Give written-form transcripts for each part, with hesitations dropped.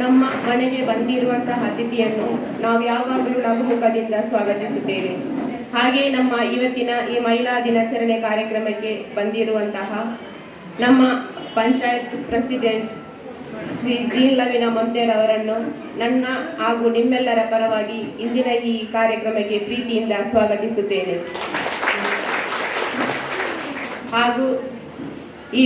ನಮ್ಮ ಮನೆಗೆ ಬಂದಿರುವಂತಹ ಅತಿಥಿಯನ್ನು ನಾವು ಯಾವಾಗಲೂ ನಗುಮುಖದಿಂದ ಸ್ವಾಗತಿಸುತ್ತೇವೆ. ಹಾಗೆ ನಮ್ಮ ಇವತ್ತಿನ ಈ ಮಹಿಳಾ ದಿನಾಚರಣೆ ಕಾರ್ಯಕ್ರಮಕ್ಕೆ ಬಂದಿರುವಂತಹ ನಮ್ಮ ಪಂಚಾಯತ್ ಪ್ರೆಸಿಡೆಂಟ್ ಶ್ರೀ ಜೀನ್ ಲವಿನ ಮೊಂತೇರ್ ಅವರನ್ನು ನನ್ನ ಹಾಗೂ ನಿಮ್ಮೆಲ್ಲರ ಪರವಾಗಿ ಇಂದಿನ ಈ ಕಾರ್ಯಕ್ರಮಕ್ಕೆ ಪ್ರೀತಿಯಿಂದ ಸ್ವಾಗತಿಸುತ್ತೇನೆ. ಹಾಗೂ ಈ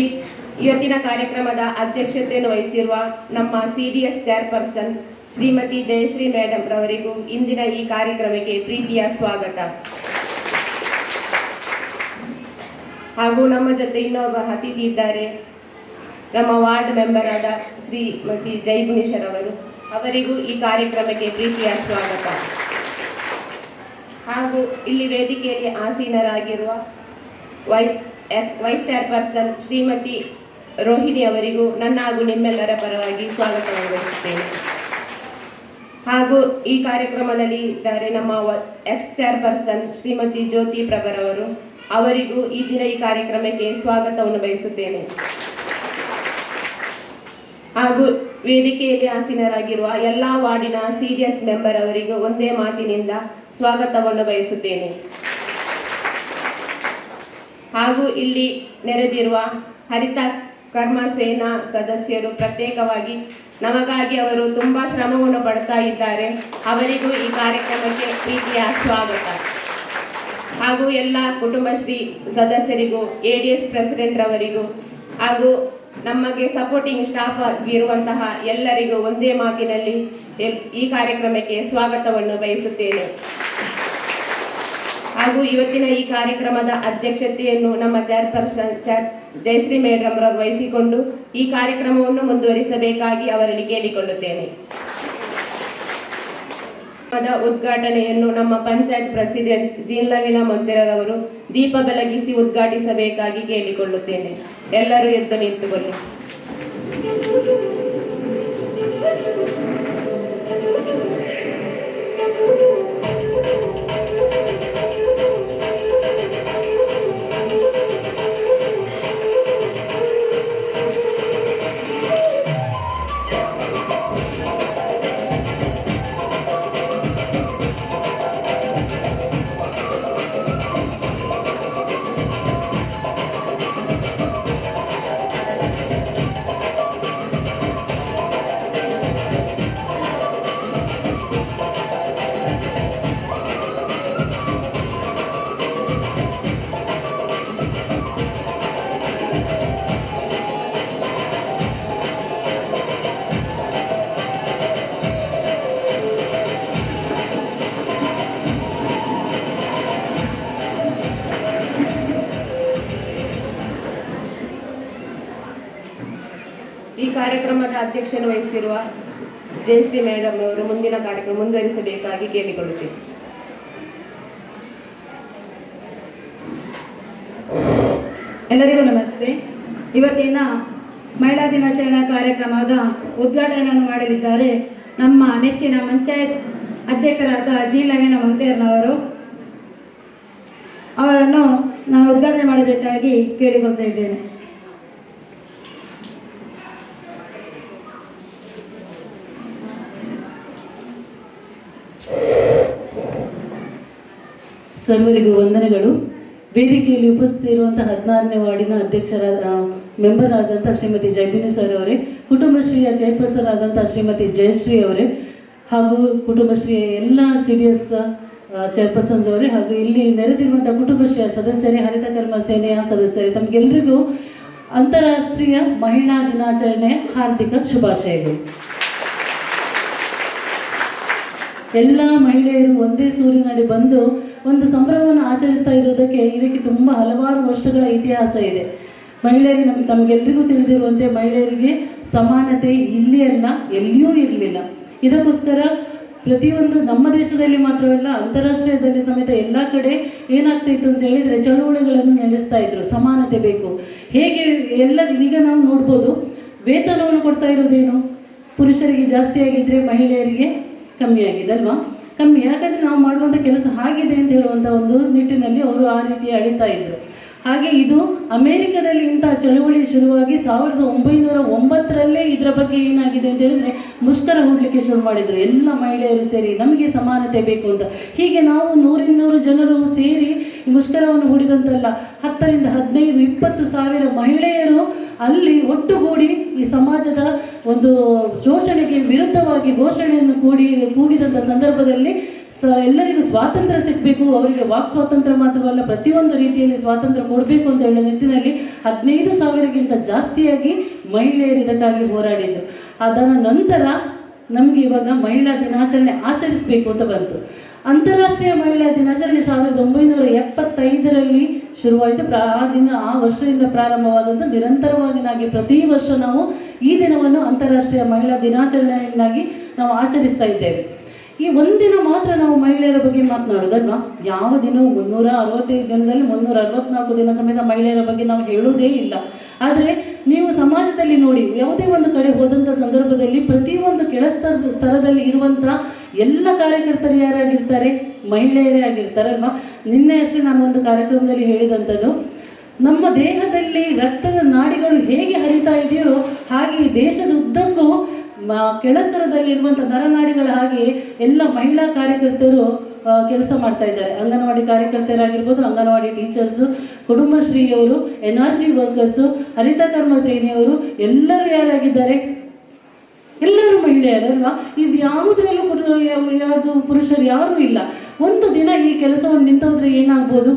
ಇವತ್ತಿನ ಕಾರ್ಯಕ್ರಮದ ಅಧ್ಯಕ್ಷತೆಯನ್ನು ವಹಿಸಿರುವ ನಮ್ಮ ಸಿಡಿಎಸ್ ಚೇರ್ಪರ್ಸನ್ ಶ್ರೀಮತಿ ಜಯಶ್ರೀ ಮೇಡಮ್ ರವರಿಗೂ ಇಂದಿನ ಈ ಕಾರ್ಯಕ್ರಮಕ್ಕೆ ಪ್ರೀತಿಯ ಸ್ವಾಗತ. ಹಾಗೂ ನಮ್ಮ ಜೊತೆ ಇನ್ನೊಬ್ಬ ಅತಿಥಿ ಇದ್ದಾರೆ, ನಮ್ಮ ವಾರ್ಡ್ ಮೆಂಬರ್ ಆದ ಶ್ರೀಮತಿ ಜೈಗುಣೇಶರ್ ಅವರು. ಅವರಿಗೂ ಈ ಕಾರ್ಯಕ್ರಮಕ್ಕೆ ಪ್ರೀತಿಯ ಸ್ವಾಗತ. ಹಾಗೂ ಇಲ್ಲಿ ವೇದಿಕೆಯಲ್ಲಿ ಆಸೀನರಾಗಿರುವ ವೈಸ್ ಚೇರ್ಪರ್ಸನ್ ಶ್ರೀಮತಿ ರೋಹಿಣಿ ಅವರಿಗೂ ನನ್ನ ಹಾಗೂ ನಿಮ್ಮೆಲ್ಲರ ಪರವಾಗಿ ಸ್ವಾಗತವನ್ನು ಬಯಸುತ್ತೇನೆ. ಹಾಗೂ ಈ ಕಾರ್ಯಕ್ರಮದಲ್ಲಿ ಇದ್ದಾರೆ ನಮ್ಮ ಎಕ್ಸ್ ಚೇರ್ಪರ್ಸನ್ ಶ್ರೀಮತಿ ಜ್ಯೋತಿ ಪ್ರಭರವರು. ಅವರಿಗೂ ಈ ದಿನ ಈ ಕಾರ್ಯಕ್ರಮಕ್ಕೆ ಸ್ವಾಗತವನ್ನು ಬಯಸುತ್ತೇನೆ. ಹಾಗೂ ವೇದಿಕೆಯಲ್ಲಿ ಆಸೀನರಾಗಿರುವ ಎಲ್ಲ ವಾರ್ಡಿನ ಸಿಡಿಎಸ್ ಮೆಂಬರ್ ಅವರಿಗೂ ಒಂದೇ ಮಾತಿನಿಂದ ಸ್ವಾಗತವನ್ನು ಬಯಸುತ್ತೇನೆ. ಹಾಗೂ ಇಲ್ಲಿ ನೆರೆದಿರುವ ಹರಿತ ಕರ್ಮ ಸೇನಾ ಸದಸ್ಯರು, ಪ್ರತ್ಯೇಕವಾಗಿ ನಮಗಾಗಿ ಅವರು ತುಂಬ ಶ್ರಮವನ್ನು ಪಡ್ತಾ ಇದ್ದಾರೆ. ಅವರಿಗೂ ಈ ಕಾರ್ಯಕ್ರಮಕ್ಕೆ ಪ್ರೀತಿಯ ಸ್ವಾಗತ. ಹಾಗೂ ಎಲ್ಲ ಕುಟುಂಬಶ್ರೀ ಸದಸ್ಯರಿಗೂ, ಎಡಿಎಸ್ ಪ್ರೆಸಿಡೆಂಟ್ ರವರಿಗೂ ಹಾಗೂ ನಮಗೆ ಸಪೋರ್ಟಿಂಗ್ ಸ್ಟಾಫ್ ಆಗಿರುವಂತಹ ಎಲ್ಲರಿಗೂ ಒಂದೇ ಮಾತಿನಲ್ಲಿ ಈ ಕಾರ್ಯಕ್ರಮಕ್ಕೆ ಸ್ವಾಗತವನ್ನು ಬಯಸುತ್ತೇನೆ. ಹಾಗೂ ಇವತ್ತಿನ ಈ ಕಾರ್ಯಕ್ರಮದ ಅಧ್ಯಕ್ಷತೆಯನ್ನು ನಮ್ಮ ಚೇರ್ಪರ್ಸನ್ ಜಯಶ್ರೀ ಮೇಡಮ್ ರವರು ವಹಿಸಿಕೊಂಡು ಈ ಕಾರ್ಯಕ್ರಮವನ್ನು ಮುಂದುವರಿಸಬೇಕಾಗಿ ಅವರಲ್ಲಿ ಕೇಳಿಕೊಳ್ಳುತ್ತೇನೆ. ಕಾರ್ಯಕ್ರಮದ ಉದ್ಘಾಟನೆಯನ್ನು ನಮ್ಮ ಪಂಚಾಯತ್ ಪ್ರೆಸಿಡೆಂಟ್ ಜೀನ್ಲವಿನ ಮೊಂತೆರವರು ದೀಪ ಬೆಳಗಿಸಿ ಉದ್ಘಾಟಿಸಬೇಕಾಗಿ ಕೇಳಿಕೊಳ್ಳುತ್ತೇನೆ. ಎಲ್ಲರೂ ಎದ್ದು ನಿಂತುಕೊಳ್ಳಿ. ಈ ಕಾರ್ಯಕ್ರಮದ ಅಧ್ಯಕ್ಷತೆ ವಹಿಸಿರುವ ಜಯಶ್ರೀ ಮೇಡಮ್ ಅವರು ಮುಂದಿನ ಕಾರ್ಯಕ್ರಮ ಮುಂದುವರಿಸಬೇಕಾಗಿ ಕೇಳಿಕೊಳ್ಳುತ್ತೇನೆ. ಎಲ್ಲರಿಗೂ ನಮಸ್ತೆ. ಇವತ್ತಿನ ಮಹಿಳಾ ದಿನಾಚರಣಾ ಕಾರ್ಯಕ್ರಮದ ಉದ್ಘಾಟನೆಯನ್ನು ಮಾಡಲಿದ್ದಾರೆ ನಮ್ಮ ನೆಚ್ಚಿನ ಪಂಚಾಯತ್ ಅಧ್ಯಕ್ಷರಾದ ಜಿ ಲವೀನ ಮಂತೇರ್ನವರು. ಅವರನ್ನು ನಾನು ಉದ್ಘಾಟನೆ ಮಾಡಬೇಕಾಗಿ ಕೇಳಿಕೊಳ್ತಾ ಇದ್ದೇನೆ. ಸರ್ವರಿಗೂ ವಂದನೆಗಳು. ವೇದಿಕೆಯಲ್ಲಿ ಉಪಸ್ಥಿತಿರುವಂತಹ 16ನೇ ವಾರ್ಡಿನ ಅಧ್ಯಕ್ಷರಾದ, ಮೆಂಬರ್ ಆದಂತಹ ಶ್ರೀಮತಿ ಜೈಬಿನಿ ಸರ್ ಅವರೇ, ಕುಟುಂಬಶ್ರೀಯ ಚೇರ್ಪರ್ಸನ್ ಆದಂತಹ ಶ್ರೀಮತಿ ಜಯಶ್ರೀ ಅವರೇ, ಹಾಗೂ ಕುಟುಂಬಶ್ರೀಯ ಎಲ್ಲ ಸಿಡಿಎಸ್ ಚೇರ್ಪರ್ಸನ್ ಅವರೇ, ಹಾಗೂ ಇಲ್ಲಿ ನೆರೆದಿರುವಂತಹ ಕುಟುಂಬಶ್ರೀಯ ಸದಸ್ಯರೇ, ಹರಿತ ಕರ್ಮ ಸೇನೆಯ ಸದಸ್ಯರೇ, ತಮಗೆಲ್ಲರಿಗೂ ಅಂತಾರಾಷ್ಟ್ರೀಯ ಮಹಿಳಾ ದಿನಾಚರಣೆ ಹಾರ್ದಿಕ ಶುಭಾಶಯಗಳು. ಎಲ್ಲ ಮಹಿಳೆಯರು ಒಂದೇ ಸೂರಿನಡಿ ಬಂದು ಒಂದು ಸಂಭ್ರಮವನ್ನು ಆಚರಿಸ್ತಾ ಇರೋದಕ್ಕೆ, ಇದಕ್ಕೆ ತುಂಬ ಹಲವಾರು ವರ್ಷಗಳ ಇತಿಹಾಸ ಇದೆ. ಮಹಿಳೆಯರಿಗೆ, ತಮಗೆಲ್ಲರಿಗೂ ತಿಳಿದಿರುವಂತೆ, ಮಹಿಳೆಯರಿಗೆ ಸಮಾನತೆ ಇಲ್ಲಿ ಅಲ್ಲ, ಎಲ್ಲಿಯೂ ಇರಲಿಲ್ಲ. ಇದಕ್ಕೋಸ್ಕರ ಪ್ರತಿಯೊಂದು, ನಮ್ಮ ದೇಶದಲ್ಲಿ ಮಾತ್ರವಲ್ಲ, ಅಂತಾರಾಷ್ಟ್ರೀಯದಲ್ಲಿ ಸಮೇತ ಎಲ್ಲ ಕಡೆ ಏನಾಗ್ತಿತ್ತು ಅಂತ ಹೇಳಿದರೆ, ಚಳುವಳಿಗಳನ್ನು ನೆಲೆಸ್ತಾ ಇದ್ರು. ಸಮಾನತೆ ಬೇಕು. ಹೇಗೆ ಎಲ್ಲ ಈಗ ನಾವು ನೋಡ್ಬೋದು, ವೇತನವನ್ನು ಕೊಡ್ತಾ ಇರೋದೇನು? ಪುರುಷರಿಗೆ ಜಾಸ್ತಿ ಆಗಿದ್ರೆ ಮಹಿಳೆಯರಿಗೆ ಕಮ್ಮಿ ಆಗಿದೆ ಅಲ್ವಾ? ಕಮ್ಮಿ. ಯಾಕಂದ್ರೆ ನಾವು ಮಾಡುವಂಥ ಕೆಲಸ ಹಾಗಿದೆ ಅಂತ ಹೇಳುವಂಥ ಒಂದು ನಿಟ್ಟಿನಲ್ಲಿ ಅವರು ಆ ರೀತಿ ಅಳಿತಾ ಇದ್ರು. ಹಾಗೆ ಇದು ಅಮೆರಿಕದಲ್ಲಿ ಇಂತಹ ಚಳುವಳಿ ಶುರುವಾಗಿ 1909ರಲ್ಲೇ ಇದರ ಬಗ್ಗೆ ಏನಾಗಿದೆ ಅಂತ ಹೇಳಿದ್ರೆ ಮುಷ್ಕರ ಹೂಡಲಿಕ್ಕೆ ಶುರು ಮಾಡಿದರು. ಎಲ್ಲ ಮಹಿಳೆಯರು ಸೇರಿ ನಮಗೆ ಸಮಾನತೆ ಬೇಕು ಅಂತ. ಹೀಗೆ ನಾವು 100-200 ಜನರು ಸೇರಿ ಈ ಮುಷ್ಕರವನ್ನು ಹೂಡಿದಂತಲ್ಲ, 10ರಿಂದ 15, 20 ಸಾವಿರ ಮಹಿಳೆಯರು ಅಲ್ಲಿ ಒಟ್ಟುಗೂಡಿ ಈ ಸಮಾಜದ ಒಂದು ಶೋಷಣೆಗೆ ವಿರುದ್ಧವಾಗಿ ಘೋಷಣೆಯನ್ನು ಕೂಗಿದಂಥ ಸಂದರ್ಭದಲ್ಲಿ ಎಲ್ಲರಿಗೂ ಸ್ವಾತಂತ್ರ್ಯ ಸಿಗಬೇಕು, ಅವರಿಗೆ ವಾಕ್ ಸ್ವಾತಂತ್ರ್ಯ ಮಾತ್ರವಲ್ಲ ಪ್ರತಿಯೊಂದು ರೀತಿಯಲ್ಲಿ ಸ್ವಾತಂತ್ರ್ಯ ಕೊಡಬೇಕು ಅಂತ ಹೇಳೋ ನಿಟ್ಟಿನಲ್ಲಿ 15,000ಕ್ಕಿಂತ ಜಾಸ್ತಿಯಾಗಿ ಮಹಿಳೆಯರು ಇದಕ್ಕಾಗಿ ಹೋರಾಡಿದ್ರು. ಅದರ ನಂತರ ನಮಗೆ ಇವಾಗ ಮಹಿಳಾ ದಿನಾಚರಣೆ ಆಚರಿಸಬೇಕು ಅಂತ ಬಂತು. ಅಂತಾರಾಷ್ಟ್ರೀಯ ಮಹಿಳಾ ದಿನಾಚರಣೆ 1975ರಲ್ಲಿ ಶುರುವಾಯಿತು. ಆ ದಿನ, ಆ ವರ್ಷದಿಂದ ಪ್ರಾರಂಭವಾದಂಥ ನಿರಂತರವಾಗಿ ನಾಗಿ ಪ್ರತಿ ವರ್ಷ ನಾವು ಈ ದಿನವನ್ನು ಅಂತಾರಾಷ್ಟ್ರೀಯ ಮಹಿಳಾ ದಿನಾಚರಣೆಯನ್ನಾಗಿ ನಾವು ಆಚರಿಸ್ತಾ ಇದ್ದೇವೆ. ಈ ಒಂದಿನ ಮಾತ್ರ ನಾವು ಮಹಿಳೆಯರ ಬಗ್ಗೆ ಮಾತನಾಡೋದಲ್ವಾ? ಯಾವ ದಿನವೂ 365 ದಿನದಲ್ಲಿ 364 ದಿನ ಸಮೇತ ಮಹಿಳೆಯರ ಬಗ್ಗೆ ನಾವು ಹೇಳುವುದೇ ಇಲ್ಲ. ಆದರೆ ನೀವು ಸಮಾಜದಲ್ಲಿ ನೋಡಿ, ಯಾವುದೇ ಒಂದು ಕಡೆ ಹೋದಂಥ ಸಂದರ್ಭದಲ್ಲಿ ಪ್ರತಿಯೊಂದು ಕೆಳ ಸ್ತರದಲ್ಲಿ ಇರುವಂಥ ಎಲ್ಲ ಕಾರ್ಯಕರ್ತರು ಯಾರಾಗಿರ್ತಾರೆ? ಮಹಿಳೆಯರೇ ಆಗಿರ್ತಾರಲ್ವಾ? ನಿನ್ನೆ ಅಷ್ಟೇ ನಾನು ಒಂದು ಕಾರ್ಯಕ್ರಮದಲ್ಲಿ ಹೇಳಿದಂಥದ್ದು, ನಮ್ಮ ದೇಹದಲ್ಲಿ ರಕ್ತದ ನಾಡಿಗಳು ಹೇಗೆ ಹರಿತಾ ಇದೆಯೋ ಹಾಗೆ ದೇಶದ ಉದ್ದಕ್ಕೂ ಕೆಳಸ್ತರದಲ್ಲಿರುವಂಥ ನರನಾಡಿಗಳ ಹಾಗೆ ಎಲ್ಲ ಮಹಿಳಾ ಕಾರ್ಯಕರ್ತರು ಕೆಲಸ ಮಾಡ್ತಾ ಇದ್ದಾರೆ. ಅಂಗನವಾಡಿ ಕಾರ್ಯಕರ್ತರಾಗಿರ್ಬೋದು, ಅಂಗನವಾಡಿ ಟೀಚರ್ಸು, ಕುಟುಂಬಶ್ರೀಯವರು, NRG workers, ಹರಿತ ಕರ್ಮ ಸೇನೆಯವರು, ಎಲ್ಲರೂ ಯಾರಾಗಿದ್ದಾರೆ? ಎಲ್ಲರೂ ಮಹಿಳೆಯರಲ್ವಾ? ಇದು ಯಾವುದರಲ್ಲೂ ಯಾವುದು ಪುರುಷರು ಯಾರೂ ಇಲ್ಲ. ಒಂದು ದಿನ ಈ ಕೆಲಸವನ್ನು ನಿಂತೋದ್ರೆ ಏನಾಗ್ಬೋದು?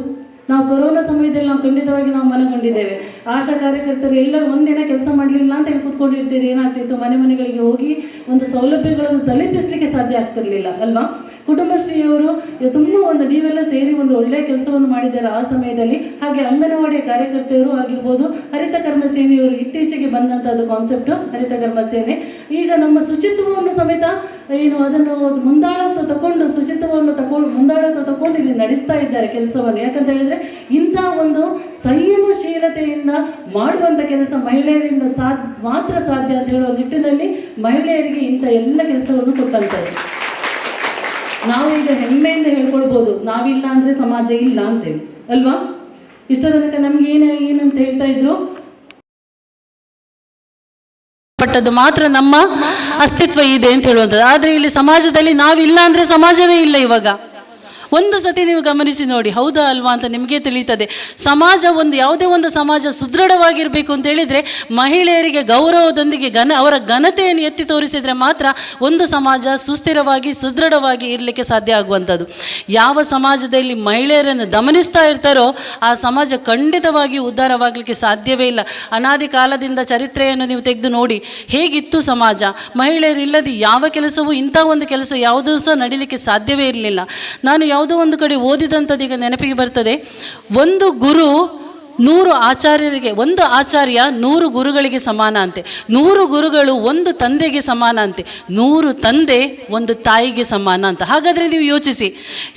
ನಾವು ಕೊರೋನಾ ಸಮಯದಲ್ಲಿ ನಾವು ಖಂಡಿತವಾಗಿ ನಾವು ಮನಗೊಂಡಿದ್ದೇವೆ. ಆಶಾ ಕಾರ್ಯಕರ್ತರು ಎಲ್ಲರೂ ಒಂದಿನ ಕೆಲಸ ಮಾಡಲಿಲ್ಲ ಅಂತ ಹೇಳಿ ಕೂತ್ಕೊಂಡಿರ್ತೀರಿ, ಏನಾಗ್ತಿತ್ತು? ಮನೆ ಮನೆಗಳಿಗೆ ಹೋಗಿ ಒಂದು ಸೌಲಭ್ಯಗಳನ್ನು ತಲುಪಿಸಲಿಕ್ಕೆ ಸಾಧ್ಯ ಆಗ್ತಿರ್ಲಿಲ್ಲ ಅಲ್ವಾ? ಕುಟುಂಬಶ್ರೀಯವರು ತುಂಬ ಒಂದು ನೀವೆಲ್ಲ ಸೇರಿ ಒಂದು ಒಳ್ಳೆಯ ಕೆಲಸವನ್ನು ಮಾಡಿದ್ದಾರೆ ಆ ಸಮಯದಲ್ಲಿ. ಹಾಗೆ ಅಂಗನವಾಡಿಯ ಕಾರ್ಯಕರ್ತೆಯರು ಆಗಿರ್ಬೋದು, ಹರಿತ ಕರ್ಮ ಸೇನೆಯವರು, ಇತ್ತೀಚೆಗೆ ಬಂದಂಥದ್ದು ಕಾನ್ಸೆಪ್ಟು ಹರಿತ ಕರ್ಮ ಸೇನೆ. ಈಗ ನಮ್ಮ ಶುಚಿತ್ವವನ್ನು ಸಮೇತ ಏನು ಅದನ್ನು ಮುಂದಾಳತ್ವ ತಗೊಂಡು, ಶುಚಿತ್ವವನ್ನು ತಗೊಂಡು ಮುಂದಾಳತ್ವ ತಗೊಂಡು ಇಲ್ಲಿ ನಡೆಸ್ತಾ ಇದ್ದಾರೆ ಕೆಲಸವನ್ನು. ಯಾಕಂತ ಹೇಳಿದ್ರೆ ಇಂಥ ಒಂದು ಸಂಯಮಶೀಲತೆಯಿಂದ ಮಾಡುವಂಥ ಕೆಲಸ ಮಹಿಳೆಯರಿಂದ ಮಾತ್ರ ಸಾಧ್ಯ ಅಂತ ಹೇಳುವ ನಿಟ್ಟಿನಲ್ಲಿ ಮಹಿಳೆಯರಿಗೆ ಇಂಥ ಎಲ್ಲ ಕೆಲಸವನ್ನು ಕೊಟ್ಟಂಥದ್ದು. ನಾವು ಈಗ ಹೆಮ್ಮೆಯಿಂದ ಹೇಳ್ಕೊಳ್ಬೋದು, ನಾವಿಲ್ಲ ಅಂದ್ರೆ ಸಮಾಜ ಇಲ್ಲ ಅಂತೇಳಿ ಅಲ್ವಾ? ಇಷ್ಟ ತನಕ ನಮ್ಗೆ ಏನಂತ ಹೇಳ್ತಾ ಇದ್ರು? ಪಟ್ಟದ್ದು ಮಾತ್ರ ನಮ್ಮ ಅಸ್ತಿತ್ವ ಇದೆ ಅಂತ ಹೇಳುವಂಥದ್ದು. ಆದರೆ ಇಲ್ಲಿ ಸಮಾಜದಲ್ಲಿ ನಾವಿಲ್ಲ ಅಂದ್ರೆ ಸಮಾಜವೇ ಇಲ್ಲ. ಇವಾಗ ಒಂದು ಸತಿ ನೀವು ಗಮನಿಸಿ ನೋಡಿ, ಹೌದಾ ಅಲ್ವಾ ಅಂತ ನಿಮಗೆ ತಿಳಿಯುತ್ತದೆ. ಸಮಾಜ ಒಂದು, ಯಾವುದೇ ಒಂದು ಸಮಾಜ ಸುದೃಢವಾಗಿರಬೇಕು ಅಂತ ಹೇಳಿದರೆ ಮಹಿಳೆಯರಿಗೆ ಗೌರವದೊಂದಿಗೆ ಅವರ ಘನತೆಯನ್ನು ಎತ್ತಿ ತೋರಿಸಿದರೆ ಮಾತ್ರ ಒಂದು ಸಮಾಜ ಸುಸ್ಥಿರವಾಗಿ ಸುದೃಢವಾಗಿ ಇರಲಿಕ್ಕೆ ಸಾಧ್ಯ ಆಗುವಂಥದ್ದು. ಯಾವ ಸಮಾಜದಲ್ಲಿ ಮಹಿಳೆಯರನ್ನು ದಮನಿಸ್ತಾ ಇರ್ತಾರೋ ಆ ಸಮಾಜ ಖಂಡಿತವಾಗಿ ಉದ್ಧಾರವಾಗಲಿಕ್ಕೆ ಸಾಧ್ಯವೇ ಇಲ್ಲ. ಅನಾದಿ ಕಾಲದಿಂದ ಚರಿತ್ರೆಯನ್ನು ನೀವು ತೆಗೆದು ನೋಡಿ, ಹೇಗಿತ್ತು ಸಮಾಜ. ಮಹಿಳೆಯರಿಲ್ಲದೆ ಯಾವ ಕೆಲಸವೂ, ಇಂಥ ಒಂದು ಕೆಲಸ ಯಾವುದೂ ಸಹ ನಡೀಲಿಕ್ಕೆ ಸಾಧ್ಯವೇ ಇರಲಿಲ್ಲ. ನಾನು ಯಾವುದೋ ಒಂದು ಕಡೆ ಓದಿದಂಥದ್ದು ಈಗ ನೆನಪಿಗೆ ಬರ್ತದೆ. ಒಂದು ಗುರು 100 ಆಚಾರ್ಯರಿಗೆ, ಒಂದು ಆಚಾರ್ಯ 100 ಗುರುಗಳಿಗೆ ಸಮಾನ ಅಂತೆ, 100 ಗುರುಗಳು ಒಂದು ತಂದೆಗೆ ಸಮಾನ ಅಂತೆ, 100 ತಂದೆ ಒಂದು ತಾಯಿಗೆ ಸಮಾನ ಅಂತ. ಹಾಗಾದರೆ ನೀವು ಯೋಚಿಸಿ,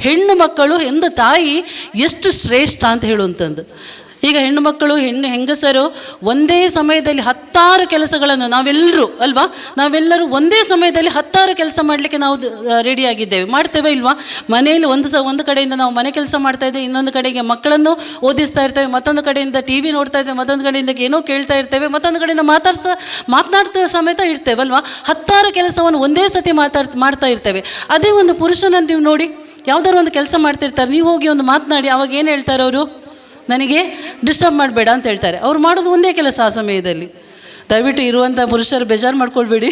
ಹೆಣ್ಣು ಮಕ್ಕಳು ಒಂದು ತಾಯಿ ಎಷ್ಟು ಶ್ರೇಷ್ಠ ಅಂತ ಹೇಳುವಂಥದ್ದು. ಈಗ ಹೆಣ್ಣು ಮಕ್ಕಳು, ಹೆಂಗಸರು ಒಂದೇ ಸಮಯದಲ್ಲಿ 10 ಕೆಲಸಗಳನ್ನು ನಾವೆಲ್ಲರೂ ಅಲ್ವಾ, ನಾವೆಲ್ಲರೂ ಒಂದೇ ಸಮಯದಲ್ಲಿ 10 ಕೆಲಸ ಮಾಡಲಿಕ್ಕೆ ನಾವು ರೆಡಿಯಾಗಿದ್ದೇವೆ. ಮಾಡ್ತೇವೆ ಇಲ್ವಾ? ಮನೆಯಲ್ಲಿ ಒಂದು ಕಡೆಯಿಂದ ನಾವು ಮನೆ ಕೆಲಸ ಮಾಡ್ತಾ ಇದ್ದೇವೆ, ಇನ್ನೊಂದು ಕಡೆಗೆ ಮಕ್ಕಳನ್ನು ಓದಿಸ್ತಾ ಇರ್ತೇವೆ, ಮತ್ತೊಂದು ಕಡೆಯಿಂದ ಟಿ ವಿ ನೋಡ್ತಾ ಇರ್ತೇವೆ, ಮತ್ತೊಂದು ಕಡೆಯಿಂದ ಏನೋ ಕೇಳ್ತಾ ಇರ್ತೇವೆ, ಮತ್ತೊಂದು ಕಡೆಯಿಂದ ಮಾತನಾಡ್ತಾ ಸಮೇತ ಇರ್ತೇವಲ್ವಾ? 10 ಕೆಲಸವನ್ನು ಒಂದೇ ಸತಿ ಮಾಡ್ತಾ ಇರ್ತೇವೆ. ಅದೇ ಒಂದು ಪುರುಷನನ್ನು ನೀವು ನೋಡಿ, ಯಾವ್ದಾದ್ರು ಒಂದು ಕೆಲಸ ಮಾಡ್ತಿರ್ತಾರೆ, ನೀವು ಹೋಗಿ ಒಂದು ಮಾತನಾಡಿ, ಅವಾಗ ಏನು ಹೇಳ್ತಾರೆ ಅವರು? ನನಗೆ ಡಿಸ್ಟರ್ಬ್ ಮಾಡಬೇಡ ಅಂತ ಹೇಳ್ತಾರೆ. ಅವ್ರು ಮಾಡೋದು ಒಂದೇ ಕೆಲಸ ಆ ಸಮಯದಲ್ಲಿ. ದಯವಿಟ್ಟು ಇರುವಂಥ ಪುರುಷರು ಬೇಜಾರು ಮಾಡ್ಕೊಳ್ಬೇಡಿ.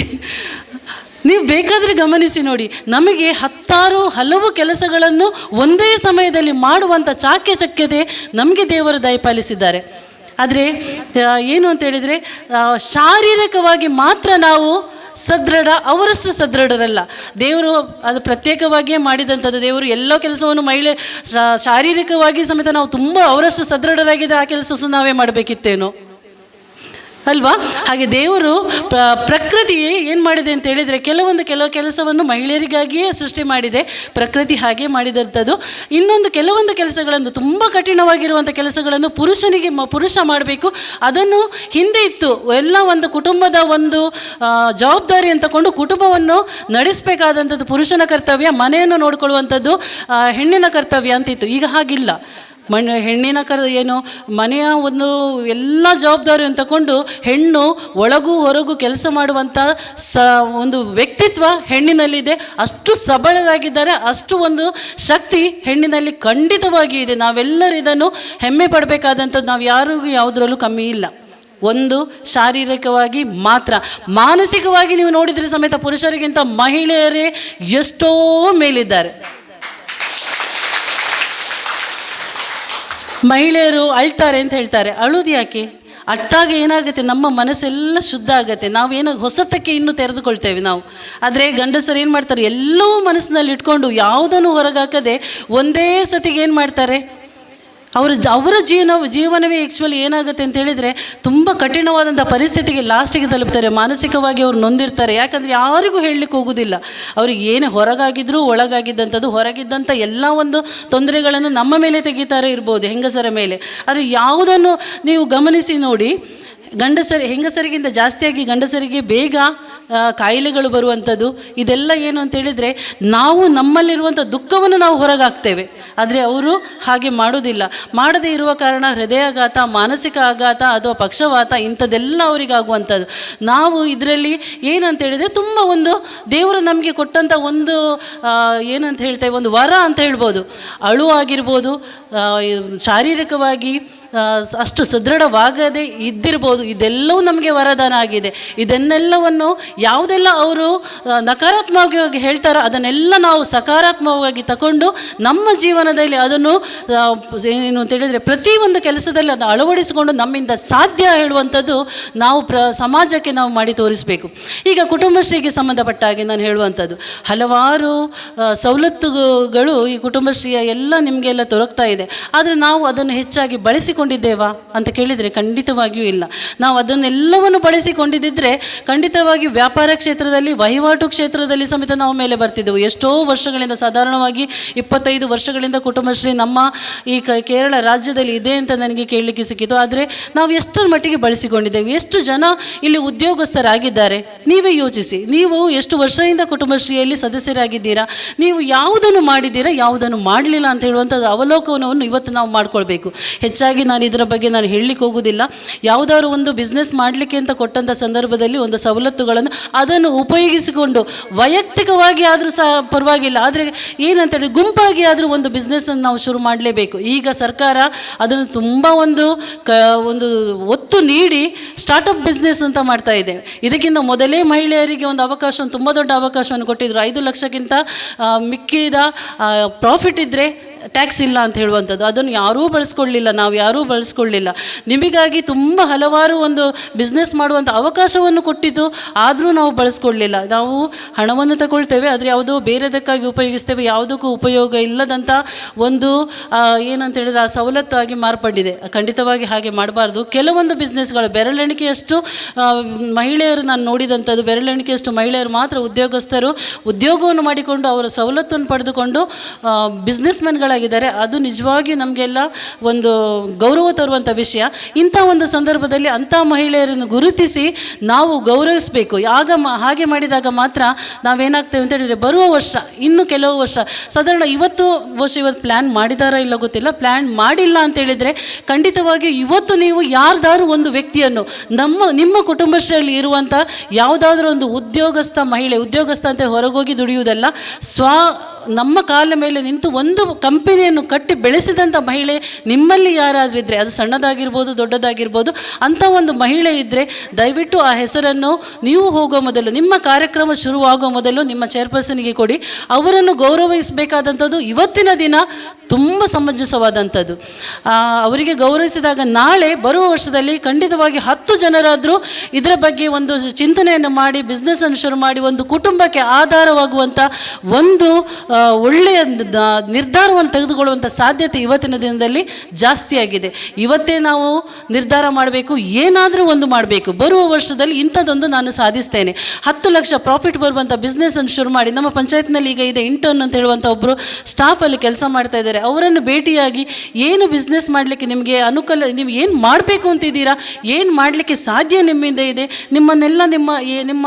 ನೀವು ಬೇಕಾದರೆ ಗಮನಿಸಿ ನೋಡಿ, ನಮಗೆ 10 ಹಲವು ಕೆಲಸಗಳನ್ನು ಒಂದೇ ಸಮಯದಲ್ಲಿ ಮಾಡುವಂಥ ಚಾಕಚಕ್ಯತೆ ನಮಗೆ ದೇವರು ದಯಪಾಲಿಸಿದ್ದಾರೆ. ಆದರೆ ಏನು ಅಂತ ಹೇಳಿದರೆ, ಶಾರೀರಿಕವಾಗಿ ಮಾತ್ರ ನಾವು ಸದೃಢ, ಅವರಷ್ಟು ಸದೃಢರಲ್ಲ. ದೇವರು ಅದು ಪ್ರತ್ಯೇಕವಾಗಿಯೇ ಮಾಡಿದಂಥದ್ದು. ದೇವರು ಎಲ್ಲ ಕೆಲಸವನ್ನು ಮಹಿಳೆ ಶಾರೀರಿಕವಾಗಿ ಸಮೇತ ನಾವು ತುಂಬ ಅವರಷ್ಟು ಸದೃಢರಾಗಿದ್ದರೆ ಆ ಕೆಲಸ ಸಹ ನಾವೇ ಮಾಡಬೇಕಿತ್ತೇನೋ ಅಲ್ವಾ? ಹಾಗೆ ದೇವರು ಪ್ರಕೃತಿಯೇ ಏನು ಮಾಡಿದೆ ಅಂತ ಹೇಳಿದರೆ, ಕೆಲವು ಕೆಲಸವನ್ನು ಮಹಿಳೆಯರಿಗಾಗಿಯೇ ಸೃಷ್ಟಿ ಮಾಡಿದೆ, ಪ್ರಕೃತಿ ಹಾಗೆ ಮಾಡಿದಂಥದ್ದು. ಇನ್ನೊಂದು ಕೆಲವೊಂದು ಕೆಲಸಗಳನ್ನು, ತುಂಬ ಕಠಿಣವಾಗಿರುವಂಥ ಕೆಲಸಗಳನ್ನು ಪುರುಷ ಮಾಡಬೇಕು. ಅದನ್ನು ಹಿಂದೆ ಇತ್ತು, ಎಲ್ಲ ಒಂದು ಕುಟುಂಬದ ಒಂದು ಜವಾಬ್ದಾರಿ ಅಂತ ತಗೊಂಡು ಕುಟುಂಬವನ್ನು ನಡೆಸಬೇಕಾದಂಥದ್ದು ಪುರುಷನ ಕರ್ತವ್ಯ, ಮನೆಯನ್ನು ನೋಡಿಕೊಳ್ಳುವಂಥದ್ದು ಹೆಣ್ಣಿನ ಕರ್ತವ್ಯ ಅಂತಿತ್ತು. ಈಗ ಹಾಗಿಲ್ಲ. ಹೆಣ್ಣಿನ ಏನು ಮನೆಯ ಒಂದು ಎಲ್ಲ ಜವಾಬ್ದಾರಿಯನ್ನು ತಗೊಂಡು ಹೆಣ್ಣು ಒಳಗೂ ಹೊರಗೂ ಕೆಲಸ ಮಾಡುವಂಥ ಒಂದು ವ್ಯಕ್ತಿತ್ವ ಹೆಣ್ಣಿನಲ್ಲಿದೆ. ಅಷ್ಟು ಸಬಲರಾಗಿದ್ದಾರೆ, ಅಷ್ಟು ಒಂದು ಶಕ್ತಿ ಹೆಣ್ಣಿನಲ್ಲಿ ಖಂಡಿತವಾಗಿ ಇದೆ. ನಾವೆಲ್ಲರೂ ಇದನ್ನು ಹೆಮ್ಮೆ ಪಡಬೇಕಾದಂಥದ್ದು. ನಾವು ಯಾರಿಗೂ ಯಾವುದರಲ್ಲೂ ಕಮ್ಮಿ ಇಲ್ಲ. ಒಂದು ಶಾರೀರಿಕವಾಗಿ ಮಾತ್ರ, ಮಾನಸಿಕವಾಗಿ ನೀವು ನೋಡಿದರೆ ಸಮೇತ ಪುರುಷರಿಗಿಂತ ಮಹಿಳೆಯರೇ ಎಷ್ಟೋ ಮೇಲಿದ್ದಾರೆ. ಮಹಿಳೆಯರು ಅಳ್ತಾರೆ ಅಂತ ಹೇಳ್ತಾರೆ. ಅಳೋದು ಯಾಕೆ? ಅತ್ತಾಗ ಏನಾಗುತ್ತೆ, ನಮ್ಮ ಮನಸ್ಸೆಲ್ಲ ಶುದ್ಧ ಆಗುತ್ತೆ. ನಾವೇನೋ ಹೊಸತಕ್ಕೆ ಇನ್ನೂ ತೆರೆದುಕೊಳ್ತೇವೆ ನಾವು. ಆದರೆ ಗಂಡಸರು ಏನು ಮಾಡ್ತಾರೆ, ಎಲ್ಲವೂ ಮನಸ್ಸಿನಲ್ಲಿ ಇಟ್ಕೊಂಡು ಯಾವುದನ್ನು ಹೊರಗಾಕದೆ ಒಂದೇ ಸತಿಗೆ ಏನು ಮಾಡ್ತಾರೆ, ಅವರ ಅವರ ಜೀವನವೇ ಆ್ಯಕ್ಚುಲಿ ಏನಾಗುತ್ತೆ ಅಂತ ಹೇಳಿದರೆ ತುಂಬ ಕಠಿಣವಾದಂಥ ಪರಿಸ್ಥಿತಿಗೆ ಲಾಸ್ಟಿಗೆ ತಲುಪ್ತಾರೆ. ಮಾನಸಿಕವಾಗಿ ಅವ್ರು ನೊಂದಿರ್ತಾರೆ. ಯಾಕಂದರೆ ಯಾರಿಗೂ ಹೇಳಲಿಕ್ಕೆ ಹೋಗೋದಿಲ್ಲ. ಅವ್ರಿಗೆ ಏನೇ ಹೊರಗಾಗಿದ್ದರೂ ಒಳಗಾಗಿದ್ದಂಥದ್ದು, ಹೊರಗಿದ್ದಂಥ ಎಲ್ಲ ಒಂದು ತೊಂದರೆಗಳನ್ನು ನಮ್ಮ ಮೇಲೆ ತೆಗಿತಾರೆ ಇರ್ಬೋದು, ಹೆಂಗಸರ ಮೇಲೆ. ಆದರೆ ಯಾವುದನ್ನು ನೀವು ಗಮನಿಸಿ ನೋಡಿ, ಹೆಂಗಸರಿಗಿಂತ ಜಾಸ್ತಿಯಾಗಿ ಗಂಡಸರಿಗೆ ಬೇಗ ಕಾಯಿಲೆಗಳು ಬರುವಂಥದ್ದು. ಇದೆಲ್ಲ ಏನು ಅಂತೇಳಿದರೆ ನಾವು ನಮ್ಮಲ್ಲಿರುವಂಥ ದುಃಖವನ್ನು ನಾವು ಹೊರಗಾಕ್ತೇವೆ. ಆದರೆ ಅವರು ಹಾಗೆ ಮಾಡೋದಿಲ್ಲ. ಮಾಡದೇ ಇರುವ ಕಾರಣ ಹೃದಯಾಘಾತ, ಮಾನಸಿಕ ಆಘಾತ ಅಥವಾ ಪಕ್ಷವಾತ ಇಂಥದ್ದೆಲ್ಲ ಅವರಿಗಾಗುವಂಥದ್ದು. ನಾವು ಇದರಲ್ಲಿ ಏನಂತೇಳಿದರೆ ತುಂಬ ಒಂದು ದೇವರು ನಮಗೆ ಕೊಟ್ಟಂಥ ಒಂದು ಏನಂತ ಹೇಳ್ತೇವೆ, ಒಂದು ವರ ಅಂತ ಹೇಳ್ಬೋದು. ಅಳು ಆಗಿರ್ಬೋದು, ಶಾರೀರಿಕವಾಗಿ ಅಷ್ಟು ಸದೃಢವಾಗದೇ ಇದ್ದಿರ್ಬೋದು, ಇದೆಲ್ಲವೂ ನಮಗೆ ವರದಾನ ಆಗಿದೆ. ಇದನ್ನೆಲ್ಲವನ್ನು ಯಾವುದೆಲ್ಲ ಅವರು ನಕಾರಾತ್ಮಕವಾಗಿ ಹೇಳ್ತಾರೋ ಅದನ್ನೆಲ್ಲ ನಾವು ಸಕಾರಾತ್ಮಕವಾಗಿ ತಗೊಂಡು ನಮ್ಮ ಜೀವನದಲ್ಲಿ ಅದನ್ನು ಏನು ಅಂತೇಳಿದರೆ ಪ್ರತಿಯೊಂದು ಕೆಲಸದಲ್ಲಿ ಅದನ್ನು ಅಳವಡಿಸಿಕೊಂಡು ನಮ್ಮಿಂದ ಸಾಧ್ಯ ಹೇಳುವಂಥದ್ದು ನಾವು ಸಮಾಜಕ್ಕೆ ನಾವು ಮಾಡಿ ತೋರಿಸಬೇಕು. ಈಗ ಕುಟುಂಬಶ್ರೀಗೆ ಸಂಬಂಧಪಟ್ಟ ಹಾಗೆ ನಾನು ಹೇಳುವಂಥದ್ದು ಹಲವಾರು ಸವಲತ್ತುಗಳು ಈ ಕುಟುಂಬಶ್ರೀಯ ಎಲ್ಲ ನಿಮಗೆಲ್ಲ ದೊರಕ್ತಾ ಇದೆ. ಆದರೆ ನಾವು ಅದನ್ನು ಹೆಚ್ಚಾಗಿ ಬಳಸಿಕೊಂಡಿದ್ದೇವಾ ಅಂತ ಕೇಳಿದರೆ ಖಂಡಿತವಾಗಿಯೂ ಇಲ್ಲ. ನಾವು ಅದನ್ನೆಲ್ಲವನ್ನು ಬಳಸಿಕೊಂಡಿದ್ದರೆ ಖಂಡಿತವಾಗಿ ವ್ಯಾಪಾರ ಕ್ಷೇತ್ರದಲ್ಲಿ, ವಹಿವಾಟು ಕ್ಷೇತ್ರದಲ್ಲಿ ಸಮೇತ ನಾವು ಮೇಲೆ ಬರ್ತಿದ್ದೆವು. ಎಷ್ಟೋ ವರ್ಷಗಳಿಂದ, ಸಾಧಾರಣವಾಗಿ 25 ವರ್ಷಗಳಿಂದ ಕುಟುಂಬಶ್ರೀ ನಮ್ಮ ಈ ಕೇರಳ ರಾಜ್ಯದಲ್ಲಿ ಇದೆ ಅಂತ ನನಗೆ ಕೇಳಲಿಕ್ಕೆ ಸಿಕ್ಕಿತು. ಆದರೆ ನಾವು ಎಷ್ಟರ ಮಟ್ಟಿಗೆ ಬಳಸಿಕೊಂಡಿದ್ದೇವೆ, ಎಷ್ಟು ಜನ ಇಲ್ಲಿ ಉದ್ಯೋಗಸ್ಥರಾಗಿದ್ದಾರೆ ನೀವೇ ಯೋಚಿಸಿ. ನೀವು ಎಷ್ಟು ವರ್ಷದಿಂದ ಕುಟುಂಬಶ್ರೀಯಲ್ಲಿ ಸದಸ್ಯರಾಗಿದ್ದೀರಾ, ನೀವು ಯಾವುದನ್ನು ಮಾಡಿದ್ದೀರಾ, ಯಾವುದನ್ನು ಮಾಡಲಿಲ್ಲ ಅಂತ ಹೇಳುವಂಥದ್ದು ಅವಲೋಕನವನ್ನು ಇವತ್ತು ನಾವು ಮಾಡ್ಕೊಳ್ಬೇಕು. ಹೆಚ್ಚಾಗಿ ನಾನು ಇದರ ಬಗ್ಗೆ ನಾನು ಹೇಳಲಿಕ್ಕೆ ಹೋಗುವುದಿಲ್ಲ. ಯಾವುದಾದ್ರು ಒಂದು ಬಿಸ್ನೆಸ್ ಮಾಡಲಿಕ್ಕೆ ಅಂತ ಕೊಟ್ಟಂಥ ಸಂದರ್ಭದಲ್ಲಿ ಒಂದು ಸವಲತ್ತುಗಳನ್ನು ಅದನ್ನು ಉಪಯೋಗಿಸಿಕೊಂಡು ವೈಯಕ್ತಿಕವಾಗಿ ಆದರೂ ಸಹ ಪರವಾಗಿಲ್ಲ, ಆದರೆ ಏನಂತೇಳಿ ಗುಂಪಾಗಿ ಆದರೂ ಒಂದು ಬಿಸ್ನೆಸ್ಸನ್ನು ನಾವು ಶುರು ಮಾಡಲೇಬೇಕು. ಈಗ ಸರ್ಕಾರ ಅದನ್ನು ತುಂಬ ಒಂದು ಒಂದು ಒತ್ತು ನೀಡಿ ಸ್ಟಾರ್ಟಪ್ ಬಿಸ್ನೆಸ್ ಅಂತ ಮಾಡ್ತಾ ಇದೆ. ಇದಕ್ಕಿಂತ ಮೊದಲೇ ಮಹಿಳೆಯರಿಗೆ ಒಂದು ಅವಕಾಶವನ್ನು, ತುಂಬ ದೊಡ್ಡ ಅವಕಾಶವನ್ನು ಕೊಟ್ಟಿದ್ದರು. 5 ಲಕ್ಷಕ್ಕಿಂತ ಮಿಕ್ಕಿದ ಪ್ರಾಫಿಟ್ ಇದ್ದರೆ ಟ್ಯಾಕ್ಸ್ ಇಲ್ಲ ಅಂತ ಹೇಳುವಂಥದ್ದು. ಅದನ್ನು ಯಾರೂ ಬಳಸ್ಕೊಳ್ಳಿಲ್ಲ, ನಾವು ಯಾರೂ ಬಳಸ್ಕೊಳ್ಳಿಲ್ಲ. ನಿಮಗಾಗಿ ತುಂಬ ಹಲವಾರು ಒಂದು ಬಿಸ್ನೆಸ್ ಮಾಡುವಂಥ ಅವಕಾಶವನ್ನು ಕೊಟ್ಟಿದ್ದು, ಆದರೂ ನಾವು ಬಳಸ್ಕೊಳ್ಳಿಲ್ಲ. ನಾವು ಹಣವನ್ನು ತಗೊಳ್ತೇವೆ, ಆದರೆ ಯಾವುದೋ ಬೇರೆದಕ್ಕಾಗಿ ಉಪಯೋಗಿಸ್ತೇವೆ, ಯಾವುದಕ್ಕೂ ಉಪಯೋಗ ಇಲ್ಲದಂಥ ಒಂದು ಏನಂತ ಹೇಳಿದ್ರೆ ಆ ಸವಲತ್ತಾಗಿ ಮಾರ್ಪಟ್ಟಿದೆ. ಖಂಡಿತವಾಗಿ ಹಾಗೆ ಮಾಡಬಾರ್ದು. ಕೆಲವೊಂದು ಬಿಸ್ನೆಸ್ಗಳು ಬೆರಳೆಣಿಕೆಯಷ್ಟು ಮಹಿಳೆಯರು ನಾನು ನೋಡಿದಂಥದ್ದು, ಬೆರಳೆಣಿಕೆಯಷ್ಟು ಮಹಿಳೆಯರು ಮಾತ್ರ ಉದ್ಯೋಗಸ್ಥರು ಉದ್ಯೋಗವನ್ನು ಮಾಡಿಕೊಂಡು ಅವರ ಸವಲತ್ತನ್ನು ಪಡೆದುಕೊಂಡು ಬಿಸ್ನೆಸ್ ಮ್ಯಾನ್ಗಳಾಗಿದ್ದಾರೆ. ಅದು ನಿಜವಾಗಿಯೂ ನಮಗೆಲ್ಲ ಒಂದು ಗೌರವ ತರುವಂಥ ವಿಷಯ. ಇಂಥ ಒಂದು ಸಂದರ್ಭದಲ್ಲಿ ಅಂಥ ಮಹಿಳೆಯರನ್ನು ಗುರುತಿಸಿ ನಾವು ಗೌರವಿಸಬೇಕು. ಆಗ ಹಾಗೆ ಮಾಡಿದಾಗ ಮಾತ್ರ ನಾವೇನಾಗ್ತೇವೆ ಅಂತ ಹೇಳಿದರೆ, ಬರುವ ವರ್ಷ, ಇನ್ನು ಕೆಲವು ವರ್ಷ, ಸಾಧಾರಣ ಇವತ್ತು ವರ್ಷ, ಇವತ್ತು ಪ್ಲ್ಯಾನ್ ಮಾಡಿದಾರಾ ಇಲ್ಲ ಗೊತ್ತಿಲ್ಲ, ಪ್ಲ್ಯಾನ್ ಮಾಡಿಲ್ಲ ಅಂತೇಳಿದರೆ ಖಂಡಿತವಾಗಿಯೂ ಇವತ್ತು ನೀವು ಯಾರ್ದಾದ್ರೂ ಒಂದು ವ್ಯಕ್ತಿಯನ್ನು ನಿಮ್ಮ ಕುಟುಂಬಶ್ರೀಯಲ್ಲಿ ಇರುವಂಥ ಯಾವುದಾದ್ರೂ ಒಂದು ಉದ್ಯೋಗಸ್ಥ ಮಹಿಳೆ, ಉದ್ಯೋಗಸ್ಥ ಅಂತ ಹೊರಗೋಗಿ ದುಡಿಯುವುದಲ್ಲ, ನಮ್ಮ ಕಾಲ ಮೇಲೆ ನಿಂತು ಒಂದು ಕಂಪನಿಯನ್ನು ಕಟ್ಟಿ ಬೆಳೆಸಿದಂಥ ಮಹಿಳೆ ನಿಮ್ಮಲ್ಲಿ ಯಾರಾದರೂ ಇದ್ದರೆ, ಅದು ಸಣ್ಣದಾಗಿರ್ಬೋದು ದೊಡ್ಡದಾಗಿರ್ಬೋದು, ಅಂಥ ಒಂದು ಮಹಿಳೆ ಇದ್ದರೆ ದಯವಿಟ್ಟು ಆ ಹೆಸರನ್ನು ನೀವು ಹೋಗೋ ಮೊದಲು, ನಿಮ್ಮ ಕಾರ್ಯಕ್ರಮ ಶುರುವಾಗೋ ಮೊದಲು ನಿಮ್ಮ ಚೇರ್ಪರ್ಸನ್ಗೆ ಕೊಡಿ. ಅವರನ್ನು ಗೌರವಿಸಬೇಕಾದಂಥದ್ದು ಇವತ್ತಿನ ದಿನ ತುಂಬ ಸಮಂಜಸವಾದಂಥದ್ದು. ಅವರಿಗೆ ಗೌರವಿಸಿದಾಗ ನಾಳೆ ಬರುವ ವರ್ಷದಲ್ಲಿ ಖಂಡಿತವಾಗಿ 10 ಜನರಾದರೂ ಇದರ ಬಗ್ಗೆ ಒಂದು ಚಿಂತನೆಯನ್ನು ಮಾಡಿ ಬಿಸ್ನೆಸ್ಸನ್ನು ಶುರು ಮಾಡಿ ಒಂದು ಕುಟುಂಬಕ್ಕೆ ಆಧಾರವಾಗುವಂಥ ಒಂದು ಒಳ್ಳೆಯ ನಿರ್ಧಾರವನ್ನು ತೆಗೆದುಕೊಳ್ಳುವಂಥ ಸಾಧ್ಯತೆ ಇವತ್ತಿನ ದಿನದಲ್ಲಿ ಜಾಸ್ತಿಯಾಗಿದೆ. ಇವತ್ತೇ ನಾವು ನಿರ್ಧಾರ ಮಾಡಬೇಕು, ಏನಾದರೂ ಒಂದು ಮಾಡಬೇಕು. ಬರುವ ವರ್ಷದಲ್ಲಿ ಇಂಥದ್ದೊಂದು ನಾನು ಸಾಧಿಸ್ತೇನೆ, 10 ಲಕ್ಷ ಪ್ರಾಫಿಟ್ ಬರುವಂಥ ಬಿಸ್ನೆಸ್ಸನ್ನು ಶುರು ಮಾಡಿ. ನಮ್ಮ ಪಂಚಾಯತ್ನಲ್ಲಿ ಈಗ ಇದೆ ಇಂಟರ್ನ್ ಅಂತ ಹೇಳುವಂಥ ಒಬ್ಬರು ಸ್ಟಾಫಲ್ಲಿ ಕೆಲಸ ಮಾಡ್ತಾ ಇದ್ದಾರೆ. ಅವರನ್ನು ಭೇಟಿಯಾಗಿ ಏನು ಬಿಸ್ನೆಸ್ ಮಾಡಲಿಕ್ಕೆ ನಿಮಗೆ ಅನುಕೂಲ, ನೀವು ಏನು ಮಾಡಬೇಕು ಅಂತಿದ್ದೀರಾ, ಏನು ಮಾಡಲಿಕ್ಕೆ ಸಾಧ್ಯ ನಿಮ್ಮಿಂದ ಇದೆ, ನಿಮ್ಮನ್ನೆಲ್ಲ ನಿಮ್ಮ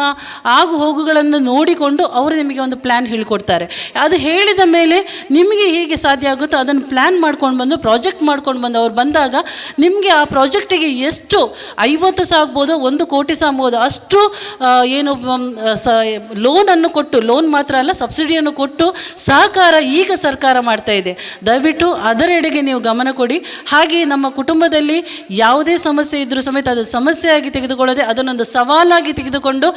ಆಗು ಹೋಗುಗಳನ್ನು ನೋಡಿಕೊಂಡು ಅವರು ನಿಮಗೆ ಒಂದು ಪ್ಲ್ಯಾನ್ ಹೇಳಿಕೊಡ್ತಾರೆ. ಅದು ಹೇಳಿದ ಮೇಲೆ ನಿಮಗೆ ಹೇಗೆ ಸಾಧ್ಯ ಆಗುತ್ತೋ ಅದನ್ನು ಪ್ಲ್ಯಾನ್ ಮಾಡ್ಕೊಂಡು ಬಂದು, ಪ್ರಾಜೆಕ್ಟ್ ಮಾಡ್ಕೊಂಡು ಬಂದು ಅವ್ರು ಬಂದಾಗ ನಿಮಗೆ ಆ ಪ್ರಾಜೆಕ್ಟಿಗೆ ಎಷ್ಟು 50 ಸಹ ಆಗ್ಬೋದು, 1 ಕೋಟಿ ಸಹ ಆಗ್ಬೋದು, ಅಷ್ಟು ಏನು ಸ ಲೋನನ್ನು ಕೊಟ್ಟು, ಲೋನ್ ಮಾತ್ರ ಅಲ್ಲ, ಸಬ್ಸಿಡಿಯನ್ನು ಕೊಟ್ಟು ಸಹಕಾರ ಈಗ ಸರ್ಕಾರ ಮಾಡ್ತಾ ಇದೆ. ದಯವಿಟ್ಟು ಅದರೆಡೆಗೆ ನೀವು ಗಮನ ಕೊಡಿ. ಹಾಗೆಯೇ ನಮ್ಮ ಕುಟುಂಬದಲ್ಲಿ ಯಾವುದೇ ಸಮಸ್ಯೆ ಇದ್ದರೂ ಸಮೇತ ಅದು ಸಮಸ್ಯೆಯಾಗಿ ತೆಗೆದುಕೊಳ್ಳದೆ ಅದನ್ನೊಂದು ಸವಾಲಾಗಿ ತೆಗೆದುಕೊಂಡು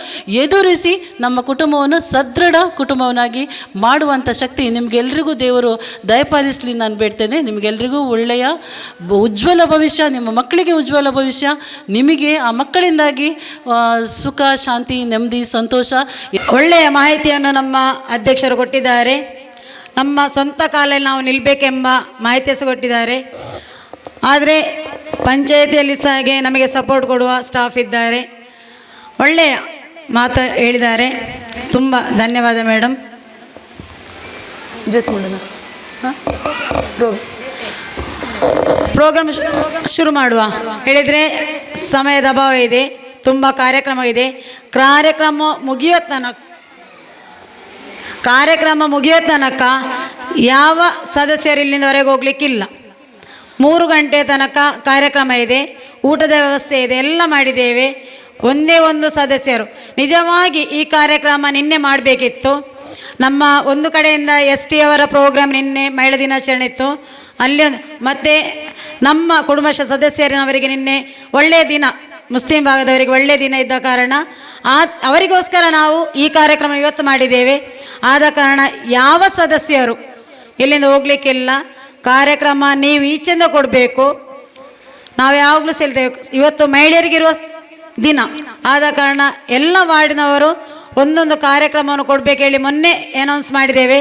ಎದುರಿಸಿ ನಮ್ಮ ಕುಟುಂಬವನ್ನು ಸದೃಢ ಕುಟುಂಬವನ್ನಾಗಿ ಮಾಡುವಂಥ ಶಕ್ತಿ ನಿಮಗೆಲ್ರಿಗೂ ದೇವರು ದಯಪಾಲಿಸಲಿ ನಾನು ಬೇಡ್ತೇನೆ. ನಿಮಗೆಲ್ರಿಗೂ ಒಳ್ಳೆಯ ಉಜ್ವಲ ಭವಿಷ್ಯ, ನಿಮ್ಮ ಮಕ್ಕಳಿಗೆ ಉಜ್ವಲ ಭವಿಷ್ಯ, ನಿಮಗೆ ಆ ಮಕ್ಕಳಿಂದಾಗಿ ಸುಖ, ಶಾಂತಿ, ನೆಮ್ಮದಿ, ಸಂತೋಷ. ಒಳ್ಳೆಯ ಮಾಹಿತಿಯನ್ನು ನಮ್ಮ ಅಧ್ಯಕ್ಷರು ಕೊಟ್ಟಿದ್ದಾರೆ. ನಮ್ಮ ಸ್ವಂತ ಕಾಲಲ್ಲಿ ನಾವು ನಿಲ್ಲಬೇಕೆಂಬ ಮಾಹಿತಿ ಸಹ ಕೊಟ್ಟಿದ್ದಾರೆ. ಆದರೆ ಪಂಚಾಯಿತಿಯಲ್ಲಿ ಸಹ ಹಾಗೆ ನಮಗೆ ಸಪೋರ್ಟ್ ಕೊಡುವ ಸ್ಟಾಫ್ ಇದ್ದಾರೆ. ಒಳ್ಳೆಯ ಮಾತು ಹೇಳಿದ್ದಾರೆ. ತುಂಬ ಧನ್ಯವಾದ ಮೇಡಮ್. ಜೊತೆ ಹಾಂ ಪ್ರೋಗ್ರಾಮ್ ಶುರು ಮಾಡುವ ಹೇಳಿದರೆ ಸಮಯದ ಅಭಾವ ಇದೆ, ತುಂಬ ಕಾರ್ಯಕ್ರಮ ಇದೆ. ಕಾರ್ಯಕ್ರಮ ಮುಗಿಯೋ ತನಕ ಯಾವ ಸದಸ್ಯರು ಇಲ್ಲಿಂದವರೆಗೆ ಹೋಗ್ಲಿಕ್ಕಿಲ್ಲ. 3 ಗಂಟೆ ತನಕ ಕಾರ್ಯಕ್ರಮ ಇದೆ. ಊಟದ ವ್ಯವಸ್ಥೆ ಇದೆ, ಎಲ್ಲ ಮಾಡಿದ್ದೇವೆ. ಒಂದೇ ಒಂದು ಸದಸ್ಯರು, ನಿಜವಾಗಿ ಈ ಕಾರ್ಯಕ್ರಮ ನಿನ್ನೆ ಮಾಡಬೇಕಿತ್ತು. ನಮ್ಮ ಒಂದು ಕಡೆಯಿಂದ ಎಸ್ ಟಿ ಅವರ ಪ್ರೋಗ್ರಾಮ್ ನಿನ್ನೆ ಮಹಿಳಾ ದಿನಾಚರಣೆ ಇತ್ತು ಅಲ್ಲಿ. ಮತ್ತು ನಮ್ಮ ಕುಟುಂಬ ಸದಸ್ಯರಿನವರಿಗೆ ನಿನ್ನೆ ಒಳ್ಳೆಯ ದಿನ, ಮುಸ್ಲಿಂ ಭಾಗದವರಿಗೆ ಒಳ್ಳೆಯ ದಿನ ಇದ್ದ ಕಾರಣ ಅವರಿಗೋಸ್ಕರ ನಾವು ಈ ಕಾರ್ಯಕ್ರಮ ಇವತ್ತು ಮಾಡಿದ್ದೇವೆ. ಆದ ಕಾರಣ ಯಾವ ಸದಸ್ಯರು ಇಲ್ಲಿಂದ ಹೋಗ್ಲಿಕ್ಕಿಲ್ಲ. ಕಾರ್ಯಕ್ರಮ ನೀವು ಈಚೆಯಿಂದ ಕೊಡಬೇಕು. ನಾವು ಯಾವಾಗಲೂ ಹೇಳ್ತೇವೆ, ಇವತ್ತು ಮಹಿಳೆಯರಿಗಿರುವ ದಿನ. ಆದ ಕಾರಣ ಎಲ್ಲ ವಾರ್ಡಿನವರು ಒಂದೊಂದು ಕಾರ್ಯಕ್ರಮವನ್ನು ಕೊಡಬೇಕು ಹೇಳಿ ಮೊನ್ನೆ ಅನೌನ್ಸ್ ಮಾಡಿದ್ದೇವೆ.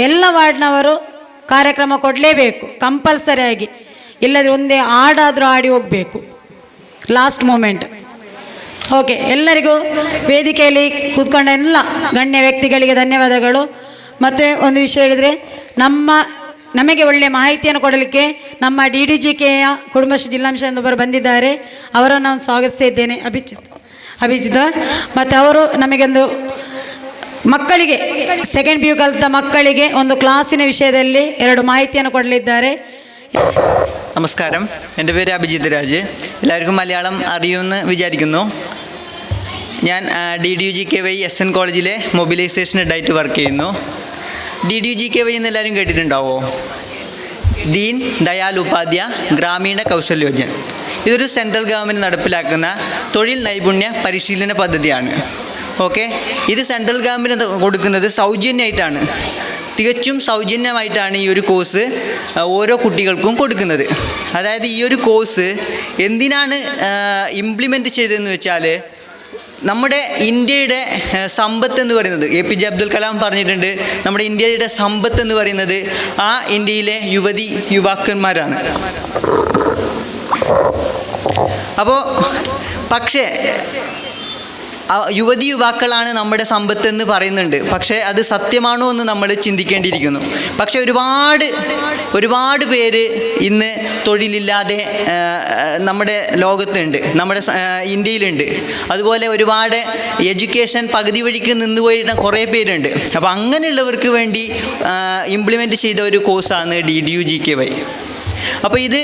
ಎಲ್ಲ ವಾರ್ಡ್ನವರು ಕಾರ್ಯಕ್ರಮ ಕೊಡಲೇಬೇಕು ಕಂಪಲ್ಸರಿಯಾಗಿ. ಇಲ್ಲದ್ರೆ ಒಂದೇ ಹಾಡಾದರೂ ಹಾಡಿ ಹೋಗಬೇಕು last moment. Okay, ಎಲ್ಲರಿಗೂ, ವೇದಿಕೆಯಲ್ಲಿ ಕೂತ್ಕೊಂಡ ಎಲ್ಲ ಗಣ್ಯ ವ್ಯಕ್ತಿಗಳಿಗೆ ಧನ್ಯವಾದಗಳು. ಮತ್ತು ಒಂದು ವಿಷಯ ಹೇಳಿದರೆ, ನಮಗೆ ಒಳ್ಳೆಯ ಮಾಹಿತಿಯನ್ನು ಕೊಡಲಿಕ್ಕೆ ನಮ್ಮ ಡಿಡಿಜಿಕೆಯ ಕುಟುಂಬಶ್ರೀ ಜಿಲ್ಲಾ ಮಿಷನ್ ಒಬ್ಬರು ಬಂದಿದ್ದಾರೆ. ಅವರನ್ನು ನಾನು ಸ್ವಾಗತಿಸ್ತಾ ಇದ್ದೇನೆ, ಅಭಿಜಿತ್ ಅಭಿಜಿತ್. ಮತ್ತು ಅವರು ನಮಗೊಂದು ಮಕ್ಕಳಿಗೆ, ಸೆಕೆಂಡ್ ಪಿಯು ಕಲಿತ ಮಕ್ಕಳಿಗೆ ಒಂದು ಕ್ಲಾಸಿನ ವಿಷಯದಲ್ಲಿ ಎರಡು ಮಾಹಿತಿಯನ್ನು ಕೊಡಲಿದ್ದಾರೆ. നമസ്കാരം. എൻ്റെ പേര് അഭിജിത്ത് രാജ്. എല്ലാവർക്കും മലയാളം അറിയുമെന്ന് വിചാരിക്കുന്നു. ഞാൻ ഡിഡിയു ജികെവൈ എസ്എൻ കോളേജിലെ മൊബിലൈസേഷൻ ഹെഡായിട്ട് വർക്ക് ചെയ്യുന്നു. ഡിഡിയു ജികെവൈ എന്ന് എല്ലാവരും കേട്ടിട്ടുണ്ടാവോ? ദീൻ ദയാൽ ഉപാധ്യായ ഗ്രാമീണ കൗശൽ യോജന. ഇതൊരു സെൻട്രൽ ഗവൺമെൻറ് നടപ്പിലാക്കുന്ന തൊഴിൽ നൈപുണ്യ പരിശീലന പദ്ധതിയാണ്. ഓക്കെ, ഇത് സെൻട്രൽ ഗവൺമെൻറ് കൊടുക്കുന്നത് സൗജന്യമായിട്ടാണ്. തികച്ചും സൗജന്യമായിട്ടാണ് ഈ ഒരു കോഴ്സ് ഓരോ കുട്ടികൾക്കും കൊടുക്കുന്നത്. അതായത് ഈ ഒരു കോഴ്സ് എന്തിനാണ് ഇംപ്ലിമെൻറ്റ് ചെയ്തതെന്ന് വെച്ചാൽ, നമ്മുടെ ഇന്ത്യയുടെ സമ്പത്ത് എന്ന് പറയുന്നത്, എപിജെ അബ്ദുൽ കലാം പറഞ്ഞിട്ടുണ്ട്, നമ്മുടെ ഇന്ത്യയുടെ സമ്പത്ത് എന്ന് പറയുന്നത് ആ ഇന്ത്യയിലെ യുവതി യുവാക്കന്മാരാണ്. അപ്പോൾ പക്ഷേ യുവതി യുവാക്കളാണ് നമ്മുടെ സമ്പത്ത് എന്ന് പറയുന്നുണ്ട്. പക്ഷേ അത് സത്യമാണോ എന്ന് നമ്മൾ ചിന്തിക്കേണ്ടിയിരിക്കുന്നു. പക്ഷേ ഒരുപാട് ഒരുപാട് പേര് ഇന്ന് തൊഴിലില്ലാതെ നമ്മുടെ ലോകത്തുണ്ട്, നമ്മുടെ ഇന്ത്യയിലുണ്ട്. അതുപോലെ ഒരുപാട് എഡ്യൂക്കേഷൻ പകുതി വഴിക്ക് നിന്ന് പോയിട്ട് കുറേ പേരുണ്ട്. അപ്പോൾ അങ്ങനെയുള്ളവർക്ക് വേണ്ടി ഇംപ്ലിമെൻറ്റ് ചെയ്ത ഒരു കോഴ്സാണ് ഡിഡിയു ജികെവൈ. അപ്പോൾ ഇത്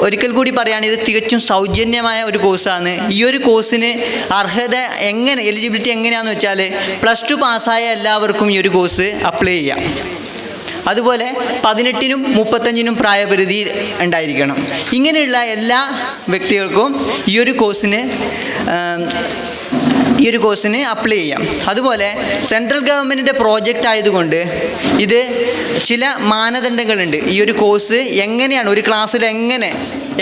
ഒരിക്കൽ കൂടി പറയുകയാണ്, ഇത് തികച്ചും സൗജന്യമായ ഒരു കോഴ്സാണ്. ഈ ഒരു കോഴ്സിന് അർഹത എങ്ങനെ, എലിജിബിലിറ്റി എങ്ങനെയാണെന്ന് വെച്ചാൽ, പ്ലസ് ടു പാസ്സായ എല്ലാവർക്കും ഈ ഒരു കോഴ്സ് അപ്ലൈ ചെയ്യാം. അതുപോലെ 18-നും 35-നും പ്രായപരിധി ഉണ്ടായിരിക്കണം. ഇങ്ങനെയുള്ള എല്ലാ വ്യക്തികൾക്കും ഈ ഒരു കോഴ്സിന് അപ്ലൈ ചെയ്യാം. അതുപോലെ സെൻട്രൽ ഗവൺമെൻറ്റിൻ്റെ പ്രോജക്റ്റ് ആയതുകൊണ്ട് ഇത് ചില മാനദണ്ഡങ്ങളുണ്ട്. ഈ ഒരു കോഴ്സ് എങ്ങനെയാണ്, ഒരു ക്ലാസ്സിൽ എങ്ങനെ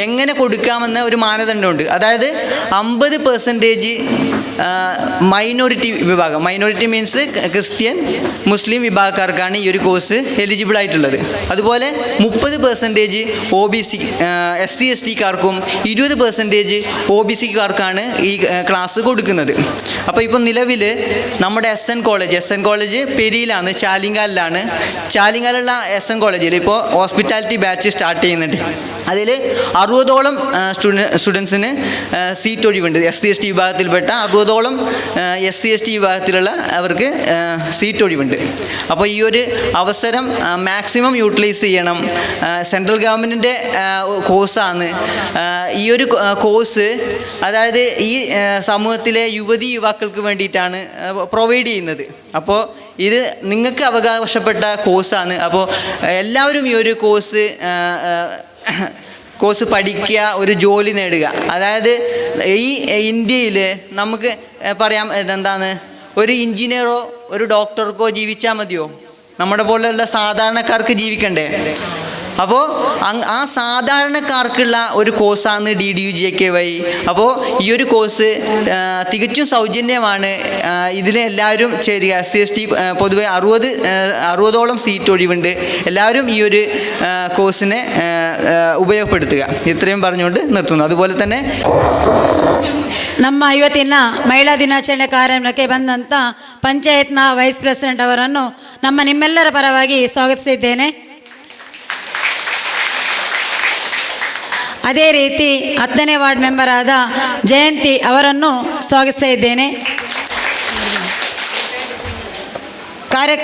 എങ്ങനെ കൊടുക്കാമെന്ന ഒരു മാനദണ്ഡമുണ്ട്. അതായത് 50% മൈനോറിറ്റി വിഭാഗം, minority means Christian, മുസ്ലിം വിഭാഗക്കാർക്കാണ് ഈ ഒരു കോഴ്സ് എലിജിബിൾ ആയിട്ടുള്ളത്. അതുപോലെ 30% ഒബിസി, എസ്സി, എസ്ടിക്കാർക്കും 20% ഒബിസിക്കാർക്കാണ് ഈ ക്ലാസ് കൊടുക്കുന്നത്. അപ്പോൾ ഇപ്പോൾ നിലവിൽ നമ്മുടെ SN college, SN college പെരിയയിലാണ്, ചാലിങ്കാലിലാണ്. ചാലിങ്കാലുള്ള എസ്എൻ കോളേജിൽ ഇപ്പോൾ hospitality batch start ചെയ്യുന്നുണ്ട്. അതിൽ 60-ഓളം സ്റ്റുഡൻസിന് സീറ്റ് ഒഴിവുണ്ട്. എസ്സി, എസ്ടി വിഭാഗത്തിൽപ്പെട്ട 60-ഓളം 60ഓളം എസ് സി എസ് ടി വിഭാഗത്തിലുള്ള അവർക്ക് സീറ്റ് ഒഴിവുണ്ട്. അപ്പോൾ ഈ ഒരു അവസരം മാക്സിമം യൂട്ടിലൈസ് ചെയ്യണം. സെൻട്രൽ ഗവൺമെൻറ്റിൻ്റെ കോഴ്സാണ് ഈ ഒരു കോഴ്സ്. അതായത് ഈ സമൂഹത്തിലെ യുവതി യുവാക്കൾക്ക് വേണ്ടിയിട്ടാണ് പ്രൊവൈഡ് ചെയ്യുന്നത്. അപ്പോൾ ഇത് നിങ്ങൾക്ക് അവകാശപ്പെട്ട കോഴ്സാണ്. അപ്പോൾ എല്ലാവരും ഈ ഒരു കോഴ്സ് കോഴ്സ് പഠിക്കുക, ഒരു ജോലി നേടുക. അതായത് ഈ ഇന്ത്യയിൽ നമുക്ക് പറയാം, ഇതെന്താണ്, ഒരു എഞ്ചിനീയറോ ഒരു ഡോക്ടർക്കോ ജീവിച്ചാൽ മതിയോ? നമ്മുടെ പോലെയുള്ള സാധാരണക്കാർക്ക് ജീവിക്കണ്ടേ? അപ്പോൾ ആ സാധാരണക്കാർക്കുള്ള ഒരു കോഴ്സാണ് ഡിഡിയു ജെകെവൈ. അപ്പോൾ ഈ ഒരു കോഴ്സ് തികച്ചും സൗജന്യമാണ്. ഇതിലെല്ലാവരും ചേരുക. എസ് സി എസ് ടി പൊതുവെ 60ഓളം സീറ്റ് ഒഴിവുണ്ട്. എല്ലാവരും ഈ ഒരു കോഴ്സിനെ ഉപയോഗപ്പെടുത്തുക. ഇത്രയും പറഞ്ഞുകൊണ്ട് നിർത്തുന്നു. അതുപോലെ തന്നെ ನಮ್ಮ ಇವತ್ತಿನ ಮಹಿಳಾ ದಿನಾಚರಣೆ ಕಾರ್ಯಕ್ರಮಕ್ಕೆ ಬಂದಂಥ ಪಂಚಾಯತ್ನ ವೈಸ್ ಪ್ರೆಸಿಡೆಂಟ್ ಅವರನ್ನು ನಮ್ಮ ನಿಮ್ಮೆಲ್ಲರ ಪರವಾಗಿ ಸ್ವಾಗತಿಸಿದ್ದೇನೆ. ಅದೇ ರೀತಿ 10ನೇ ವಾರ್ಡ್ ಮೆಂಬರ್ ಆದ ಜಯಂತಿ ಅವರನ್ನು ಸ್ವಾಗತಿಸ್ತಾ ಇದ್ದೇನೆ. ಕಾರ್ಯ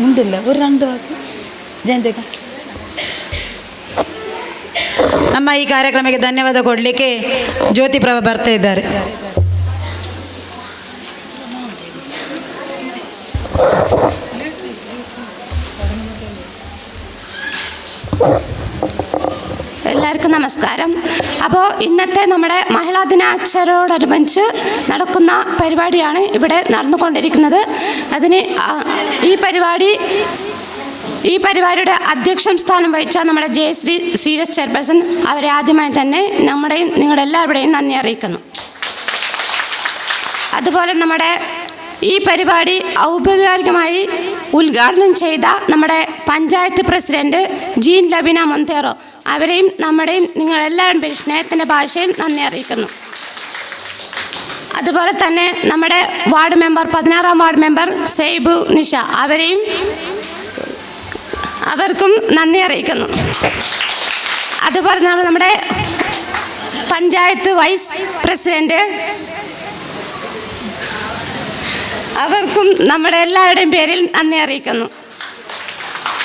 ಮುಂದಿಲ್ಲ ಒಂದು రెండు ಜಯಂತಿ. ನಮ್ಮ ಈ ಕಾರ್ಯಕ್ರಮಕ್ಕೆ ಧನ್ಯವಾದ ಕೊಡಲಿಕ್ಕೆ ಜ್ಯೋತಿ ಪ್ರಭಾ ಬರ್ತಾ ಇದ್ದಾರೆ. എല്ലാവർക്കും നമസ്കാരം. അപ്പോൾ ഇന്നത്തെ നമ്മുടെ മഹിളാ ദിനാചരണത്തോടനുബന്ധിച്ച് നടക്കുന്ന പരിപാടിയാണ് ഇവിടെ നടന്നുകൊണ്ടിരിക്കുന്നത്. അതിന് ഈ പരിപാടിയുടെ അധ്യക്ഷൻ സ്ഥാനം വഹിച്ച നമ്മുടെ ജയശ്രീ സീരിയസ് ചെയർപേഴ്സൺ അവരെ ആദ്യമായി തന്നെ നമ്മുടെയും നിങ്ങളുടെ എല്ലാവരുടെയും നന്ദി അറിയിക്കുന്നു. അതുപോലെ നമ്മുടെ ഈ പരിപാടി ഔപചാരികമായി ഉദ്ഘാടനം ചെയ്ത നമ്മുടെ പഞ്ചായത്ത് പ്രസിഡന്റ് ജീൻ ലബിന മൊന്തേറോ അവരെയും നമ്മുടെയും നിങ്ങളെല്ലാവരും പേര് സ്നേഹത്തിൻ്റെ ഭാഷയിൽ നന്ദി അറിയിക്കുന്നു. അതുപോലെ തന്നെ നമ്മുടെ ward member 16-ാം ward member Saibu Nisha അവരെയും അവർക്കും നന്ദി അറിയിക്കുന്നു. അതുപോലെ തന്നെ നമ്മുടെ പഞ്ചായത്ത് വൈസ് പ്രസിഡന്റ് അവർക്കും നമ്മുടെ എല്ലാവരുടെയും പേരിൽ നന്ദി അറിയിക്കുന്നു.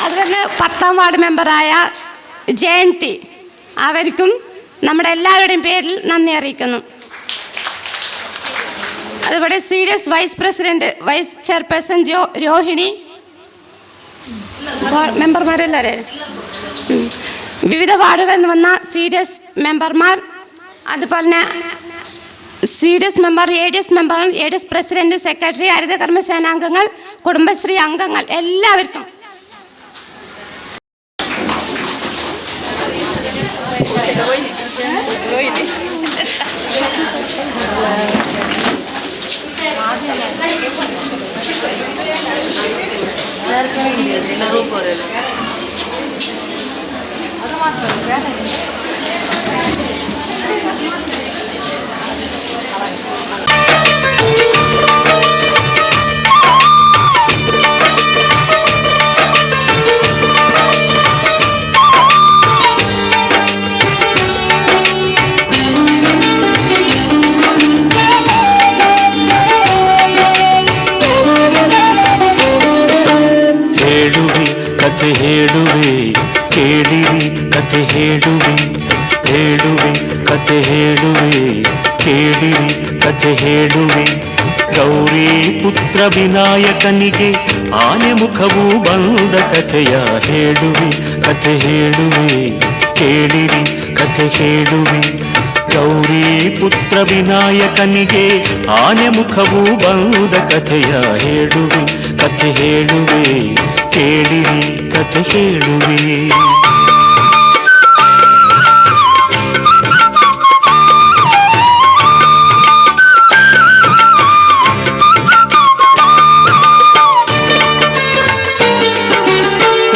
അതുപോലെ 10-ാം വാർഡ് മെമ്പറായ ജയന്തി അവർക്കും നമ്മുടെ എല്ലാവരുടെയും പേരിൽ നന്ദി അറിയിക്കുന്നു. അതുപോലെ serious vice president vice chairperson Rohini മെമ്പർമാരെല്ലാവരും വിവിധ വാർഡുകളിൽ നിന്ന് വന്ന സീരിയസ് മെമ്പർമാർ, അതുപോലെ തന്നെ serious member, ADS member, ADS president, secretary, ഹരിതകർമ്മ സേനാംഗങ്ങൾ, കുടുംബശ്രീ അംഗങ്ങൾ എല്ലാവർക്കും. ಹೇಳುವೆ ಕಥೆ ಹೇಳುವೆ ಕೇಳಿರಿ, ಕಥೆ ಹೇಳುವೆ, ಹೇಳುವೆ ಕಥೆ ಹೇಳುವೆ ಕೇಳಿರಿ, ಕಥೆ ಹೇಳುವೆ. ಗೌರಿ ಪುತ್ರ ವಿನಾಯಕನಿಗೆ ಆನೆ ಮುಖವು ಬಂದ ಕಥೆಯ ಹೇಳುವೆ, ಕಥೆ ಹೇಳುವೆ ಕೇಳಿರಿ, ಕಥೆ ಹೇಳುವೆ. ಗೌರಿ ಪುತ್ರ ವಿನಾಯಕನಿಗೆ ಆನೆ ಮುಖವು ಬಂದ ಕಥೆಯ ಹೇಳುವೆ, ಕಥೆ ಹೇಳುವೆ ಕೇಳಿರಿ, ಕಥೆ ಹೇಳುವೆ.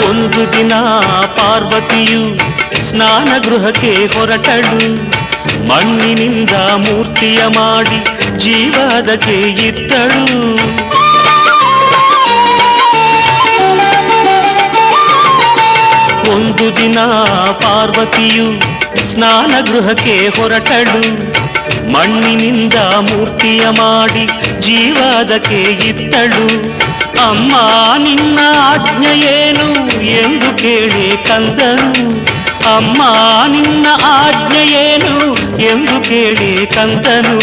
ಒಂದು ದಿನ ಪಾರ್ವತಿಯು ಸ್ನಾನ ಗೃಹಕ್ಕೆ ಹೊರಟಳು. ಮಣ್ಣಿನಿಂದ ಮೂರ್ತಿಯ ಮಾಡಿ ಜೀವ ಅದಕ್ಕೆ ಇತ್ತಳು. ಒಂದು ದಿನ ಪಾರ್ವತಿಯು ಸ್ನಾನ ಗೃಹಕ್ಕೆ ಹೊರಟಳು. ಮಣ್ಣಿನಿಂದ ಮೂರ್ತಿಯ ಮಾಡಿ ಜೀವಾದಕ್ಕೆ ಇತ್ತಳು. ಅಮ್ಮ, ನಿನ್ನ ಆಜ್ಞೆಯೇನು ಎಂದು ಕೇಳಿ ಕಂದನು. ಅಮ್ಮ, ನಿನ್ನ ಆಜ್ಞೆಯೇನು ಎಂದು ಕೇಳಿ ಕಂದನು.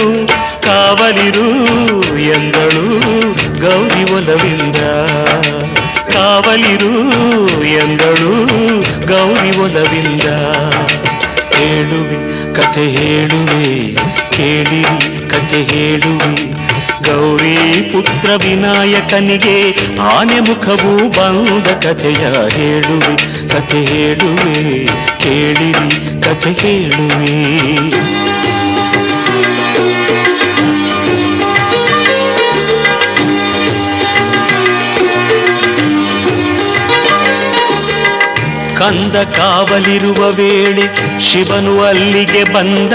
ಕಾವಲಿರು ಎಂದಳು ಗೌರಿ ಒಲವಿಂದ. ಕಾವಲಿರು ಎಂದಳು ಗೌರಿ ಒಲವಿಂದ. ಹೇಳುವೆ ಕಥೆ ಹೇಳುವೆ, ಕೇಳಿರಿ ಕಥೆ ಹೇಳುವೆ. ಗೌರಿ ಪುತ್ರ ವಿನಾಯಕನಿಗೆ ಆನೆ ಮುಖವು ಬಂದ ಕಥೆಯ ಹೇಳುವೆ. ಕಥೆ ಹೇಳುವೆ, ಕೇಳಿರಿ ಕಥೆ ಹೇಳುವೆ. ಕಂದ ಕಾವಲಿರುವ ವೇಳೆ ಶಿವನು ಅಲ್ಲಿಗೆ ಬಂದ.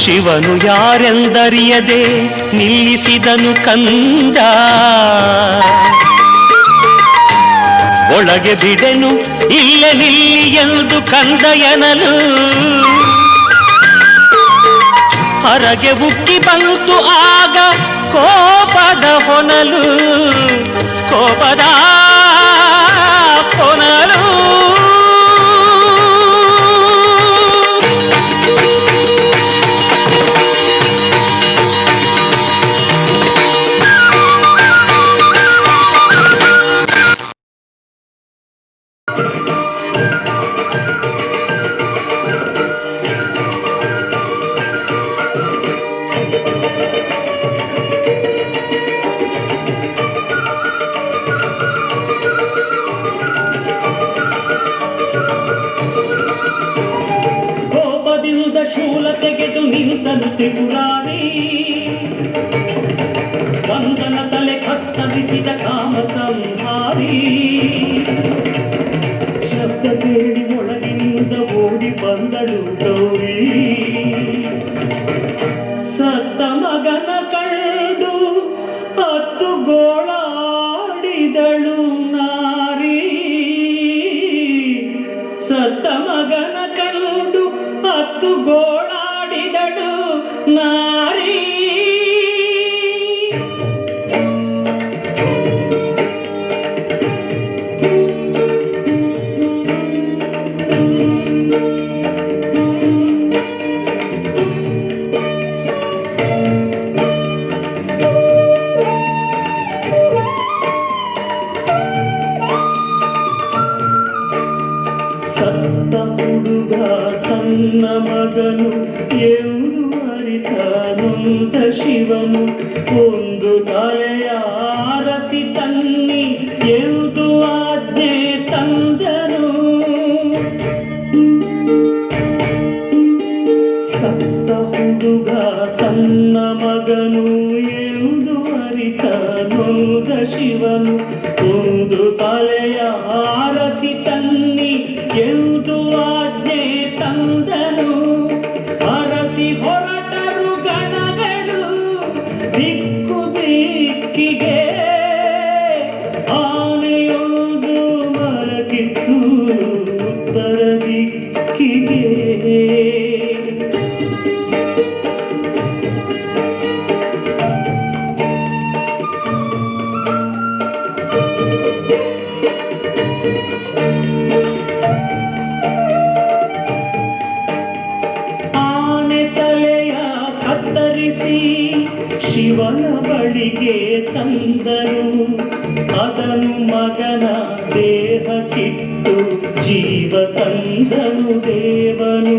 ಶಿವನು ಯಾರೆಂದರಿಯದೆ ನಿಲ್ಲಿಸಿದನು ಕಂದ. ಒಳಗೆ ಬಿಡೆನು, ಇಲ್ಲೇ ನಿಲ್ಲಿ ಎಂದು ಕಂದ ಎನಲು, ಹೊರಗೆ ಉಕ್ಕಿ ಬಂತು ಆಗ ಕೋಪದ ಹೊನಲು, ಕೋಪದ ಹೊನಲು. ಕೋಪದಿಂದ ಶೂಲ ತೆಗೆದು ನಿಂತನು ತ್ರಿಪುರಾರಿ. ಕಂದನ ತಲೆ ಕತ್ತರಿಸಿದ ಕಾಮ ಸಂಹಾರಿ. ಶಬ್ದ ಕೇಳಿ ಒಳಗಿನಿಂದ ಓಡಿ ಬಂದಳು ಗೌರಿ. ಸತ್ತ ಮಗನ ಕಂಡು ಅತ್ತು ಗೋಳಾಡಿದಳು ನಾರಿ. ಸತ್ತ ಮಗನ ಕಂಡು ಅತ್ತು ಗೋಳಾಡಿದಳು ನಾರಿ. ಸತ್ತ ಹುಡುಗ ತನ್ನ ಮಗನು ಎಂದು ಅರಿತ ನೊಂದ ಶಿವನು, ಒಂದು ತಲೆಯ ಆರಸಿ ತನ್ನಿ ಎಂದು ಆಜ್ಞೆ ತಂದನು. ಸತ್ತ ಹುಡುಗ ತನ್ನ ಮಗನು ಎಂದು ಅರಿತ ನೊಂದ ಶಿವನು, ಒಂದು ತಲೆಯ ಆರಸಿ ತನ್ನಿ ಎಂದು ಆಜ್ಞೆ ತಂದನು. ಅರಸಿ ಹೊರಟರು ಗಣಗಳು ದಿಕ್ಕು ದಿಕ್ಕಿಗೆ. ಆನೆಯೊಂದು ಮರಕಿತ್ತು ಉತ್ತರ ದಿಕ್ಕಿಗೆ. ಆನೆ ತಲೆಯ ಕತ್ತರಿಸಿ ಶಿವನ ಬಳಿಗೆ ತಂದರು. ಅದನು ಮಗನ ದೇಹಕ್ಕಿಟ್ಟು ಜೀವ ತಂದನು ದೇವನು.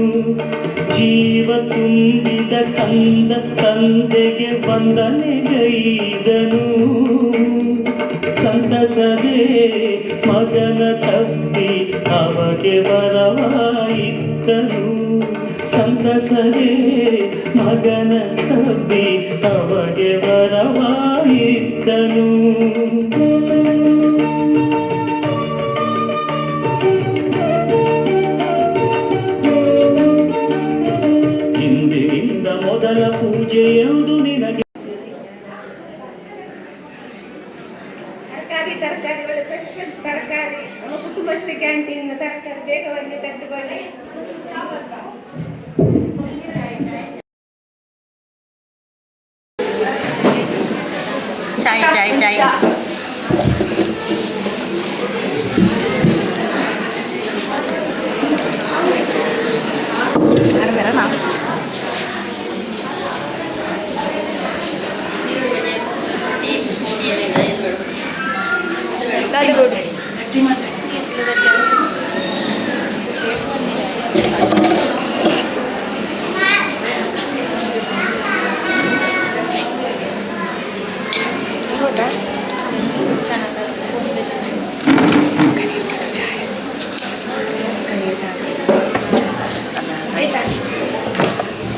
ಜೀವ ತುಂಬಿದ ಕಂದ ತಂದೆಗೆ ವಂದನೆಗೈದನು. ಸಂತಸದೆ ಮಗನ ತಬ್ಬಿ ಅವಗೆ ವರವಾಯಿತ್ತನು. ಸಂತಸದೆ ಮಗನ ತಬ್ಬಿ ಅವಗೆ ವರವಾಯಿತ್ತನು. ಇಂದಿನಿಂದ ಮೊದಲ ಪೂಜೆಯೆಂದು ನಿನಗೆ. ತರಕಾರಿ, ತರಕಾರಿ, ಒಳ್ಳೆ ಫ್ರೆಶ್ ಫ್ರೆಶ್ ತರಕಾರಿ. ನಮ್ಮ ಕುಟುಂಬಶ್ರೀ ಕ್ಯಾಂಟೀನ್ ತರಕಾರಿ, ಬೇಗ ಬನ್ನಿ, ತೆಗೆದುಕೊಳ್ಳಿ.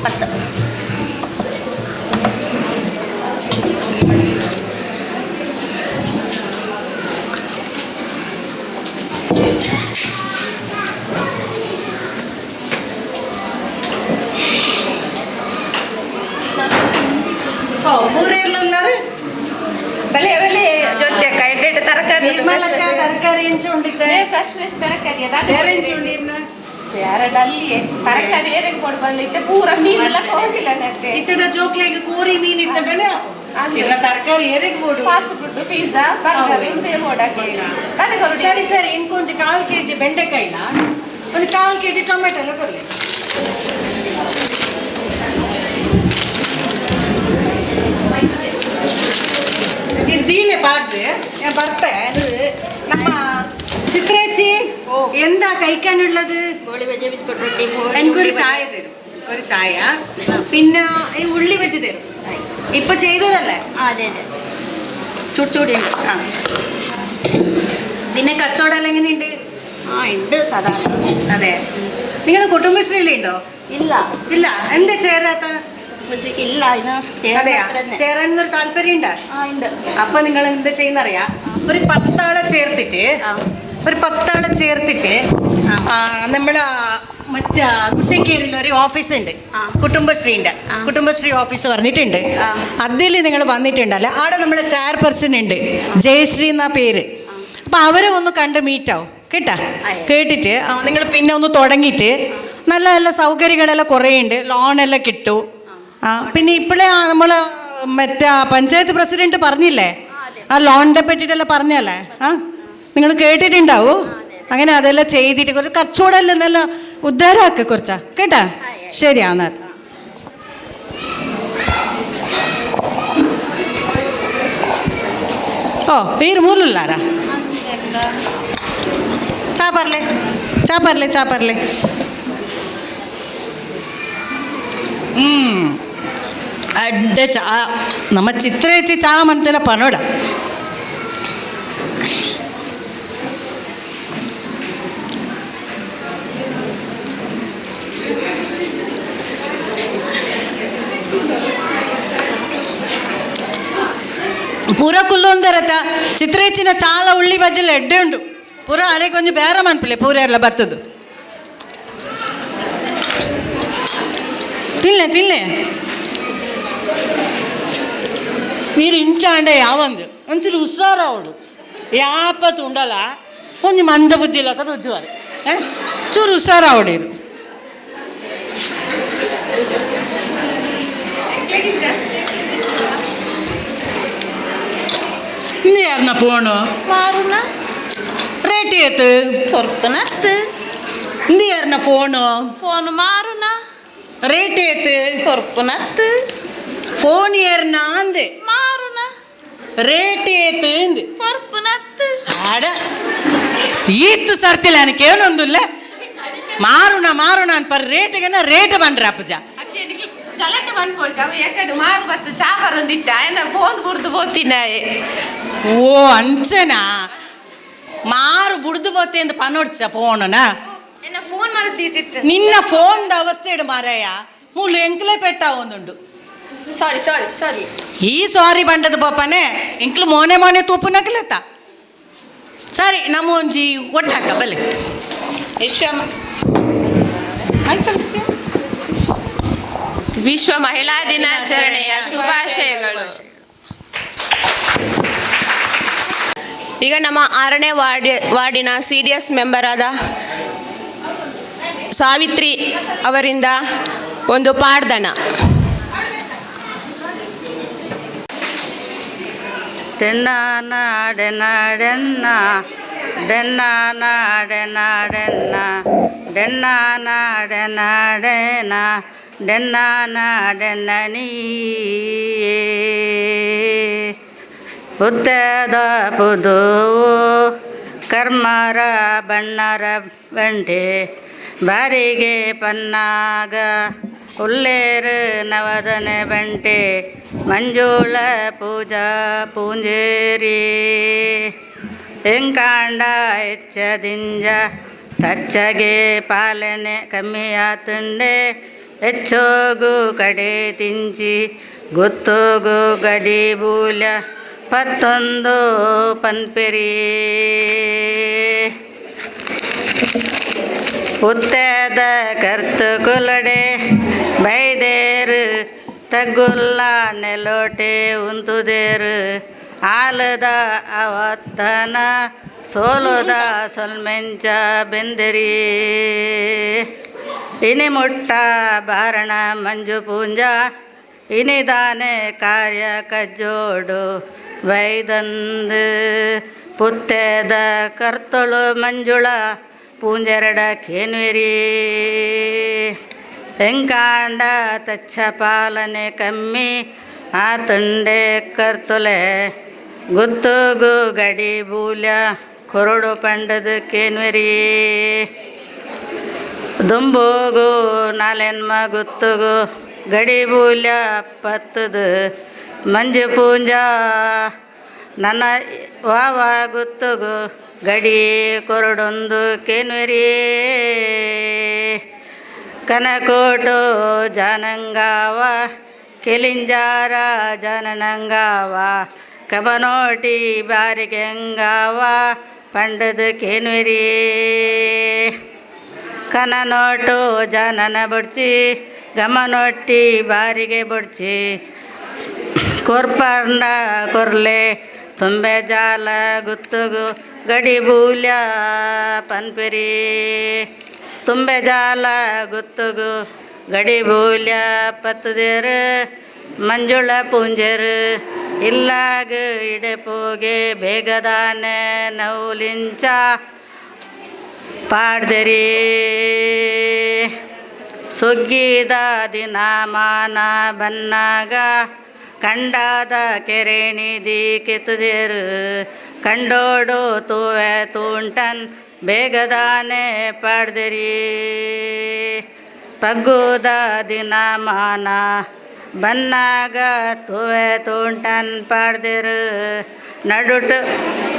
ಪತ್ತು. ಊರೆಲ್ಲ ಬಲೆ ಬಲೆ ಜೊತೆ ಎಡ್ಡೆಡ್ಡೆ ತರಕಾರಿ. ನಿರ್ಮಲಕ್ಕ, ತರಕಾರಿ ಎಂಚ ಉಂಡಿತ್ತೆ? ಫ್ರೆಶ್ ಫ್ರೆಶ್ ತರಕಾರಿ. ಬೇರೆ ಎಂಚ ಉಂಡಿರ್ನ? ಯಾರಡ ಅಲ್ಲಿಯೇ ತರಕಾರಿ ಏರೇನು ಕೊಡು ಬಂದಿತ್ತೆ, ಪೂರ ಮೀನೆಲ್ಲ ಹೋಗಿಲ್ಲ ನೆತ್ತೆ. ಇತ್ತದ ಜೋಕ್ಲೆಗ್ ಕೋರಿ ಮೀನ್ ಇತ್ತಡನೆ ಇಲ್ಲ, ತರಕಾರಿ ಏರೆಗ್ ಬೋಡು. ಫಾಸ್ಟ್ ಫುಡ್, ಪಿಜ್ಜಾ, ಬರ್ಗರ್ ಇಂಬೇ ಮೋಡಕ್ಕೆ. ಸರಿ ಸರಿ, ಇಂಕೊಂಚ ಕಾಲ್ ಕೆಜಿ ಬೆಂಡೆಕಾಯಿಲ, ಒಂದು ಕಾಲ್ ಕೆಜಿ ಟೊಮೆಟೊ ಎಲ್ಲ ಕೊರ್ಲಿ. ಇದು ದೀಲೆ ಪಾಡ್ದು ಬರ್ಪೆ. ನಮ್ಮ ಚಿತ್ರೇಚಿ, ಎಂದ കഴിക്കാനുള്ളത്? എനിക്കൊരു ചായ തരും, ഒരു ചായ, പിന്നെ ഈ ഉള്ളി വെച്ച് തരും. ഇപ്പൊ ചെയ്തതല്ലേ? അതെ അതെ, ചൂട് ചൂടുണ്ട്. ആ, പിന്നെ കച്ചവടം എല്ലാം എങ്ങനെയുണ്ട്? ആ, ഉണ്ട്, സാധാരണ. അതെ, നിങ്ങൾ കുടുംബശ്രീയിലുണ്ടോ? ഇല്ല. ഇല്ല, എന്താ ചേരാത്ത? കുടുംബശ്രീക്ക് ഇല്ല അതിന്. അതെയാ? ചേരാൻ ഒരു താല്പര്യം ഉണ്ടോ? ആ, ഉണ്ട്. അപ്പൊ നിങ്ങൾ എന്താ ചെയ്യുന്നറിയാ? ഒരു പത്താളെ ചേർത്തിട്ട്, ഒരു പത്താളെ ചേർത്തിട്ട്, നമ്മളെ മറ്റേ കുട്ടിക്കേരിൽ ഒരു ഓഫീസ് ഉണ്ട്, കുടുംബശ്രീന്റെ കുടുംബശ്രീ ഓഫീസ് പറഞ്ഞിട്ടുണ്ട്. അതിൽ നിങ്ങൾ വന്നിട്ടുണ്ടല്ലേ? അവിടെ നമ്മളെ ചെയർപേഴ്സൺ ഉണ്ട്, ജയശ്രീ എന്നാ പേര്. അപ്പൊ അവരെ ഒന്ന് കണ്ട് മീറ്റ് ആവും കേട്ടാ. കേട്ടിട്ട് നിങ്ങൾ പിന്നെ ഒന്ന് തുടങ്ങിയിട്ട് നല്ല നല്ല സൗകര്യങ്ങളെല്ലാം കുറേ ഉണ്ട്, ലോണെല്ലാം കിട്ടും. ആ, പിന്നെ ഇപ്പോഴേ നമ്മൾ മറ്റേ പഞ്ചായത്ത് പ്രസിഡന്റ് പറഞ്ഞില്ലേ, ആ ലോണിനെ പറ്റിയിട്ടെല്ലാം പറഞ്ഞല്ലേ? ആ, നിങ്ങൾ കേട്ടിട്ടുണ്ടാവോ? അങ്ങനെ അതെല്ലാം ചെയ്തിട്ട് കുറച്ച് കച്ചവടമെല്ലാം നല്ല ഉദ്ധാരാക്ക് കുറച്ചാ കേട്ടാ. ശരി, എന്നാൽ. ഓ, പേര് മൂലല്ലാരാ? ചാ പറലേ, ചാ പറലേ, ചാ പറലേ. ಅಡ್ಡೆ ಚಾ. ನಮ್ಮ ಚಿತ್ರೇಚಿ ಚಾ ಮಂತನ ಪನೋಡ. ಪೂರ ಕುಲ್ಲೊಂದರತ ಚಿತ್ರೇಚಿನ ಚಾಲ ಉಳ್ಳಿ ಬಜ್ಜಿಲ ಎಡ್ಡೆ ಉಂಡು. ಪೂರ ಅರೆ ಕೊಂಚ ಬೇರೆ ಮನ್ಪಲೆ ಪೂರ ಎಲ್ಲ ಬತ್ತದು. ತಿನ್ಲೆ ತಿನ್ಲೆ. ನೀರು ಇಂಚಾಂಡೆ ಯಾವಂದು ಒಂಚೂರು ಹುಷಾರಾವಡು. ಯಾಪತ್ತು ಉಂಡಲ್ಲ, ಒಂಜಿ ಮಂದ ಬುದ್ಧಿ ಇಲ್ಲ ಉಜ್ಜುವಾರೆ. ಚೂರು ಹುಷಾರಾವಡಿರು. ಯಾರನ್ನ ಫೋನು? മാറുന്ന. ರೇಟ್ ಏತು? പൊറത്തുനടുത്ത്. ಇಂದು ಯಾರನ್ನ ಫೋನು? ഫോണ് മാറുന്ന. ರೇಟ್ ಏತು? പൊറത്തുനടുത്ത്. ಫೋನ್ ಏರ್ನ ಅಂದೆ. മാറുന്ന. ರೇಟ್ ಏತು ಅಂದೆ. പൊറത്തുനടുത്ത്. ಆಡ ಈತ್ತು ಸರ್ತಿಲ್ಲ ನನಗೇನೊಂದಿಲ್ಲ. ಮಾರುಣ ಮಾರುಣ ಅನ್ಪರ್ ರೇಟ್ಗೆನ ರೇಟ್ ಬಂದ್ರ ಅಪ್ಪಜ. ಗಲಾಟೆ ಬಂದ್ಪೋಚು ಅವು ಎಕಡೆ ಮಾರು ಬತ್ತು ಚಾ ಬರೊಂದಿತ್ತ ಆಯನ ಫೋನ್ ಕುಡ್ದು ಬೋತಿನ. ಓ, ಅಂಚನಾ? ಮಾರು ಬುಡ್ದು ಬೋತೆ ಅಂತ ಪನೋಡ್ಚ ಫೋನನ? ಎನ್ನ ಫೋನ್ ಮಾಡುತ್ತಿತ್ತು. ನಿನ್ನ ಫೋನ್ದ ಅವಸ್ಥೆ ಇಡು ಮಾರಾಯ, ಮೂಲು ಎಂಕ್ಲೆ ಪೆಟ್ಟ ಒಂದುಂಡು. ಸಾರಿ ಸಾರಿ ಸಾರಿ. ಈ ಸಾರಿ ಬಂಡದ ಪಾಪನೆ ಎಂಕ್ಲು ಮೋನೆ ಮೋನೆ ತೂಪುನಕ್ಲೆತ್ತ. ಸರಿ, ನಮ್ಮ ಒಂಜಿ ಒಟ್ಟಾಕ ಬಲೆ. ವಿಶ್ವ ಮಹಿಳಾ ದಿನಾಚರಣೆಯ ಶುಭಾಶಯಗಳು. ಈಗ ನಮ್ಮ 6ನೇ ವಾರ್ಡಿನ ಸಿಡಿಎಸ್ ಮೆಂಬರ್ ಆದ ಸಾವಿತ್ರಿ ಅವರಿಂದ ಒಂದು ಪಾಡ್ದನ. ಡೆನ್ನ ಡೆನ್ನ ಡೆನ್ನ ಡೆನ್ನ ಡೆನ್ನ ಡೆನ್ನ ಡೆನ್ನ ಡೆನ್ನ ಡೆನ್ನ ನೀಯೇ ಪುತ್ತದ ಪುದುವು ಕರ್ಮರ ಬಣ್ಣರ ಬಂಡೆ ಬಾರಿಗೆ ಪನ್ನಾಗ ಉಲ್ಲೇರು ನವದನೆ ಬಂಟೆ ಮಂಜುಳ ಪೂಜಾ ಪೂಂಜೇರಿ ಎಂಕಾಂಡ ಹೆಚ್ಚದಿಂಜ ತಚ್ಚಗೆ ಪಾಲನೆ ಕಮ್ಮಿಯಾತುಂಡೆ. ಎಚ್ಚೋಗು ಕಡೆ ತಿಂಚಿ ಗುತ್ತೋಗು ಗಡಿ ಬೂಲ್ಯ ಪತ್ತೊಂದು ಪನ್ಪೆರಿ. ಉತ್ತೇದ ಕರ್ತು ಕುಲಡೆ ಬೈದೇರು ತಗ್ಗುಲ್ಲ ನೆಲೋಟೆ ಉಂತುದೇರು ಆಲದ ಅವತ್ತನ ಸೋಲುದ ಸೊಲ್ಮೆಂಚ ಬೆಂದಿರಿ. ಇನಿ ಮುಟ್ಟ ಬಾರಣ ಮಂಜು ಪೂಂಜ ಇನಿದಾನೆ ಕಾರ್ಯ ಕಜ್ಜೋಡು ವೈದಂದು ಪುತ್ತೇದ ಕರ್ತೊಳು ಮಂಜುಳ ಪೂಂಜೆರಡ ಕೇನ್ವಿರಿ. ಎಂಕಾಂಡ ತಚ್ಚ ಪಾಲನೆ ಕಮ್ಮಿ ಆತುಂಡೆ ಕರ್ತುಲೆ ಗುತ್ತುಗು ಗಡಿ ಬೂಲ್ಯ ಕೊರಡು ಪಂಡದು ಕೇನ್ವಿರಿ. ದುಂಬೋಗು ನಾಲೆನ್ಮ ಗುತ್ತುಗು ಗಡಿ ಬೂಲ್ಯ ಪತ್ತದು ಮಂಜು ಪೂಂಜ ನನ್ನ ವಾವ ಗುತ್ತುಗು ಗಡಿ ಕೊರಡೊಂದು ಕೇನ್ವಿರಿ. ಕನಕೋಟು ಜಾನಂಗಾವ ಕೆಲಿಂಜಾರ ಜನನಂಗಾವ ಕಬನೋಟಿ ಬಾರಿಗೆಂಗಾವ ಪಂಡದು ಕೇನ್ವಿರಿ. ಕನನೋಟು ಜನನ ಬುಡ್ಚಿ ಗಮನೊಟ್ಟಿ ಬಾರಿಗೆ ಬುಡ್ಚಿ ಕೊರ್ಪಂಡ ಕೊರ್ಲೆ ತುಂಬೆ ಜಾಲ ಗುತ್ತುಗು ಗಡಿ ಬೂಲ್ಯ ಪನ್ಪಿರಿ. ತುಂಬೆ ಜಾಲ ಗುತ್ತುಗು ಗಡಿ ಬೂಲ್ಯ ಪತ್ತುದೇರು ಮಂಜುಳ ಪೂಂಜರು ಇಲ್ಲಾಗ ಇಡೆಪೋಗೆ ಬೇಗದಾನೆ ನೌಲಿಂಚ ಪಾಡ್ದೆರಿ. ಸುಗ್ಗಿದ ದಿನಮಾನ ಬನ್ನಾಗ ಕಂಡಾದ ಕೆರೆ ನಿಧಿ ಕೆತ್ತದೇರು ಕಂಡೋಡು ತೂವೆ ತೂಂಟನ್ ಬೇಗದಾನೆ ಪಾಡ್ದಿರಿ. ಪಗ್ಗುದ ದಿನಮಾನ ಬನ್ನಾಗ ತೂವೆ ತೂಂಟನ್ ಪಾಡ್ದಿರು ನಡುಟು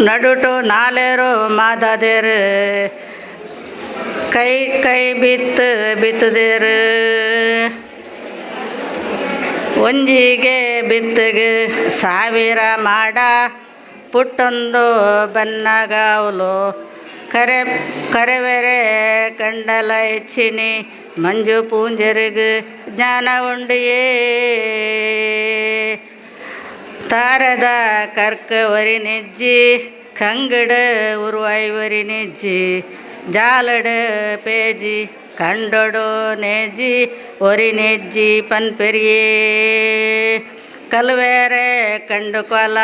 ನಡುಟು ನಾಲೇರು ಮಾದದೇರು ಕೈ ಕೈ ಬಿತ್ತು ಬಿತ್ತದೇರು ಒಂಜಿಗೆ ಬಿತ್ತಗೆ ಸಾವಿರ ಮಾಡ ಪುಟ್ಟೊಂದು ಬನ್ನಗಾವಲು ಕರೆ ಕರೆವೆರೆ ಕಂಡಲ ಹೆಚ್ಚಿನಿ ಮಂಜು ಪೂಂಜರಿಗೆ ಜ್ಞಾನ ಉಂಡಿಯೇ. ತಾರದ ಕರ್ಕ ಒರಿ ನೆಜ್ಜಿ ಕಂಗಡ ಉರುವಾಯಿ ಒರಿ ನೆಜ್ಜಿ ಜಾಲಡು ಪೇಜಿ ಕಂಡೊಡು ನೇಜಿ ಒರಿ ನೆಜ್ಜಿ ಪನ್ಪೆರಿಯೇ. ಕಲ್ವೇರೆ ಕಂಡು ಕೊಲ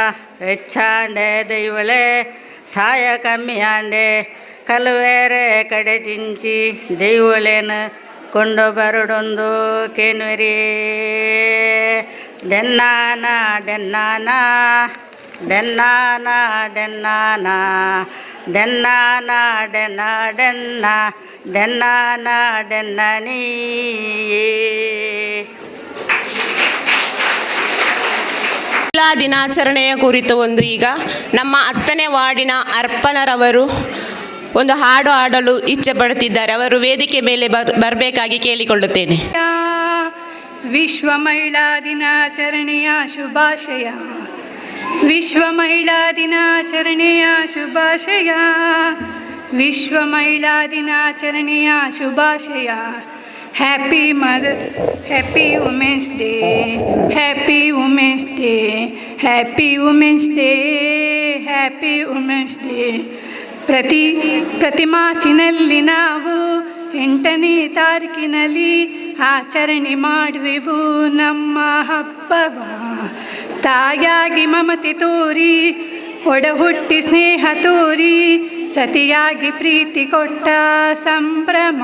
ಹೆಚ್ಚಾಂಡೆ ದೈವಳೆ ಸಾಯ ಕಮ್ಮಿಯಾಂಡೆ ಕಲ್ವೇರೆ ಕಡೆ ತಿಂಚಿ ದೈವಳೇನು ಕೊಂಡು ಬರಡೊಂದು ಕೇನ್ವೆರಿ. ಡೆನ್ನಾನ ಡೆನ್ನಾನ ಡೆನ್ನಾನ ಡೆನ್ನಾನ ಡೆನ್ನಾನ ಡೆನ್ನ ಡೆನ್ನ ಡೆನ್ನಾನ ಡೆನ್ನನೀಯೇ. ಮಹಿಳಾ ದಿನಾಚರಣೆಯ ಕುರಿತು ಒಂದು ಈಗ ನಮ್ಮ 10ನೇ ವಾರ್ಡಿನ ಅರ್ಪಣರವರು ಒಂದು ಹಾಡು ಹಾಡಲು ಇಚ್ಛೆ ಪಡುತ್ತಿದ್ದಾರೆ. ಅವರು ವೇದಿಕೆ ಮೇಲೆ ಬರಬೇಕಾಗಿ ಕೇಳಿಕೊಳ್ಳುತ್ತೇನೆ. ವಿಶ್ವ ಮಹಿಳಾ ದಿನಾಚರಣೆಯ ಶುಭಾಶಯ, ವಿಶ್ವ ಮಹಿಳಾ ದಿನಾಚರಣೆಯ ಶುಭಾಶಯ, ವಿಶ್ವ ಮಹಿಳಾ ದಿನಾಚರಣೆಯ ಶುಭಾಶಯ. Happy mother, happy women's day, happy women's day, happy women's day, happy women's day. ಪ್ರತಿ ಪ್ರತಿ ಮಾರ್ಚಿನಲ್ಲಿ ನಾವು 8ನೇ ತಾರೀಕಿನಲ್ಲಿ ಆಚರಣೆ ಮಾಡುವೆವು ನಮ್ಮ ಹಬ್ಬವ. ತಾಯಾಗಿ ಮಮತೆ ತೋರಿ, ಒಡಹುಟ್ಟಿ ಸ್ನೇಹ ತೋರಿ, ಸತಿಯಾಗಿ ಪ್ರೀತಿ ಕೊಟ್ಟ ಸಂಭ್ರಮ.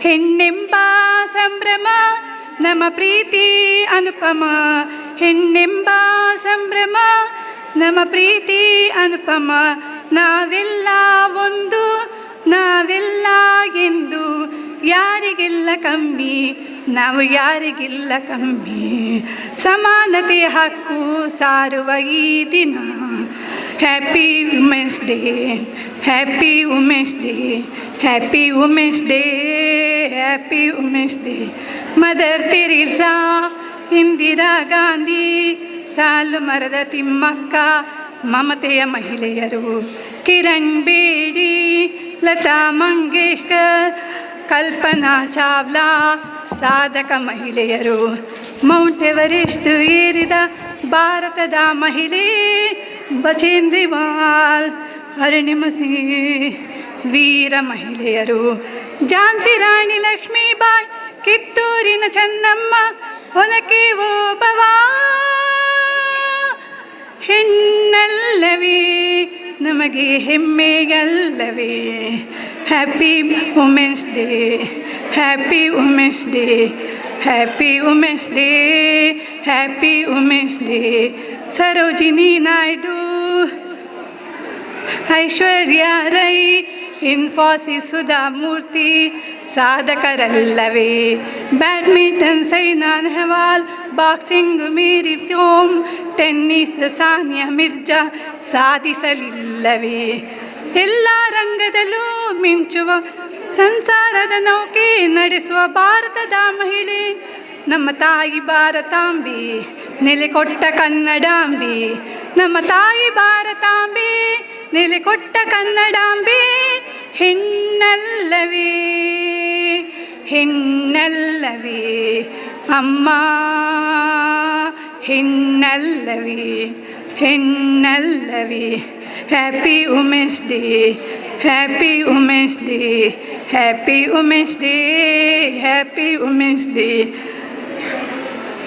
ಹೆಣ್ಣೆಂಬ ಸಂಭ್ರಮ ನಮ್ಮ ಪ್ರೀತಿ ಅನುಪಮ, ಹೆಣ್ಣೆಂಬ ಸಂಭ್ರಮ ನಮ್ಮ ಪ್ರೀತಿ ಅನುಪಮ. ನಾವೆಲ್ಲ ಒಂದು, ನಾವೆಲ್ಲ ಎಂದು ಯಾರಿಗಿಲ್ಲ ಕಮ್ಮಿ, ನಾವು ಯಾರಿಗಿಲ್ಲ ಕಮ್ಮಿ. ಸಮಾನತೆಯ ಹಕ್ಕು ಸಾರುವ ಈ ದಿನ. Happy women's day, happy women's day, happy women's day, happy women's day. Mother Teresa, Indira Gandhi, ಸಾಲು ಮರದ ತಿಮ್ಮಕ್ಕ, ಮಮತೆಯ ಮಹಿಳೆಯರು, ಕಿರಣ್ ಬೇಡಿ, ಲತಾ ಮಂಗೇಶ್ಕರ್, ಕಲ್ಪನಾ ಚಾವ್ಲಾ, ಸಾಧಕ ಮಹಿಳೆಯರು, ಮೌಂಟ್ ಎವರೆಸ್ಟ್ ಏರಿದ ಭಾರತದ ಮಹಿಳೆ ಬಚೇಂದ್ರಿವಾಲ್, ಅರುಣಿಮ ಸಿಂಗ್, ವೀರ ಮಹಿಳೆಯರು, ಝಾನ್ಸಿ ರಾಣಿ ಲಕ್ಷ್ಮೀಬಾಯಿ, ಕಿತ್ತೂರಿನ ಚೆನ್ನಮ್ಮ, ಒನಕೆ ಓಬವ್ವ. ಹೆಣ್ಣಲ್ಲವೇ ನಮಗೆ ಹೆಮ್ಮೆಯಲ್ಲವೇ? Happy Women's Day, Happy Women's Day, Happy Women's Day, Happy Women's Day. Sarojini Naidu, Aishwarya Rai, Infosys Sudha Murthy, ಸಾಧಕರಲ್ಲವೇ? Badminton Saina Nehwal, boxing Mary Kom, tennis Sania Mirza, ಸಾಧಿಸಲಿಲ್ಲವೇ? ಎಲ್ಲ ರಂಗದಲ್ಲೂ ಮಿಂಚುವ, ಸಂಸಾರದ ನೌಕೆ ನಡೆಸುವ ಭಾರತದ ಮಹಿಳೆ ನಮ್ಮ ತಾಯಿ ಭಾರತಾಂಬೆ, ನೆಲೆ ಕೊಟ್ಟ ಕನ್ನಡಾಂಬೆ. ನಮ್ಮ ತಾಯಿ ಭಾರತಾಂಬೆ, ನೆಲೆ ಕೊಟ್ಟ ಕನ್ನಡಾಂಬೆ. ಹೆಣ್ಣಲ್ಲವೇ, ಹೆಣ್ಣಲ್ಲವೇ ಅಮ್ಮ? ಹೆಣ್ಣಲ್ಲವೇ, ಹೆಣ್ಣಲ್ಲವೇ? Happy Women's Day, Happy Women's Day, Happy Women's Day, Happy Women's Day.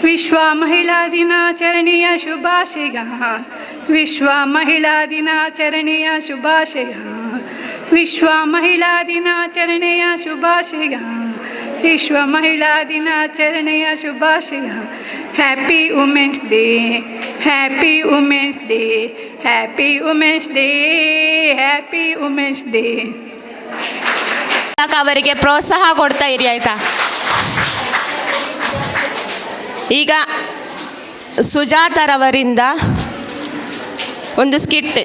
ವಿಶ್ವ ಮಹಿಳಾ ದಿನಾಚರಣೆಯ ಶುಭಾಶಯ. ವಿಶ್ವ ಮಹಿಳಾ ದಿನಾಚರಣೆಯ ಶುಭಾಶಯ. ವಿಶ್ವ ಮಹಿಳಾ ದಿನಾಚರಣೆಯ ಶುಭಾಶಯ. ವಿಶ್ವ ಮಹಿಳಾ ದಿನಾಚರಣೆಯ ಶುಭಾಶಯ. Happy Women's Day, Happy Women's Day, Happy Women's Day, Happy Women's Day. ಅವರಿಗೆ ಪ್ರೋತ್ಸಾಹ ಕೊಡ್ತಾ ಇರಿ, ಆಯ್ತಾ? ಈಗ ಸುಜಾತರವರಿಂದ ಒಂದು ಸ್ಕಿಟ್.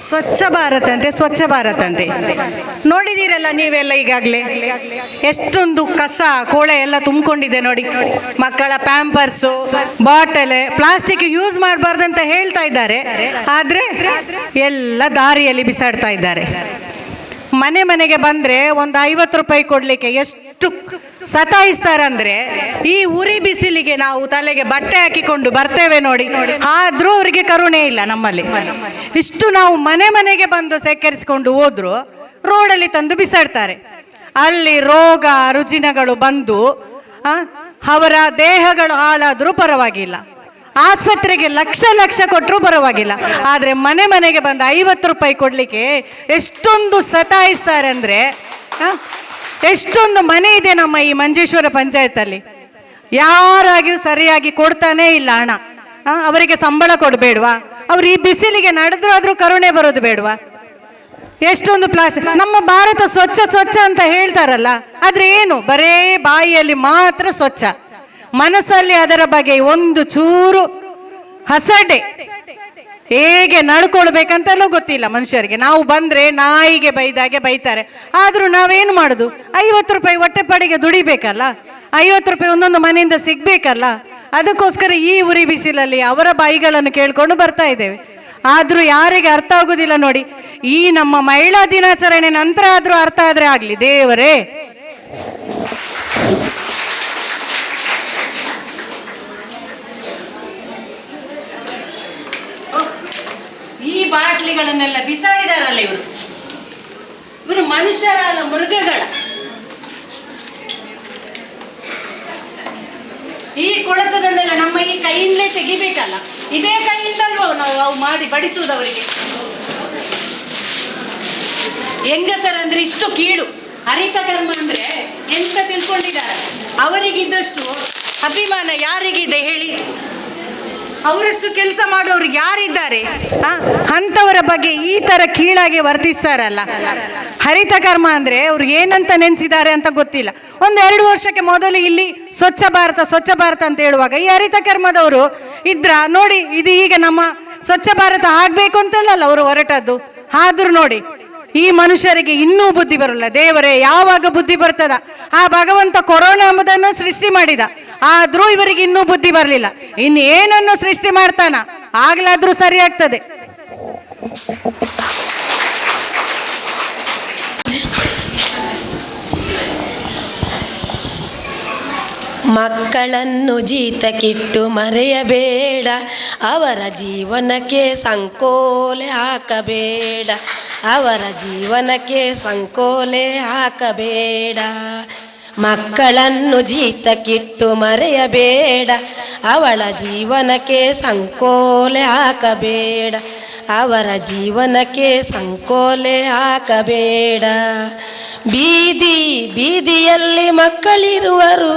ಸ್ವಚ್ಛ ಭಾರತ್ ಅಂತೆ, ಸ್ವಚ್ಛ ಭಾರತ್ ಅಂತೆ. ನೋಡಿದ್ದೀರಲ್ಲ ನೀವೆಲ್ಲ ಈಗಾಗಲೇ, ಎಷ್ಟೊಂದು ಕಸ ಕೊಳೆ ಎಲ್ಲ ತುಂಬಿಕೊಂಡಿದೆ ನೋಡಿ. ಮಕ್ಕಳ ಪ್ಯಾಂಪರ್ಸು, ಬಾಟಲೆ, ಪ್ಲಾಸ್ಟಿಕ್ ಯೂಸ್ ಮಾಡಬಾರ್ದಂತ ಹೇಳ್ತಾ ಇದ್ದಾರೆ. ಆದರೆ ಎಲ್ಲ ದಾರಿಯಲ್ಲಿ ಬಿಸಾಡ್ತಾ ಇದ್ದಾರೆ. ಮನೆ ಮನೆಗೆ ಬಂದರೆ ಒಂದು 50 ರೂಪಾಯಿ ಕೊಡಲಿಕ್ಕೆ ಎಷ್ಟು ಸತಾಯಿಸ್ತಾರಂದ್ರೆ, ಈ ಉರಿ ಬಿಸಿಲಿಗೆ ನಾವು ತಲೆಗೆ ಬಟ್ಟೆ ಹಾಕಿಕೊಂಡು ಬರ್ತೇವೆ ನೋಡಿ, ಆದರೂ ಅವರಿಗೆ ಕರುಣೆ ಇಲ್ಲ ನಮ್ಮಲ್ಲಿ. ಇಷ್ಟು ನಾವು ಮನೆ ಮನೆಗೆ ಬಂದು ಸೇಕರಿಸಿಕೊಂಡು ಹೋದ್ರು ರೋಡಲ್ಲಿ ತಂದು ಬಿಸಾಡ್ತಾರೆ. ಅಲ್ಲಿ ರೋಗ ರುಜಿನಗಳು ಬಂದು ಅವರ ದೇಹಗಳು ಹಾಳಾದರೂ ಪರವಾಗಿಲ್ಲ, ಆಸ್ಪತ್ರೆಗೆ ಲಕ್ಷ ಲಕ್ಷ ಕೊಟ್ಟರೂ ಪರವಾಗಿಲ್ಲ. ಆದರೆ ಮನೆ ಮನೆಗೆ ಬಂದು 50 ರೂಪಾಯಿ ಕೊಡಲಿಕ್ಕೆ ಎಷ್ಟೊಂದು ಸತಾಯಿಸ್ತಾರೆ ಅಂದರೆ, ಎಷ್ಟೊಂದು ಮನೆ ಇದೆ ನಮ್ಮ ಈ ಮಂಜೇಶ್ವರ ಪಂಚಾಯತಲ್ಲಿ, ಯಾರಾಗಿಯೂ ಸರಿಯಾಗಿ ಕೊಡ್ತಾನೇ ಇಲ್ಲ ಹಣ. ಅವರಿಗೆ ಸಂಬಳ ಕೊಡಬೇಡ್ವಾ? ಅವ್ರು ಈ ಬಿಸಿಲಿಗೆ ನಡೆದ್ರು ಆದರೂ ಕರುಣೆ ಬರೋದು ಬೇಡವಾ? ಎಷ್ಟೊಂದು ಪ್ಲಾಸ್ಟಿಕ್. ನಮ್ಮ ಭಾರತ ಸ್ವಚ್ಛ ಸ್ವಚ್ಛ ಅಂತ ಹೇಳ್ತಾರಲ್ಲ, ಆದರೆ ಏನು, ಬರೇ ಬಾಯಿಯಲ್ಲಿ ಮಾತ್ರ ಸ್ವಚ್ಛ, ಮನಸ್ಸಲ್ಲಿ ಅದರ ಬಗ್ಗೆ ಒಂದು ಚೂರು ಹಸಡೆ. ಹೇಗೆ ನಡ್ಕೊಳ್ಬೇಕಂತಲೂ ಗೊತ್ತಿಲ್ಲ ಮನುಷ್ಯರಿಗೆ. ನಾವು ಬಂದರೆ ನಾಯಿಗೆ ಬೈದಾಗೆ ಬೈತಾರೆ. ಆದರೂ ನಾವೇನು ಮಾಡೋದು? 50 ರೂಪಾಯಿ ಹೊಟ್ಟೆಪಾಡಿಗೆ ದುಡಿಬೇಕಲ್ಲ, 50 ರೂಪಾಯಿ ಒಂದೊಂದು ಮನೆಯಿಂದ ಸಿಗಬೇಕಲ್ಲ. ಅದಕ್ಕೋಸ್ಕರ ಈ ಉರಿ ಬಿಸಿಲಲ್ಲಿ ಅವರ ಬಾಯಿಗಳನ್ನು ಕೇಳ್ಕೊಂಡು ಬರ್ತಾ ಇದ್ದೇವೆ. ಆದರೂ ಯಾರಿಗೆ ಅರ್ಥ ಆಗೋದಿಲ್ಲ ನೋಡಿ. ಈ ನಮ್ಮ ಮಹಿಳಾ ದಿನಾಚರಣೆ ನಂತರ ಆದರೂ ಅರ್ಥ ಆದರೆ ಆಗಲಿ ದೇವರೇ. ಈ ಬಾಟ್ಲಿಗಳನ್ನೆಲ್ಲ ಬಿಸಾಡಿದಾರಲ್ಲ ಇವರು. ಇವರು ಮನುಷ್ಯರಲ್ಲ, ಮೃಗಗಳ. ಈ ಕೊಳೆತದನ್ನೆಲ್ಲ ನಮ್ಮ ಈ ಕೈಯಿಂದಲೇ ತೆಗಿಬೇಕಲ್ಲ. ಇದೇ ಕೈಯಿಂದಲ್ವ ನಾವು ಅವು ಮಾಡಿ ಬಡಿಸುವುದು ಅವರಿಗೆ? ಹೆಂಗಸರಂದ್ರೆ ಇಷ್ಟು ಕೀಳು. ಹರಿತ ಕರ್ಮ ಅಂದ್ರೆ ಎಂತ ತಿಳ್ಕೊಂಡಿದ್ದಾರೆ? ಅವರಿಗಿದ್ದಷ್ಟು ಅಭಿಮಾನ ಯಾರಿಗಿದೆ ಹೇಳಿ? ಅವರಷ್ಟು ಕೆಲಸ ಮಾಡೋರು ಯಾರಿದ್ದಾರೆ? ಅಂಥವರ ಬಗ್ಗೆ ಈ ಥರ ಕೀಳಾಗಿ ವರ್ತಿಸ್ತಾರಲ್ಲ. ಹರಿತ ಕರ್ಮ ಅಂದರೆ ಅವ್ರು ಏನಂತ ನೆನೆಸಿದ್ದಾರೆ ಅಂತ ಗೊತ್ತಿಲ್ಲ. ಒಂದು 2 ವರ್ಷಕ್ಕೆ ಮೊದಲು ಇಲ್ಲಿ ಸ್ವಚ್ಛ ಭಾರತ ಸ್ವಚ್ಛ ಭಾರತ ಅಂತ ಹೇಳುವಾಗ ಈ ಹರಿತ ಕರ್ಮದವರು ಇದ್ರ ನೋಡಿ. ಇದು ಈಗ ನಮ್ಮ ಸ್ವಚ್ಛ ಭಾರತ ಆಗಬೇಕು ಅಂತೇಳಲ್ಲ ಅವರು ಹೊರಟದ್ದು. ಆದ್ರೂ ನೋಡಿ, ಈ ಮನುಷ್ಯರಿಗೆ ಇನ್ನೂ ಬುದ್ಧಿ ಬರಲ್ಲ. ದೇವರೇ, ಯಾವಾಗ ಬುದ್ಧಿ ಬರ್ತದ? ಆ ಭಗವಂತ ಕೊರೋನಾ ಎಂಬುದನ್ನು ಸೃಷ್ಟಿ ಮಾಡಿದ, ಆದ್ರೂ ಇವರಿಗೆ ಇನ್ನೂ ಬುದ್ಧಿ ಬರಲಿಲ್ಲ. ಇನ್ನು ಏನನ್ನು ಸೃಷ್ಟಿ ಮಾಡ್ತಾನ, ಆಗ್ಲಾದ್ರೂ ಸರಿ ಆಗ್ತದೆ. ಮಕ್ಕಳನ್ನು ಜೀತಕ್ಕಿಟ್ಟು ಮರೆಯಬೇಡ, ಅವರ ಜೀವನಕ್ಕೆ ಸಂಕೋಲೆ ಹಾಕಬೇಡ, ಅವರ ಜೀವನಕ್ಕೆ ಸಂಕೋಲೆ ಹಾಕಬೇಡ. ಮಕ್ಕಳನ್ನು ಜೀತಕ್ಕಿಟ್ಟು ಮರೆಯಬೇಡ, ಅವಳ ಜೀವನಕ್ಕೆ ಸಂಕೋಲೆ ಹಾಕಬೇಡ, ಅವರ ಜೀವನಕ್ಕೆ ಸಂಕೋಲೆ ಹಾಕಬೇಡ. ಬೀದಿ ಬೀದಿಯಲ್ಲಿ ಮಕ್ಕಳಿರುವರು,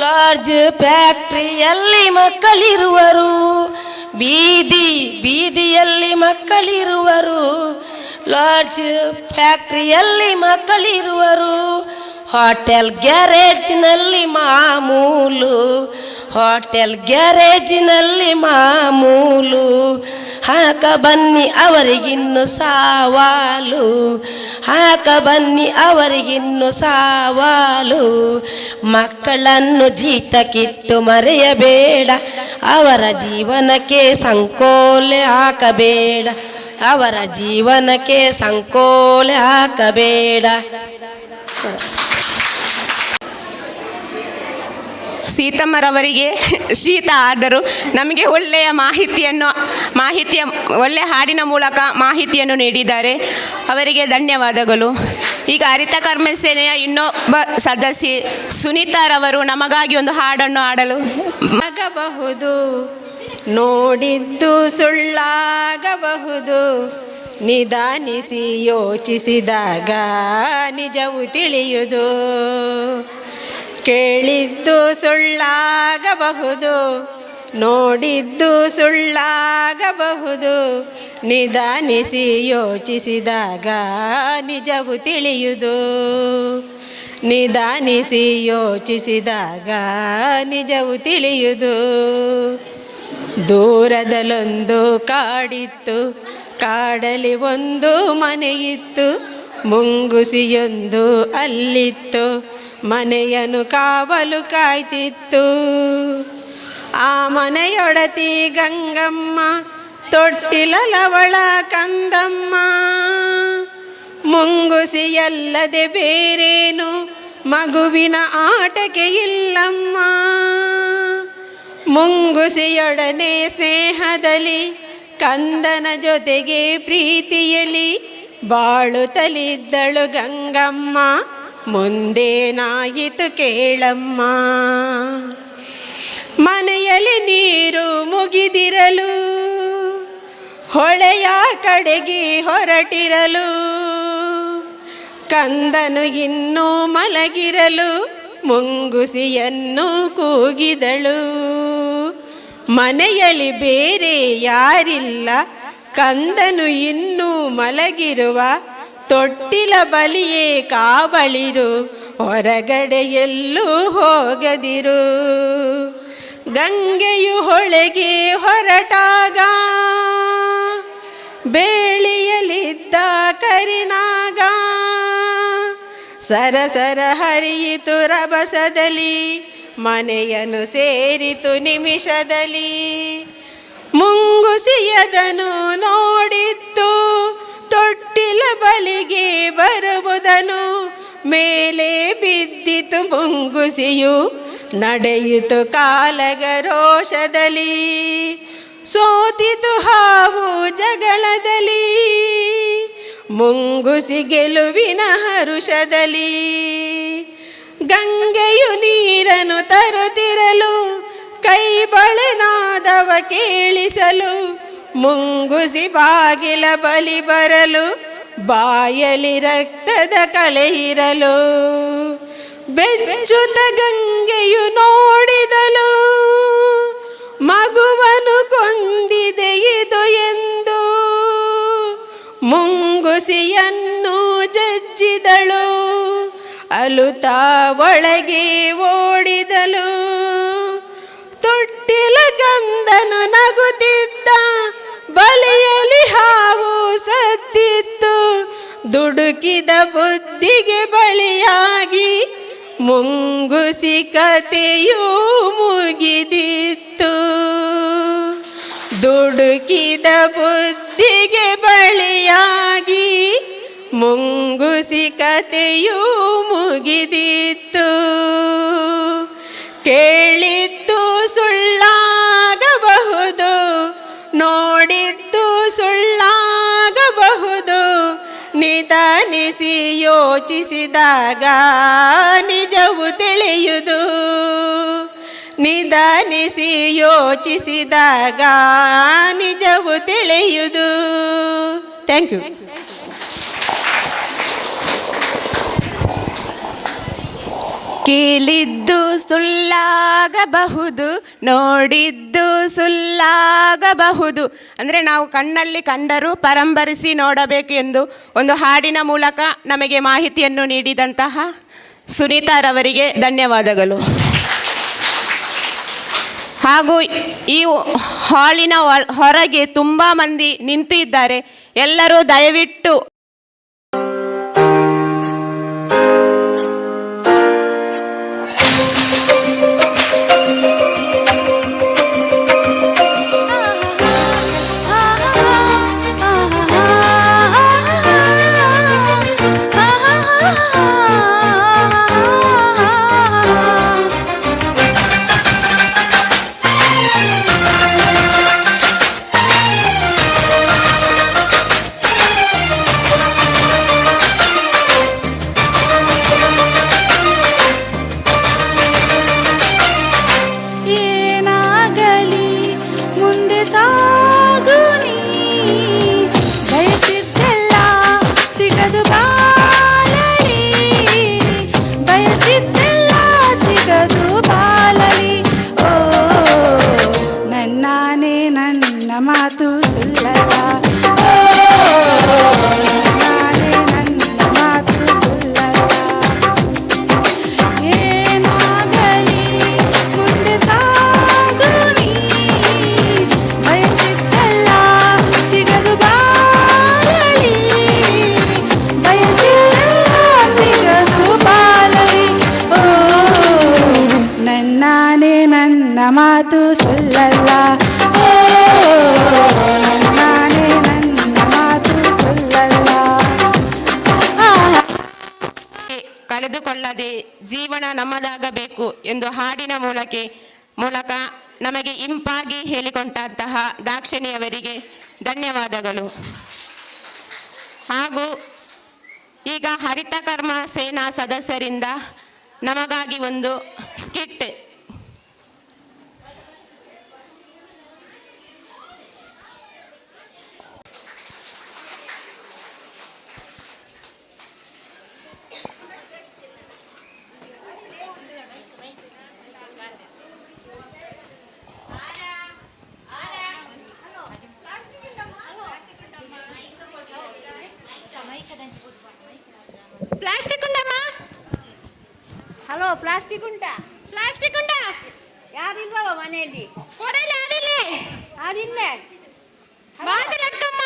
ಲಾರ್ಜ್ ಫ್ಯಾಕ್ಟ್ರಿಯಲ್ಲಿ ಮಕ್ಕಳಿರುವರು, ಬೀದಿ ಬೀದಿಯಲ್ಲಿ ಮಕ್ಕಳಿರುವರು, ಲಾರ್ಜ್ ಫ್ಯಾಕ್ಟ್ರಿಯಲ್ಲಿ ಮಕ್ಕಳಿರುವರು, ಹೋಟೆಲ್ ಗ್ಯಾರೇಜಿನಲ್ಲಿ ಮಾಮೂಲು, ಹೋಟೆಲ್ ಗ್ಯಾರೇಜಿನಲ್ಲಿ ಮಾಮೂಲು. ಹಾಕ ಬನ್ನಿ ಅವರಿಗಿನ್ನು ಸವಾಲು, ಹಾಕ ಬನ್ನಿ ಅವರಿಗಿನ್ನು ಸವಾಲು. ಮಕ್ಕಳನ್ನು ಜೀತಕ್ಕಿಟ್ಟು ಮರೆಯಬೇಡ, ಅವರ ಜೀವನಕ್ಕೆ ಸಂಕೋಲೆ ಹಾಕಬೇಡ, ಅವರ ಜೀವನಕ್ಕೆ ಸಂಕೋಲೆ ಹಾಕಬೇಡ. ಸೀತಮ್ಮರವರಿಗೆ ಶೀತ ಆದರೂ ನಮಗೆ ಒಳ್ಳೆಯ ಮಾಹಿತಿಯನ್ನು ಮಾಹಿತಿಯ ಒಳ್ಳೆಯ ಹಾಡಿನ ಮೂಲಕ ಮಾಹಿತಿಯನ್ನು ನೀಡಿದ್ದಾರೆ. ಅವರಿಗೆ ಧನ್ಯವಾದಗಳು. ಈಗ ಹರಿತ ಕರ್ಮ ಸೇನೆಯ ಇನ್ನೊಬ್ಬ ಸದಸ್ಯೆ ಸುನೀತಾರವರು ನಮಗಾಗಿ ಒಂದು ಹಾಡನ್ನು ಹಾಡಲು. ಆಗಬಹುದು, ನೋಡಿದ್ದು ಸುಳ್ಳಾಗಬಹುದು, ನಿಧಾನಿಸಿ ಯೋಚಿಸಿದಾಗ ನಿಜವು ತಿಳಿಯುವುದು. ಕೇಳಿದ್ದು ಸುಳ್ಳಾಗಬಹುದು, ನೋಡಿದ್ದು ಸುಳ್ಳಾಗಬಹುದು, ನಿಧಾನಿಸಿ ಯೋಚಿಸಿದಾಗ ನಿಜವು ತಿಳಿಯುವುದು. ನಿಧಾನಿಸಿ ಯೋಚಿಸಿದಾಗ ನಿಜವು ತಿಳಿಯುವುದು. ದೂರದಲ್ಲೊಂದು ಕಾಡಿತ್ತು, ಕಾಡಲಿ ಒಂದು ಮನೆಯಿತ್ತು, ಮುಂಗುಸಿಯೊಂದು ಅಲ್ಲಿತ್ತು, ಮನೆಯನ್ನು ಕಾವಲು ಕಾಯ್ತಿತ್ತು. ಆ ಮನೆಯೊಡತಿ ಗಂಗಮ್ಮ, ತೊಟ್ಟಿಲಲವಳ ಕಂದಮ್ಮ, ಮುಂಗುಸಿಯಲ್ಲದೆ ಬೇರೇನು ಮಗುವಿನ ಆಟಕ್ಕೆ ಇಲ್ಲಮ್ಮ. ಮುಂಗುಸಿಯೊಡನೆ ಸ್ನೇಹದಲ್ಲಿ, ಕಂದನ ಜೊತೆಗೆ ಪ್ರೀತಿಯಲಿ ಬಾಳುತ್ತಲಿದ್ದಳು ಗಂಗಮ್ಮ. ಮುಂದೇನಾಯಿತು ಕೇಳಮ್ಮ. ಮನೆಯಲ್ಲಿ ನೀರು ಮುಗಿದಿರಲು, ಹೊಳೆಯ ಕಡೆಗೆ ಹೊರಟಿರಲು, ಕಂದನು ಇನ್ನೂ ಮಲಗಿರಲು ಮುಂಗುಸಿಯನ್ನು ಕೂಗಿದಳು. ಮನೆಯಲ್ಲಿ ಬೇರೆ ಯಾರಿಲ್ಲ, ಕಂದನು ಇನ್ನೂ ಮಲಗಿರುವ, ತೊಟ್ಟಿಲ ಬಲಿಯೇ ಕಾವಳಿರು, ಹೊರಗಡೆ ಎಲ್ಲೂ ಹೋಗದಿರು. ಗಂಗೆಯು ಹೊಳೆಗೆ ಹೊರಟಾಗ ಬೇಳಿಯಲಿದ್ದ ಕರಿನಾಗ ಸರಸರ ಹರಿಯಿತು ರಭಸದಲ್ಲಿ, ಮನೆಯನ್ನು ಸೇರಿತು ನಿಮಿಷದಲ್ಲಿ. ಮುಂಗುಸಿಯದನು ನೋಡಿತ್ತು, ತೊಟ್ಟಿಲ ಬಲಿಗೆ ಬರುವುದನು, ಮೇಲೆ ಬಿದ್ದಿತು ಮುಂಗುಸಿಯು, ನಡೆಯಿತು ಕಾಲಗರೋಷದಲ್ಲಿ. ಸೋತಿತು ಹಾವು ಜಗಳದಲ್ಲಿ, ಮುಂಗುಸಿ ಗೆಲುವಿನ ಹರುಷದಲ್ಲಿ. ಗಂಗೆಯು ನೀರನ್ನು ತರುತ್ತಿರಲು, ಕೈ ಬಳೆನಾದವ ಕೇಳಿಸಲು, ಮುಂಗುಸಿ ಬಾಗಿಲ ಬಲಿ ಬರಲು, ಬಾಯಲಿ ರಕ್ತದ ಕಳೆ ಇರಲು, ಬೆಚ್ಚುತ ಗಂಗೆಯು ನೋಡಿದಳು, ಮಗುವನು ಕೊಂದಿದೆ ಇದು ಎಂದು. ಮುಂಗುಸಿಯನ್ನು ಜಜ್ಜುತ್ತಿರಲು ಮುಚ್ಚಿದಳು, ಅಲುತಾ ಒಳಗೆ ಓಡಿದಳು. ತೊಟ್ಟಿಲ ಗಂಧನು ನಗುತ್ತಿದ್ದ, ಬಲೆಯಲ್ಲಿ ಹಾವು ಸತ್ತಿತ್ತು. ದುಡುಕಿದ ಬುದ್ಧಿಗೆ ಬಲಿಯಾಗಿ ಮುಂಗುಸಿ ಕತೆಯೂ ಮುಗಿದಿತ್ತು. ದುಡುಕಿದ ಬುದ್ಧಿಗೆ ಬಲಿಯಾಗಿ ಮುಂಗುಸಿ ಕತೆಯೂ ಮುಗಿದಿತ್ತು. ಕೇಳಿದ್ದು ಸುಳ್ಳಾಗಬಹುದು, ನೋಡಿದ್ದು ಸುಳ್ಳಾಗಬಹುದು. ನಿಧಾನಿಸಿ ಯೋಚಿಸಿದಾಗ ನಿಜವು ತಿಳಿಯುವುದು. ನಿಧಾನಿಸಿ ಯೋಚಿಸಿದಾಗ ನಿಜವು ತಿಳಿಯುವುದು. Thank you. ಕೇಳಿದ್ದು ಸುಳ್ಳಾಗಬಹುದು, ನೋಡಿದ್ದು ಸುಳ್ಳಾಗಬಹುದು. ಅಂದರೆ ನಾವು ಕಣ್ಣಲ್ಲಿ ಕಂಡರೂ ಪರಂಪರಿಸಿ ನೋಡಬೇಕು ಎಂದು ಒಂದು ಹಾಡಿನ ಮೂಲಕ ನಮಗೆ ಮಾಹಿತಿಯನ್ನು ನೀಡಿದಂತಹ ಸುನೀತಾರವರಿಗೆ ಧನ್ಯವಾದಗಳು. ಹಾಗೂ ಈ ಹಾಲಿನ ಹೊರಗೆ ತುಂಬ ಮಂದಿ ನಿಂತಿದ್ದಾರೆ. ಎಲ್ಲರೂ ದಯವಿಟ್ಟು ಏನಾಗಲಿ ಮುಂದೆ ಸಾಗು ನೀ, ಬಯಸಿದ್ದೆಲ್ಲ ಸಿಗದು ಬಾಲಲಿ, ಬಯಸಿದ್ದೆಲ್ಲ ಸಿಗದು ಬಾಲಲಿ. ಓ ನನ್ನಾನೇ ನನ್ನ ಮಾತು ಸುಳ್ಳಲ್ಲ, ಓ ನನ್ನಾನೇ ನನ್ನ ಮಾತು ಸುಳ್ಳಲ್ಲ. ಏನಾಗಲಿ ಮುಂದೆ ಸಾಗು ನೀ, ಬಯಸಿದ್ದೆಲ್ಲ ಸಿಗದು ಬಾಲಲಿ, ಬಯಸಿದ್ದೆಲ್ಲ ಸಿಗದು ಬಾಲಲಿ. ಓ ನನ್ನಾನೇ ನನ್ನ ಮಾತು ಸುಳ್ಳಲ್ಲ, ಓ ನನ್ನಾನೇ ನನ್ನ ಮಾತು ಸುಳ್ಳಲ್ಲ. ಕಳೆದುಕೊಳ್ಳದೆ ಜೀವನ ನಮ್ಮದಾಗಬೇಕು ಎಂದು ಹಾಡಿನ ಮೂಲಕ ನಮಗೆ ಇಂಪಾಗಿ ಹೇಳಿಕೊಂಡಂತಹ ದಾಕ್ಷಿಣಿಯವರಿಗೆ ಧನ್ಯವಾದಗಳು. ಹಾಗೂ ಈಗ ಹರಿತಕರ್ಮ ಸೇನಾ ಸದಸ್ಯರಿಂದ ನಮಗಾಗಿ ಒಂದು ಸ್ಕಿಟ್. ಪ್ಲಾಸ್ಟಿಕ್ ಉಂಡಮ್ಮ? ಹಲೋ, ಪ್ಲಾಸ್ಟಿಕ್ ಉಂಟಾ? ಪ್ಲಾಸ್ಟಿಕ್ ಉಂಟಾ? ಯಾರಿಲ್ವಾ ಮನೆಯಲ್ಲಿ? ಹೊರಲ್ಲ ಯಾರಿಲ್ಲ? ಯಾರಿಲ್ಲ? ಬಾಗಿಲಕ್ಕಮ್ಮ.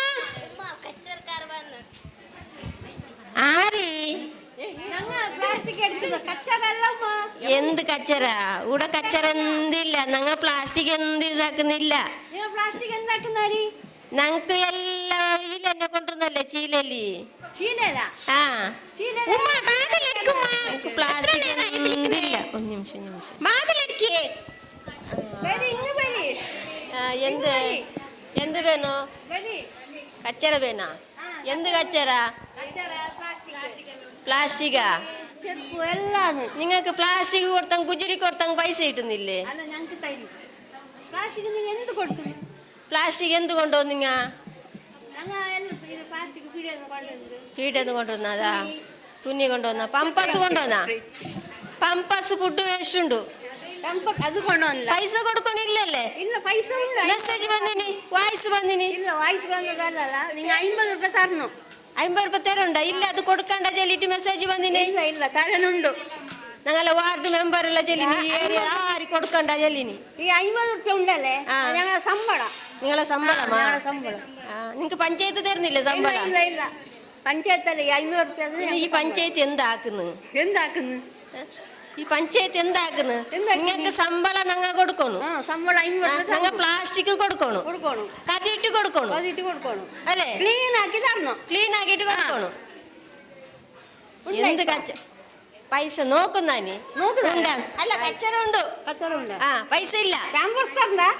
ಆರಿ. ನಂಗೆ ಪ್ಲಾಸ್ಟಿಕ್ എടുക്കുന്നത് ಕಚ್ಚರಲ್ಲಮ್ಮ. എന്ത് കച്ചറ? ഇവിടെ കച്ചറ എന്തില്ല. ഞങ്ങ പ്ലാസ്റ്റിക് എന്ത് യൂസാക്കുന്നില്ല. ನೀವು ಪ್ಲಾಸ್ಟಿಕ್ എന്താക്കുന്നാരി? ഞങ്ങക്ക് എല്ലാം ഇതിൽ കൊണ്ടുവന്നല്ലേ ചീലലി. ചീനല? ആ, ചീനല. ഞങ്ങക്ക് പ്ലാസ്റ്റിക് എന്തില്ല. ഒരു നിമിഷം നിമിഷം. ബരി, ഇങ്ങ് ബരി. എന്ത് എന്ത് വേണോ? ബരി. കച്ചറ വേണോ? എന്ത് കച്ചറ? കച്ചറ പ്ലാസ്റ്റിക്. പ്ലാസ്റ്റിക്കാ? ചെരുപ്പ് എല്ലാന്ന്. നിങ്ങൾക്ക് പ്ലാസ്റ്റിക് കൊടുത്തങ് ഗുജരി കൊടുത്തങ് പൈസ കിട്ടുന്നില്ലേ? അല്ല, ഞങ്ങൾക്ക് തരും പ്ലാസ്റ്റിക്. നിങ്ങൾ എന്ത് കൊടുക്കുന്നു? പ്ലാസ്റ്റിക് എന്ത് കൊണ്ടുവന്നു നിങ്ങ? ഞങ്ങൾ ഇത് പ്ലാസ്റ്റിക് പീടിയെന്ന് കൊണ്ടുവന്നത്. പീടിയെന്ന് കൊണ്ടുവന്നതാ? തുന്നി കൊണ്ടുവന്ന, പമ്പസ് കൊണ്ടുവന്ന, പമ്പസ് ഫുഡ് വേസ്റ്റ് ഉണ്ട്. പമ്പർ അത് കൊണ്ടുവന്നില്ല. പൈസ കൊടുക്കണില്ലല്ലേ? ഇല്ല, പൈസ ഉണ്ട്. മെസ്സേജ് വന്നിനി, വായിസ് വന്നിനി. ഇല്ല, വായിസ് വന്നതല്ല. നിങ്ങൾ 50 രൂപ തരണം. 50 ರೂಪಾಯಿ ತೆರುಂಡ ಇಲ್ಲ ಅದು ಕೊಡ್ಕಂಡ ಚೆಲ್ಲಿಟ್ಟು ಮೆಸೇಜ್ ಬಂದಿನಿ. ಇಲ್ಲ ಇಲ್ಲ, ತರನುಂಡು. ನಂಗಲ್ಲ ವಾರ್ಡ್ ಮೆಂಬರ್ ಎಲ್ಲ ಚೆಲ್ಲಿನಿ, ಈ ಏರಿಯಾ ಆರಿ ಕೊಡ್ಕಂಡ ಚೆಲ್ಲಿನಿ. ಈ 50 ರೂಪಾಯಿ ಉಂಡಲ್ಲೇ ഞങ്ങളെ ಸಂಬಳ. നിങ്ങളെ ಸಂಬಳಮಾ? ഞങ്ങളെ ಸಂಬಳ. നിങ്ങക്ക് പഞ്ചായത്ത് തരുന്നില്ലേ ಸಂಬಳ? ಇಲ್ಲ ಇಲ್ಲ, പഞ്ചായത്തല്ലേ ഈ 50 ರೂಪಾಯಿ. ഈ പഞ്ചായത്ത് എന്താക്കുന്നു? എന്താക്കുന്നു? ഈ പഞ്ചായത്ത് എന്താക്കുന്നു? നിങ്ങൾക്ക് ശമ്പളം ഞങ്ങൾ കൊടുക്കണു. ಸಂಬಳ 50 ರೂಪಾಯಿ. ഞങ്ങൾ പ്ലാസ്റ്റിക് കൊടുക്കണു, കൊടുക്കണം, കതിയിട്ട് കൊടുക്കണു, കതിയിട്ട് കൊടുക്കണം അല്ലേ? ക്ലീൻ ആക്കി തരണം. ക്ലീൻ ആക്കിയിട്ട് കൊടുക്കണു. എന്ത് കച്ച പൈസ നോക്കുന്നാനി? അല്ല, കച്ചറുണ്ട്. കച്ചറുണ്ട്. ആ, പൈസ ഇല്ല.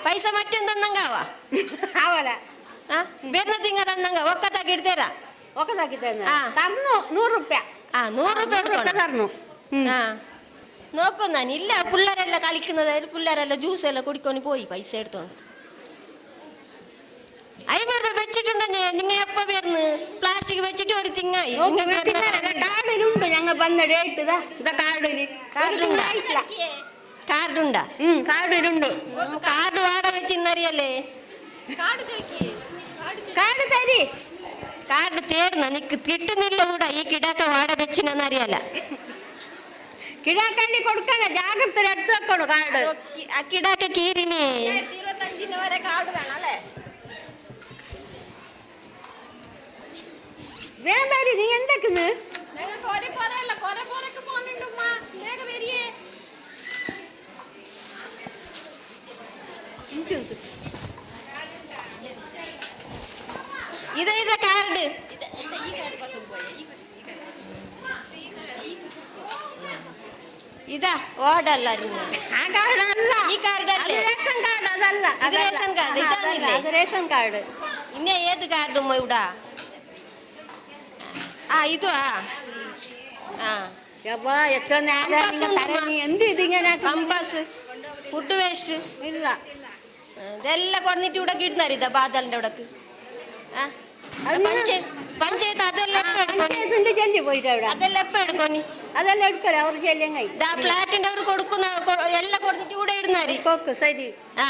പൈസ മറ്റെന്തെന്നങ്കാവാ? ആവല. ആ, വരുന്ന തിങ്ങ തന്നങ്ക ഒക്കത്താക്കി തരാ. ഒക്കത്താക്കി തരുന്ന തരണു 100 ರೂಪಾಯಿ. ആ, 100 ರೂಪಾಯಿ തരണു. ആ, നോക്കുന്നാൻ ഇല്ല. പിള്ളേരെല്ലാം കളിക്കുന്നത്, പിള്ളേരെല്ലാം ജ്യൂസ് എല്ലാം കുടിക്കൊണ്ട് പോയി പൈസ എടുത്തോണ്ട്. 50 രൂപ വെച്ചിട്ടുണ്ടെന്നേ. നിങ്ങൾ എപ്പോ വരുന്നു? പ്ലാസ്റ്റിക് വെച്ചിട്ട് ഒരു തിങ്ങായി. കാർഡിലുണ്ട് ഞങ്ങൾ വന്ന ഡേറ്റ്. ഇതാ ഇതാ കാർഡില്. കാർഡുണ്ടാ? കാർഡിലുണ്ട്. കാർഡ് വാട വെച്ചിന്നറിയല്ലേ? കാർഡ് തരി. കാർഡ് തേടുന്ന നിക്ക് കിട്ടുന്നില്ല കൂടെ. ഈ കിടാക്ക വാട വെച്ചിനറിയല്ല. കിടാക്കല്ലി കൊടുക്കണ, ജാഗ്രത എടുത്ത് വെക്കണോ കാർഡ്. ആ കിടാക്ക കീറിനെ. 25 വരെ കാർഡ് വേണം അല്ലേ? വേഗം വരി, നീ എന്തൊക്കെന്ന്? ഞങ്ങൾക്ക് ഒരേ പോരല്ല, കൊറേ പോരൊക്കെ പോകുന്നുണ്ട് ഉമ്മ. വേഗം വരിയേ. ഇതാ ഇതാ കാർഡ്. ഇതാ ഓടല്ല. ആ കാർഡ് അല്ല. ഈ കാർഡ് അല്ലേ? റേഷൻ കാർഡ് അതല്ല. ഇത് റേഷൻ കാർഡ് ഇതാന്നില്ലേ? അത് റേഷൻ കാർഡ്. ഇന്ന ഏത് കാർഡ് ഉമ്മ ഇവിടെ? ആ, ഇതു. ആ ആ, എത്ര നേരം എന്ത് ഇതിങ്ങനെ? പമ്പാസ്, ഫുഡ് വേസ്റ്റ് ഇല്ല. ഇതെല്ലാം കൊണ്ടിട്ട് ഇവിടെ കിട്ടുന്നാരി. ഇതാ ബാദലിന്റെ ഇവിടക്ക്. ആ, പഞ്ചായത്ത് അതെല്ലാം പഞ്ചായത്തിന്റെ ചെല്ലി പോയിട്ട് അവിടെ അതെല്ലാം എപ്പോ എടുക്കോനി? അതെല്ലാം എടുക്കല അവർ ചെല്ലി. ഫ്ലാറ്റിന്റെ അവർ കൊടുക്കുന്ന എല്ലാം കൊടുത്തിട്ട് ഇവിടെ ഇടുന്നാരി. ശരി. ആ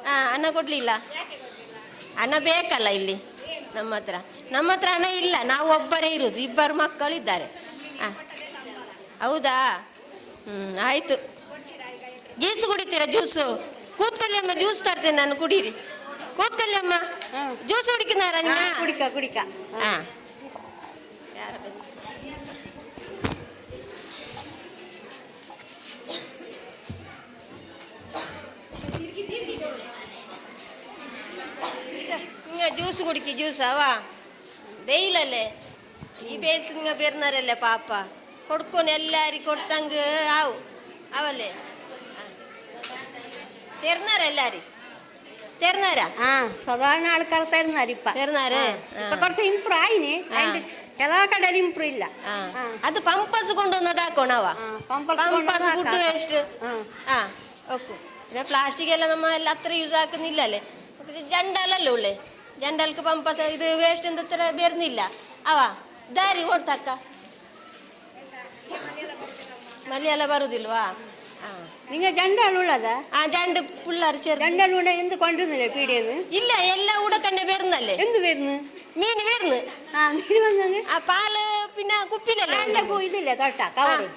ಆ, ಹಣ ಕೊಡ್ಲಿಲ್ಲ. ಹಣ ಬೇಕಲ್ಲ ಇಲ್ಲಿ. ನಮ್ಮ ಹತ್ರ ನಮ್ಮ ಹತ್ರ ಹಣ ಇಲ್ಲ. ನಾವು ಒಬ್ಬರೇ ಇರೋದು, ಇಬ್ಬರು ಮಕ್ಕಳು ಇದ್ದಾರೆ. ಹಾಂ, ಹೌದಾ? ಹ್ಞೂ, ಆಯಿತು. ಜ್ಯೂಸ್ ಕುಡಿತೀರಾ? ಜ್ಯೂಸು ಕೂತ್ಕೊಳ್ಳಿ ಅಮ್ಮ, ಜ್ಯೂಸ್ ತರ್ತೇನೆ ನಾನು, ಕುಡೀರಿ. ಕೂತ್ಕೊಳ್ಳಿ ಅಮ್ಮ. ಜ್ಯೂಸ್ ಕುಡಿക്കുന്നാರಾ നിങ്ങൾ? കുടിക്ക കുടിക്ക. ആ, നിങ്ങൾ ജ്യൂസ് കുടിക്ക്. ജ്യൂസ് ആവാ. വെയിലല്ലേ ഈ പേസ്. നിങ്ങൾ പെരുന്നാരല്ലേ പാപ്പ കൊടുക്കും. എല്ലാരും കൊടുത്തങ്ക് ആവും. ആവല്ലേ? തരുന്നാര എല്ലാരും തരുന്നാരാ? ആ, സാധാരണ ആൾക്കാർ തരുന്നാര് ഇപ്പ. തരുന്നാര്. ഇപ്പൊ കുറച്ച് ഇമ്പ്രൂവ് ആയിന്. എല്ലാ കടയിലും ഇമ്പ്രൂവ് ഇല്ല. അത് പമ്പസ് കൊണ്ടുവന്നതാക്കണവാ. പമ്പസ്, ഫുഡ് വേസ്റ്റ്. ആ, ഓക്കെ. പിന്നെ പ്ലാസ്റ്റിക് എല്ലാം നമ്മ എല്ലാം അത്ര യൂസ് ആക്കുന്നില്ലല്ലേ? ജണ്ടാലല്ലേ ഉള്ളേ. ജണ്ടാൽക്ക് പമ്പസ് ഇത് വേസ്റ്റ് എന്തത്ര വരുന്നില്ല. അവാ ದಾರಿ ಕೊಡ್ತಕ್ಕ. മലയാള ಬರುದಿಲ್ವಾ? നിങ്ങൾ ജണ്ടാളുള്ളതാ? ആ, ജണ്ട് പിള്ളേർ ചെറു ജണ്ടാളുണ്ട. എന്ത് കൊണ്ടുവന്നില്ലേ പീടിയെന്ന്? ഇല്ല, എല്ലാം കൂടെ തന്നെ വരുന്നല്ലേ. എന്ത് വരുന്നു? മീൻ വരുന്നു. ആ, മീൻ വന്നത്. ആ, പാല് പിന്നെ കുപ്പിലല്ലേ? ഇതില്ലേ തൊട്ട കവറ്,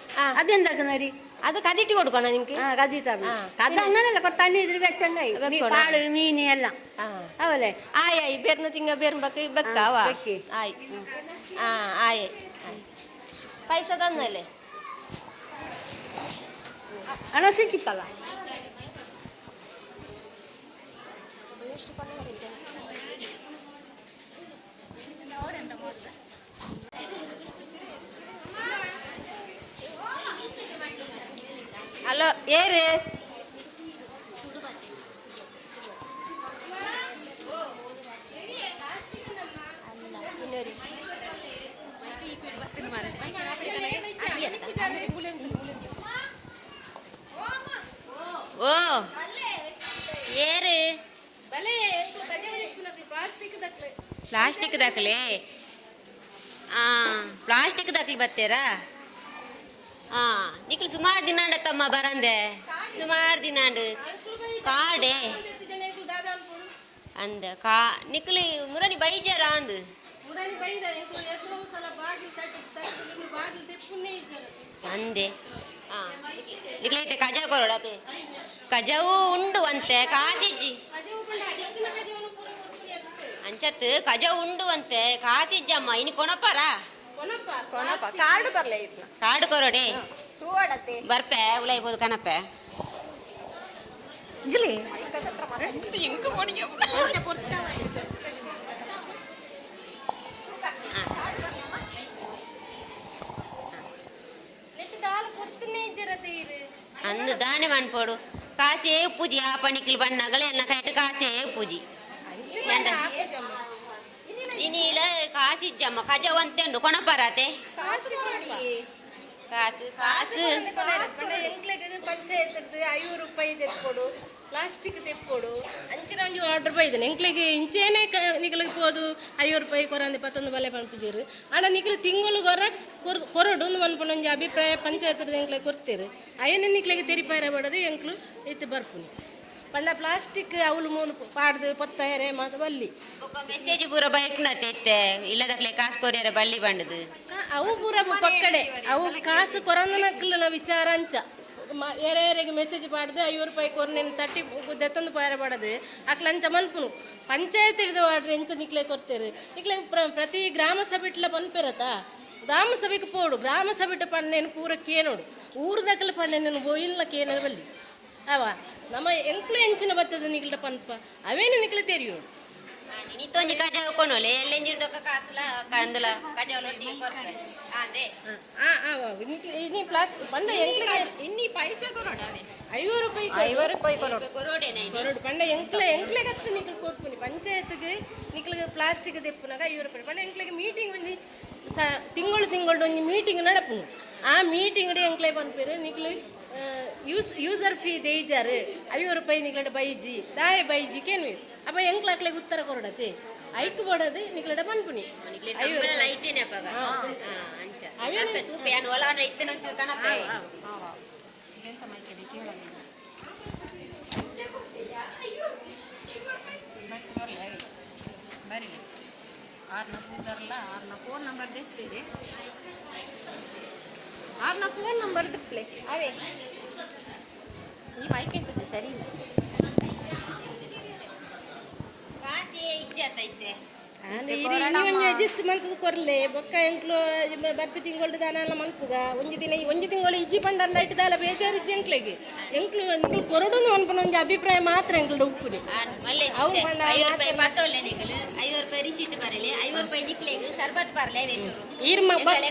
അതെന്താക്കുന്നവര്? അത് കതിട്ട് കൊടുക്കണോ നിങ്ങക്ക്? ആ, കതി തരണം. കഥ അങ്ങനല്ല, കൊത്താനും ഇതിൽ വെച്ചങ്ങായി പാല് മീന് എല്ലാം അവല്ലേ. ആയി ആയി, വരുന്ന തിങ്ങ വരുമ്പക്ക് വെക്കാവാ. ആയി. ആ, ആയി ആയി. പൈസ തന്നല്ലേ? ಹಣ ಸಿಕ್ಕಿತ್ತಲ್ಲ. ഹലോ, ഏര് ಓ ಏರು ಪ್ಲಾಸ್ಟಿಕ್ ದಾಖಲೆ. ಪ್ಲಾಸ್ಟಿಕ್ ದಾಖಲೆ ಬತ್ತೀರಾ? ನಿಕ್ಲು ಸುಮಾರು ದಿನ ತಮ್ಮ ಬರಂದೆ, ಸುಮಾರು ದಿನ ಕಾರ್ಡೆ ಅಂದ ಕಾ ನಿಕ್ಲು ಮುರಣಿ ಬೈಜಾರ ಅಂದು. ಅಂದೆ ನಿಕ್ಲೈತೆ ಕಜಾವು ಕೊರಡತೆ ಕಜಾವು ಉಂಡು ಅಂತೆ ಕಾಸಿಜ್ಜಿ ಅಂಚತ್ ಕಜಾವು ಉಂಡು ಅಂತೆ ಕಾಸಿಜ್ಜಮ್ಮ ಇನಿ ಕೊಣಪರ ಕಾರ್ಡ್ ಕೊರ್ಲೆ ಕಾರ್ಡ್ ಕೊರಡೆ ತೂವಡತೆ ಬರ್ಪೆ ಉಲೈಬೋದು ಕನಪೆ. ಅಂದು ದಾನೆ ಮನ್ಪೋಡು ಕಾಸೇ ಪೂಜಿ ಆ ಪಣಿಕ್ಲು ಬಣ್ಣಗಳು ಎನ್ನ ಕೈಟ್ ಕಾಸೇ ಪೂಜಿ ಇನಿಲ ಕಾಸಿಜ್ಜಮ್ಮ ಕಜವಂತೆ ಉಂಡು ಕೊಣಪರಾತೆ ಕಾಸು ಕಾಸು ಪಂಚಾಯತ್ 5 ರೂಪಾಯಿ ತೆಪ್ಪೋಡು ಪ್ಲಾಸ್ಟಿಕ್ ತೆಪ್ಪೋಡು ಅಂಚಿನ ಒಂಜಿ ಆರ್ಡರ್ ಬೈದನೆ ಎಂಕ್ಲೆಗ್ ಇಂಚೇನೆ ನಿಕ್ಲೆಗ್ ಪೋದು 5 ರೂಪಾಯಿ ಕೊರಂದೆ ಪತ್ತೊಂದು ಬಲೆ ಪನ್ಪುಜೆರ್ ಆಂಡ ನಿಕ್ಲೆ ತಿಂಗಳು ಗೊರ ಕೊರಡು ಒಂದು ಪನ್ಪುನ ಒಂಜಿ ಅಭಿಪ್ರಾಯ ಪಂಚಾಯತ್ ಎಂಕ್ಲೆಗ್ ಕೊರ್ತೆರ್ ಅಯ್ಯನೆ ನಿಕ್ಲೆಗ್ ತೆರಿಪಾಯರ ಬಡದು ಎಂಕ್ಲು ಇತ್ತೆ ಬರ್ಪುನಿ ಪಂಡ ಪ್ಲಾಸ್ಟಿಕ್ ಅವಳು ಮೂಲು ಪಾಡ್ದು ಪೊತ್ತಾಯರೆ ಮಾತ ಬಲ್ಲಿ ಬೊಕ್ಕ ಮೆಸೇಜ್ ಪೂರ ಬೈಟ್ನತೆ ಇತ್ತೆ ಇಲ್ಲದಕ್ಲೆ ಕಾಸು ಕೊರಿಯರೆ ಬಲ್ಲಿ ಬಂಡದು ಅವು ಪೂರ ಪಕ್ಕಡೆ ಅವು ಕಾಸು ಕೊರಂದನಕ್ಲೆನ ವಿಚಾರ ಅಂಚ ಏರೆಗೆ ಮೆಸೇಜ್ ಪಾಡ್ದು 5 ರೂಪಾಯಿ ಕೊರ್ನೇನು ತಟ್ಟಿ ದೆತ್ತೊಂದು ಪಾರ ಪಡದು ಅಕ್ಲ ಅಂಚ ಮನ್ಪುನು ಪಂಚಾಯತ್ ಹಿಡಿದು ಆಡ್ರೆ ಎಂಚ ನಿಕ್ಲೆ ಕೊರ್ತೇರು ನಿಕ್ಲೆ ಪ್ರತಿ ಗ್ರಾಮ ಸಭೆಟ್ಲ ಪನ್ಪೆರತ ಗ್ರಾಮ ಸಭೆಗೆ ಪೋಡು ಗ್ರಾಮ ಸಭೆಟ ಪನ್ನೇನು ಪೂರ ಕೇನೋಡು ಊರುದಕ್ಲೆ ಪನ್ನೇನು ಬೋಯಿಲ್ಲ ಕೇನರು ಬಲ್ಲಿ ಅವ ನಮ್ಮ ಎಂಕ್ಲು ಎಂಚಿನ ಬತ್ತದ ನಿಕ್ಲ ಪನ್ಪ ಅವೇನು ನಿಕ್ಲೆ ತೆರಿಯೋಡು ಇನಿತೊಂಜಿ ಕಜಾವು ಕೊನೊಲೆ ಎಲ್ಲೆಂಜಿರ್ದೊಕ್ಕ ಕಾಸುಲ ಕಂದುಲ ಕಜಾವು ಲೊಟ್ಟಿಗೆ ಕೊರ್ಪೆ ಅಂದೆ ಇನಿ ಪ್ಲಾಸ್ಟಿಕ್ ಪಂಡ ಎಂಕ್ಲೆಗೆ ಇನ್ನಿ ಪೈಸೆ ಕೊರೊಡಾವೆ 5 ರೂಪಾಯಿ 5 ರೂಪಾಯಿ ಕೊರೊಡು ಕೊರೊಡೇನ ಕೊರೊಡು ಪಂಡ ಎಂಕ್ಲೆ ಎಂಕ್ಲೆಗತ್ತು ನಿಕ್ಲು ಕೊರ್ಪುನಿ ಪಂಚಾಯತ್ಗೆ ನಿಕ್ಲೆಗೆ ಪ್ಲಾಸ್ಟಿಕ್ ದೆಪ್ಪುನಾಗ 5 ರೂಪಾಯಿ ಪಂಡ ಎಂಕ್ಲೆಗೆ ಮೀಟಿಂಗ್ ಒಂಜಿ ತಿಂಗಳು ತಿಂಗಳು ಒಂಜಿ ಮೀಟಿಂಗ್ ನಡಪುನು ಆ ಮೀಟಿಂಗ್ ಎಂಕ್ಲೆ ಪನ್ಪೇರು ನಿಕ್ಲು ಯೂಸರ್ ಫೀ ದೇಜಾರು 5 ರೂಪಾಯಿ ನಿಕ್ಲಡ ಬೈಜಿ ದಾಯ ಬೈಜಿ ಕೇನ್ವಿ ಅಪ್ಪ ಎಂಕ್ಲಾಕ್ಲೆಗೆ ಉತ್ತರ ಕೊರಡತೆ ಐಕ್ ಬೋಡದು ನಿಕ್ಲಡ ಪನ್ಪುನಿ ನಿಕ್ಲೆ ಸಂಬಳ ಲೈಟೇನೆ ಅಪ್ಪಗ ಅಂಚ ಅಪ್ಪೆ ತೂಪೆ ಯಾನ್ ಒಲಾನ ಇತ್ತೆನ ಒಂಚೂರು ಕನಪೆ ಬರಲಿ ಆರ್ನ ಕೂದರ್ಲ ಆರ್ನ ಫೋನ್ ನಂಬರ್ ದೆತ್ತಿದೆ ಆರ್ನ ಫೋನ್ ನಂಬರ್ ದಿಪ್ಲೆ ಅವೇ ಈ ಮೈಕ್ ಎಂತದ್ದು ಸರಿ ಇಲ್ಲ ಕಾಸಿ ಇಜ್ಜಾತ ಇತ್ತೆ ಒಂಜಿ ಅಡ್ಜಸ್ಟ್ ಮಂತ್ ಕೊರ್ಲೆ ಬೊಕ್ಕ ಎಂಕ್ಲು ಬರ್ಪಿ ತಿಂಗಳು ದಾನ ಮನ್ಪುಗ ಒಂಜಿ ದಿನ ಒಂಜಿ ತಿಂಗಳು ಇಜ್ಜಿ ಪಂಡ ಅಂದ ದಾಲ ಬೇಜಾರು ಇಜ್ಜಿ ಎಂಕ್ಲೆಗೆ ಎಂಕ್ಲು ನಿಕ್ಲು ಕೊರಡು ಅನ್ಪನ ಒಂಜಿ ಅಭಿಪ್ರಾಯ ಮಾತ್ರ ಎಂಕ್ಲು ಉಪ್ಪುನಿ ಅವು ಪಂಡ 5 ರೂಪಾಯಿ ಪತ್ತೊಲ್ಲೆ ನಿಕ್ಲು 5 ರೂಪಾಯಿ ರಿಸೀಟ್ ಬರಲಿ 5 ರೂಪಾಯಿ ನಿಕ್ಲೆಗ್ ಸರ್ಬತ್ ಬರ್ಲೆ ವೇಚೂರು ಈರ್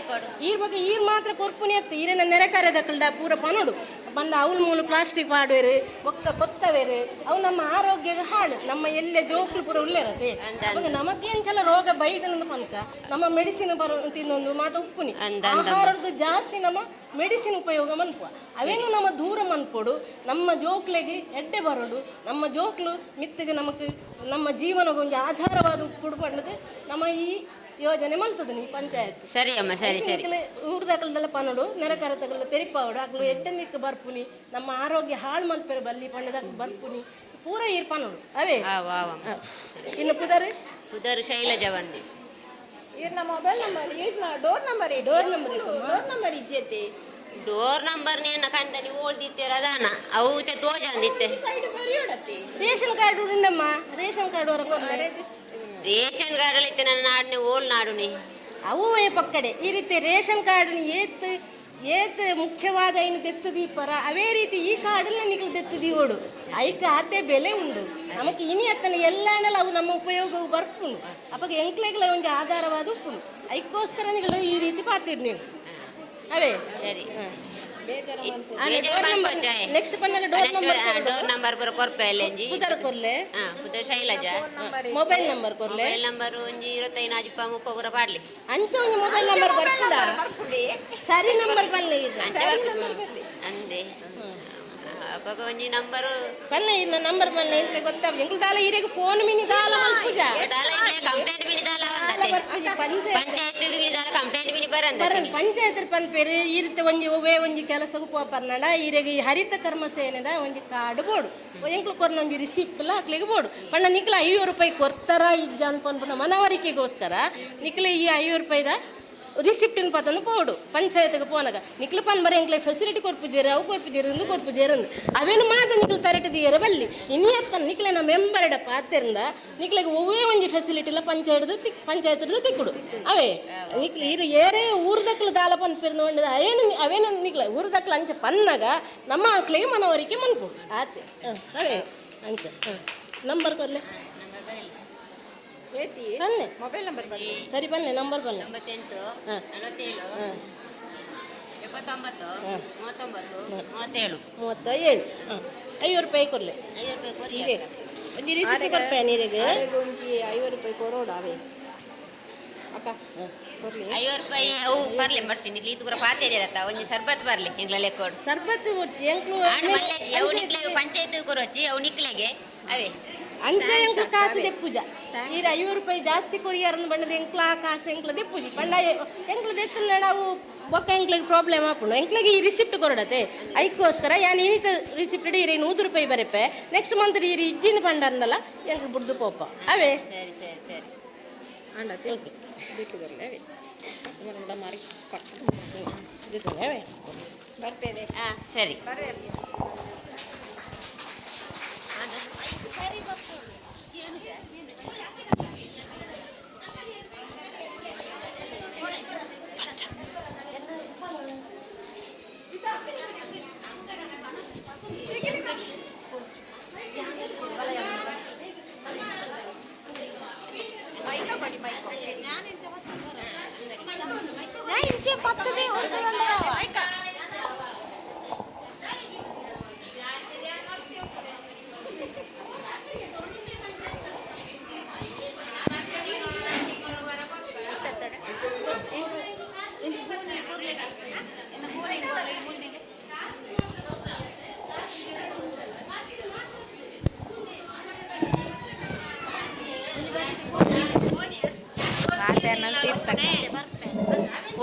ಈರ್ ಬಗ್ಗೆ ಈರ್ ಮಾತ್ರ ಕೊರ್ಪುನಿ ಅತ್ತು ಈರಿನ ನೆರೆಕಾರ್ಯದಕ್ಕಲ್ಡ ಪೂರ ಪನೋಡು ಬಂದ ಅವಳು ಮೂಲು ಪ್ಲಾಸ್ಟಿಕ್ ಪಾಡುವೆರು ಬೊಕ್ಕ ಪೊತ್ತವೇರು ಅವು ನಮ್ಮ ಆರೋಗ್ಯದ ಹಾಳು ನಮ್ಮ ಎಲ್ಲೆ ಜೋಕ್ಲು ಪೂರ ಉಲ್ಲೇರತೆ ಅವಾಗ ನಮಗೇನ್ಸಲ ರೋಗ ಬೈದನಂದು ಪಂಕ ನಮ್ಮ ಮೆಡಿಸಿನ್ ಬರೋ ತಿನ್ನೊಂದು ಮಾತ ಉಪ್ಪುನಿ ಆಹಾರದ್ದು ಜಾಸ್ತಿ ನಮ್ಮ ಮೆಡಿಸಿನ್ ಉಪಯೋಗ ಮನ್ಪುವ ಅವೇನು ನಮ್ಮ ದೂರ ಮನ್ಪೋಡು ನಮ್ಮ ಜೋಕ್ಲೆಗೆ ಎಡ್ಡೆ ಬರೋಡು ನಮ್ಮ ಜೋಕ್ಲು ಮಿತ್ತಿಗೆ ನಮಕ್ ನಮ್ಮ ಜೀವನಕ್ಕೆ ಒಂದು ಆಧಾರವಾದ ಉಪ್ಪುಡು ಪಣ್ಣದು ನಮ್ಮ ಈ ಯೋಜನೆ ಮಲ್ತದ ನೀ ಪಂಚಾಯತ್. ಸರಿ ಅಮ್ಮ, ಸರಿ ಸರಿ. ಊರ್ದಕಲ್ದೆಲ್ಲ ಪನೋಡು ನೆರೆಕರತಗಲ್ಲ ತೆರಿಪಾವಡು ಅಗ್ಲು ಎಡ್ಡೆ ಮಿಕ್ಕ ಬರ್ಪುನಿ ನಮ್ಮ ಆರೋಗ್ಯ ಹಾಳು ಮಲ್ಪೆರ ಬಲ್ಲಿ ಪಣ್ಣದಾಗ ಬರ್ಪುನಿ ಪೂರ ಈರ್ ಪನೋಡು ಅವೇ. ಇನ್ನು ಪುದರ್ ಪುದರ್ ಶೈಲಜಾ ಬಂದಿ. ಈರ್ನ ಮೊಬೈಲ್ ನಂಬರ್ ಈರ್ನ door number door number door number ಇಜ್ಜೆತೆ door number ನೇನ ಕಂಡನಿ ಓಲ್ದಿತ್ತೆರ ಅದಾನ ಅವು ಇತ್ತೆ ತೋಜಂದಿತ್ತೆ. ಸೈಡ್ ಬರಿಯೋಡತ್ತೆ ರೇಷನ್ ಕಾರ್ಡ್ ಉಂಡಮ್ಮ ರೇಷನ್ ಕಾರ್ಡ್ ಹೊರ ರೇಷನ್ ಕಾರ್ಡ್ ಇತ್ತೆ ನನ್ನ ನಾಡಿನ ಓಲ್ ನಾಡುನಿ ಅವು ಪಕ್ಕಡೆ ಈ ರೀತಿ ರೇಷನ್ ಕಾರ್ಡ್ ಏತ್ ಏತ್ ಮುಖ್ಯವಾದ ಏನು ದೆತ್ತು ದೀಪರ ಅವೇ ರೀತಿ ಈ ಕಾರ್ಡನ್ನ ನಿಕ್ಲು ದೆತ್ತು ದೀವೋಡು ಐಕ್ ಆತೆ ಬೆಲೆ ಉಂಡು ನಮಕ್ ಇನಿ ಅತ್ತನ ಎಲ್ಲಾಣಲ ಅವು ನಮ್ಮ ಉಪಯೋಗವು ಬರ್ಪುಂಡು ಅಪ್ಪಗೆ ಎಂಕ್ಲೆಗ್ಲ ಒಂಜಿ ಆಧಾರವಾದ ಉಪ್ಪುಂಡು ಐಕ್ಕೋಸ್ಕರ ನಿಗಳು ಈ ರೀತಿ ಪಾತಿಡ್ ನೀವು ಅವೇ ಸರಿ. ನೆಕ್ಸ್ಟ್ ಪನ್ನಗ ಡೋರ್ ನಂಬರ್ ಡೋರ್ ನಂಬರ್ ಪೂರ ಕೊರ್ಪೆ ಅಲ್ಲೆಂಜಿ ಪುದರ್ ಕೊರ್ಲೆ ಪುದರ್ ಶೈಲಜಾ ಮೊಬೈಲ್ ನಂಬರ್ ಕೊರ್ಲೆ ಮೊಬೈಲ್ ನಂಬರ್ ಒಂಜಿ 25 ಅಜಿಪ 30 ಪೂರ ಪಾಡ್ಲಿ ಅಂಚ ಒಂಜಿ ಮೊಬೈಲ್ ನಂಬರ್ ಬರ್ಪುಂಡ ಸರಿ ನಂಬರ್ ಬಲ್ಲೆ ಇದು ಅಂಚ ಬರ್ಪುಂಡು ಅಂದೆ ಅಪಗ ಒಂಜಿ ನಂಬರ್ ಪಲ್ಲೆ ಇನ್ನ ನಂಬರ್ ಪಲ್ಲೆ ಎಂಕ್ಲೆ ಗೊತ್ತಾಪುಜಿ. ಎಂಕ್ಲು ದಾಲ ಈರೆಗ್ ಫೋನ್ ಮಿನಿ ದಾಲ ಮಲ್ಪುಜ. ದಾಲ ಇಂಕ್ಲೆ ಕಂಪ್ಲೇಂಟ್ ಮಿನಿ ದಾಲ ದಾಲ ಬರ್ಪುಜಿ ಪಂಚಾಯತ್. ಪಂಚಾಯತ್ ಮಿನಿ ದಾಲ ಕಂಪ್ಲೇಂಟ್ ಮಿನಿ ಬರಂದ. ಬರಂದ್ ಪಂಚಾಯತ್ ಪನ್ಪೇರು ಈರಿತ ಒಂಜಿ ಒವ್ವೇ ಒಂಜಿ ಕೆಲಸಗ್ ಪೋಪರ್ನಡ ಈರೆಗ್ ಈ ಹರಿತ ಕರ್ಮ ಸೇನೆದ ಒಂಜಿ ಕಾರ್ಡ್ ಬೋಡು. ಎಂಕ್ಲು ಕೊರ್ನ ಒಂಜಿ ರಿಸಿಪ್ಟ್ ಲ ಅಕ್ಲೆಗ್ ಬೋಡು. ಪಂಡ ನಿಕ್ಲ 50 ರೂಪಾಯಿ ಕೊರ್ತಾರ ಇಜ್ಜ ಅಂತ ಪನ್ಪುನ ಮನವರಿಕೆಗೋಸ್ಕರ ನಿಕ್ಲೆ ಈ 50 ರೂಪಾಯಿದ ರಿಸಿಪ್ಟಿನ ಪತಂದು ಪೋಡು ಪಂಚಾಯತ್ಗೆ ಪೋನಾಗ. ನಿಕ್ಲು ಪನ್ ಬರ ಎಂಕ್ಲೆ ಫೆಸಿಲಿಟಿ ಕೊರ್ಪುಜೇರು, ಅವು ಕೊರ್ಪುಜೇರು, ಇಂದು ಕೊರ್ಪುಜೇರು ಅಂದ್ ಅವೇನು ಮಾತ್ರ ನಿಕ್ಲು ತರಟೆ ದಿಯರ ಬಲ್ಲಿ. ಇನಿ ಅತ್ತ ನಿಕ್ಲೆನ ಮೆಂಬರ್ಡ ಪಾತೆರಿಂದ ನಿಕ್ಲೆಗ್ ಒವ್ವೇ ಒಂಜಿ ಫೆಸಿಲಿಟಿ ಇಲ್ಲ ಪಂಚಾಯತ್ದ ಪಂಚಾಯತ್ದ ತಿಕ್ಕುಡು. ಅವೇ ನಿಕ್ಲು ಇರು ಏರೇ ಊರ್ದಕ್ಲು ದಾಲ ಪನ್ಪಿರ್ನ ಒಂಡದ ಅವೇನು ಅವೇನು ನಿಕ್ಲ ಊರ್ದಕ್ಲು ಅಂಚ ಪನ್ನಾಗ ನಮ್ಮ ಆಕ್ಲೆಗೆ ಮನವರಿಕೆ ಮನ್ಪು ಆತೆ. ಅವೇ ಅಂಚ ನಂಬರ್ ಕೊರ್ಲೆ ಬನ್ನಿ ಮೊಬೈಲ್ ನಂಬರ್ ಬನ್ನಿ. ಸರಿ ಬನ್ನಿ ನಂಬರ್ ಬನ್ನಿ. 98 47 79 39 37 37. 50 ರೂಪಾಯಿ ಕೊರ್ಲೆ. 50 ರೂಪಾಯಿ ಕೊರಿ. ಒಂಜಿ ರಿಸಿಪ್ಟ್ ಕೊರ್ಪೆ ನೀರಿಗೆ. ಒಂಜಿ 50 ರೂಪಾಯಿ ಕೊರೋಡ ಅವೇ ಅಕ್ಕ ಕೊರ್ಲಿ. 50 ರೂಪಾಯಿ ಅವು ಬರ್ಲೆ ಮಾಡ್ತೀನಿ. ಇದು ಪೂರ ಪಾತೆ ಇರತ್ತ ಒಂಜಿ ಸರ್ಬತ್ ಬರ್ಲೆ ಎಂಗ್ಲ ಲೆಕ್ಕೋಡು. ಸರ್ಬತ್ ಕೊಡ್ಚಿ ಎಂಕ್ಲು. ಆಂಡ್ ಮಲ್ಲೆಜ್ಜಿ ಅವು ನಿಕ್ಲೆಗ್ ಪಂಚಾಯತ್ ಕೊರೊಚ್ಚಿ ಅವು ನಿಕ್ಲೆಗೆ ಅವೇ. ಅಂಚೆ ಎಂಕ್ಲು ಕಾಸು ದೆಪ್ಪುಜ. ಈರ 50 ರೂಪಾಯಿ ಜಾಸ್ತಿ ಕೊರಿಯರ್ನ ಬಣ್ಣದ ಎಂಕ್ಲ ಆ ಕಾಸು ಎಂಕ್ಲ ದೆಪ್ಪುಜಿ. ಪಂಡ ಎಂಕ್ಲು ದೆತ್ತನ ಅವು ಬೊಕ್ಕ ಎಂಕ್ಲೆಗ್ ಪ್ರಾಬ್ಲಮ್ ಆಪುಂಡು. ಎಂಕ್ಲೆಗ್ ಈ ರಿಸಿಪ್ಟ್ ಕೊರಡತೆ ಐಕ್ಕೋಸ್ಕರ ಯಾನ್ ಇನಿತ ರಿಸಿಪ್ಟ್ ಈರೆ 100 ರೂಪಾಯಿ ಬರೆಪೆ. ನೆಕ್ಸ್ಟ್ ಮಂತ್ ಈರೆ ಇಜ್ಜಿಂದ ಪಂಡರ್ನಲ್ಲ ಎಂಕ್ಲು ಬುಡ್ದು ಪೋಪ ಅವೇ. ಸರಿ ಸರಿ ಸರಿ. ಅಂಡ ದಿತ್ತು ಕೊರ್ಲೆ ಅವೇ ಮಾರಿ ಅವೇ ಬರ್ಪೇವೆ. ಸರಿ.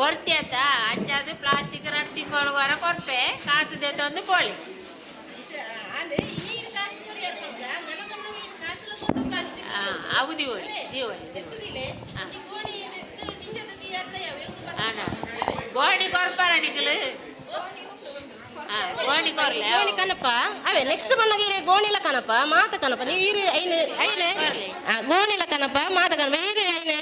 ಒರ್ತಿ ಆತ ಅಂಚಾದ ಪ್ಲಾಸ್ಟಿಕ್ 2 ತಿಂಗಳು ವರ ಕೊರ್ಪೆ ಕಾಸು ದೇತೊಂದು ಪೋಳಿ. ಅವು ದಿವಳಿ ದಿವಳಿ ಗೋಣಿ ಕೊರ್ಪಾರ ನಿಕ್ಲು. ಗೋಣಿ ಕೊರ್ಲೆ ಗೋಣಿ ಕನಪ ಅವೇ. ನೆಕ್ಸ್ಟ್ ಬಂದಾಗ ಈರೆ ಗೋಣಿಲ ಕನಪ ಮಾತ ಕನಪ ನೀವು ಈರೆ ಐನೆ ಐನೆ ಗೋಣಿಲ ಕನಪ ಮಾತ ಕನಪ ಈರೆ ಐನೆ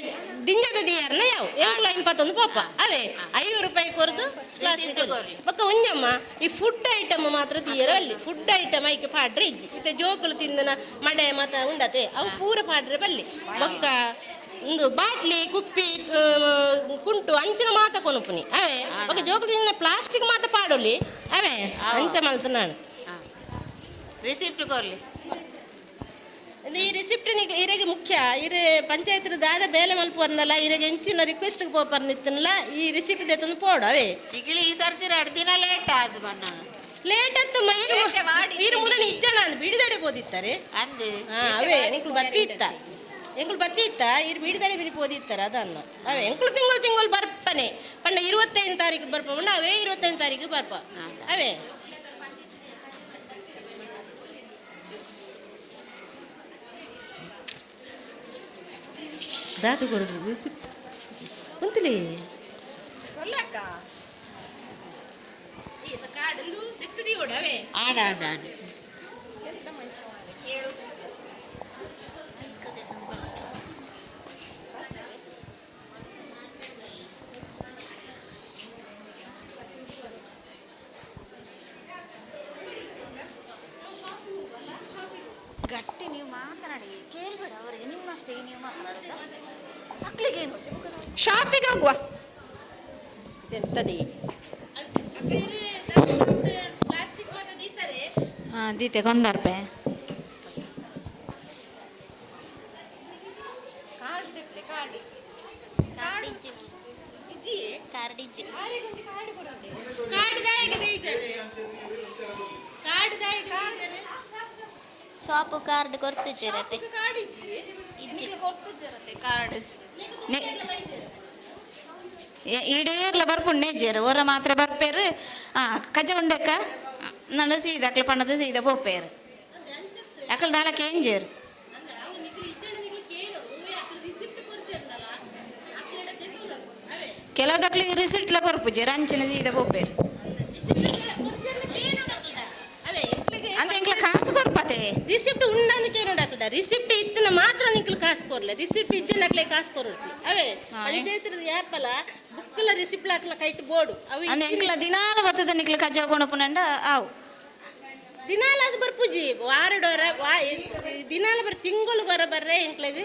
ದಿಂಜದ ದಿಯಾರ್ನ ಯಾವ ಎಂಕ್ಲು ಐನ್ ಪತ್ತೊಂದು ಪಾಪ ಅವೇ. 50 ರೂಪಾಯಿ ಕೊರ್ದು ಪ್ಲಾಸ್ಟಿಕ್ ಬೊಕ್ಕ ಒಂಜಮ್ಮ ಈ ಫುಡ್ ಐಟಮ್ ಮಾತ್ರ ತೀಯರ ಅಲ್ಲಿ. ಫುಡ್ ಐಟಮ್ ಐಕೆ ಪಾಡ್ರೆ ಇಜ್ಜಿ. ಇತ್ತೆ ಜೋಕುಲು ತಿಂದನ ಮಡೆ ಮಾತ ಉಂಡತೆ ಅವು ಪೂರ ಪಾಡ್ರೆ ಬಲ್ಲಿ. ಬೊಕ್ಕ ಒಂದು ಬಾಟ್ಲಿ ಕುಪ್ಪಿ ಕುಂಟು ಅಂಚಿನ ಮಾತ ಕೊನುಪುನಿ ಅವೇ. ಬೊಕ್ಕ ಜೋಕುಲು ತಿಂದನ ಪ್ಲಾಸ್ಟಿಕ್ ಮಾತ ಪಾಡೊಲಿ ಅವೇ. ಅಂಚ ಮಲ್ತ ನಾನು ರಿಸಿಪ್ಟ್ ಕೊರ್ಲಿ. ಈ ರಿಸಿಪ್ಟ್ ಇರೆಗೆ ಮುಖ್ಯ. ಇರೆ ಪಂಚಾಯತ್ ದಾದ ಬೇಲೆ ಮಲ್ಪುವರ್ನಲ್ಲ ಇರೆಗೆ ಎಂಚಿನ ರಿಕ್ವೆಸ್ಟ್ ಪೋಪರ್ ನಿತ್ತನಲ್ಲ ಈ ರಿಸಿಪ್ಟ್ ದೇತಂದು ಪೋಡು ಅವೇ. ನಿಕ್ಲು ಈ ಸರ್ತಿ 2 ದಿನ ಲೇಟ್ ಆದ್ ಬಣ್ಣ. ಲೇಟ್ ಅತ್ತಮ್ಮ ಈರು ಈರು ಮೂಲನ ಇಜ್ಜಣ ಅಂದ್ ಬಿಡಿದಡೆ ಪೋದಿತ್ತಾರೆ ಅಂದ್. ಅವೇ ಎಂಕ್ಲು ಬತ್ತಿ ಇತ್ತ ಎಂಕ್ಲು ಬತ್ತಿ ಇತ್ತ ಇರು ಬಿಡಿದಡೆ ಬಿಡಿ ಪೋದಿತ್ತಾರೆ ಅದನ್ನ ಅವೇ. ಎಂಕ್ಲು ತಿಂಗಳು ತಿಂಗಳು ಬರ್ಪನೆ ಪಂಡ 25 ತಾರೀಕು ಬರ್ಪ ಪಂಡ ಅವೇ 25 ತಾರೀಕು ಬರ್ಪ ಅವೇ. ದಾತು ಕೊರಡು ರಿಸಿಪ್ಟ್ ಉಂತಲಿ ಆಡ ಆಡ ಆಡ. ಗಟ್ಟಿ ನೀವು ಮಾತನಾಡಿ ಕೇಳಬೇಡ ಅವರಿಗೆ, ನಿಮ್ಮಷ್ಟೇ ನೀವು ಮಾತನಾಡೋದಾ? ಮಕ್ಕಳಿಗೆ ಏನು ಶಾಪಿಗೆ ಹೋಗುವ ಎಂತದೇ ಹಾಂ ದೀತೆ ಕೊಂದರ್ಪೆ ಕಾರ್ಡ್ ದಾಯಕ ಶಾಪ್ ಕಾರ್ಡ್ ಕೊರ್ತಿಜಿರತೆ. ಇಜ್ಜಿ ಕಾರ್ಡ್. ಈಡೇರ್ಲ ಬರ್ಪುಂಡು ನೇಜರು ಒರ ಮಾತ್ರ ಬರ್ಪೇರು. ಕಜ ಉಂಡಕ್ಕ ನನ್ನ ಸೀದ ಅಕ್ಲ ಪಣ್ಣದ ಸೀದ ಪೋಪೇರು ಅಕ್ಲ ದಾಲ ಕೇಂಜೇರು. ಕೆಲವು ದಕ್ಲಿಗೆ ರಿಸಿಟ್ಲ ಕೊರ್ಪುಜೇರು ಅಂಚಿನ ಸೀದ ಪೋಪೇರು ಅಂತ ಎಂಕ್ಲ ಕಾಸು ಕೊರ್ಪತೆ. ರಿಸಿಪ್ಟ್ ಉಂಡಂದಕ್ಕೆ ಏನು ರಿಸಿಪ್ಟ್ ಇತ್ತಿನ ಮಾತ್ರ ನಿಕ್ಲು ಕಾಸು ಕೊರ್ಲೆ, ರಿಸಿಪ್ಟ್ ಇದ್ದಿನ ಕಾಸು ಕೊರೊಡ್ಲಿ. ಅವೇ ಪಂಚಾಯತ್ ಆ್ಯಪಲ ಬುಕ್ಲ ರಿಸಿಪ್ಟ್ ಹಾಕ್ಲ ಕೈಟ್ ಬೋರ್ಡು ಅವು. ಅಂದ್ ಎಂಕ್ಲ ದಿನಾಲ ಬತ್ತದ ನಿಕ್ಲ ಕಜ್ಜ ಕೊಣಪುನಂಡ ಆವು. ದಿನಾಲ ಅದು ಬರ್ಪುಜಿ, ವಾರಡೋರ ವಾ ದಿನಾಲ ಬರ್ ತಿಂಗಳುಗೊರ ಬರ್ರೆ ಎಂಕ್ಲೆಗ್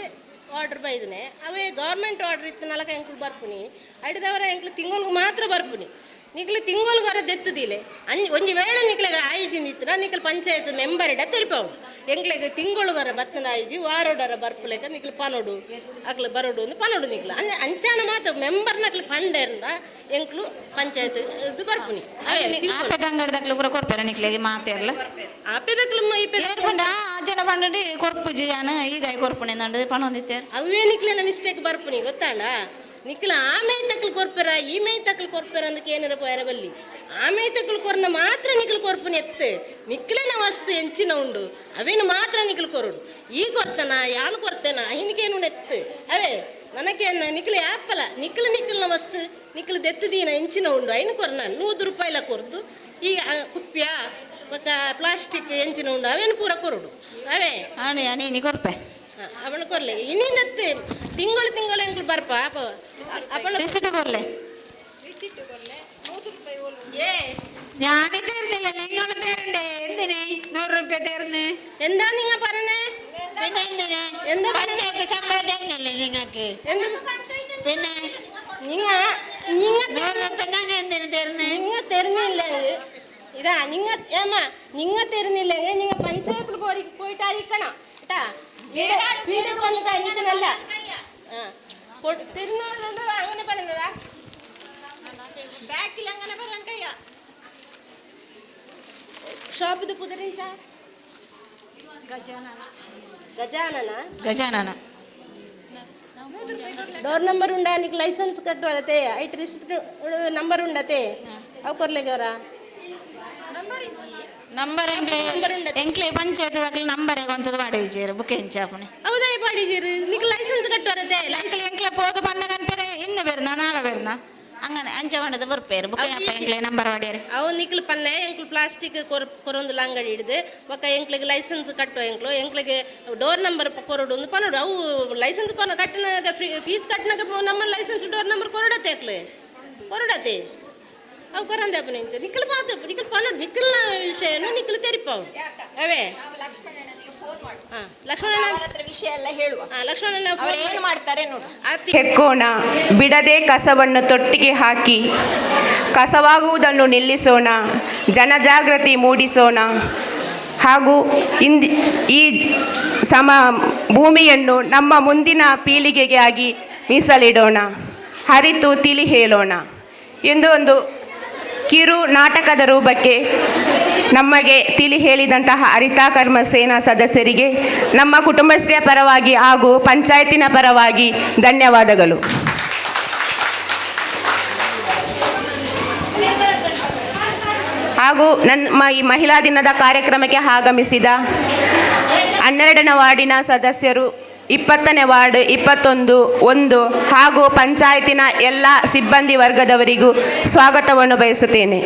ಆರ್ಡರ್ ಬೈದನೆ. ಅವೇ ಗೌರ್ಮೆಂಟ್ ಆರ್ಡರ್ ಇತ್ತು ನಲಕ ಎಂಕ್ಲು ಬರ್ಪುನಿ ಅಡಿದವರ ಎಂಕ್ಲು ತಿಂಗಳಿಗೆ ಮಾತ್ರ ಬರ್ಪುನಿ. ನಿಕ್ಲು ತಿಂಗಳುಗೊರ ದೆತ್ತದಿಲೆ ಅಂಜ್ ಒಂಜಿ ವೇಳೆ ನಿಕ್ಲೆಗ್ ಆಯ್ಜಿ ನಿತ್ತಿನ ನಿಕ್ಲು ಪಂಚಾಯತ್ ಮೆಂಬರ್ ಇಡ ತೆರಿಪಾವು ಎಂಕ್ಲೆಗ್ ತಿಂಗಳುಗೊರ ಬತ್ತನ ಆಯ್ಜಿ ವಾರೋಡರ ಬರ್ಪುಲೆಕ ನಿಕ್ಲು ಪನೊಡು ಅಕ್ಲು ಬರೋಡು ಅಂದ್ ಪನೊಡು ನಿಕ್ಲು ಅಂಚ ಅಂಚಾನ ಮಾತ್ರ ಮೆಂಬರ್ನಕ್ಲು ಪಂಡೇರ್ಂಡ ಎಂಕ್ಲು ಪಂಚಾಯತ್ ಇದು ಬರ್ಪುನಿ. ಆಪೆದ ಅಂಗಡಿದಕ್ಲು ಪೂರ ಕೊರ್ಪೇರ ನಿಕ್ಲೆಗ್ ಮಾತೆರ್ಲ. ಆಪೆದಕ್ಲು ಏರ್ ಪಂಡ ಆ ಜನ ಪಂಡುಂಡು ಕೊರ್ಪುಜಿ ಯಾನ್ ಈದಾಯಿ ಕೊರ್ಪುಣೆ ನಂಡು ಪಣೊಂದಿತ್ತೇರು. ಅವೇ ನಿಕ್ಲೆನ ಮಿಸ್ಟೇಕ್ ಬರ್ಪುನಿ ಗೊತ್ತಾಂಡ. ನಿಕ್ಲ ಆ ಮೈ ತಕ್ಲು ಕೊರ್ಪೆರ ಈ ಮೈ ತಕ್ಲು ಕೊರ್ಪೆರ ಅಂದಕ್ಕೆ ಏನಾರ ಪೋಯರ ಬಲ್ಲಿ ಆ ಮೈ ತಕ್ಲು ಕೊರ್ನ ಮಾತ್ರ ನಿಕ್ಲು ಕೊರ್ಪುನಿ ಎತ್ತು ನಿಕ್ಲೆನ ವಸ್ತು ಎಂಚಿನ ಉಂಡು ಅವೇನು ಮಾತ್ರ ನಿಕ್ಲು ಕೊರಡು. ಈ ಕೊರ್ತನ ಯಾನು ಕೊರ್ತೇನ ಹಿಂದಕೇನು ಎತ್ತು ಅವೇ ನನಗೆ ನಿಕ್ಲು ಯಾಪಲ ನಿಕ್ಲು ನಿಕ್ಲಿನ ವಸ್ತು ನಿಕ್ಲು ದೆತ್ತು ದೀನ ಎಂಚಿನ ಉಂಡು ಐನು ಕೊರ್ನ 100 ರೂಪಾಯಿಲ ಕೊರ್ದು ಈ ಕುಪ್ಪ್ಯ ಬೊಕ್ಕ ಪ್ಲಾಸ್ಟಿಕ್ ಎಂಚಿನ ಉಂಡು ಅವೇನು ಪೂರ ಕೊರಡು ಅವೇ. ಆಣೆ ಆಣೆ ಇನಿ ಕೊರ್ಪೆ. ಅವನು ಕೊರ್ಲೆ ಇನ್ನಿನತ್ತೆ ತಿಂಗಳು ತಿಂಗಳು ಎಂಕ್ಲು ಬರ್ಪ ಅಪ್ಪ ಅಪ್ಪನ ರಿಸಿಟ್ ಕೊರ್ಲೆ. ഞാൻ തരുന്നില്ല, നിങ്ങൾ തരണ്ടേ? എന്തിന് 100 രൂപ തരുന്നേ? എന്താ നിങ്ങ പറഞ്ഞേ? പിന്നെ എന്തിന്? എന്താ പഞ്ചായത്ത് ശമ്പളം തരുന്നില്ലേ നിങ്ങൾക്ക്? പിന്നെ നിങ്ങ നിങ്ങ 100 രൂപ ഞങ്ങൾ എന്തിനു തരുന്നേ? നിങ്ങ തരുന്നില്ലെങ്കിൽ ഇതാ നിങ്ങ ഏമ്മ നിങ്ങ തരുന്നില്ലെങ്കിൽ നിങ്ങ പഞ്ചായത്തിൽ പോയി പോയിട്ട് അറിയിക്കണം കേട്ടാ. വീട് വന്ന് കഴിഞ്ഞിട്ടല്ല തരുന്നോണ്ട് അങ്ങനെ പറയുന്നതാ. ബാക്കിൽ അങ്ങനെ പറയാൻ കഴിയാ. ഷോപ്പ് ഇത് പുതിരിഞ്ച ഗജാനന ಗಜಾನನ ಡೋರ್ ನಂಬರ್ ಉಂಡಾ? ನಿಕ್ ಲೈಸೆನ್ಸ್ ಕಟ್ಟುವಲತೆ ಐಟ್ ರಿಸಿಪ್ಟ್ ನಂಬರ್ ಉಂಡತೆ ಅವು ಕೊರ್ಲೆಗವರ ನಂಬರ್ ಎಂಕ್ಲೆ ಪಂಚಾಯತ್ ದಕ್ಲು ನಂಬರ್ ಗೊಂತದ ಪಾಡಿಜೇರು ಬುಕ್ ಎಂಚಾಪುಣೆ. ಹೌದಾ ಪಾಡಿಜೇರು ನಿಕ್ ಲೈಸೆನ್ಸ್ ಕಟ್ಟುವರತೆ. ಲೈಸೆನ್ಸ್ ಎಂಕ್ಲೆ ಪೋದು ಪಣ್ಣಗನ್ಪೆರೆ ಇನ್ನು ಬೇರ್ನ ನಾಳೆ ಬೇರ್ನ ಅಂಗನೆ ಅಂಚ ಪಂಡದ ಬರ್ಪೇರು ಬುಕ್ ಅಪ್ಪ ಎಂಕ್ಲೆ ನಂಬರ್ ವಾಡಿಯರೆ. ಅವು ನಿಕ್ಲು ಪನ್ನೆ ಎಂಕ್ಲು ಪ್ಲಾಸ್ಟಿಕ್ ಕೊರೊಂದು ಅಂಗಡಿ ಹಿಡಿದು ಬೊಕ್ಕ ಎಂಕ್ಲೆಗ್ ಲೈಸೆನ್ಸ್ ಕಟ್ಟುವ ಎಂಕ್ಲು ಎಂಕ್ಲೆಗ್ ಡೋರ್ ನಂಬರ್ ಕೊರಡು ಒಂದು ಪನೋಡು ಅವು ಲೈಸೆನ್ಸ್ ಕೊರ ಕಟ್ಟಿನಾಗ ಫೀಸ್ ಕಟ್ಟಿನಾಗ ನಮ್ಮ ಲೈಸೆನ್ಸ್ ಡೋರ್ ನಂಬರ್ ಕೊರಡತೆ ಅಕ್ಲೆ ಕೊರಡತೆ ಅವು ಕೊರಂದೆ ಅಪ್ಪನ ಇಂಚ ನಿಕ್ಲು ಪಾತು ನಿಕ್ಲು ಪನೋಡು ನಿಕ್ಲ್ನ ವಿಷಯನು ನಿಕ್ಲು ತೆರಿಪಾವು ಅವೇ. ಲಕ್ಷ್ಮಣನ ವಿಷಯ ಎಲ್ಲ ಹೇಳುವ. ಲಕ್ಷ್ಮಣನ ಅವ್ರು ಏನು ಮಾಡ್ತಾರೆ ನೋಡು. ಹೆಕ್ಕೋಣ, ಬಿಡದೆ ಕಸವನ್ನು ತೊಟ್ಟಿಗೆ ಹಾಕಿ ಕಸವಾಗುವುದನ್ನು ನಿಲ್ಲಿಸೋಣ, ಜನಜಾಗೃತಿ ಮೂಡಿಸೋಣ ಹಾಗೂ ಈ ಸಮ ಭೂಮಿಯನ್ನು ನಮ್ಮ ಮುಂದಿನ ಪೀಳಿಗೆಗಾಗಿ ಮೀಸಲಿಡೋಣ, ಹರಿತು ತಿಳಿ ಹೇಳೋಣ ಎಂದು ಒಂದು ಕಿರು ನಾಟಕದ ರೂಪಕ್ಕೆ ನಮಗೆ ತಿಳಿ ಹೇಳಿದಂತಹ ಹರಿತ ಕರ್ಮ ಸೇನಾ ಸದಸ್ಯರಿಗೆ ನಮ್ಮ ಕುಟುಂಬಶ್ರೀಯ ಪರವಾಗಿ ಹಾಗೂ ಪಂಚಾಯತಿನ ಪರವಾಗಿ ಧನ್ಯವಾದಗಳು. ಹಾಗೂ ನಮ್ಮ ಈ ಮಹಿಳಾ ದಿನದ ಕಾರ್ಯಕ್ರಮಕ್ಕೆ ಆಗಮಿಸಿದ 12ನೇ ವಾರ್ಡಿನ ಸದಸ್ಯರು, 20ನೇ ವಾರ್ಡ್, 21, 1 ಹಾಗೂ ಪಂಚಾಯತಿನ ಎಲ್ಲ ಸಿಬ್ಬಂದಿ ವರ್ಗದವರಿಗೂ ಸ್ವಾಗತವನ್ನು ಬಯಸುತ್ತೇನೆ.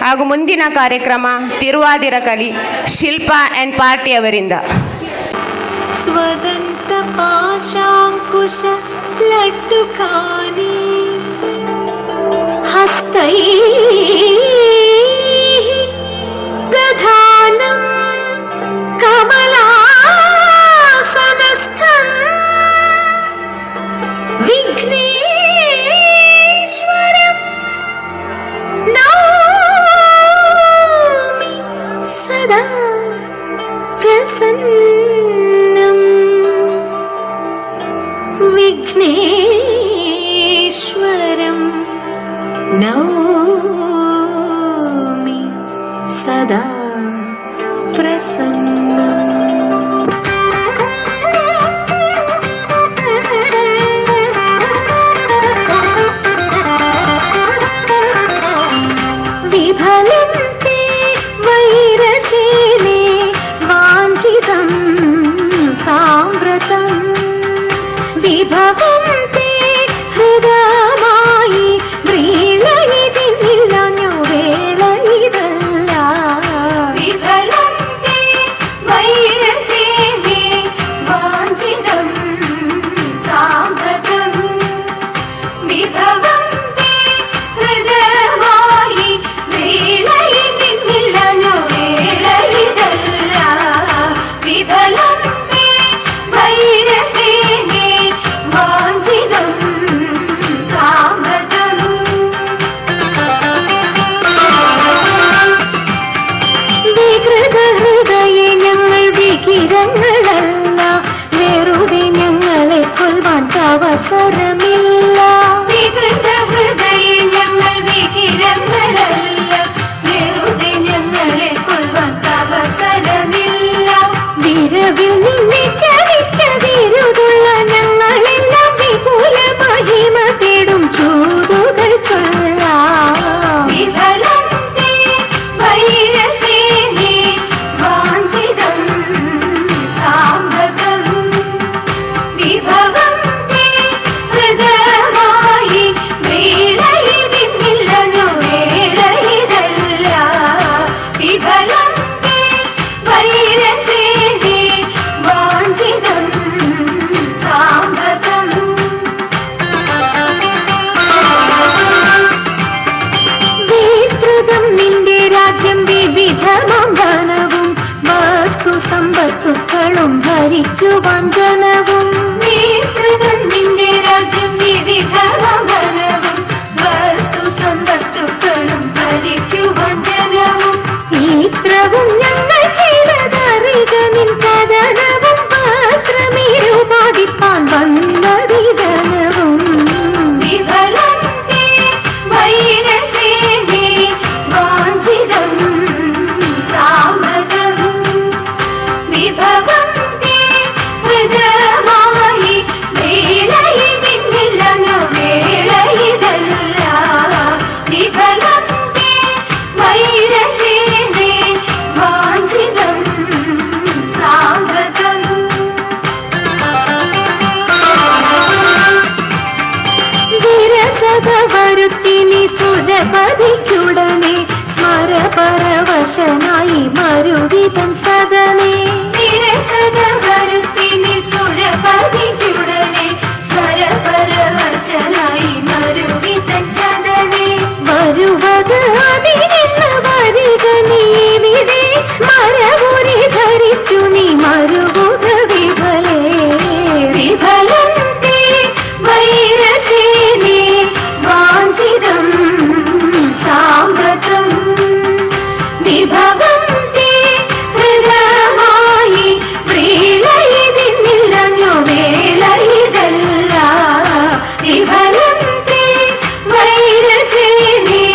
ಹಾಗೂ ಮುಂದಿನ ಕಾರ್ಯಕ್ರಮ ತಿರುವಾದಿರಕಲಿ ಶಿಲ್ಪಾ ಆ್ಯಂಡ್ ಪಾರ್ಟಿಯವರಿಂದ. ಸ್ವದಂತ ಪಾಶಾಂಕುಶ ಲಡ್ಡುಕಾನಿ ಹಸ್ತೈಃ ದಧಾನಂ ಕಮಲಾಸನಸ್ಥಂ ವಿಘ್ನೇಶ್ವರಂ ನೌಮಿ ಸದಾ ಪ್ರಸನ್ನಂ. ವಿಘ್ನೇಶ್ವರಂ ನೌಮಿ ಸದಾ. പ്രസന്നം. വിഫലം തേ വൈരസേനേ വാഞ്ചിതം സാമ്പ്രതം. വിഭവം തേ ഹൃദമായി വ്രീളയിതിന്നില്ലഞ്ഞു വേളയിതല്ല. വിഫലം തേ വൈരസേനേ വാഞ്ചിതം സാമ്പ്രതം. വിഭവം തേ ഹൃദമായി വേളയിതിന്നില്ലഞ്ഞു വേളയിതല്ല. വിഫലം തേ വൈരസേനേ വാഞ്ചിതം സാമ്പ്രതം. വികൃത ഹൃദയെ ഞങ്ങൾ വികിരങ്ങളല്ല, വെറുതെ ഞങ്ങളെ കൊൽവാൻ അവസരമില്ല. വികൃത ഹൃദയെ ഞങ്ങൾ വികിരങ്ങളല്ല, വെറുതെ ഞങ്ങളെ കൊൽവാൻ അവസരമില്ല. വിരവിൽ നിന്നെ ചതിച്ച വിരുതുള്ള ഞങ്ങളെല്ലാം വിപുല മഹിമ തേടും ചൂതുകൾ ചൊല്ലാം. വിഫലം തേ വൈരസേനേ വാഞ്ചിതം സാമ്പ്രതം. വിഭവം തേ ഹൃദമായി വേളയിതിന്നില്ലഞ്ഞു വേളയിതല്ല. വിഫലം തേ വൈരസേനേ വാഞ്ചിതം സാമ്പ്രതം. വിസ്തൃതം നിന്റെ രാജ്യം വിവിധമാം വനവും വസ്തു സമ്പത്തുക്കളും ഭരിക്കുവാൻ ജനവും. വിസ്തൃതം നിന്റെ രാജ്യം വിവിധമാം വനവും വസ്തു സമ്പത്തുക്കളും ഭരിക്കുവാൻ ജനവും. ഇത്രവും ഞങ്ങൾ ചെയ്തതറിക നിൻ കഥനവും വസ്ത്രമേരുപാദിപ്പാൻ വന്നതി ജനവും. വിഫലം തേ വൈരസേനേ വാഞ്ചിതം സാമ്പ്രതം. വിഭവം തേ ഹൃദമായി വേളയിതിന്നില്ലഞ്ഞു വേളയിതല്ല. വിഫലം തേ വൈരസേനേ വാഞ്ചിതം സാമ്പ്രതം. വിരസത വരുത്തി നീ സുരപതിക്കുടനെ സ്മരപരവശനായി മരുവിതൻ സദനേ. വിരസത വരുത്തി നീ സുരപതിക്കുടനെ സ്വരപരവശനായി മരുവിതൻ സദനേ. വരുവത് അതിനെന്ന് വരിക നീവിടെ മരവുരി ധരിച്ചു നീ മരുവുക വിഫലേ. വിഫലം തേ വൈരസേനേ വാഞ്ചിതം സാമ്പ്രതം. വിഭവം തേ ഹൃദമായി വേളയിതിന്നില്ലഞ്ഞു വേളയിതല്ല. വിഫലം തേ വൈരസേനേ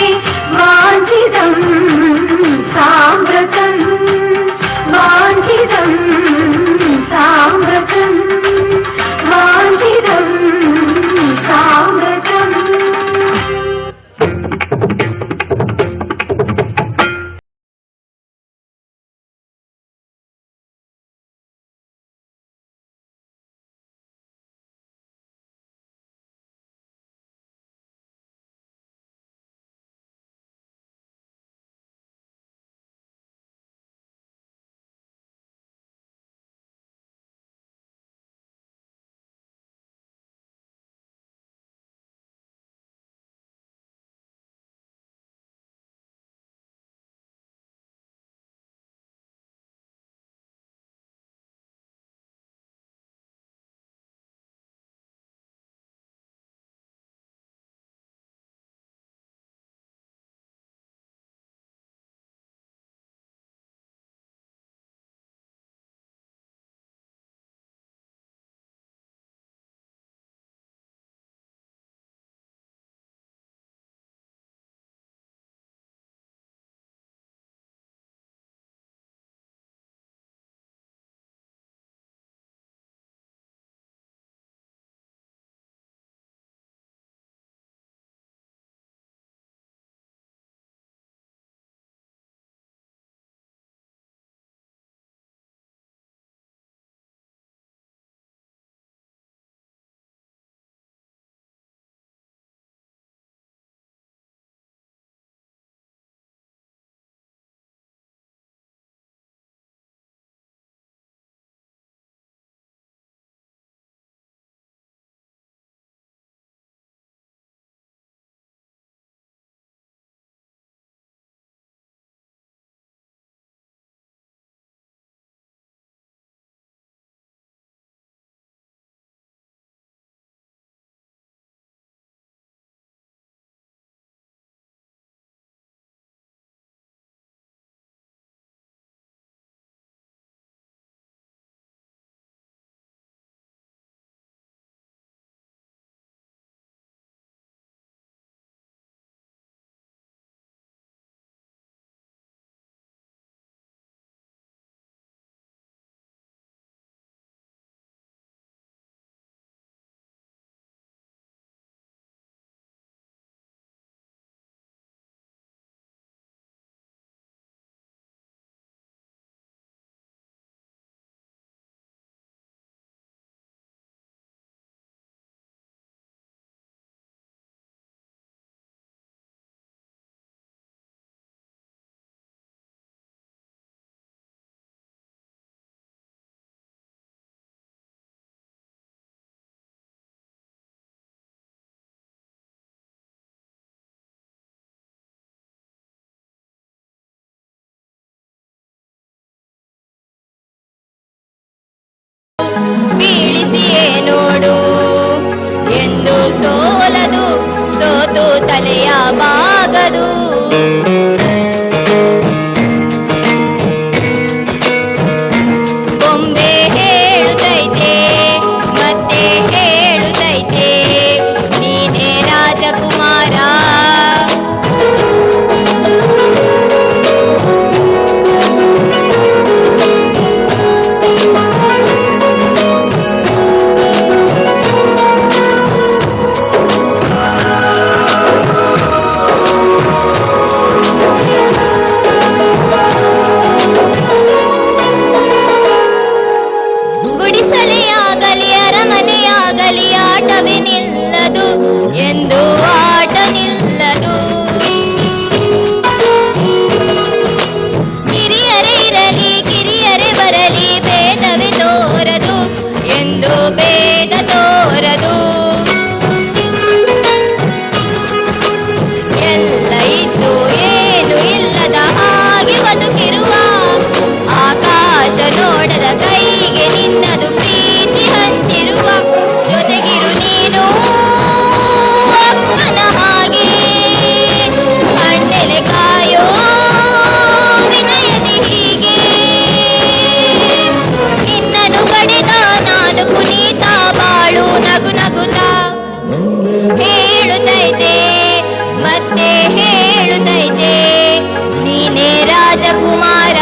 വാഞ്ചിതം സാമ്പ്രതം. വാഞ്ചിതം ಸೋಲದು, ಸೋತು ತಲೆಯ ಬಾಗದು. ಬೊಂಬೆ ಹೇಳುತ್ತೈತೆ ಮತ್ತೆ ಹೇಳುತ್ತೈತೆ, ನೀನೇ ರಾಜಕುಮಾರ. ಗುಡಿಸಲೆಯಾಗಲಿ ಅರಮನೆಯಾಗಲಿ ಆಟವೇ ನಿಲ್ಲದು ಎಂದು ಆಟ ನಿಲ್ಲದು. ಹಿರಿಯರೇ ಇರಲಿ ಕಿರಿಯರೇ ಬರಲಿ ಭೇದವೇ ತೋರದು ಎಂದು ಭೇದ ತೋರದು. ಎಲ್ಲ ಇದ್ದು ಏನು ಇಲ್ಲದ ಹಾಗೆ ಬದುಕಿರುವ, ಆಕಾಶ ನೋಡದ ಕೈಗೆ ನಿನ್ನದು ಪ್ರೀತಿ ಹಂಚಿರುವ, ಜೊತೆಗಿರು ನೀನು ಅಪ್ಪನ ಹಾಗೆ, ಹಣ್ಣೆಲೆ ಕಾಯೋ ವಿನಯದಿ ಹೀಗೆ. ನಿನ್ನನು ಪಡೆದ ನಾನು ಪುನೀತ, ಬಾಳು ನಗು ನಗುತ್ತಾ. ಹೇಳುತ್ತೈತೆ ಮತ್ತೆ ಹೇಳುತ್ತೈತೆ, ನೀನೇ ರಾಜಕುಮಾರ.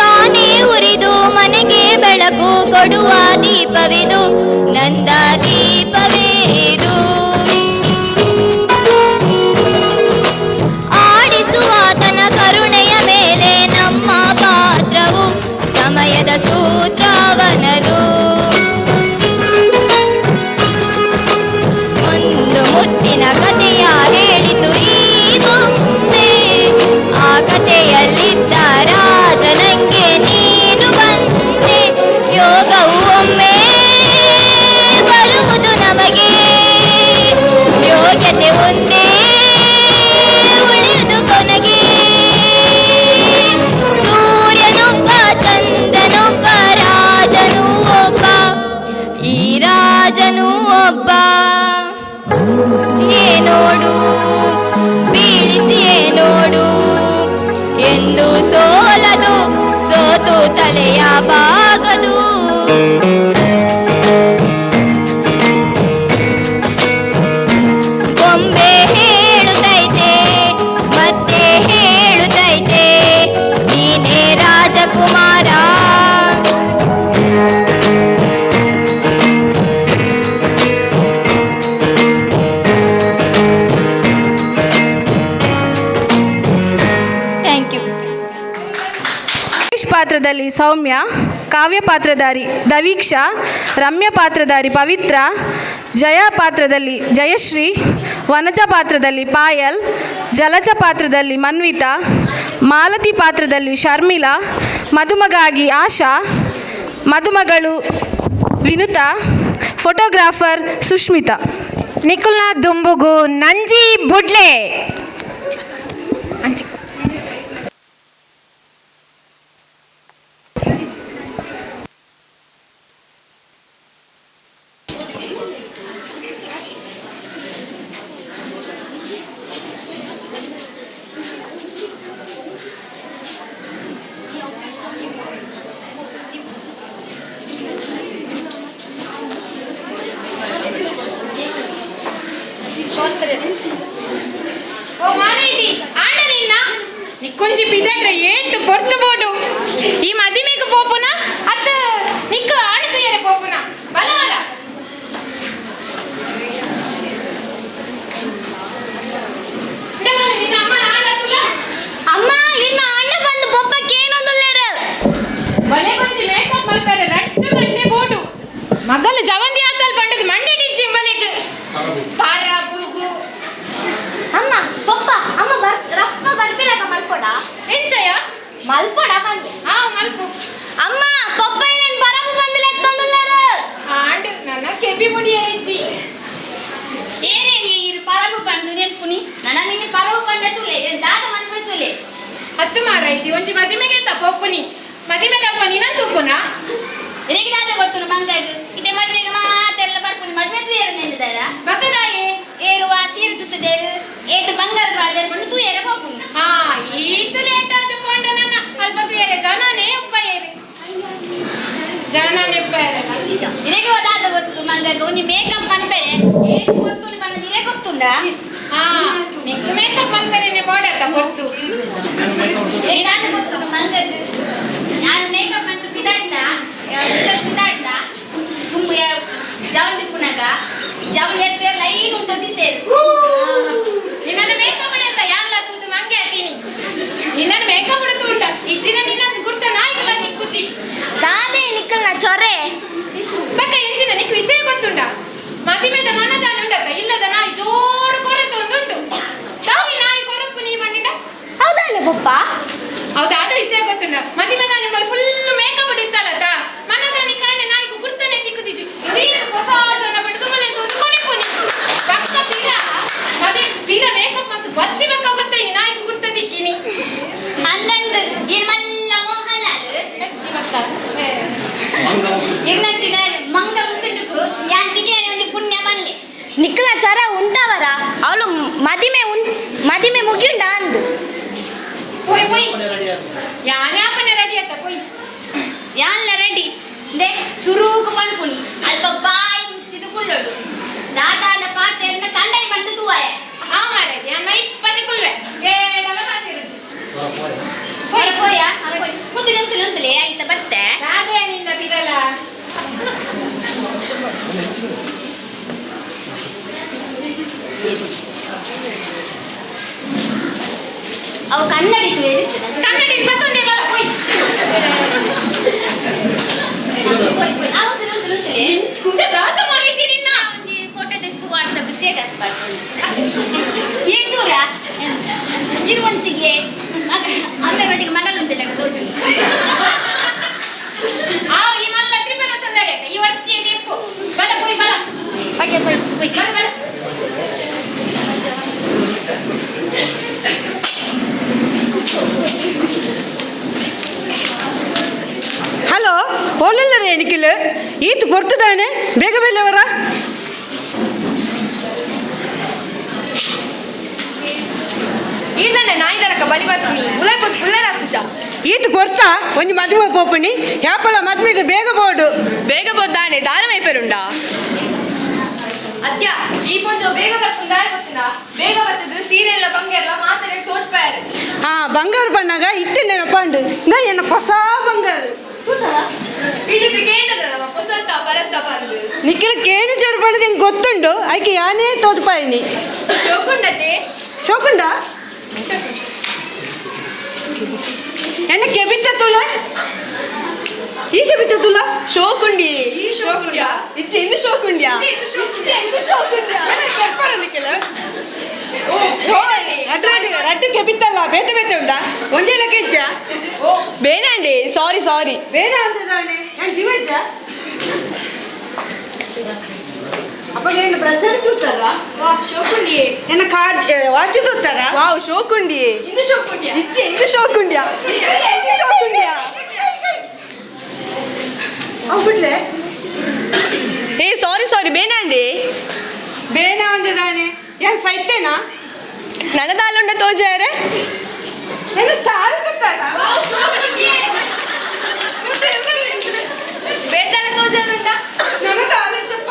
ತಾನೇ ಉರಿದು ಮನೆಗೆ ಬೆಳಕು ಕೊಡುವ ದೀಪವಿದು, ನಂದ ದೀಪವೇ ಇದು. ಆಡಿಸುವಾತನ ಕರುಣೆಯ ಮೇಲೆ ನಮ್ಮ ಪಾತ್ರವು, ಸಮಯದ ಸೂತ್ರವನದು. ಒಂದು ಮುತ್ತಿನ ಕಥೆಯ ಹೇಳಿತು ಈ ಬೊಂಬೆ, ಆ ಕಥೆಯಲ್ಲಿದ್ದ ರಾಜನಂಗೆ ನೀನು ಬಂದೆ. ಯೋಗವು ಒಮ್ಮೆ ಬರುವುದು ನಮಗೆ, ಯೋಗ್ಯತೆ ಒಂದೇ ಉಳಿದು ಕೊನೆಗೆ. ಸೂರ್ಯನೊಬ್ಬ ಚಂದ್ರನೊಬ್ಬ ರಾಜನೂ ಒಬ್ಬ, ಈ ರಾಜನೂ ಒಬ್ಬ. ಸಿಯೇ ನೋಡು ಬೀಳಿಸಿಯೇ ನೋಡು ಎಂದು ಸೋಲದು, ಸೋತು ತಲೆಯ ಬಾಗದು. ಬೊಂಬೆ ಹೇಳುತ್ತೈತೆ ಮತ್ತೆ ಹೇಳುತ್ತೈತೆ, ನೀನೇ ರಾಜಕುಮಾರ. Thank you. Suresh ಪಾತ್ರದಲ್ಲಿ ಸೌಮ್ಯ, ಕಾವ್ಯ ಪಾತ್ರಧಾರಿ ದವೀಕ್ಷಾ, ರಮ್ಯ ಪಾತ್ರಧಾರಿ ಪವಿತ್ರ, ಜಯ ಪಾತ್ರದಲ್ಲಿ ಜಯಶ್ರೀ, ವನಜ ಪಾತ್ರದಲ್ಲಿ ಪಾಯಲ್, ಜಲಜ ಪಾತ್ರದಲ್ಲಿ ಮನ್ವಿತಾ, ಮಾಲತಿ ಪಾತ್ರದಲ್ಲಿ ಶರ್ಮಿಳಾ, ಮದುಮಗಾಗಿ ಆಶಾ, ಮದುಮಗಳು ವಿನುತಾ, ಫೋಟೋಗ್ರಾಫರ್ ಸುಷ್ಮಿತಾ. ನಿಖುಲ್ನ ದುಂಬುಗು ನಂಜಿ ಬುಡ್ಲೆ. ಓ ಮಾರೇದಿ ಆಂಡ ನಿನ್ನ ನಿಕ್ಕೊಂಜಿ ಪಿದಟ್ರೆ ಏತ್ ಪೊರ್ತು ಬೋಡು ಈ ಮದಿಮೆಗ್ ಪೋಪುನ ಅತ್ತ ನಿಕ್ಕ ಆಣ ತುಯರೆ ಪೋಪುನ ಬಲವರ ನಿನ್ನ ಅಮ್ಮ ಆಂಡ ತುಲ ಅಮ್ಮ ಇನ್ನ ಅಣ್ಣ ಬಂದು ಬೊಪ್ಪಕ್ಕೆ ಏನೊಂದುಲ್ಲೇರ ಬಲೆ ಕೊಂಚಿ ಮೇಕಪ್ ಮಲ್ಪರೆ ರಟ್ಟು ಗಂಟೆ ಬೋಡು. ಹತ್ತು ಮಾರೈತಿ ಒಂಜಿ ಮದಿಮೆಗೆ ತಪ್ಪೊಪ್ಪುನಿ ಮದಿಮೆ ತಪ್ಪ ನಿನ್ನ ತುಪ್ಪುನಾ ಇರೆಗೆ ದಾದ ಗೊತ್ತುನು ಮಂಗಗ್ ಇತ್ತೆ ಮದ್ಮೆಗೆ ಮಾತೆಲ್ಲ ಬರ್ಪುನಿ ಮದ್ಮೆ ತೂಯೆರೆ ನಿಂದಿದಾರ ಬಕ್ಕದಾಯೆ ಏರುವ ಸೀರೆ ತುತ್ತದೇರು ಏತು ಬಂಗಾರ ಬಾಜಾರ್ ಕೊಂಡು ತೂಯೆರೆ ಪೋಪುನಿ ಹಾ ಈತ ಲೇಟ್ ಆದ ಪೋಂಡ ನನ್ನ ಅಲ್ಪ ತೂಯೆರೆ ಜನನೇ ಉಪ್ಪಯೇರು ಜನನೇ ಉಪ್ಪಯೇರಲ್ಲ ಇರೆಗೆ ದಾದ ಗೊತ್ತು ಮಂಗಗ್ ಒಂಜಿ ಮೇಕಪ್ ಮನ್ಪೆರೆ ಏತು ಗೊತ್ತುನು ಪನ್ನದು ಇರೆ ಗೊತ್ತುಂಡ ಹಾ ನಿಕ್ಕು ಮೇಕಪ್ ಮನ್ಪೆರೆನೆ ಬೋಡತ್ತ ಹೊರ್ತು ಇರೆಗೆ ದಾದ ಗೊತ್ತುಂಡು ಮಂಗಗ್ ನಾನು ಮೇಕಪ್ ಅಂತ ಪಿದಾಡ್ಲ ಪಿದಾಡ್ಲ ತುಂಬ ಜವನ್ ದಿಪ್ಪುನಾಗ ಜವನ್ ಎತ್ತು ಲೈನ್ ಉಂಟೊಂದಿದ್ದೇರು ನಿನ್ನನ್ನು ಮೇಕಪ್ ಅಂತ ಯಾರಲ್ಲ ತೂದು ಮಂಗೆ ಅತ್ತೀನಿ ನಿನ್ನನ್ನು ಮೇಕಪ್ ತೂಂಡ ಇಜ್ಜಿನ ನಿನ್ನ ಗುರ್ತ ನಾಯಿಗಲ್ಲ ನಿಕ್ಕುಜಿ ದಾದೆ ನಿಕ್ಕಲ್ನ ಚೊರೆ ಬಕ್ಕ ಎಂಚಿನ ನಿಕ್ ವಿಷಯ ಗೊತ್ತುಂಡ ಮದಿಮೆದ ಮನದಾನ ಉಂಡತ್ತ ಇಲ್ಲದ ನಾಯಿ ಜೋರು ಕೊರತ ಒಂದುಂಡು ತಾಯಿ ನಾಯಿ ಕೊರಪ್ಪು ನೀ ಬಂಡಿಂಡ ಹೌದಾನೆ ಪಪ್ಪ ಹೌದಾ ಅದ ವಿಷಯ ಗೊತ್ತುಂಡ ಮದಿಮೆದ ನಿಮ್ಮಲ್ಲಿ ಫುಲ್ ಮೇಕಪ್ ಇತ್ತಲ್ಲತ್ತ ಮನದಾನಿ ಕಾಣೆ ನಾಯಿಗೂ ಗುರ್ತನೆ ತಿಕ್ಕುದಿಜಿ ನೀನು ಹೊಸ ಜನ ಬಿಡುದು ಮನೆ ತೂದು ಕೊನೆಪುನಿ ಬಕ್ಕ ಬೀರ ಅದೇ ಬೀರ ಮೇಕಪ್ ಮತ್ತು ಬತ್ತಿ ಬಕ್ಕ ಗೊತ್ತೈನಿ ನಾಯಿಗೂ ಗುರ್ತ ತಿಕ್ಕಿನಿ ಅಂದಂದು ಈ ಮಲ್ಲ ಮೋಹನ್ಲಾಲ್ ಅಜ್ಜಿ ಬಕ್ಕ ಇರ್ನಂಚಿನ ಮಂಗ ಮುಸುಂಡುಕು ಯಾನ್ ತಿಕಿನ ಒಂಜಿ ಪುಣ್ಯ ಮಲ್ಲೆ ನಿಕ್ಕಲ ಚರ ಉಂಟಾವರ ಅವಳು ಮದಿಮೆ ಉನ್ ಮದಿಮೆ ಮುಗಿಯುಂಡ ಅಂದು ಪೋಯ್ ಪೋಯ್ ಯಾನೆ ಅಪ್ಪನೆ ರೆಡಿ ಆತ ಪೋಯ್ ಯಾನ್ಲ ರೆಡಿ ದೆ ಸುರೂಗು ಪನ್ಪುನಿ ಅಲ್ಪ ಬಾಯಿ ಮುಚ್ಚಿದು ಕುಳ್ಳೋಡು ದಾದಾನ ಪಾತೆರ್ನ ಕಂಡೈ ಬಂದು ತೂವಾಯ ಆ ಮಾರೆ ಯಾನ ಇಪ್ಪನೆ ಕುಲ್ವೆ ಏಡಲ ಮಾತಿರುಜಿ ಪೋಯ್ ಪೋಯ ಪೋಯ್ ಕುಂತಲೆ ಉಂತಲೆ ಉಂತಲೆ ಆಯ್ತ ಬರ್ತೆ ರಾಧೆ ನಿನ್ನ ಬಿರಲ ಅವು ಕನ್ನಡಿ ತೂಯೆ ಕನ್ನಡಿ ಮತ್ತೊಂದೇ ಬಲ ಪೋಯ್ ಪೋಯ್ ಪೋಯ್ ಆ ಉಂತಲೆ ಉಂತಲೆ ಉಂತಲೆ ಕುಂಡ ದಾದ ಮಾರಿದ್ದಿ ನಿನ್ನ ಒಂಜಿ ಫೋಟೋ ತೆಗ್ದು ವಾಟ್ಸಪ್ ಸ್ಟೇಟಸ್ ಬರ್ಕೊಂಡು ಏನ್ ದೂರ ಇರುವಂಚಿಗೆ ಮಗ ಅಮ್ಮೆರೊಟ್ಟಿಗೆ ಮಗಳು ಉಂತೆಲ್ಲ ತೋಜು ಆ ಈ ಮಲ್ಲ ತ್ರಿಪುರ ಸುಂದರಿ ಈ ವರ್ತಿಯ ದೆಪ್ಪು ಬಲ ಪೋಯ್ ಬಲ ಓಕೆ ಪೋಯ್ ಪೋಯ್ ಬಲ ಬಲ ಹಲೋ ಓಲೆಲ್ಲರೇ ನಿಖಿಲ್ ಈತ ಕೊಡ್ತದಾನೆ ಬೇಗ ಬೇಲೆವರ ಈರ್ದನೆ ನಾಯಿದರಕ ಬಲಿ ಬರ್ತೀನಿ ಉಲೈ ಉಲ್ಲರ ಪೂಜಾ ಈತ ಕೊರ್ತಾ ಒಂಜಿ ಮದುವೆ ಪೋಪಣಿ ಯಾಪಳ ಮದುವೆಗೆ ಬೇಗ ಬೋಡು ಬೇಗ ಬೋದಾನೆ ದಾರ ಮೈಪೆರುಂಡ ಅತ್ಯ ಈ ಪೊಂಜೋ ಬೇಗ ಬರ್ಪುಂಡ ಗೊತ್ತಿನ ಬೇಗ ಬರ್ತದ ಸೀರೆ ಎಲ್ಲ ಬಂಗಾರ ಮಾತಾಡಿ ತೋಚ್ಪಾಯರು ಹಾ ಬಂಗಾರ ಬಣ್ಣಾಗ ಇತ್ತೆ ನೆನಪಾಂಡು ಇಂದ ಎನ್ನ ಹೊಸ ಬಂಗಾರ ಇಡದು ಕೇಂದ್ರ ನಮ್ಮ ಪೊಸತ್ತ ಪರತ್ತ ಬಂದು ನಿಖಿಲ್ ಕೇನು ಜರು ಬಣ್ಣದ ಹೆಂಗೆ ಗೊತ್ತುಂಡು ಐಕೆ ಯಾನೇ ತೋದ್ಪಾಯಿನಿ ಶೋಕುಂಡತೆ ಶೋಕುಂಡ ಎನ್ನ ಕೆಬಿತ್ತ ತುಳ ಈ ಕೆಬಿತ್ತ ತುಳ ಶೋಕುಂಡಿ ಈ ಶೋಕುಂಡ್ಯಾ ಇಚ್ಚೆ ಇಂದು ಶೋಕುಂಡ್ಯಾ ಇದು ಶೋಕುಂಡ್ಯಾ ಇದು ಶೋಕುಂಡ್ಯಾ ಕೆಪ್ಪರ ನಿಖಿಲ್ ರಡ್ಡು ಕೆಬಿತ್ತಲ್ಲ ಬೇತೆ ಬೇತೆ ಉಂಡಾ ಒಂಜೇ ಲೆಕ್ಕ ಓ ಬೇನಂಡಿ ಸಾರಿ ಸಾರಿ ಬೇನ ಅಂತಿದ್ದಾನೆ ನಾನು ಜೀವ ಇಜ್ಜ ಅಪ್ಪ ಏನು ಬ್ರಷ್ ತೂತಾರ ವಾ ಶೋಕುಂಡಿ ಎನ್ನ ಕಾಜ್ ವಾಚ್ ತೂತಾರ ವಾವ್ ಶೋಕುಂಡಿ ಇಂದು ಶೋಕುಂಡ್ಯಾ ಇಚ್ಚೆ ಇಂದು ಶೋಕುಂಡ್ಯಾ ಇಂದು ಶೋಕುಂಡ್ಯಾ ಅವು ಬಿಡ್ಲೆ ಏ ಸಾರಿ ಸಾರಿ ಬೇನಂಡಿ ಬೇನ ಅಂತಿದ್ದಾನೆ ಯಾರು ಸೈತೇನಾ ನನದಾಲುಂಡ ತೋಜಾರೆ ನನ್ನ ಸಾರು ತೂತಾರ ಬೇತಾಲ ತೋಜಾರುಂಡ ನನದಾಲುಂಚಪ್ಪ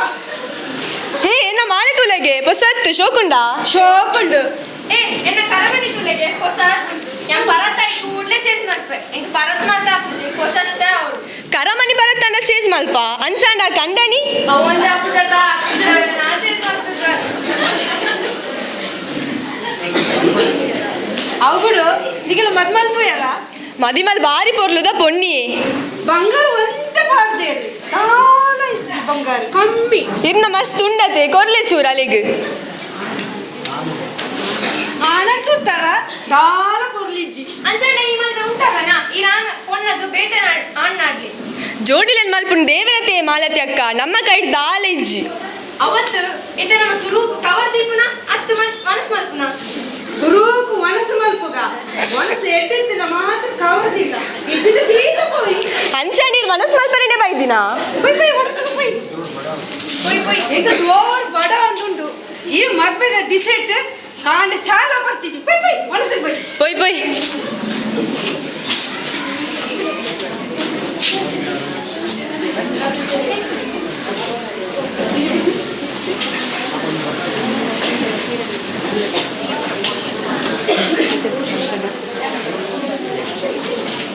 ಹೇ ಎನ್ನ ಮಾಲೆ ತುಲೆಗೆ ಪೊಸತ್ತು ಶೋಕುಂಡ ಶೋಕುಂಡು ಏ ಎನ್ನ ಕರಮಣಿ ತುಲೆಗೆ ಹೊಸ ಯಾನ್ ಪರತ್ತಾಯಿ ಕೂಡ್ಲೆ ಚೇಂಜ್ ಮಲ್ಪೆ ಎಂಕ್ ಪರತ್ ಮಾತ ಆಪುಜಿ ಹೊಸತ್ತ ಅವಳು ಕರಮಣಿ ಪರತ್ತಂಡ ಚೇಂಜ್ ಮಲ್ಪ ಅಂಚಾಂಡ ಕಂಡನಿ ಅವೊಂಜ ಆಪುಜತ ನಾ ಚೇಂಜ್ ಮಾಡ್ತದ ಅವು ಬಿಡು ನಿಖಿಲ್ ಮದ್ಮಲ್ ತೂಯರ ಮದಿಮಲ್ ಬಾರಿ ಪೊರ್ಲುದ ಪೊನ್ನಿ ಬಂಗಾರ ಒಂತೆ ಪಾಡ್ದೇರಿ ದಾಲ ಇತ್ತು ಬಂಗಾರ ಕಮ್ಮಿ ಇರ್ನ ಮಸ್ತ್ ಉಂಡತೆ ಕೊರ್ಲೆ ಚೂರ ಅಲ್ಲಿಗ್ ಆಣ ತೂತಾರ ದಾಲ ಪೊರ್ಲಿಜ್ಜಿ ಅಂಚಾಂಡ ಈ ಮಲ್ಪೆ ಉಂಟಾಗನ ಈ ರಾನ್ ಪೊನ್ನದು ಬೇತೆ ಆಣ್ಣಾಡ್ಲಿ ಜೋಡಿಲೆನ್ ಮಲ್ಪುನ್ ದೇವರತೆ ಮಾಲತಿ ಅಕ್ಕ ನಮ್ಮ ಕೈಡ್ ದಾಲ ಇಜ್ಜಿ ಅವತ್ತು ಇತ ನಮ್ಮ ಸುರೂಕು ಕವರ್ ದೀಪುನ ಅತ್ತು ಮನಸ್ ಮಲ್ಪುನ ಸುರೂಕು ಮನಸ್ಸು ಮಲ್ಪುಗ ಮನಸ್ಸು ಎಡ್ಡಿತ್ತಿನ ಮನಸ್ ಮಲ್ಪರೇನೆ ಬೈದಿನ ಬೈ ಬೈ ಒಡಸುಗು ಬೈ ಈಗ ಜೋರ್ ಬಡ ಅಂದುಂಡು ಈ ಮದ್ಮೆದ ದಿಸೆಟ್ ಕಾಂಡ ಚಾಲ ಬರ್ತಿದ್ವಿ ಬೈ ಬೈ ಒಣಸಿಗೆ ಬೈ ಪೊಯ್ ಪೊಯ್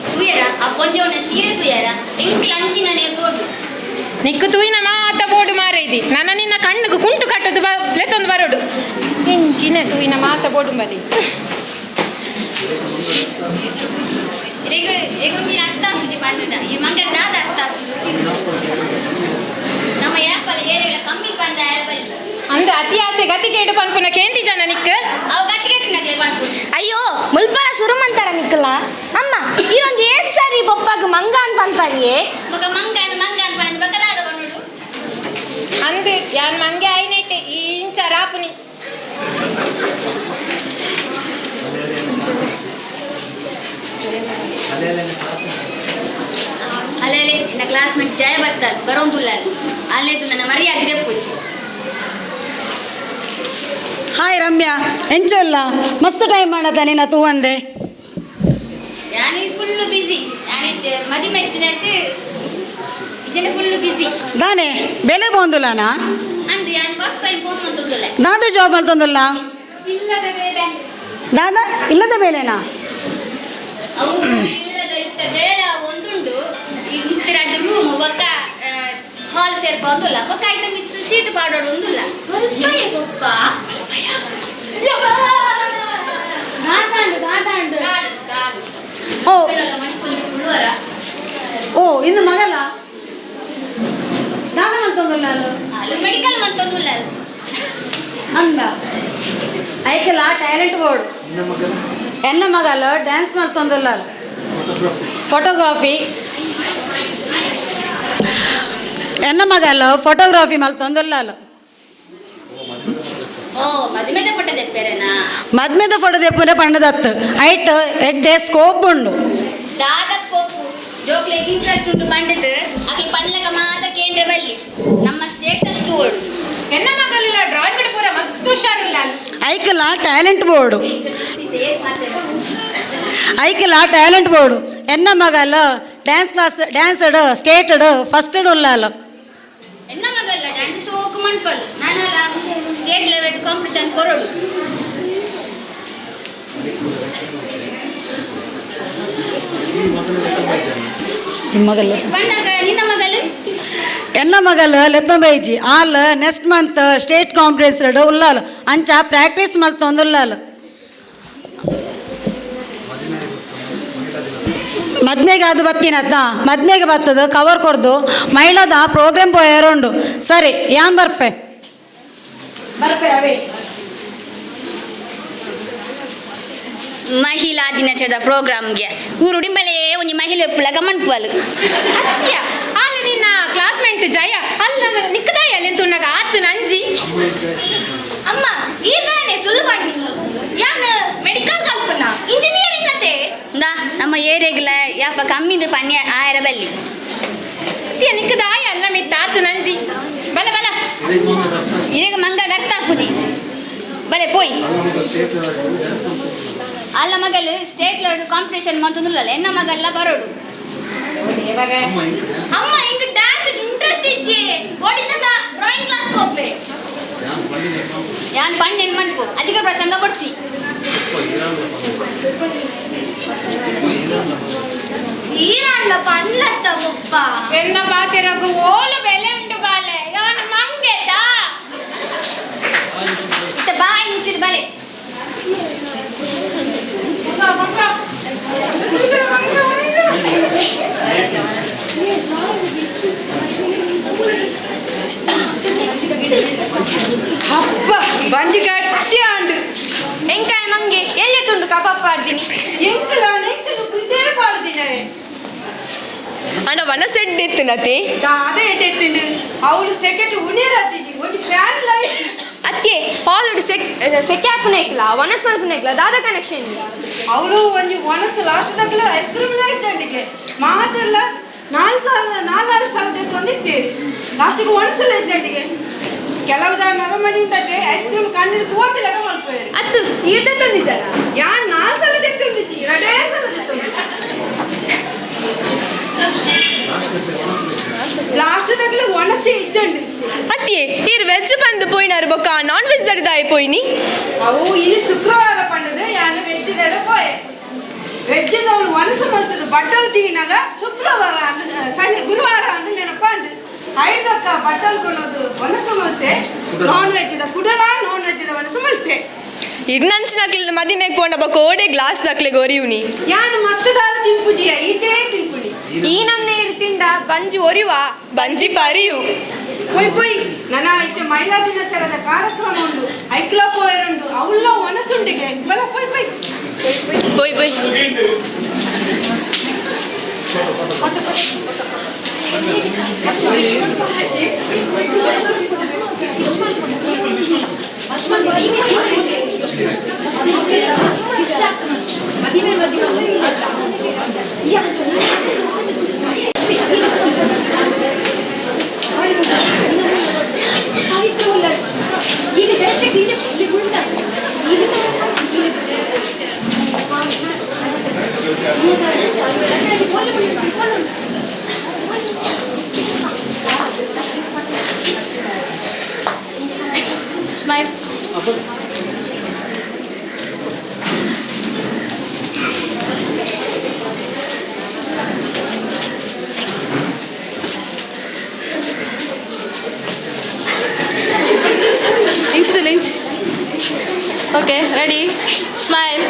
ತೂಯರ ಆ ಪೊಂಜವನ ಸೀರೆ ತೂಯರ ಎಂಕ್ಲ ಅಂಚಿನನೆ ಬೋಡು ನಿಕ್ಕು ತೂಯಿನ ಮಾತ ಬೋಡು ಮಾರೈದಿ ನನ್ನ ನಿನ್ನ ಕಣ್ಣುಗು ಕುಂಟು ಕಟ್ಟದು ಲೆತ್ತೊಂದು ಬರೋಡು ಎಂಚಿನ ತೂಯಿನ ಮಾತ ಬೋಡು ಮರಿ ಇರೆಗ್ ಎಗೊಂಜಿನ ಅರ್ಥ ಆಪುಜಿ ಪಂಡುಂಡ ಈ ಮಂಗ ದಾದ ಅರ್ಥ ಆಪುಜಿ ನಮ್ಮ ಏಪಲ ಏರೆಗಳ ಕಮ್ಮಿ ಪಂಡ ಏರಬಲ್ಲಿ ಅಂದ ಅತಿ ಆಸೆ ಗತಿ ಕೇಡು ಪನ್ಪುನ ಕೇಂದಿ ಜನ ನಿಕ್ ಅವು ಗಟ್ಟಿ ಗಟ್ಟಿ ನಗಲೆ ಪನ್ಪುಂಡು ಅಯ್ಯೋ ಮುಲ್ಪರ ಸುರುಮಂತಾರ ನಿಕ್ಕಲ ಅಮ್ಮ ಈರೊಂಜಿ ಏತ್ ಸಾರಿ ಪಪ್ಪಾಗ ಮಂಗ ಅಂತ ಪನ್ಪರಿಯೇ ಬೊಕ ಮಂಗ ಅಂದ್ ಮಂಗ ಅಂದ್ ಪಂಡ ಬೊಕ ದಾದ ಪನ್ನುಡು ಅಂದ್ ಯಾನ್ ಮಂಗೆ ಐನೆಟ್ಟೆ ಈ ಇಂಚ ರಾಪುನಿ ಅಲ್ಲೇ ನನ್ನ ಕ್ಲಾಸ್ಮೇಟ್ ಜಯ ಬರ್ತಾರೆ ಬರೋಂದುಲ್ಲ ಅಲ್ಲೇದು ನನ್ನ ಮರ್ಯಾದೆ ದೆಪ್ಪುಜಿ ಹಾಯ್ ರಮ್ಯಾ ಎಂಚೊಲ್ಲ ಮಸ್ತ್ ಟೈಮ್ ಮಾಡತ್ತ ನಿನ್ನ ತೂವಂದೆ ಯಾನ್ ಫುಲ್ ಬಿಸಿ ಯಾನ್ ಮದಿ ಮೆಚ್ಚಿನಟ್ಟು ಇಜನೆ ಫುಲ್ ಬಿಸಿ ದಾನೆ ಬೆಲೆ ಬೋಂದುಲಾನಾ ಅಂದ್ ಯಾನ್ ವರ್ಕ್ ಫ್ರಮ್ ಹೋಮ್ ಅಂತುಲ್ಲ ದಾದ ಜಾಬ್ ಮಲ್ತೊಂದುಲ್ಲ ಇಲ್ಲದ ಬೇಲೆ ದಾದ ಇಲ್ಲದ ಬೇಲೆನಾ ಅವು ಇಲ್ಲದ ಇತ್ತ ಬೇಳೆ ಒಂದುಂಡು ಈ ಮಿತ್ತಿರಡ್ಡು ರೂಮ್ ಬೊಕ್ಕ ಹಾಲ್ ಸೇರ್ಪ ಒಂದುಲ್ಲ ಬೊಕ್ಕ ಐತ ಮಿತ್ತು ಸೀಟ್ ಪಾಡೋಡು ಒಂದುಲ್ಲ ಓ ಉಳ್ಳುವರ ಓ ಇನ್ನು ಮಗಲ ದಾದ ಮಲ್ತೊಂದುಲ್ಲ ಅಲ್ಲ ಅಲ್ಲಿ ಮೆಡಿಕಲ್ ಮಂತೊಂದುಲ್ಲ ಅಂದ ಐಕಲ ಟ್ಯಾಲೆಂಟ್ ಬೋರ್ಡ್ ಎನ್ನ ಮಗಲ ಡ್ಯಾನ್ಸ್ ಮಲ್ತೊಂದುಲ್ಲ ಫೋಟೋಗ್ರಾಫಿ ಎನ್ನ ಮಗಲ ಫೋಟೋಗ್ರಾಫಿ ಮಲ್ತೊಂದುಲ್ಲ ಓ ಮದುಮೆದ ಪಟ್ಟ ದೆಪ್ಪೆರೆನಾ ಮದ್ಮೆದ ಫೋಟೋ ದೆಪ್ಪುನೆ ಪಂಡದತ್ತು ಐಟ್ ಎಡ್ಡೆ ಸ್ಕೋಪ್ ಉಂಡು ದಾದ ಸ್ಕೋಪು ಜೋಕ್ಲೆಗ್ ಇಂಟ್ರೆಸ್ಟ್ ಉಂಟು ಪಂಡದು ಅಕ್ಲೆ ಪಣ್ಲಕ ಮಾತ ಕೇಂದ್ರ ಬಲ್ಲಿ ನಮ್ಮ ಸ್ಟೇಟಸ್ ತೂವೊಡು ಎನ್ನ ಮಗಲಿಲ್ಲ ಡ್ರಾಯಿಂಗ್ ಪೂರ ಮಸ್ತ್ ಹುಷಾರಿಲ್ಲ ಐಕಲ ಟ್ಯಾಲೆಂಟ್ ಬೋರ್ಡು ಐಕಲ ಟ್ಯಾಲೆಂಟ್ ಬೋರ್ಡು ಎನ್ನ ಮಗಲ ಡ್ಯಾನ್ಸ್ ಕ್ಲಾಸ್ ಡ್ಯಾನ್ಸ್ಡ್ ಸ್ಟೇಟಡ್ ಫಸ್ಟ್ ಉಳ್ಳಾಲ ಎನ್ನ ಮಗಲ್ಲ ಡ್ಯಾನ್ಸ್ ಶೋಕ್ ಮನ್ಪಲ್ ನಾನಲ್ಲ ಸ್ಟೇಟ್ ಲೆವೆಲ್ ಕಾಂಪಿಟಿಷನ್ ಕೊರಡು ಮಗಲು ಪಣ್ಣಗ ನಿನ್ನ ಮಗಳು ಎನ್ನ ಮಗಲ್ ಲೆತ್ತೊಂಬೈಜಿ all next month state competition Ullal ಅಂಚ ಪ್ರಾಕ್ಟೀಸ್ ಮಲ್ತೊಂದುಲ್ಲಾಲ್ ಮದ್ಮೆಗೆ ಅದು ಬತ್ತೀನತ್ತ ಮದ್ಮೆಗೆ ಬತ್ತದು ಕವರ್ ಕೊಡ್ದು ಮಹಿಳಾದ ಪ್ರೋಗ್ರಾಮ್ ಪೋಯರುಂಡು ಸರಿ ಯಾನ್ ಬರ್ಪೆ ಬರ್ಪೆ ಅವೇ ಮಹಿಳಾ ದಿನಾಚರಣೆದ ಪ್ರೋಗ್ರಾಮ್ಗೆ ಊರು ಉಡಿಂಬಲೇ ಒಂಜಿ ಮಹಿಳೆ ಪುಲಕ ಮನ್ಪುವಲು ಅತ್ಯ ಆಲ ನಿನ್ನ ಕ್ಲಾಸ್ಮೇಟ್ ಜಯ ಅಲ್ಲ ನಿಕ್ಕದಾಯ ಅಲ್ಲಿಂತ ಆತು ನಂಜಿ ಅಮ್ಮ ಈಗಾನೆ ಸುಳ್ಳು ಮಾಡಿ ಯಾನ್ ಮೆಡಿಕಲ್ ಕಲ್ಪನ ಇಂಜಿನಿಯರಿಂಗ್ ಅತೆ ಇಂದಾ ನಮ್ಮ ಏರಿಯಾಗ್ಲ ಯಾಪ ಕಮ್ಮಿದು ಪನ್ಯ ಆಯರ ಬಲ್ಲಿ ಅತ್ಯ ನಿಕ್ಕದಾಯ ಅಲ್ಲ ಮಿತ್ತ ಆತು ನಂಜಿ ಬಲ ಬಲ ಇವಾಗ ಮಂಗ ಗರ್ತಾಪುಜಿ ಬಲೆ ಪೋಯ್ ಅಲ್ಲ ಮಗಲು ಸ್ಟೇಟ್ ಲೆವೆಲ್ ಕಾಂಪಿಟಿಷನ್ ಮಂತೊಂದುಲ್ಲ ಎನ್ನ ಮಗಲ್ಲ ಬರೋಡು ಅಮ್ಮ ಇಂಕ್ ಡ್ಯಾನ್ಸ್ ಇಂಟ್ರೆಸ್ಟ್ ಇಜ್ಜಿ ಓಡಿತಂಡ ಡ್ರಾಯಿಂಗ್ ಕ್ಲಾಸ್ ಹೋಗ್ಬೆ ಯಾನ್ ಪಣ್ಣೆನ್ ಮನ್ಪು ಅಧಿಕ ಪ್ರಸಂಗ ಕೊಡ್ಚಿ ಈರಾಂಡ ಪಣ್ಣತ್ತ ಪಪ್ಪ ಎನ್ನ ಪಾತಿರಗು ಓಲು ಬೆಲೆ ಉಂಡು ಬಾಲೆ ಯಾನ್ ಮಂಗೆದಾ ಇತ್ತ ಬಾಯಿ ಮುಚ್ಚಿದ ಬಲೆ ಅಪ್ಪ ಬಂಜಿ ಗಟ್ಟಿ ಆಂಡು ಎಂಕಾಯ ಮಂಗೆ ಎಲ್ಲೆ ತುಂಡು ಕಬಾಬ್ ಪಾಡ್ದಿನಿ ಎಂಕಲ ಎಂಕಲು ಇದೇ ಪಾಡ್ದಿನವೇ ಅಣ್ಣ ವನಸೆಡ್ ಎತ್ತಿನತೆ ದಾದ ಎಟ್ಟೆತ್ತಿಂಡು ಅವಳು ಸೆಕೆಟ್ ಉನೇರತ್ತಿ ಒಂಜಿ ಫ್ಯಾನ್ ಲೈಟ್ ಅತ್ತೆ ಹಾಲ್ ಸೆಕ್ ಸೆಕೆ ಆಪುನ ವನಸ್ ಮಲ್ಪುನ ದಾದ ಕನೆಕ್ಷನ್ ಅವಳು ಒಂಜಿ ಒಣಸ್ ಲಾಸ್ಟ್ ತಕ್ಕಲ ಐಸ್ ಕ್ರೀಮ್ ಲೈಟ್ ಅಂಡಿಗೆ ಮಾತೆಲ್ಲ ನಾಲ್ ಸಾಲ ನಾಲ್ನಾರು ಸಾಲ ತೆತ್ತೊಂದಿತ್ತೇರಿ ಲಾಸ್ಟಿಗೆ ಒಣಸಲ ಇಜ್ಜಂಡಿಗೆ ಕೆಲವು ಜನ ಅರಮನೆಯಿಂದತೆ ಐಸ್ ಕ್ರೀಮ್ ಕಣ್ಣಿಡು ತೂವತಿ ಲೆಕ್ಕ ಮಲ್ಪೇರಿ ಅತ್ತು ಈಟ ತಂದಿಜರ ಯಾನ್ ನಾಲ್ ಸಲ ತೆತ್ತೊಂದಿಚ್ಚಿ ಎರಡೇ ಸಲ ತೆತ್ತೊಂದು ಲಾಸ್ಟ್ ತಗಲಿ ಒಣಸಿ ಇಜ್ಜಂಡು ಅತ್ತಿಯೇ ಈರ್ ವೆಜ್ ಬಂದು ಪೋಯಿನಾರು ಬೊಕ್ಕ ನಾನ್ ವೆಜ್ ದಡಿದಾಯ ಪೋಯಿನಿ ಅವು ಇನಿ ಶುಕ್ರವಾರ ಪಂಡದು ಯಾನು ವೆಜ್ ದಡ ಪೋಯೆ ವೆಜ್ ದವಳು ಒಣಸು ಮಲ್ತದು ಬಟ್ಟಲು ತೀನಾಗ ಶುಕ್ರವಾರ ಅಂದು ಶನಿ ಗುರುವಾರ ಅಂದು ನೆನಪಾಂಡು ಐದಕ್ಕ ಬಟ್ಟಲು ಕೊನೋದು ಒಣಸು ಮಲ್ತೆ ನಾನ್ ವೆಜ್ the ಕುಡಲ ನಾನ್ ವೆಜ್ the ಒಣಸು ಮಲ್ತೆ ಇರ್ನಂಚಿನಕ್ಲೆ ಮದಿಮೆಗ್ ಪೋಂಡ ಬೊಕ್ಕ ಓಡೆ ಗ್ಲಾಸ್ ದಕ್ಲೆ ಗೊರಿಯುನಿ ಯಾನು ಮಸ್ತ್ ದಾಲ ತಿಂಪುಜಿಯ ಇದೇ ತಿಂಪುನಿ ಈ ನಮ್ನೆ ಇರ್ತಿಂದ ಬಂಜಿ ಒರಿವಾ ಬಂಜಿ ಪರಿಯು ಪೊಯ್ ಪೊಯ್ ನನ್ನ ಐತೆ ಮಹಿಳಾ ದಿನಾಚರಣದ ಕಾರ್ಯಕ್ರಮ ಉಂಡು ಐಕ್ಲ ಪೋಯರುಂಡು ಅವಳ ಒಣಸುಂಡಿಗೆ ಬಲ ಪೊಯ್ ಪೊಯ್ ಪೊಯ್ ಪೊಯ್ Smile. Inch the inch. Okay, ready? Smile.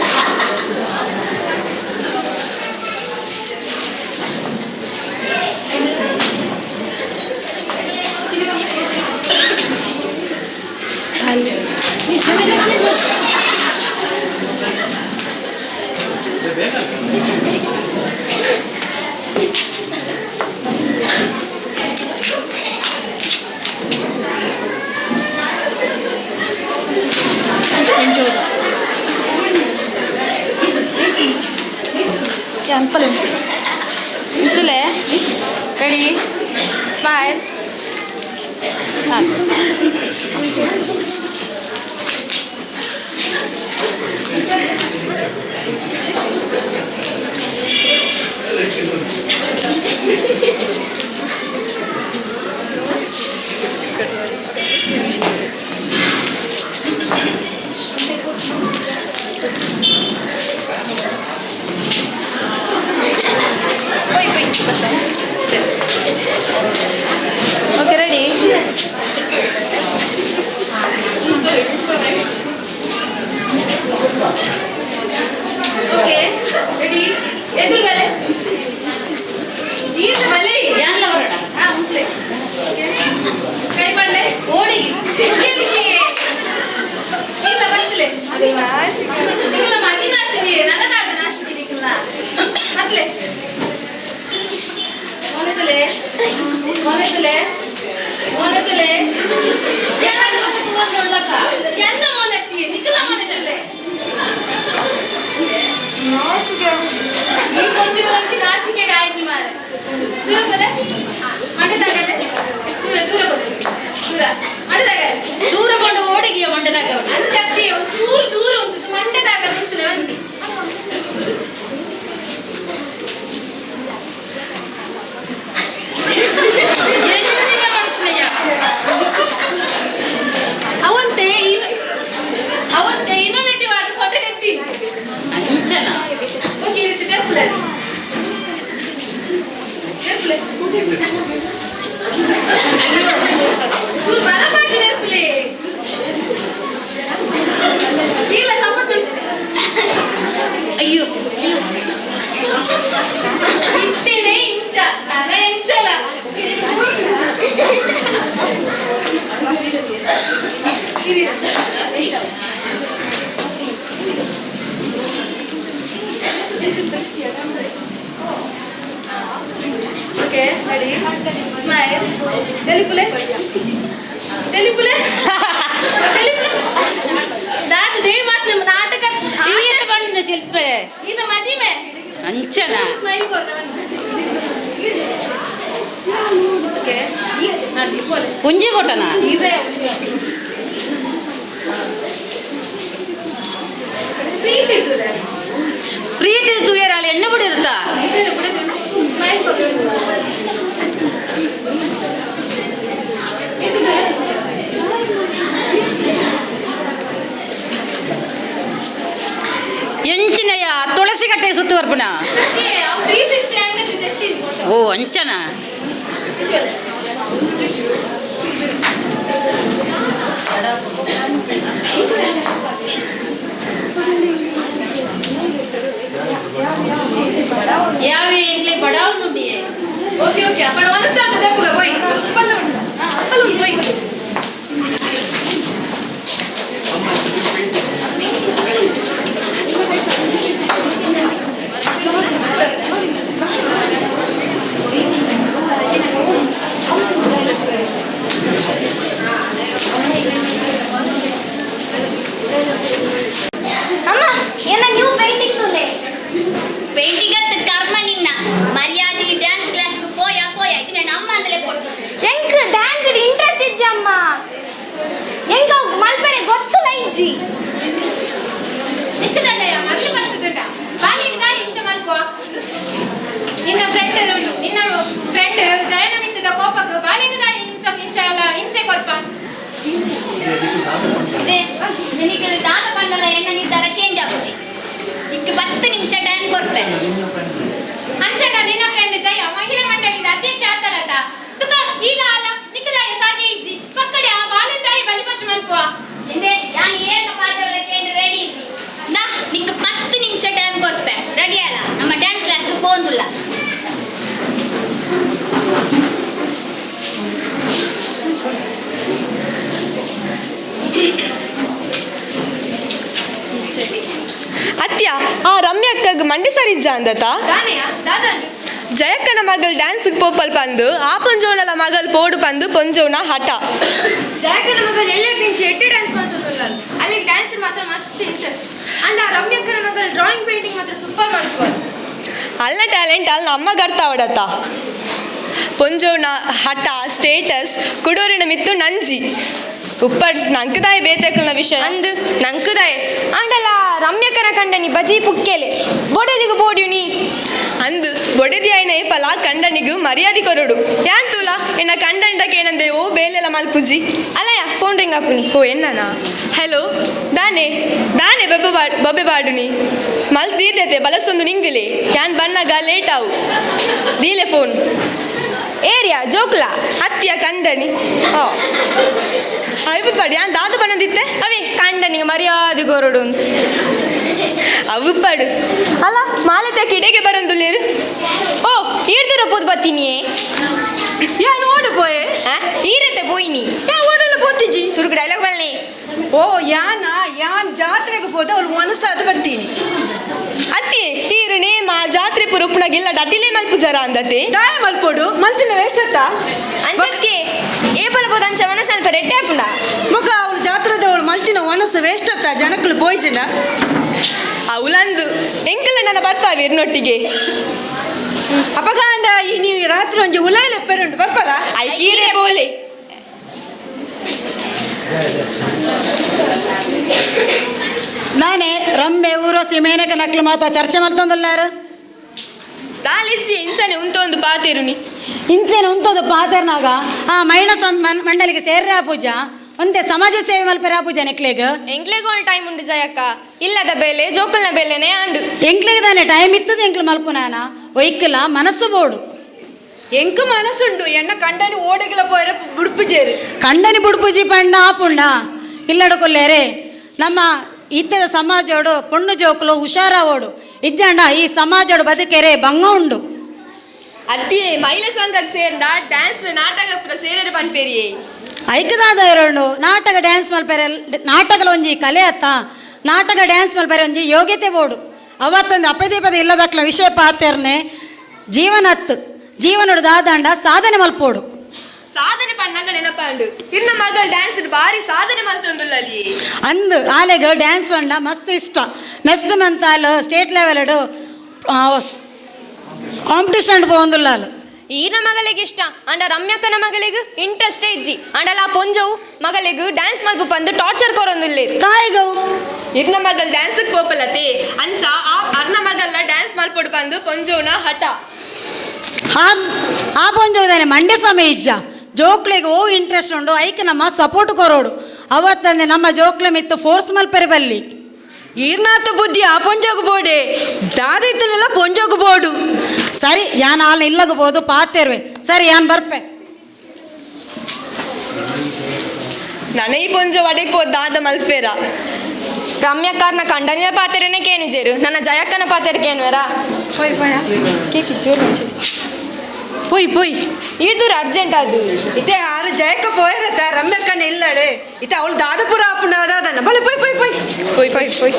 Mistule, ready? Smile. Wait, wait. Okay, ready? Okay, ready? ಎದುರು ಬಲೆ ಈತ ಬಲೆ ಯಾನ್ಲ ಬರಡ ಹಾ ಉಂಟ್ಲೆ ಕೈ ಮಾಡ್ಲೆ ಓಡಿ ಈತ ಬಂತಲೆ ನಿಕ್ಕಲ್ಲ ಮದಿ ಮಾಡ್ತೀವಿ ನನಗಾದ ನಾಶಿಗೆ ನಿಕ್ಕಲ್ಲ ಮತ್ಲೆ ಮೊನೆತಲೆ ಮೊನೆತಲೆ ಮೊನೆತಲೆ ಎನ್ನ ಮೊನೆತ್ತಿ ನಿಕ್ಕಲ್ಲ ಮೊನೆತಲೆ ಈ ಕೊಂಚ ಕೊಂಚ ನಾಚಿಕೆ ಆಯ್ತು ಮಾರೆ ದೂರ ಬಲೆ ಮಂಡದಾಗಲೆ ದೂರ ದೂರ ಬಲೆ ದೂರ ಮಂಡದಾಗ ದೂರ ಕೊಂಡು ಓಡಿಗಿಯ ಮಂಡದಾಗ ಅಂಚತ್ತಿ ಒಂಚೂರು ದೂರ ಉಂಟು ಮಂಡದಾಗ ನಿಲ್ಸಲೆ ಒಂಜಿ ಅವಂತೆ ಅವಂತೆ ಇನ್ನೋವೇಟಿವ್ ಆದ ಫೋಟೋ ಎತ್ತಿ ಅಂಚನ ಓಕೆ ಇದು ತೆಪ್ಪಲೆ ತೆಪ್ಪಲೆ ಅಯ್ಯೋ ಚೂರು ಬಲ ಮಾಡಿ ನೆಪ್ಪಲೆ ಇಲ್ಲ ಸಪೋರ್ಟ್ ಅಯ್ಯೋ ಅಯ್ಯೋ ಇತ್ತೇನೆ ಇಂಚ ನನ್ನ ಇಂಚಲ Okay, ready? Smile. Telipule. Telipule. Telipule. ದಾದ they ಮಾತ್ ನಮ್ಮ ನಾಟಕ ಈತ ಬಂದ ಚಿಲ್ಪೆ ಈತ ಮದಿಮೆ ಅಂಚನ ಸ್ಮೈಲ್ ಕೊರ್ನ. ಒಂಜಿ ಫೋಟೋನಾ? ಪ್ರೀತಿ ತೂಯರಾಳಿ ಎಣ್ಣೆ ಬಿಡಿರುತ್ತಾ? ಎಂಚಿನಯ್ಯ ತುಳಸಿ ಕಟ್ಟೆ ಸುತ್ತು ಬರ್ಪುನ? ಓ ಅಂಚನ. ಯಾವೇ ಎಂಕ್ಲೆ ಬಡಾವೊಂದುಂಡಿಯೇ. ಓಕೆ ಓಕೆ, ಅಪ್ಪಣ ಒಂದು ದಪ್ಪುಗ ಪೋಯ್ ಅಪ್ಪಲ್ಲ ಉಂಟು. ಅಪ್ಪಲ್ಲ ಉಂಟು ಪೋಯ್. ಅಮ್ಮ, ಏನ ನ್ಯೂ ಪೇಂಟಿಂಗ್ ತುಲೆ? ಪೇಂಟಿಂಗ್ ಅತ್ತ ಕರ್ಮ ನಿನ್ನ ಮರ್ಯಾದೆ. ಡ್ಯಾನ್ಸ್ ಕ್ಲಾಸ್ಗೆ ಪೋಯ ಪೋಯ ಇದು ನನ್ನ ಅಮ್ಮ ಅಂದಲೇ ಕೊಡ್ತು. ಎಂಕ್ ಡ್ಯಾನ್ಸ್ ಇಂಟ್ರೆಸ್ಟ್ ಇಜ್ಜಿ ಅಮ್ಮ. ಎಂಕ್ ಅವು ಮಲ್ಪೆರೆ ಗೊತ್ತುಲ ಇಜ್ಜಿ. ನಿಕ್ಕದಂಡಯ್ಯ ಮೊದಲು ಬರ್ತದಂಡ ಬಾಲಿಗೆ ದಾಯಿ ಇಂಚ ಮಲ್ಪ. ನಿನ್ನ ಫ್ರೆಂಡ್, ನಿನ್ನ ಫ್ರೆಂಡ್ ಜಯನ ಮಿತ್ತದ ಕೋಪಕ್ಕೆ ಬಾಲಿಗೆ ದಾಯಿ ಇಂಚ ಇಂಚ ಅಲ್ಲ ಹಿಂಸೆ ಕೊರ್ಪ. ನಿನಗೆ ದಾದ ಪಂಡಲ ಎನ್ನ ನಿರ್ಧಾರ ಚೇಂಜ್ ಆಪುಜಿ. ಇಕ್ 10 ನಿಮಿಷ ಟೈಮ್ ಕೊರ್ಪೆ. ಅಂಚನ ನಿನ್ನ ಫ್ರೆಂಡ್ ಜಯ ಮಹಿಳಾ ಮಂಡಳಿದ ಅಧ್ಯಕ್ಷ ಆತಲತ ತುಕ ಈಲ ಅಲ್ಲ ನಿಕ್ಕದಾಯ ಸಾಧ್ಯ ಇಜ್ಜಿ. ಪಕ್ಕಡೆ ಆ ಬಾಲಿಂದಾಯಿ ಬಲಿಪಶು ಮಲ್ಪುವ. ಇಂದೆ ನಾನು ಏಕ ಪಾಠಗಳ ಕೇಂದ್ರ ರೆಡಿ ಇದ್ದಿ ನಾ. ನಿಂಗೆ 10 ನಿಮಿಷ ಟೈಮ್ ಕೊರ್ಪೆ, ರೆಡಿ ಅಲ್ಲ? ನಮ್ಮ ಡ್ಯಾನ್ಸ್ ಕ್ಲಾಸ್ಗೆ ಪೋಂದುಲ್ಲ. ಅತ್ಯ, ಆ ರಮ್ಯಕ್ಕಗ್ ಮಂಡೆ ಸರಿ ಇಜ್ಜ ಅಂದತ? ಜಯಕ್ಕನ ಮಗಲ್ ಡ್ಯಾನ್ಸ್ ಪೋಪಲ್ ಪಂದು, ಆ ಪೊಂಜೋನಲ ಮಗಲ್ ಪೋಡು ಪಂದು ಪೊಂಜೋನ ಹಠ. ಜಯಕ್ಕನ ಮಗಲ್ ಎಲ್ಲ ನಿಂಚಿ ಎಟ್ಟಿ ಡ್ಯಾನ್ಸ್ ಮಾಡ್ತದಲ್ಲ, ಅಲ್ಲಿ ಡ್ಯಾನ್ಸ್ ಮಾತ್ರ ಮಸ್ತ್ ಇಂಟ್ರೆಸ್ಟ್. ಅಂಡ್ ಆ ರಮ್ಯಕ್ಕನ ಮಗಲ್ ಡ್ರಾಯಿಂಗ್ ಪೇಂಟಿಂಗ್ ಮಾತ್ರ ಸೂಪರ್ ಮಾಡ್ತಾರೆ. ಅಲ್ಲ ಟ್ಯಾಲೆಂಟ್ ಅಲ್ಲ ಅಮ್ಮ ಗರ್ತ ಅವಡತ್ತ. ಪೊಂಜೋನ ಹಠ ಸ್ಟೇಟಸ್ ಕುಡೋರಿನ ಮಿತ್ತು ನಂಜಿ ಉಪ್ಪ ನಂಕದಾಯ ಬೇತಕ್ಕಲ್ನ ವಿಷಯ. ಅಂದು ನಂಕುದಾಯ ಆಂಡಲ ರಮ್ಯಕನ ಕಂಡನಿ ಬಜಿ ಪುಕ್ಕೆಲೆ ಬೊಡೆದಿಗು ಬೋಡ್ಯುನಿ. ಅಂದು ಬೊಡೆದಿ ಆಯ್ನ ಏಪಲ ಕಂಡನಿಗು ಮರ್ಯಾದೆ ಕೊರಡು ಯಾನ್ ತೂಲ ಎನ್ನ ಕಂಡಂಡಕ್ಕೆ ಏನಂದೆ ಓ ಬೇಲೆಲ್ಲ ಮಲ್ಪುಜಿ. ಅಲ್ಲಯ್ಯ, ಫೋನ್ ರಿಂಗ್ ಆಪುನಿ. ಓ ಎನ್ನನಾ? ಹಲೋ, ದಾನೆ ದಾನೆ ಬೊಬ್ಬೆ ಬಾ ಬೊಬ್ಬೆ ಬಾಡುನಿ ಮಲ್ ದೀತೈತೆ ಬಲಸೊಂದು ನಿಂಗಿಲೆ ಯಾನ್ ಬಣ್ಣಗ ಲೇಟ್ ಆವು ದೀಲೆ ಫೋನ್. ಏರಿಯಾ ಜೋಕ್ಲಾ? ಅತ್ತಿಯ ಕಂಡನಿ. ಓ ಅಯ್ಯ ಪಾಡು ಯಾನ್ ದಾದ ಬಣ್ಣದಿತ್ತೆ? ಅವೇ ಕಂಡನಿಗೆ ಮರ್ಯಾದೆ ಕೊರಡು. ಅವು ಪಾಡು ಅಲ್ಲ ಮಾಲತೆ ಕಿಡೆಗೆ ಬರಂದುಲ್ಲೇರು. ಓ ಈರ್ದಿರ ಪೂದ್ ಬತ್ತೀನಿ. ಯಾನ್ ಓಡು ಪೋಯೆ? ಈರತೆ ಪೋಯಿನಿ. ಯಾನ್ ಓಡಲ್ಲ ಪೋತಿಜಿ. ಸುರುಕು ಡೈಲಾಗ್ ಬಲ್ನೆ. ಓ ಯಾನ ಯಾನ್ ಜಾತ್ರೆಗೆ ಹೋದ ಅವಳು ಮನಸ್ಸಾದ ಬತ್ತೀನಿ. ಅತ್ತಿ ಈರು ನೇಮ ಜಾತ್ರೆ ಪುರ ಉಪ್ಪುನಾಗಿಲ್ಲ ಡಟಿಲೆ ಮಲ್ಪು ಜರ ಅಂದತೆ. ದಾಯ ಮಲ್ಪೋಡು ಮಲ್ತಿನ ವೇಸ್ಟ್ ಅತ್ತ. ಅಂಚಕ್ಕೆ ಏಪಲ ಪೋದ ಅಂಚ ಮನಸ್ಸು ಸ್ವಲ್ಪ ರೆಡ್ಡೆ ಆಪುಂಡ. ಮಗ ಅವಳು ಜಾತ್ರೆದವಳು ಮಲ್ತಿನ ಮನಸ್ಸು ವೇಸ್ಟ್ ಅತ್ತ ಜನಕ್ಕಳು ಪೋಯ್ಜನ. ಅವಳಂದು ಎಂಕಲ ನನ್ನ ಬರ್ಪಾವಿರ್ನೊಟ್ಟಿಗೆ. ಅಪಗಾಂಡ ಈ ನೀವು ರಾತ್ರಿ ಒಂಜಿ ಉಲಾಯಿಲೆ ಪೆರುಂಡು ಬರ್ಪರ. ಐಕೀರೆ ಬೋಲೆ. ನಾನೇ ರಮ್ಮೆ ಊರ್ವಶಿ ಮೇನಕ ನಕ್ಲು ಮಾತಾ ಚರ್ಚೆ ಮಲ್ತೊಂದುಲ್ಲಾರು. ದಾಲಿಜ್ಜಿ ಇಂಚನೆ ಉಂತೊಂದು ಪಾತೆರುನಿ. ಇಂಚನೆ ಉಂತೊಂದು ಪಾತೆರ್ನಾಗ ಆ ಮಹಿಳಾ ಮಂಡಳಿಗೆ ಸೇರ್ರಾ ಪೂಜಾ ಒಂದೇ ಸಮಾಜ ಸೇವೆ ಮಲ್ಪೆರಾ ಪೂಜಾ ನೆಕ್ಲೆಗ್. ಎಂಕ್ಲೆಗೋಳ್ ಟೈಮ್ ಉಂಡು ಜಯಕ್ಕ, ಇಲ್ಲದ ಬೇಲೆ ಜೋಕುಲ್ನ ಬೇಲೆನೆ ಆಂಡು. ಎಂಕ್ಲೆಗ್ ತಾನೆ ಟೈಮ್ ಇತ್ತದ ಎಂಕ್ಲು ಮಲ್ಪುನಾನ ಒಯ್ಕಲ ಮನಸ್ಸು ಬೋಡು. ಎಂಕು ಮನಸ್ಸುಂಡು ಎಣ್ಣ ಕಂಡನಿ ಓಡಗಿಲ ಪೋಯರ ಬುಡ್ಪುಜೇರು. ಕಂಡನಿ ಬುಡ್ಪುಜಿ ಪಂಡ ಆಪುಂಡ ಇಲ್ಲಡ ಕೊಲ್ಲೇರೆ ನಮ್ಮ ಇತ್ತದ ಸಮಾಜೋಡು ಪೊಣ್ಣು ಜೋಕುಲು ಹುಷಾರ ಓಡು ಇಜ್ಜಂಡ ಈ ಸಮಾಜೋಡು ಬದುಕೆರೆ ಬಂಗ ಉಂಡು. ಅತ್ತಿಯೇ ಮಹಿಳಾ ಸಂಘಕ್ಕೆ ಸೇರ್ಂಡ ಡ್ಯಾನ್ಸ್ ನಾಟಕ ಪೂರ ಸೇರರೆ ಪನ್ಪೇರಿಯೇ. ಐಕದಾದ ಇರೋಣು ನಾಟಕ ಡ್ಯಾನ್ಸ್ ಮಲ್ಪೆರೆ ನಾಟಕಲ ಒಂಜಿ ಕಲೆ ಅತ್ತ ನಾಟಕ ಡ್ಯಾನ್ಸ್ ಮಲ್ಪೆರೆ ಒಂಜಿ ಯೋಗ್ಯತೆ ಬೋಡು ಅವತ್ತೊಂದು ಅಪದೀಪದ ಇಲ್ಲದಕ್ಲ ವಿಷಯ ಪಾತೆರ್ನೆ ಜೀವನತ್ತು ಜೀವನೋಡು ದಾದಾಂಡ ಸಾಧನೆ ಮಲ್ಪೋಡು. ಸಾಧನೆ ಪಣ್ಣಂಗ ನೆನಪಾಂಡು ಇರ್ನ ಮಗಳು ಡ್ಯಾನ್ಸ್ ಬಾರಿ ಸಾಧನೆ ಮಲ್ತೊಂದುಲ್ಲಲ್ಲಿ. ಅಂದು ಆಲೆಗ್ ಡ್ಯಾನ್ಸ್ ಪಂಡ ಮಸ್ತ್ ಇಷ್ಟ. ನೆಕ್ಸ್ಟ್ ಮಂತ್ ಆಲ್ ಸ್ಟೇಟ್ ಲೆವೆಲ್ ಕಾಂಪಿಟೇಷನ್ ಪೋವೊಂದುಲ್ಲಾಲು. ಈನ ಮಗಳಿಗೆ ಇಷ್ಟ ಅಂಡ ರಮ್ಯಕ್ಕನ ಮಗಳಿಗೆ ಇಂಟ್ರೆಸ್ಟೇ ಇಜ್ಜಿ. ಅಂಡಲ ಪೊಂಜವು ಮಗಳಿಗೆ ಡ್ಯಾನ್ಸ್ ಮಲ್ಪು ಪಂದು ಟಾರ್ಚರ್ ಕೊರೊಂದುಲ್ಲೇರು. ತಾಯಿಗವು ಇರ್ನ ಮಗಲ್ ಡ್ಯಾನ್ಸ್ಗೆ ಪೋಪಲತೆ ಅಂಚ ಆ ಅರ್ನ ಮಗಲ್ಲ ಡ್ಯಾನ್ಸ್ ಮಲ್ಪೊಡು ಪಂದು ಪೊಂಜೋನ ಹಠ. ಆ ಆ ಪೊಂಜೋದಾನೆ ಮಂಡೆ ಸಮಯ ಇಜ್ಜ ಜೋಕ್ಲೆಗ್ ಓ ಇಂಟ್ರೆಸ್ಟ್ ಉಂಡು ಐಕ್ ನಮ್ಮ ಸಪೋರ್ಟ್ ಕೊರೋಡು. ಅವತ್ತಂದೆ ನಮ್ಮ ಜೋಕ್ಲೆ ಮಿತ್ತು ಫೋರ್ಸ್ ಮಲ್ಪೆರೆ ಬಲ್ಲಿ. ಈರ್ನಾಥ ಬುದ್ಧಿ ಆ ಪೊಂಜೋಗು ಬೋಡೆ ದಾದಿತ್ತನೆಲ್ಲ ಪೊಂಜೋಗು ಬೋಡು. ಸರಿ ಯಾನ್ ಆಲ್ ಇಲ್ಲಗಬೋದು ಪಾತೇರ್ವೆ. ಸರಿ ಯಾನ್ ಬರ್ಪೆ. ನನ ಈ ಪೊಂಜೋ ವಡೆಗ್ ಪೋ ದಾದ ಮಲ್ಪೇರ. ರಮ್ಯಕ್ಕಾರ್ನ ಕಂಡನಿಯ ಪಾತೆರನೆ ಕೇನು ಜೇರು, ನನ್ನ ಜಯಕ್ಕನ ಪಾತೆರ ಕೇನುವೆರಾ? ಪೋಯ್ ಪೋಯ. ಕೇಕ್ ಜೋರು ಮಂಚಿ. ಪೋಯ್ ಪೋಯ್. ಈರ್ದೂರ ಅರ್ಜೆಂಟ್ ಅದು. ಇತ್ತೆ ಆರು ಜಯಕ್ಕ ಪೋಯರತ್ತ ರಮ್ಯಕ್ಕನ ಇಲ್ಲಡೆ ಇತ್ತೆ ಅವಳು ದಾದಪುರ ಆಪುನ ದಾದನ ಬಲೆ ಪೋಯ್ ಪೋಯ್ ಪೋಯ್. ಪೋಯ್ ಪೋಯ್ ಪೋಯ್.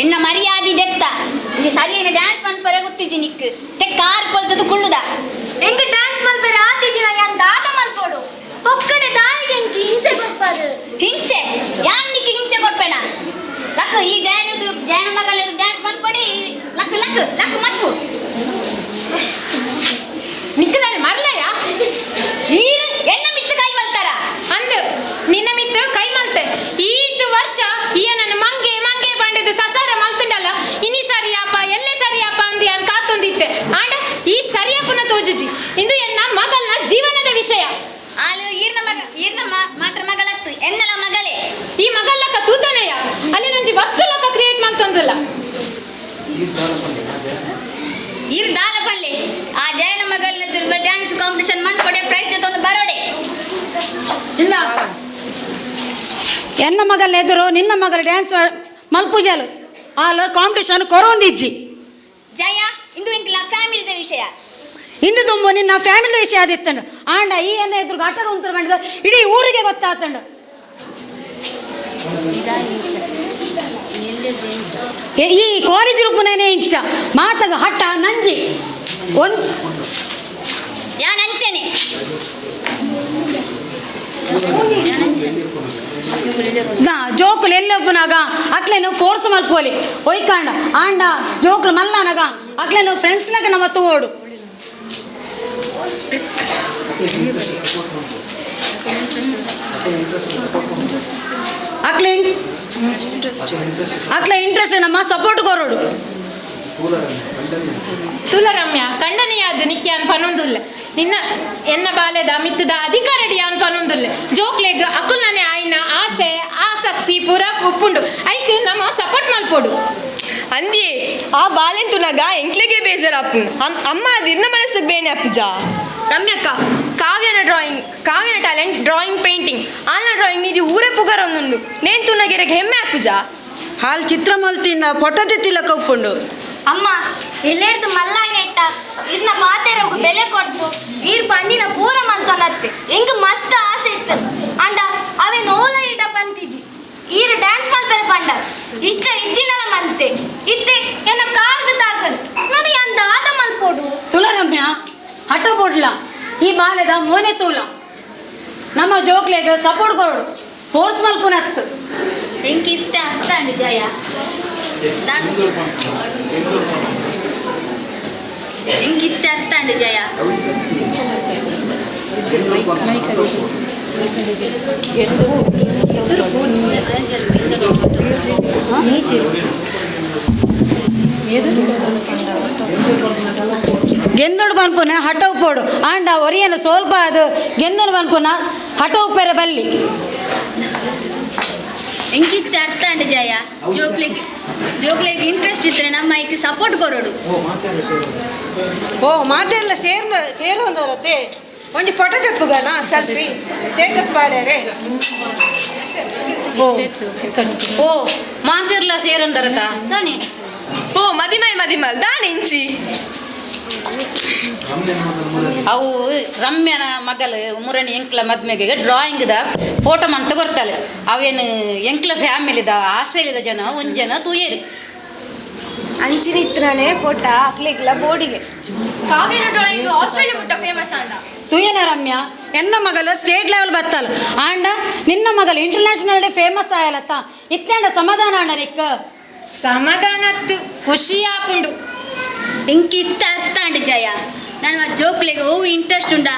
ಎನ್ನ ಮರ್ಯಾದೆ ದೆತ್ತ ಇಂದು ಸರಿಯಾದ ಡ್ಯಾನ್ಸ್ ಮನ್ಪರೆ ಗೊತ್ತಿಜ್ಜಿ ನಿಕ್ ತೆ ಕಾರ್ ಕೊಲ್ತದ್ದು ಕುಳ್ಳುದ. ಎಂಕ್ ಡ್ಯಾನ್ಸ್ ಮಲ್ಪೆರೆ ಆತಿಜಿನ ಯಾನ್ ದಾದ ಮಲ್ಪೊಡು? ಪೊಕ್ಕಡೆ ದಾಯಿಗೆ ಎಂಕ್ ಹಿಂಸೆ ಕೊರ್ಪರು. ಹಿಂಸೆ ಯಾನ್ ನಿಕ್ ಹಿಂಸೆ ಕೊರ್ಪೇಣ? ಲಕ್ ಈ ಜಯನ ಎದುರು ಜಯನ ಮಗಲ ಎದುರು ಡ್ಯಾನ್ಸ್ ಮನ್ಪಡಿ. ಲಕ್ ಲಕ್ ಲಕ್ ಮನ್ಪು. ನಿಕ್ಕದಾನೆ ಮರ್ಲಯ. ನೀರು ಎನ್ನ ಮಿತ್ತು ಕೈ ಮಲ್ತಾರ? ಅಂದು ನಿನ್ನ ಮಿತ್ತು ಕೈ ಮಲ್ತೆ. ಈತ್ ವರ್ಷ ಈಯ ನನ್ನ ಮಂಗೆ ಮಂಗೆ ಬಂಡದ ಸಸಾರ ಮಲ್ತುಂಡಲ್ಲ. ಇನಿ ಸರಿಯಪ್ಪ ಎಲ್ಲೆ ಸರಿಯಪ್ಪ ಅಂದು ಯಾನ್ ಕಾತೊಂದಿತ್ತೆ. ಆಂಡ ಈ ಸರಿಯಪ್ಪನ ತೋಜುಜಿ ಇಂದು ಎನ್ನ ಮಗಲ್ನ ಜೀವನದ ವಿಷಯ. ಆಲು ಈರ್ನ ಮಗ ಈರ್ನ ಮಾತ್ರ ಮಗಳತ್ತು ಎನ್ನಲ ಮಗಳೇ. ಈ ಮಗಲ್ಲಕ್ಕ ತೂತನೆಯ ಅಲ್ಲಿ ನಂಜಿ ವಸ್ತು ಲಕ್ಕ ಕ್ರಿಯೇಟ್ ಮಲ್ತೊಂದುಲ್ಲ. ಈರ್ ದಾಲ ಪಲ್ಲೆ ಆ ಜಯನ ಮಗಲ್ನ ದುರ್ಬ ಡ್ಯಾನ್ಸ್ ಕಾಂಪಿಟಿಷನ್ ಮನ್ಪೊಡೆ ಪ್ರೈಸ್ ಜೊತೆ ಬರೋಡೆ. ಇಲ್ಲ ಎನ್ನ ಮಗಲ್ ಎದುರು ನಿನ್ನ ಮಗಳ ಡ್ಯಾನ್ಸ್ ಮಲ್ಪುಜಾಲು ಆಲ ಕಾಂಪಿಟಿಷನ್ ಕೊರೊಂದಿಜ್ಜಿ. ಜಯ ಇಂದು ಇಂಕ್ಲ ಫ್ಯಾಮಿಲಿದ ವಿಷಯ. ಇಂದು ತುಂಬು ನಿನ್ನ ಫ್ಯಾಮಿಲಿ ವಿಷಯ ಆದಿತ್ತಂಡು. ಆಂಡ ಈ ಎನ್ನ ಎದುರು ಆಟ ಉಂಟು ಮಾಡಿದ ಇಡೀ ಊರಿಗೆ ಗೊತ್ತಾತಂಡು. ಈ ಕಾಲೇಜ್ ರೂಪನೇ ಇಂಚ ಮಾತಗ ಹಠ ನಂಜಿ ಒಂದ್ ಯಾನ್ ಅಂಚನೆ. ನಾ ಜೋಕುಲು ಎಲ್ಲೊಬ್ಬನಾಗ ಅಕ್ಲೇನು ಫೋರ್ಸ್ ಮಲ್ಪೋಲಿ ಒಯ್ಕಾಂಡ ಆಂಡ ಜೋಕುಲು ಮಲ್ಲನಾಗ ಅಕ್ಲೇನು ಫ್ರೆಂಡ್ಸ್ನಾಗ ನಮ್ಮ ತೂವೋಡು. ಅಕ್ಲೆ ಅಕ್ಲೆ ಇಂಟ್ರೆಸ್ಟ್ ನಮ್ಮ ಸಪೋರ್ಟ್ ಕೊರೋಡು. ತುಲ ರಮ್ಯ ಕಂಡನಿಯಾದ ನಿಕ್ಯಾನ್ ಪನೊಂದುಲ್ಲ. ನಿನ್ನ ಎನ್ನ ಬಾಲ್ಯದ ಮಿತ್ತದ ಅಧಿಕಾರಡಿ ಯಾನ್ ಪನೊಂದುಲ್ಲ. ಜೋಕ್ಲೆಗ್ ಅಕುಲ್ನನೆ ಆಯ್ನ ಆಸೆ ಆಸಕ್ತಿ ಪೂರ ಉಪ್ಪುಂಡು ಐಕ್ ನಮ್ಮ ಸಪೋರ್ಟ್ ಮಲ್ಪೋಡು. ಅಂದಿಯೇ ಆ ಬಾಲೆನ್ ತುನಗ ಎಂಕ್ಲೆಗೆ ಬೇಜಾರಾಪು. ಅಮ್ಮ ಅದಿರ್ನ ಮನಸ್ಸಿಗೆ ಬೇನೆ ಅಪ್ಪುಜ. ರಮ್ಯಕ್ಕ ಕಾವ್ಯನ ಡ್ರಾಯಿಂಗ್ ಕಾವ್ಯನ ಟ್ಯಾಲೆಂಟ್ ಡ್ರಾಯಿಂಗ್ ಪೇಂಟಿಂಗ್ ಆಲ್ನ ಡ್ರಾಯಿಂಗ್ ನೀಡಿ ಊರೇ ಪುಗರೊಂದುಂಡು. ನೇನ್ ತುನಗೆರೆಗೆ ಹೆಮ್ಮೆ ಅಪ್ಪುಜ. ಹಾಲ್ ಚಿತ್ರ ಮಲ್ತಿನ ಪೊಟದಿತ್ತಿಲ್ಲ ಕೌಪುಂಡು. ಅಮ್ಮ ಎಲ್ಲೆಡ್ದು ಮಲ್ಲಾಯಿನೆಟ್ಟ ಇರ್ನ ಪಾತೆರಗು ಬೆಲೆ ಕೊಡ್ತು ಈರ್ ಪಂಡಿನ ಪೂರ ಮಲ್ತೊಂದತ್ತೆ. ಎಂಕ್ ಮಸ್ತ್ ಆಸೆ ಇತ್ತು ಅಂಡ ಅವೆ ನೋಲ ಇಡ ಪಂತಿಜಿ. ಈರ್ ಡ್ಯಾನ್ಸ್ ಮಲ್ಪೆರೆ ಪಂಡ ಇಷ್ಟ ಇಜ್ಜಿನಲ ಮಂತೆ ಇತ್ತೆ ಎನ್ನ ಕಾರ್ಗ್ ತಾಗಂಡು ನಾನು ಯಾನ್ ದಾದ ಮಲ್ಪೊಡು? ತುಲರಮ್ಯ ಹಠ ಕೊಡ್ಲ ಈ ಬಾಲ್ಯದ ಮೋನೆ ತೂಲ ನಮ್ಮ ಜೋಕ್ಲೆಗ್ ಸಪೋರ್ಟ್ ಕೊರೋಡು ಫೋರ್ಸ್ ಮಲ್ಪುನತ್ತು. ಎಂಕ್ ಇಷ್ಟ ಅರ್ಥ ಅಂಡ್ ಜಯ ಎಂಕ್ ಇತ್ತ ಅರ್ಥ ಅಂಡ್ ಜಯ. ಗೆಂದುಡು ಪನ್ಪುನ ಹಠ ಉಪ್ಪೋಡು ಆಂಡ ಒರಿಯನ ಸ್ವಲ್ಪ ಅದು ಗೆಂದನು ಪನ್ಪುನ ಹಠ ಉಪ್ಪೆರೆ ಬಲ್ಲಿ. ಎಂಕಿತ್ತ ಅರ್ಥ ಅಂಡ್ ಜಯ ಜೋಕ್ಲೆಗ್ ಜೋಕ್ಲೆಗ್ ಇಂಟ್ರೆಸ್ಟ್ ಇದ್ರೆ ನಮ್ಮ ಐಕ್ ಸಪೋರ್ಟ್ ಕೊರೋಡು. ಓ ಮಾತೆಲ್ಲ ಸೇರ್ನ ಸೇರುವಂದರತೆ ಒಂಜಿ ಫೋಟೋ ತೆಪ್ಪುಗನಾ ಸೆಲ್ಫಿ ಸ್ಟೇಟಸ್ ಪಾಡ್ಯಾರೆ. ಓ ಮಾತಿರ್ಲ ಸೇರಂದರತ ತಾನೆ. ಓ ಮದಿಮೈ ಮದಿಮಲ್ ದಾನೆ ಇಂಚಿ. ಅವು ರಮ್ಯನ ಮಗಲು ಮುರಣಿ ಎಂಕ್ಲ ಮದ್ಮೆಗೆ ಡ್ರಾಯಿಂಗ್ದ ಫೋಟೋ ಮಂತ ಕೊರ್ತಾಳೆ. ಅವೇನು ಎಂಕ್ಲ ಫ್ಯಾಮಿಲಿದ ಆಸ್ಟ್ರೇಲಿಯಾದ ಜನ ಒಂಜನ ತೂಯೇರು. ಅಂಚಿನ ಇತ್ತನೇ ಫೋಟೋ ಅಕ್ಲಿಗ್ಲ ಬೋರ್ಡಿಗೆ. ಕಾವ್ಯನ ಡ್ರಾಯಿಂಗ್ ಆಸ್ಟ್ರೇಲಿಯಾ ಮುಟ್ಟ ಫೇಮಸ್ ಆಂಡ. ತೂಯನ ರಮ್ಯಾ, ಎನ್ನ ಮಗಲು ಸ್ಟೇಟ್ ಲೆವೆಲ್ ಬತ್ತಲ್ ಆಂಡ ನಿನ್ನ ಮಗಲು ಇಂಟರ್ನ್ಯಾಷನಲ್ ಡೇ ಫೇಮಸ್ ಆಯಲತ್ತ. ಇತ್ತಂಡ ಸಮಾಧಾನ ಆಂಡ ನಿಕ್ಕ? ಸಮಾಧಾನತ್ತು, ಖುಷಿ ಆಪುಂಡು. ಇಂಕಿತ್ತ ಅರ್ಥ ಅಂಡ್ ಜಯ, ನಾನು ಆ ಜೋಕ್ಲೆಗ್ ಓವು ಇಂಟ್ರೆಸ್ಟ್ ಉಂಡ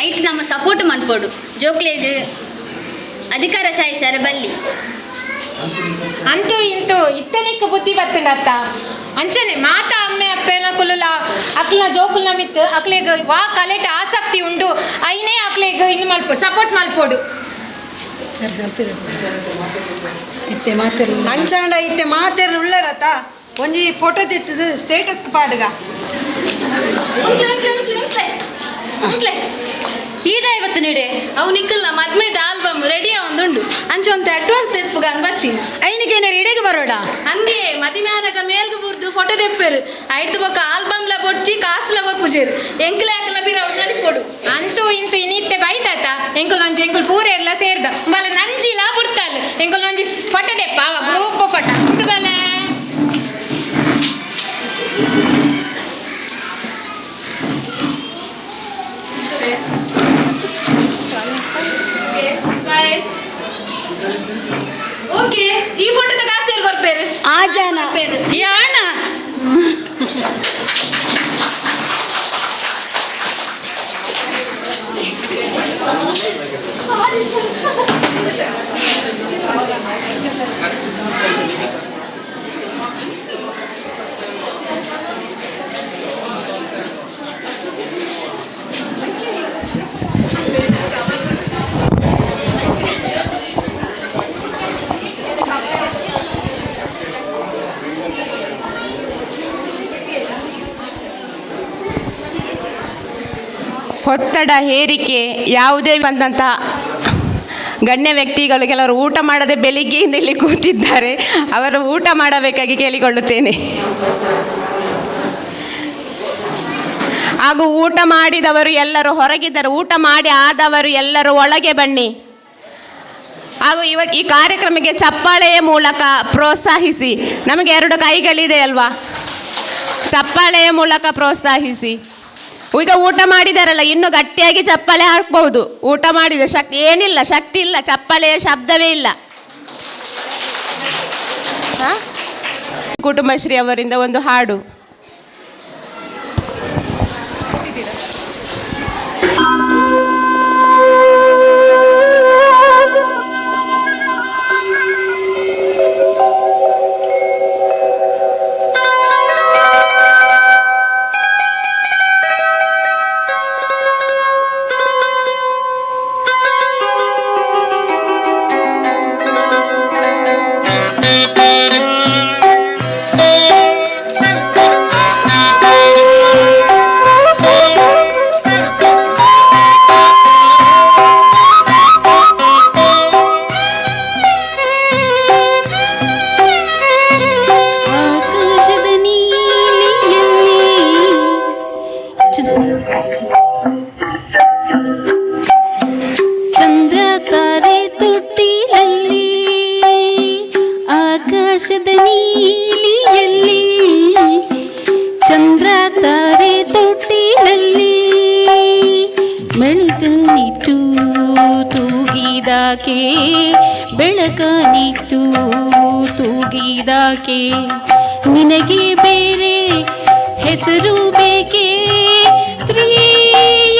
ಐಟ್ ನಮ್ಮ ಸಪೋರ್ಟ್ ಮನ್ಪೊಡು. ಜೋಕ್ಲೆಗ್ ಅಧಿಕಾರ ಚಾಯಿಸರ ಬಲ್ಲಿ. ಅಂತೂ ಇಂತೂ ಇತ್ತನಿಕ್ ಬುದ್ಧಿ ಬತ್ತಂಡತ್ತ. ಅಂಚನೆ ಮಾತಾ ಅಮ್ಮೆ ಅಪ್ಪೆನ ಕುಲ್ಲುಲ ಅಕ್ಲನ ಜೋಕುಲ್ನ ಮಿತ್ತು ಅಕ್ಲೆಗ್ ವಾ ಕಲೆಟ್ ಆಸಕ್ತಿ ಉಂಡು ಐನೇ ಅಕ್ಲೆಗ್ ಇನ್ನು ಮಲ್ಪೊಡು, ಸಪೋರ್ಟ್ ಮಲ್ಪೊಡು. ಸರಿ, ಸ್ವಲ್ಪ ಇದೆ. ಇತ್ತೆ ಮಾತಿರ್ಲಿಲ್ಲ. ಅಂಚಾಂಡ ಇತ್ತೆ ಮಾತೆರ್ಲು ಉಳ್ಳರತ ಒಂಜಿ ಫೋಟೋ ತೆತ್ತದು ಸ್ಟೇಟಸ್ ಪಾಡುಗ. ಉಂಟ್ಲೆ ಉಂಟ್ಲೆ ಉಂಟ್ಲೆ ಉಂಟ್ಲೆ ಉಂಟ್ಲೆ ಈದ ಇವತ್ತು ನೀಡೆ. ಅವು ನಿಕ್ಕಲ್ಲ ಮದ್ಮೆದ ಆಲ್ಬಮ್ ರೆಡಿ ಒಂದುಂಡು, ಅಂಚ ಒಂತೆ ಅಡ್ವಾನ್ಸ್ ತೆಪ್ಪುಗ ಅನ್ ಬರ್ತೀನಿ. ಐನಿಗೇನಾರು ಇಡೆಗೆ ಬರೋಡ? ಅಂದೇ ಮದಿಮೆ ಆನಗ ಮೇಲ್ಗು ಬುರ್ದು ಫೋಟೋ ತೆಪ್ಪೇರು, ಐಡ್ದು ಬೊಕ್ಕ ಆಲ್ಬಮ್ಲ ಬೊಡ್ಚಿ ಕಾಸುಲ ಕೊರ್ಪುಜೇರು. ಎಂಕ್ಲೆ ಹಾಕಲ ಬೀರ ಕೊಡು. ಅಂತೂ ಇಂತೂ ಇನ್ನಿತ್ತೆ ಬೈತಾತ. ಎಂಕುಲ್ ಒಂಜಿ ಎಂಕುಲ್ ಪೂರ ಎಲ್ಲ ಸೇರ್ದ ಬಲ ನಂಜಿಲ ಬುಡ್ತಾಲ್. ಎಂಕುಲ್ ಒಂಜಿ ಫೋಟೋ ದೆಪ್ಪ ಅವ ಗ್ರೂಪ್ ಫೋಟೋ ಇಂತು ಬಲ. ಓಕೆ, ಈ ಫೋಟೋದ ಕಾಸು ಯಾರು ಕೊರ್ಪೇರು? ಆ ಜನ. ಯಾಣ. ಒತ್ತಡ ಹೇರಿಕೆ ಯಾವುದೇ ಬಂದಂಥ ಗಣ್ಯ ವ್ಯಕ್ತಿಗಳು ಕೆಲವರು ಊಟ ಮಾಡದೆ ಬೆಳಿಗ್ಗೆಯಿಂದ ಇಲ್ಲಿ ಕೂತಿದ್ದಾರೆ. ಅವರು ಊಟ ಮಾಡಬೇಕಾಗಿ ಕೇಳಿಕೊಳ್ಳುತ್ತೇನೆ. ಹಾಗೂ ಊಟ ಮಾಡಿದವರು ಎಲ್ಲರೂ ಹೊರಗಿದ್ದರು, ಊಟ ಮಾಡಿ ಆದವರು ಎಲ್ಲರೂ ಒಳಗೆ ಬನ್ನಿ. ಹಾಗೂ ಈ ಕಾರ್ಯಕ್ರಮಕ್ಕೆ ಚಪ್ಪಾಳೆಯ ಮೂಲಕ ಪ್ರೋತ್ಸಾಹಿಸಿ. ನಮಗೆ ಎರಡು ಕೈಗಳಿದೆ ಅಲ್ವಾ, ಚಪ್ಪಾಳೆಯ ಮೂಲಕ ಪ್ರೋತ್ಸಾಹಿಸಿ. ಈಗ ಊಟ ಮಾಡಿದಾರಲ್ಲ, ಇನ್ನು ಗಟ್ಟಿಯಾಗಿ ಚಪ್ಪಾಳೆ ಹಾಕ್ಬಹುದು. ಊಟ ಮಾಡಿದ ಶಕ್ತಿ ಏನಿಲ್ಲ, ಶಕ್ತಿ ಇಲ್ಲ, ಚಪ್ಪಾಳೆಯ ಶಬ್ದವೇ ಇಲ್ಲ. ಕುಟುಂಬಶ್ರೀ ಅವರಿಂದ ಒಂದು ಹಾಡು. ಆಕಾಶದ ನೀಲಿಯಲ್ಲಿ ಚಂದ್ರ ತಾರೆ ತೊಟ್ಟಿಲಲ್ಲಿ, ಆಕಾಶದ ನೀಲಿಯಲ್ಲಿ ಚಂದ್ರ ತಾರೆ ತೊಟ್ಟಿಲಲ್ಲಿ, ಬೆಳಕನಿಟ್ಟು ತೂಗಿದಾಕೆ, ಬೆಳಕನಿಟ್ಟು ತೂಗಿದಾಕೆ, ನಿನಗೆ ಬೇರೆ ಹೆಸರು ಬೇಕೇ? ಸ್ತ್ರೀ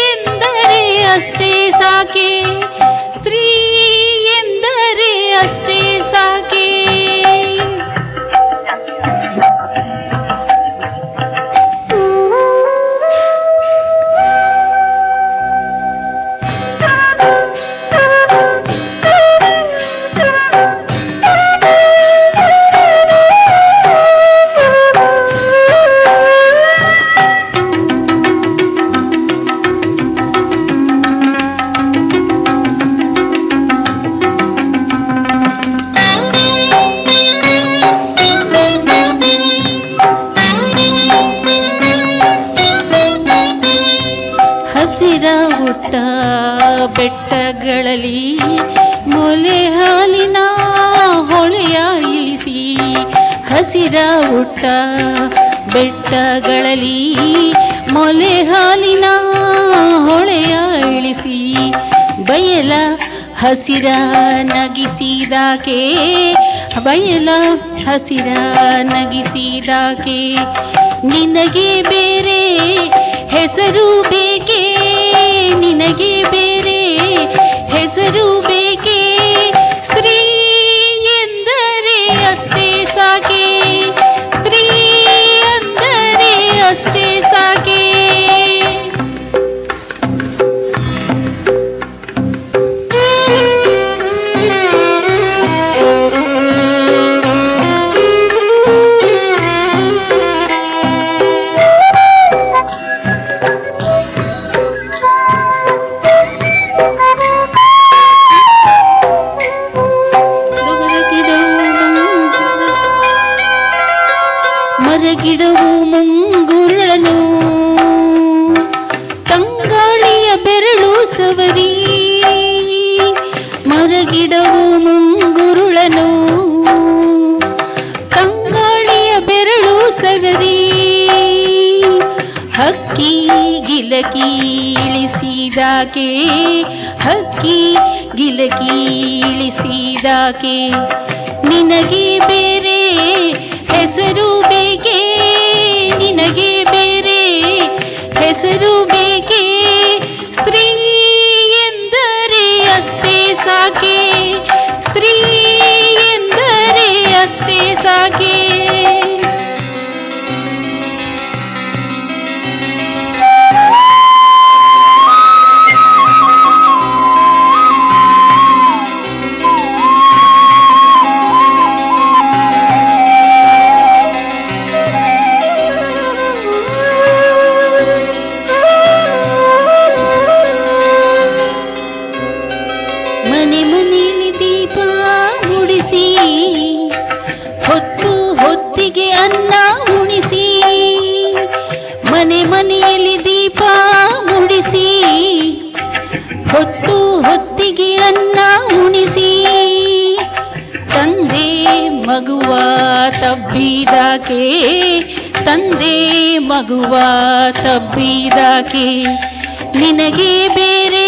ಎಂದರೆ ಅಷ್ಟೇ ಸಾಕೆ, ಸ್ತ್ರೀ ಎಂದರೆ ಅಷ್ಟೇ ಸಾಕೆ. ಹಸಿರ ಉಟ್ಟ ಬೆಟ್ಟಗಳಲ್ಲಿ ಮೊಲೆ ಹಾಲಿನ ಹೊಳೆಯ ಇಳಿಸಿ, ಹಸಿರ ಉಟ್ಟ ಬೆಟ್ಟಗಳಲ್ಲಿ ಮೊಲೆ ಹಾಲಿನ ಹೊಳೆಯ ಇಳಿಸಿ, ಬಯಲ ಹಸಿರ ನಗಿಸಿದಾಕೆ, ಬಯಲ ಹಸಿರ ನಗಿಸಿದಾಕೆ. ನಿನಗೆ ಬೇರೆ ಹೆಸರು ಬೇಕೇ, ನಿನಗೆ ಬೇರೆ ಹೆಸರು ಬೇಕೇ, ಸ್ತ್ರೀ ಎಂದರೆ ಅಷ್ಟೇ ಸಾಕೆ, ಸ್ತ್ರೀ ಅಂದರೆ ಅಷ್ಟೇ ಸಾಕೆ. ಮರಗಿಡವು ಮುಂಗುರುಳನು ತಂಗಾಳಿಯ ಬೆರಳು ಸವರಿ, ಮರಗಿಡವು ಮುಂಗುರುಳನು ತಂಗಾಳಿಯ ಬೆರಳು ಸವರಿ, ಹಕ್ಕಿ ಗಿಲಕಿ ಇಳಿಸಿದಾಕೆ, ಹಕ್ಕಿ ಗಿಲಕಿ ಇಳಿಸಿದಾಕೆ. ನಿನಗೆ ಬೇರೆ ಹೆಸರು ಬೇಕೇ, ನಿನಗೆ ಬೇರೆ ಹೆಸರು ಬೇಕೇ, ಸ್ತ್ರೀ ಎಂದರೆ ಅಷ್ಟೇ ಸಾಕೆ, ಸ್ತ್ರೀ ಎಂದರೆ ಅಷ್ಟೇ ಸಾಕೆ. ಮನೆ ಮನೆಯಲ್ಲಿ ದೀಪ ಮುಡಿಸಿ, ಹೊತ್ತು ಹೊತ್ತಿಗೆ ಅನ್ನ ಉಣಿಸಿ, ಮನೆ ಮನೆಯಲ್ಲಿ ದೀಪ ಮುಡಿಸಿ, ಹೊತ್ತು ಹೊತ್ತಿಗೆ ಅನ್ನ ಉಣಿಸಿ, ತಂದೆ ಮಗುವ ತಬ್ಬಿದಾಕೆ, ತಂದೆ ಮಗುವ ತಬ್ಬಿದಾಕೆ. ನಿನಗೆ ಬೇರೆ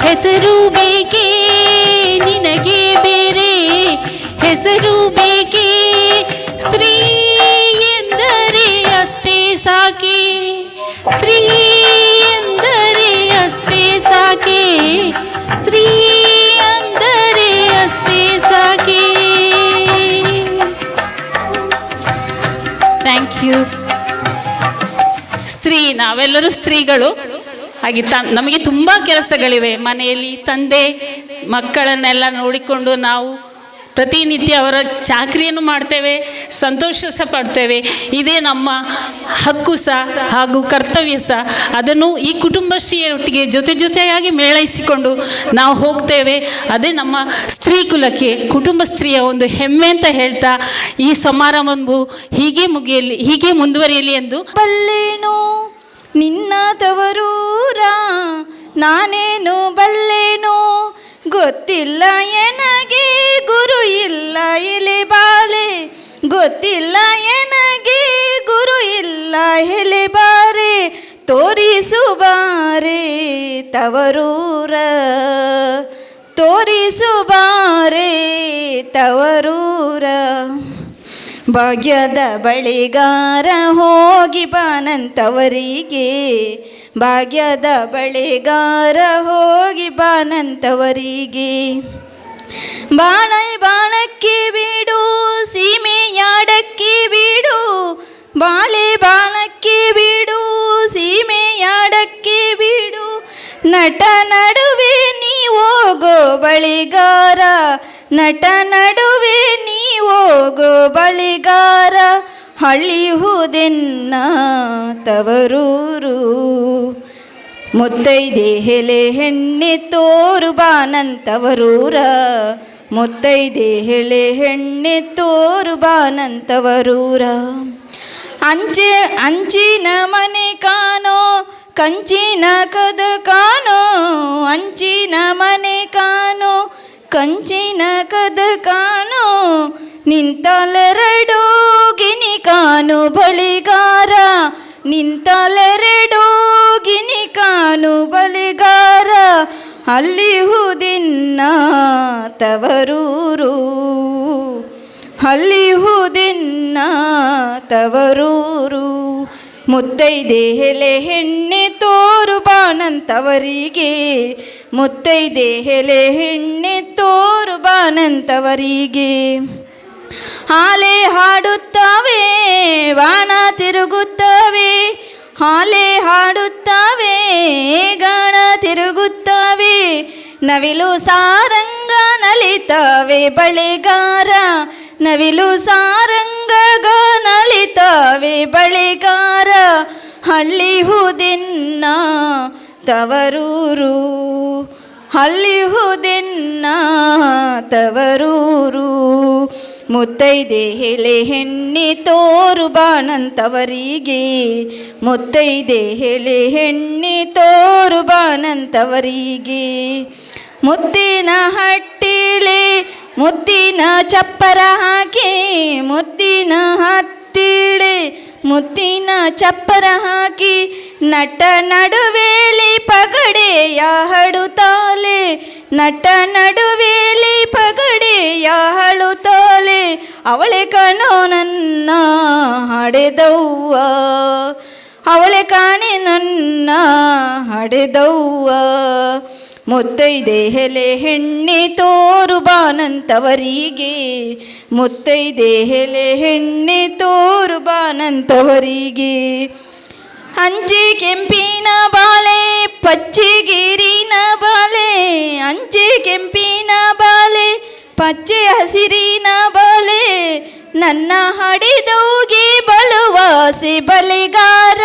ಹೆಸರು ಬೇಕೇ, ನಿನಗೆ ಬೇರೆ ಹೆಸರು ಬೇಕೇ, ಸ್ತ್ರೀ ಎಂದರೆ ಅಷ್ಟೇ ಸಾಕೆ, ಸ್ತ್ರೀ ಎಂದರೆ ಅಷ್ಟೇ ಸಾಕೆ, ಸ್ತ್ರೀ ಅಂದರೆ ಅಷ್ಟೇ ಸಾಕೆ. Thank you. ಸ್ತ್ರೀ, ನಾವೆಲ್ಲರೂ ಸ್ತ್ರೀಗಳು. ಹಾಗೆ ನಮಗೆ ತುಂಬ ಕೆಲಸಗಳಿವೆ ಮನೆಯಲ್ಲಿ. ತಂದೆ ಮಕ್ಕಳನ್ನೆಲ್ಲ ನೋಡಿಕೊಂಡು ನಾವು ಪ್ರತಿನಿತ್ಯ ಅವರ ಚಾಕರಿಯನ್ನು ಮಾಡ್ತೇವೆ, ಸಂತೋಷ ಸಹ ಪಡ್ತೇವೆ. ಇದೇ ನಮ್ಮ ಹಕ್ಕು ಸಹ ಹಾಗೂ ಕರ್ತವ್ಯ ಸಹ. ಅದನ್ನು ಈ ಕುಟುಂಬಶ್ರೀಯೊಟ್ಟಿಗೆ ಜೊತೆ ಜೊತೆಯಾಗಿ ಮೇಳೈಸಿಕೊಂಡು ನಾವು ಹೋಗ್ತೇವೆ. ಅದೇ ನಮ್ಮ ಸ್ತ್ರೀ ಕುಲಕ್ಕೆ, ಕುಟುಂಬ ಸ್ತ್ರೀಯ ಒಂದು ಹೆಮ್ಮೆ ಅಂತ ಹೇಳ್ತಾ ಈ ಸಮಾರಂಭವು ಹೀಗೆ ಮುಗಿಯಲಿ, ಹೀಗೆ ಮುಂದುವರಿಯಲಿ ಎಂದು. ಬಲ್ಲೇನು ನಿನ್ನ ತವರೂರ, ನಾನೇನು ಬಲ್ಲೇನು, ಗೊತ್ತಿಲ್ಲ ಎನಗೆ ಗುರು ಇಲ್ಲ ಎಲೆ ಬಾಳೆ, ಗೊತ್ತಿಲ್ಲ ಎನಗೆ ಗುರು ಇಲ್ಲ ಎಲೆ ಬಾರೆ, ತೋರಿಸುಬಾರೆ ತವರೂರ, ತೋರಿಸುಬಾರೆ ತವರೂರ. ಭಾಗ್ಯದ ಬಳಿಗಾರ ಹೋಗಿ ಬಾನಂತವರಿಗೆ, ಭಾಗ್ಯದ ಬಳಿಗಾರ ಹೋಗಿ ಬಾನಂತವರಿಗೆ. ಬಾಳೆ ಬಾಳಕ್ಕೆ ಬಿಡು ಸೀಮೆಯಾಡಕ್ಕೆ ಬಿಡು, ಬಾಳೆ ಬಾಳಕ್ಕೆ ಬಿಡು ಸೀಮೆಯಾಡಕ್ಕೆ ಬಿಡು, ನಟ ನಡುವೆ ನೀ ಹೋಗೋ ಬಳಿಗಾರ, ನಟ ನಡುವೆ ನೀ ಹೋಗೋ ಬಳಿಗಾರ, ಹಳ್ಳಿಹುದೆನ್ನ ತವರೂರು. ಮುತ್ತೈದೆ ಹೆಲೆ ಹೆಣ್ಣೆ ತೋರು ಬಾನಂತವರೂರ, ಮುತ್ತೈದೆ ಹೆಲೆ ಹೆಣ್ಣೆ ತೋರು ಬಾನಂತವರೂರ. ಅಂಚೆ ಅಂಚಿನ ಮನೆ ಕಾನೋ ಕಂಚಿನ ಕದ ಕಾನೋ ಅಂಚಿನ ಮನೆ ಕಾನೋ ಕಂಚಿನ ಕದ ಕಾನೋ ನಿಂತಲೆರಡು ಗಿನಿ ಕಾನು ಬಳಿಗಾರ ನಿಂತಲೆರಡು ಗಿನಿ ಕಾನು ಬಳಿಗಾರ ಅಲ್ಲಿಹುದಿನ್ನ ತವರೂರು ಅಲ್ಲಿಹುದಿನ್ನ ತವರೂರು ಮುತ್ತೈದೆ ಎಲೆ ಹೆಣ್ಣೆ ತೋರು ಬಾನಂತವರಿಗೆ ಮುತ್ತೈದೆ ಎಲೆ ಹೆಣ್ಣೆ ತೋರು ಬಾನಂತವರಿಗೆ ಹಾಲೆ ಹಾಡುತ್ತವೆ ಬಾಣ ತಿರುಗುತ್ತವೆ ಹಾಲೆ ಹಾಡುತ್ತವೆ ಗಾಣ ತಿರುಗುತ್ತವೆ ನವಿಲು ಸಾರಂಗ ನಲಿತವೆ ಬಳೆಗಾರ ನವಿಲು ಸಾರಂಗ ನಲಿತವೆ ಬಳೆಗಾರ ಹಳ್ಳಿಹುದೆನ್ನ ತವರೂರು ಹಳ್ಳಿಹುದೆನ್ನ ತವರೂರು ಮುತ್ತೈದೆ ಎಲೆ ಹೆಣ್ಣೆ ತೋರು ಬಾನಂತವರಿಗೆ ಮುತ್ತೈದೆ ಎಲೆ ಹೆಣ್ಣೆ ತೋರು ಬಾನಂತವರಿಗೆ ಮುತ್ತಿನ ಹಟ್ಟಿಲೆ ಮುತ್ತಿನ ಚಪ್ಪರ ಹಾಕಿ ಮುತ್ತಿನ ಹತ್ತಿಳೆ ಮುತ್ತಿನ ಚಪ್ಪರ ಹಾಕಿ ನಟ ನಡುವೇಲಿ ಪಗಡೆಯ ಹಾಡುತ್ತಾಲೆ ನಟ ನಡುವೇಲಿ ಪಗಡೆಯ ಹಾಡುತ್ತಾಲೆ ಅವಳೆ ಕಣೋ ನನ್ನ ಹಾಡೆದವ್ವ ಅವಳೆ ಕಾಣೆ ನನ್ನ ಹಡೆದವ್ವ ಮುತ್ತೈದೆ ಎಲೆ ಹೆಣ್ಣೆ ತೋರು ಬಾನಂತವರಿಗೆ ಮುತ್ತೈದೆ ಎಲೆ ಹೆಣ್ಣೆ ತೋರು ಬಾನಂತವರಿಗೆ ಅಂಚೆ ಕೆಂಪಿನ ಬಾಲೆ ಪಚ್ಚೆಗಿರಿನ ಬಾಲೆ ಅಂಚೆ ಕೆಂಪಿನ ಬಾಲೆ ಪಚ್ಚೆ ಹಸಿರಿನ ಬಾಲೆ ನನ್ನ ಹಡೆದೌಗೆ ಬಲುವಾಸೆ ಬಲೆಗಾರ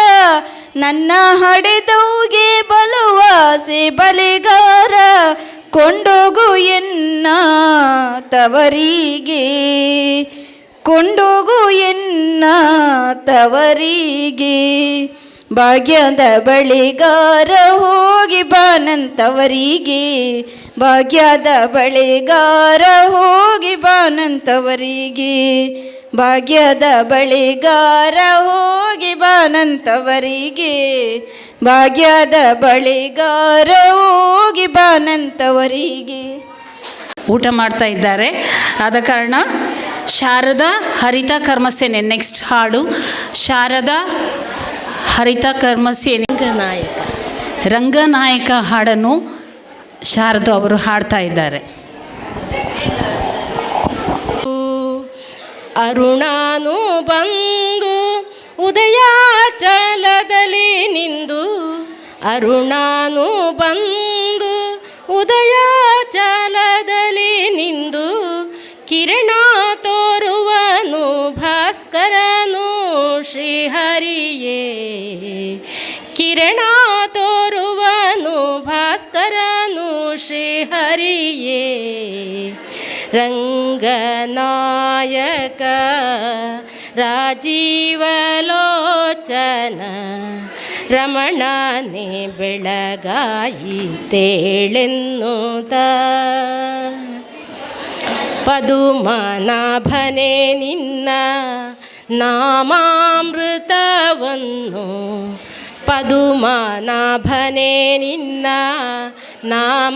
ನನ್ನ ಹಡೆದೌಗೆ ಬಲುವಾಸೆ ಬಲೆಗಾರ ಕೊಂಡೋಗು ಎನ್ನ ತವರಿಗೆ ಕೊಂಡೋಗು ಎನ್ನ ತವರಿಗೆ ಭಾಗ್ಯದ ಬಳಿಗಾರ ಹೋಗಿ ಬಾನಂತವರಿಗೆ ಭಾಗ್ಯದ ಬಳಿಗಾರ ಹೋಗಿ ಬಾನಂತವರಿಗೆ ಭಾಗ್ಯದ ಬಳಿಗಾರ ಹೋಗಿ ಬಾನಂತವರಿಗೆ ಭಾಗ್ಯದ ಬಳಿಗಾರ ಹೋಗಿ ಬಾನಂತವರಿಗೆ. ಊಟ ಮಾಡ್ತಾ ಇದ್ದಾರೆ. ಆದ ಕಾರಣ ಶಾರದಾ ಹರಿತ ಕರ್ಮಸೇನೆ ನೆಕ್ಸ್ಟ್ ಹಾಡು. ಶಾರದಾ ಹರಿತ ಕರ್ಮಸೇನೆ ರಂಗನಾಯಕ ರಂಗನಾಯಕ ಹಾಡನ್ನು ಶಾರದಾ ಅವರು ಹಾಡ್ತಾ ಇದ್ದಾರೆ. ಅರುಣಾನು ಬಂದು ಉದಯಾಚಲದಲ್ಲಿ ನಿಂದು ಅರುಣಾನು ಬಂದು ಉದಯಾಚಲದಲ್ಲಿ ನಿಂದು ಕಿರಣ ತೋರುವನು ಭಾಸ್ಕರನು ಶ್ರೀಹರಿಯೇ ಕಿರಣ ತೋರುವನು ಭಾಸ್ಕರನು ಶ್ರೀಹರಿಯೇ ರಂಗನಾಯಕ ರಾಜೀವಲೋಚನ ರಮಣನೇ ಬೆಳಗಾಯಿ ತೇಳೆನ್ನುತ್ತ ಪದುಮನಾಭನೆ ನಿನ್ನ ನಾಮಾಮೃತವನ್ನು ಪದುಮನಾಭನೆ ನಿನ್ನ ನಾಮಾಮೃತವನ್ನು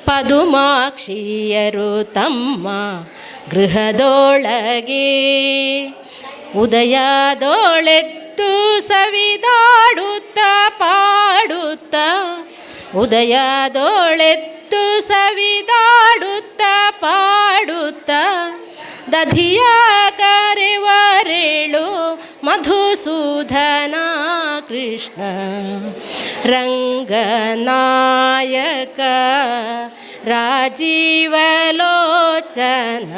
ಪದುಮಾಕ್ಷಿಯರು ತಮ್ಮ ಗೃಹದೊಳಗೆ ಉದಯದೊಳೆದ್ದು ಸವಿದಾಡುತ್ತ ಪಾಡುತ್ತ ಉದಯದೊಳೆದ್ದು ಸವಿದಾಡುತ್ತ ಪಾಡುತ್ತ ದಧಿಯ ಕರೆವರೇಳು ಮಧುಸೂದನ ಕೃಷ್ಣ ರಂಗನಾಯಕ ರಾಜೀವಲೋಚನ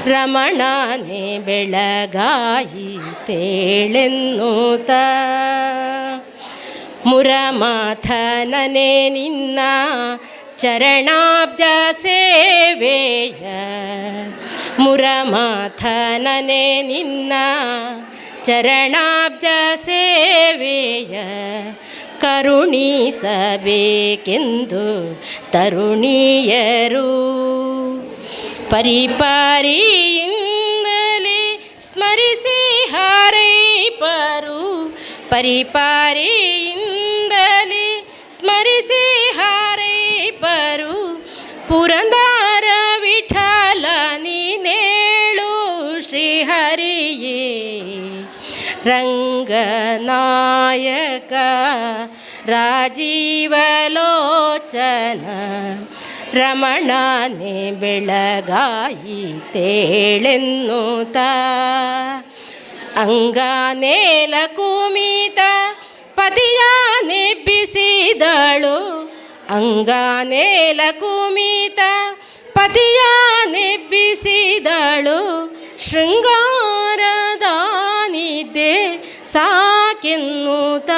ರಮಣನೆ ಬೆಳಗಾಯಿ ತೇಳೆನ್ನುತ್ತ ಮುರಮಾಥನನೆ ನಿನ್ನ ಚರಣಾಬ್ಜ ಸೇವೆಯ ಮುರಮಾಥನನೆ ನಿನ್ನ ಚರಣಾಬ್ಜ ಸೇವೆಯ ಕರುಣಿಸಬೇಕೆಂದು ತರುಣಿಯರು ಪರಿಪಾರಿಯಿಂದಲೇ ಸ್ಮರಿಸಿ ಹಾರೈಪರು ಪರಿಪಾರಿಯಿಂದಲೇ ಸ್ಮರಿಸಿ ಹಾರೈಪರು ಪುರಂದರ ವಿಠಲ ನೀನೇಳು ಶ್ರೀಹರಿಯೇ ರಂಗನಾಯಕ ರಾಜೀವಲೋಚನ ರಮಣನೆ ಬೆಳಗಾಯಿ ತೇಳೆನ್ನುತ್ತ ಅಂಗಾನೇಲ ಕುಮಿತ ಪತಿಯ ನೆಬ್ಬಿಸಿದಳು ಅಂಗಾನೇಲ ಕುಮಿತ ಪತಿಯ ನೆಬ್ಬಿಸಿದಳು ಶೃಂಗಾರದ ನಿದ್ದೆ ಸಾಕೆನ್ನುತ್ತ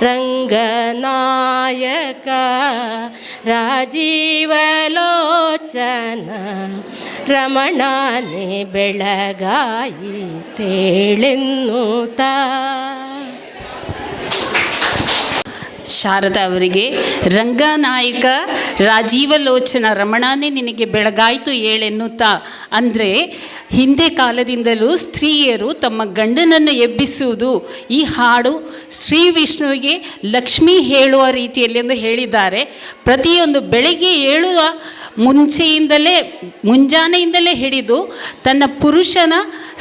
ರಂಗನಾಯಕ ರಾಜೀವಲೋಚನ ರಮಣನೆ ಬೆಳಗಾಯಿ ತೇಳೆನ್ನುತ್ತ. ಶಾರದಾ ಅವರಿಗೆ ರಂಗನಾಯಕ ರಾಜೀವಲೋಚನ ರಮಣನೇ ನಿನಗೆ ಬೆಳಗಾಯಿತು ಏಳೆನ್ನುತ್ತಾ. ಅಂದರೆ ಹಿಂದೆ ಕಾಲದಿಂದಲೂ ಸ್ತ್ರೀಯರು ತಮ್ಮ ಗಂಡನನ್ನು ಎಬ್ಬಿಸುವುದು ಈ ಹಾಡು ಶ್ರೀ ವಿಷ್ಣುವಿಗೆ ಲಕ್ಷ್ಮೀ ಹೇಳುವ ರೀತಿಯಲ್ಲಿ ಎಂದು ಹೇಳಿದ್ದಾರೆ. ಪ್ರತಿಯೊಂದು ಬೆಳಗ್ಗೆ ಏಳುವ ಮುಂಚೆಯಿಂದಲೇ ಮುಂಜಾನೆಯಿಂದಲೇ ಹಿಡಿದು ತನ್ನ ಪುರುಷನ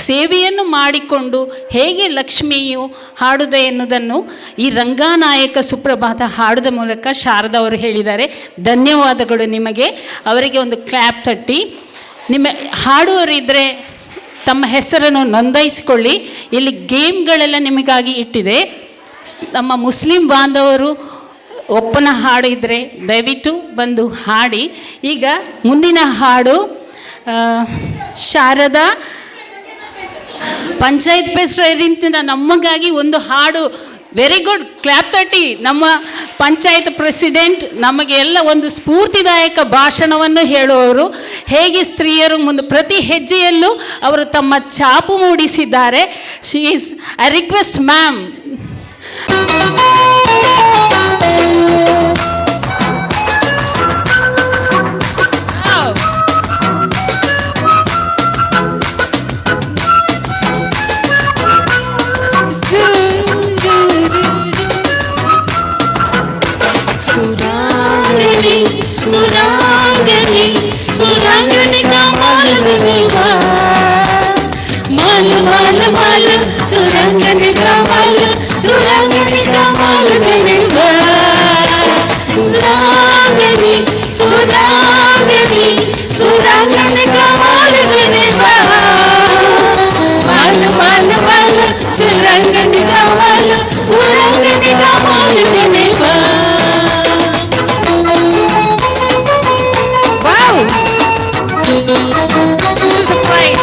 ಸೇವೆಯನ್ನು ಮಾಡಿಕೊಂಡು ಹೇಗೆ ಲಕ್ಷ್ಮಿಯು ಹಾಡುದೆ ಎನ್ನುವುದನ್ನು ಈ ರಂಗನಾಯಕ ಸುಪ್ರಭಾತ ಹಾಡುದ ಮೂಲಕ ಶಾರದಾ ಅವರು ಹೇಳಿದ್ದಾರೆ. ಧನ್ಯವಾದಗಳು ನಿಮಗೆ. ಅವರಿಗೆ ಒಂದು ಕ್ಲ್ಯಾಪ್ ತಟ್ಟಿ. ನಿಮ್ಮ ಹಾಡುವರಿದ್ದರೆ ತಮ್ಮ ಹೆಸರನ್ನು ನೋಂದಾಯಿಸಿಕೊಳ್ಳಿ. ಇಲ್ಲಿ ಗೇಮ್ಗಳೆಲ್ಲ ನಿಮಗಾಗಿ ಇಟ್ಟಿದೆ. ನಮ್ಮ ಮುಸ್ಲಿಂ ಬಾಂಧವರು ಒಪ್ಪನ ಹಾಡಿದರೆ ದಯವಿಟ್ಟು ಬಂದು ಹಾಡಿ. ಈಗ ಮುಂದಿನ ಹಾಡು ಶಾರದಾ ಪಂಚಾಯತ್ ಪ್ರೆಸಿಡೆಂಟಿನ ನಮಗಾಗಿ ಒಂದು ಹಾಡು. ವೆರಿ ಗುಡ್, ಕ್ಲ್ಯಾಪ್ ತಟ್ಟಿ. ನಮ್ಮ ಪಂಚಾಯತ್ ಪ್ರೆಸಿಡೆಂಟ್ ನಮಗೆ ಎಲ್ಲ ಒಂದು ಸ್ಫೂರ್ತಿದಾಯಕ ಭಾಷಣವನ್ನು ಹೇಳುವವರು. ಹೇಗೆ ಸ್ತ್ರೀಯರು ಮುಂದೆ ಪ್ರತಿ ಹೆಜ್ಜೆಯಲ್ಲೂ ಅವರು ತಮ್ಮ ಛಾಪು ಮೂಡಿಸಿದ್ದಾರೆ. She is I request ma'am. Surangani Surangani Surangani का माल जनेवा माल माल माल सुरांगनी का माल सुरांगनी का माल जनेवा सुरांगनी सुरांगनी सुरांगनी का माल जनेवा माल माल माल सुरांगनी का माल सुरांगनी का माल जनेवा. Wow! This is a pride.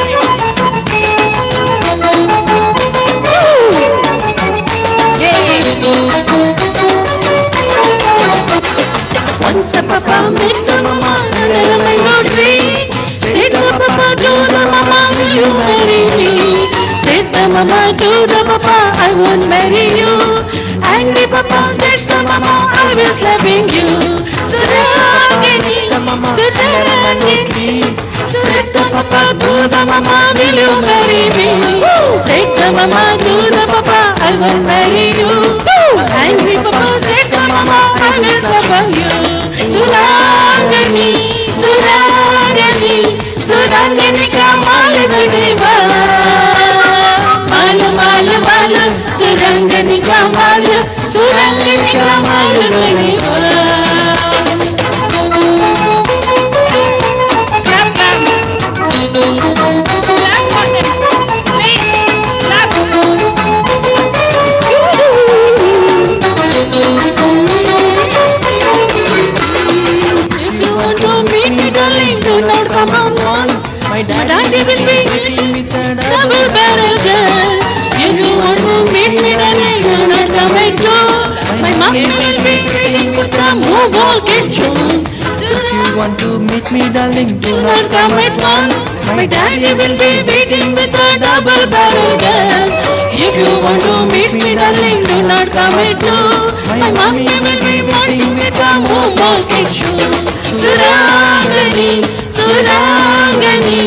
Yay! Once the papa met the mama under a mango tree. Said the papa to the mama, will you marry me? Said the mama to the papa, I won't marry you. Angry papa said the mama, I will slapping you. Surangani, Surangani. Said the papa to the mama, will you marry me? Said the mama to the papa, I will marry you. Angry papa said the mama, I will suffer you. Surangani, Surangani, Surangani ka माल जनेवा माल माल माल सुरंगनी का माल सुरंगनी का माल जनेवा. Clap, clap. Clap for them. Please, clap. If you want to meet me, darling, do not come alone. My daddy will be double barrel girl. If you want to meet me, darling, do not come at all. My mommy will be waiting with the move walking shoe. If you want to meet me, darling, do Do not come at one. My daddy will be waiting with a double barrel girl. If you want to meet me, darling, do not come at 2. My mommy will be wanting me to market shoe. Surangani, Surangani,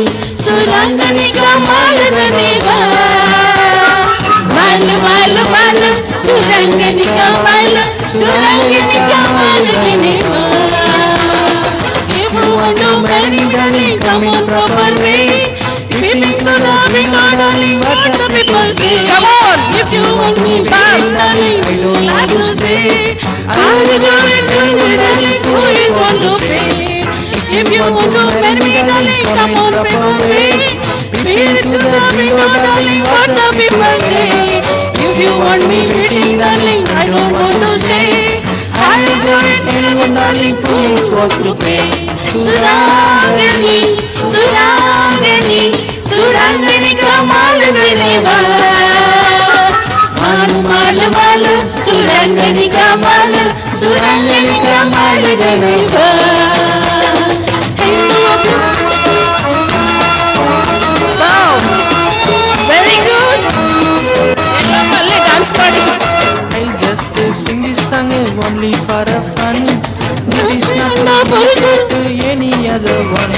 Surangani kamal ganeva. Mal mal mal, Surangani kamal, Surangani kamal ganeva. If you want to marry me, darling, come on proper way. Peeping to the window, darling, what the people say. Come on. If you want me fast, darling, I don't have to say. I'll go and do it, darling, who is want to pay? If you want to marry me, darling, come on proper way. Peeping to the window, darling, what the people say. If you want me waiting, darling, I don't want to stay. I'll go and anyone, darling, who is want to pay? Surangani, Surangani, Surangani kamal ganeva. Mal mal mal, Surangani kamal, Surangani kamal ganeva. Wow, very good. ಅಲ್ಲೇ dance ಮಾಡಿ. I just sing this song only for a fun. It is not to any other one.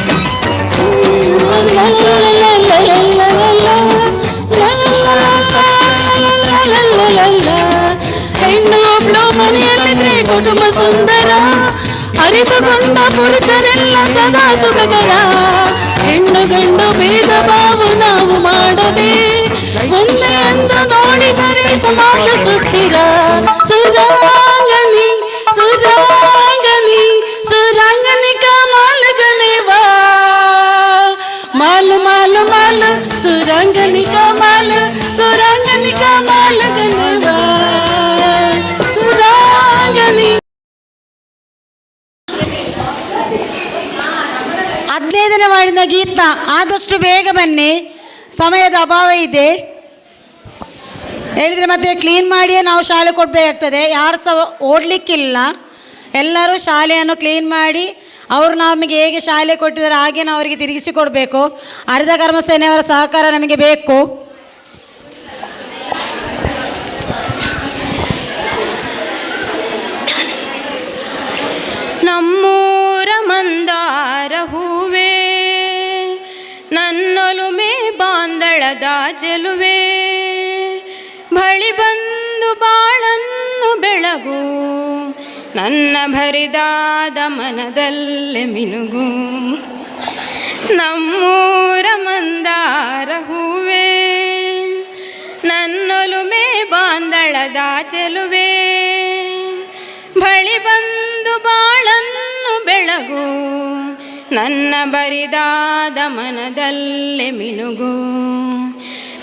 ಹೆಣ್ಣು ಒಬ್ಳು ಮನೆಯಲ್ಲಿದ್ರೆ ಕುಟುಂಬ ಸುಂದರ, ಅರಿತುಕೊಂಡ ಪುರುಷರೆಲ್ಲ ಸದಾ ಸುಖಕರ. ಹೆಣ್ಣು ಗಂಡು ಭೇದ ಭಾವ ನಾವು ಮಾಡದೆ ಒಂದೇ ಎಂದು ನೋಡಿದರೆ ಸಮಾಜ ಸುಸ್ಥಿರ. ಸುರಾಂಗನಿ, ಸುರಾಂಗನಿ, ಸುರಾಂಗನಿ ಕಮಾಲ್ ಗಣೇವಾ. ಮಾಲ್ ಮಾಲ್ ಮಾಲ್, ಸುರಾಂಗನಿ ಕಮಾಲ್, ಸುರಾಂಗನಿ ಕಮಾಲ್ ಗಣೇವಾ. ಸುರಾಂಗನಿ. 15ನೇ ವಾರ್ಡಿನ ಗೀತಾ, ಆದಷ್ಟು ಬೇಗ ಬನ್ನಿ, ಸಮಯದ ಅಭಾವ ಇದೆ. ಹೇಳಿದರೆ ಮತ್ತೆ ಕ್ಲೀನ್ ಮಾಡಿಯೇ ನಾವು ಶಾಲೆ ಕೊಡಬೇಕಾಗ್ತದೆ. ಯಾರು ಸಹ ಓಡಲಿಕ್ಕಿಲ್ಲ. ಎಲ್ಲರೂ ಶಾಲೆಯನ್ನು ಕ್ಲೀನ್ ಮಾಡಿ ಅವರು ನಮಗೆ ಹೇಗೆ ಶಾಲೆ ಕೊಟ್ಟಿದ್ದಾರೆ ಹಾಗೆ ನಾವು ಅವರಿಗೆ ತಿರುಗಿಸಿ ಕೊಡಬೇಕು. ಹರಿತ ಕರ್ಮಸೇನೆಯವರ ಸಹಕಾರ ನಮಗೆ ಬೇಕು. ನಮ್ಮೂರ ಮಂದಾರ ಹೂವೇ, ನನ್ನೊಲುಮೆ ಬಾಂದಳದ ಚೆಲುವೆ, ಬಳಿ ಬಂದು ಬಾಳನ್ನು ಬೆಳಗು, ನನ್ನ ಭರಿದಾದ ಮನದಲ್ಲೇ ಮಿನುಗು. ನಮ್ಮೂರ ಮಂದಾರ ಹೂವೇ, ನನ್ನೊಲುಮೆ ಬಾಂದಳದ ಚೆಲುವೆ, ಬಳಿ ಬಂದು ಬಾಳನ್ನು ಬೆಳಗು, ನನ್ನ ಬರಿದಾದ ಮನದಲ್ಲೇ ಮಿನುಗು.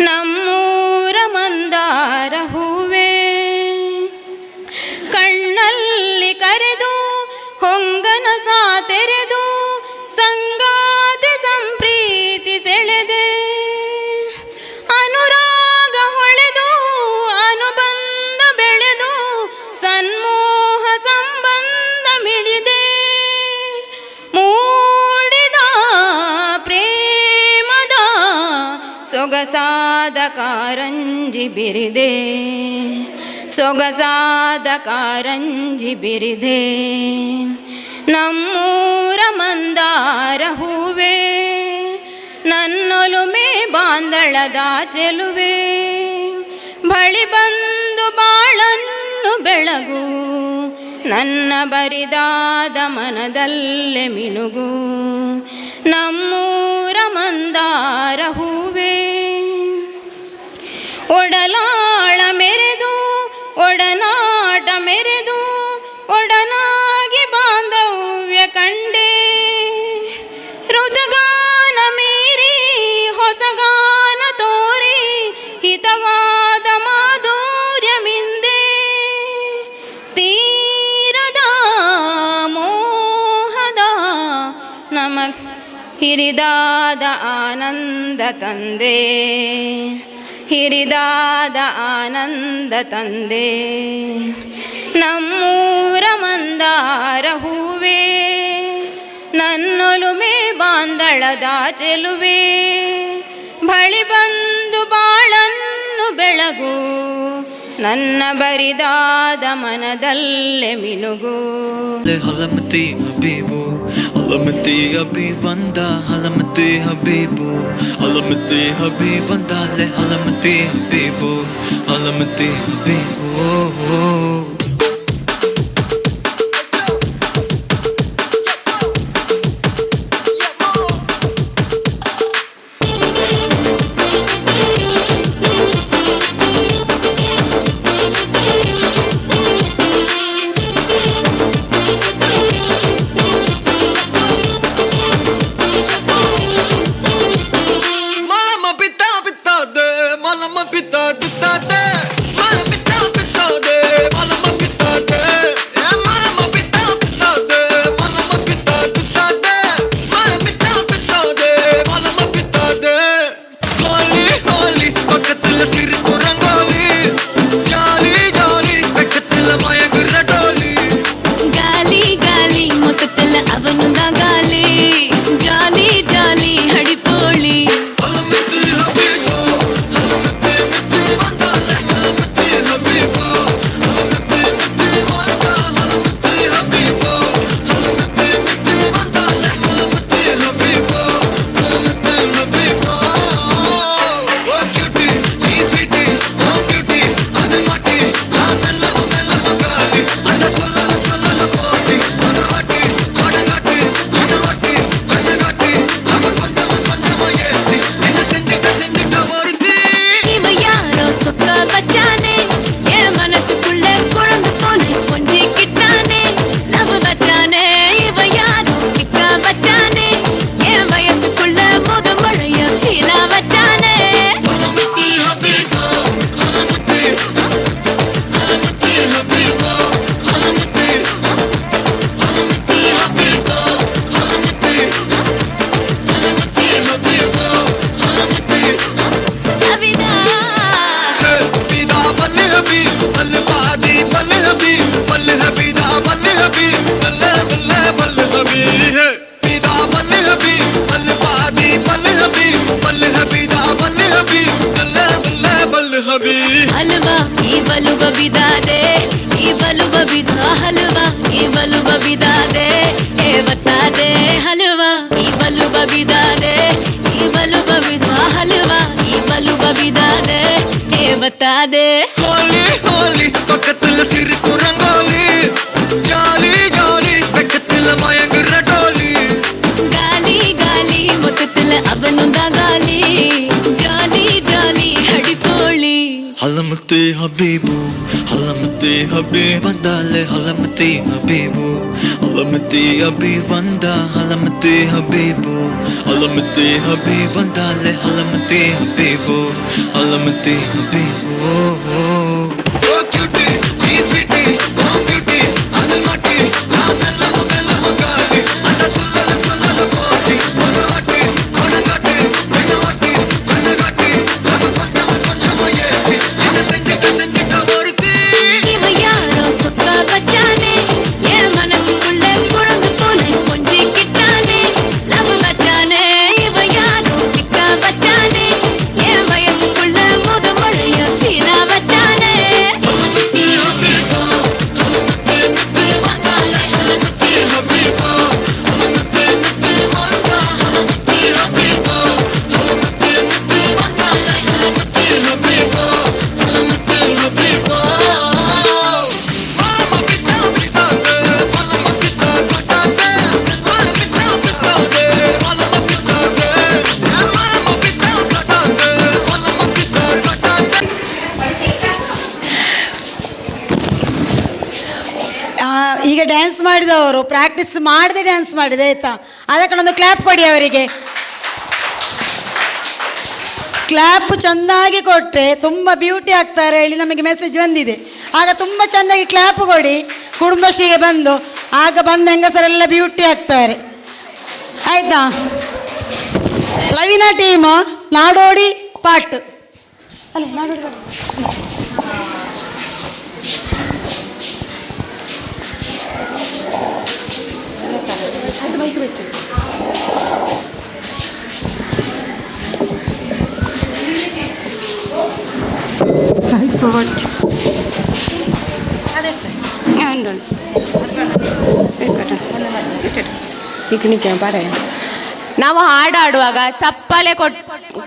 ನಮ್ಮೂರ ಮಂದಾರ ಹೂವೇ, ಕಣ್ಣಲ್ಲಿ ಕರೆದು ಹೊಂಗನಸ ತೆರೆದು, ಸಂಗಾತಿ ಸಂಪ್ರೀತಿ ಸೆಳೆದೆ, ಅನುರಾಗ ಹೊಳೆದು ಅನುಬಂಧ ಬೆಳೆದು, ಸನ್ಮೋಹ ಸಂಬಂಧ ಮಿಡಿದೆ, ಮೂಡಿದ ಪ್ರೇಮದ ಸೊಗಸಾದ ಕಾರಂಜಿ ಬಿರಿದೆ, ಸೊಗಸಾದ ಕಾರಂಜಿ ಬಿರಿದೆ. ನಮ್ಮೂರ ಮಂದಾರ ಹೂವೇ, ನನ್ನೊಲುಮೆ ಬಾಂದಳದ ಚೆಲುವೆ, ಬಳಿ ಬಂದು ಬಾಳನ್ನು ಬೆಳಗು, ನನ್ನ ಬರಿದಾದ ಮನದಲ್ಲೇ ಮಿನುಗು. ನಮ್ಮೂರ ಮಂದಾರ ಹೂವೇ, ಒಡಲಾಳ ಮೆರೆದು ಒಡನಾಟ ಮೆರೆದು, ಒಡನಾಗಿ ಬಾಂಧವ್ಯ ಕಂಡೆ, ಋತುಗಾನ ಮೀರಿ ಹೊಸಗಾನ ತೋರಿ, ಹಿತವಾದ ಮಾಧುರ್ಯ ಮಿಂದೆ, ತೀರದ ಮೋಹದ ನಮ ಹಿರಿದಾದ ಆನಂದ ತಂದೆ, ಹಿರಿದಾದ ಆನಂದ ತಂದೆ. ನಮ್ಮೂರ ಮಂದಾರ ಹೂವೇ, ನನ್ನೊಲುಮೆ ಬಾಂದಳದ ಚೆಲುವೆ, ಬಳಿ ಬಂದು ಬಂದು ಬಾಳನ್ನು ಬೆಳಗು, ನನ್ನ ಬರಿದಾದ ಮನದಲ್ಲೇ ಮಿನುಗು. ಹಲಮತಿ ಹಬೀಬು ಹಲಮತಿ ಅಬಿ ವಂದ ಹಲಮತಿ ಹಬೀಬು ಹಲಮತಿ ಹಬಿ ವಂದಾಲೆ ಹಲಮತಿ ಹಬೀಬು ಹಲಮತಿ ಹಬೀಬು. ಹಲ್ವಾ ಈ ಬಲುವ ಬಿದಾದೆ, ಈ ಬಲುವ ಬಿದ ಹಲ್ವಾ, ಈ ಬಲುವ ಬಿದಾದೆ, ಏ ಬತ್ತಾದೆ ಹಲ್ವಾ, ಈ ಬಲುವ ಬಿದಾದೆ, ಈ ಬಲುವ ಬಿದ ಹಲ್ವಾ, ಈ ಬಲುವ ಬಿದಾದೆ, ಏ ಬತ್ತಾದೆ. ಹೋಲಿ ಹೋಲಿ ಪಕ್ಕத்துல ಸಿರಿಕು ರಂಗೋಲಿ, ಜಾಲಿ ಜಾಲಿ ಪಕ್ಕத்துல ಮಯಂಗುರ ಡೋಲಿ. ಗಾಲಿ ಗಾಲಿ ಮೊತ್ತத்துல ಅವನುಂದ ಗಾಲಿ, ಜಾಲಿ ಜಾಲಿ ಹಡಿಪೋಳಿ. ಹಲಮತಿ ಹಬೀಬು ಹಲಮತಿ ಹಬಿ ಬಂದಾಲೆ ಹಲಮತಿ ಹಬೀಬು ಹಲಮತಿ ಅಬಿ ವಂದ ಹಲಮತಿ ಹಬೀಬು ಹಲಮತಿ ಹಬಿ ಬಂದಾಲೆ ಹಲಮತಿ ಹಬೀಬು ಹಲಮತಿ ಹಬೀಬು. ಈಗ ಡ್ಯಾನ್ಸ್ ಮಾಡಿದವರು ಪ್ರಾಕ್ಟೀಸ್ ಮಾಡದೆ ಡ್ಯಾನ್ಸ್ ಮಾಡಿದೆ ಆಯಿತಾ, ಅದಕ್ಕೆ ಒಂದು ಕ್ಲ್ಯಾಪ್ ಕೊಡಿ ಅವರಿಗೆ. ಕ್ಲ್ಯಾಪ್ ಚೆಂದಾಗಿ ಕೊಟ್ಟರೆ ತುಂಬ ಬ್ಯೂಟಿ ಆಗ್ತಾರೆ ಹೇಳಿ ನಮಗೆ ಮೆಸೇಜ್ ಬಂದಿದೆ. ಆಗ ತುಂಬ ಚೆಂದಾಗಿ ಕ್ಲ್ಯಾಪ್ ಕೊಡಿ ಕುಟುಂಬಶ್ರೀಗೆ ಬಂದು, ಆಗ ಬಂದ ಹೆಂಗಸರೆಲ್ಲ ಬ್ಯೂಟಿ ಆಗ್ತಾರೆ ಆಯಿತಾ. ಲವಿನ ಟೀಮ್ ನಾಡೋಡಿ ಪಾಟ್ ಅಲ್ಲ, ನಾಡೋಡಿ ಪಾಟ್. ನಾವು ಹಾಡಾಡುವಾಗ ಚಪ್ಪಾಳೆ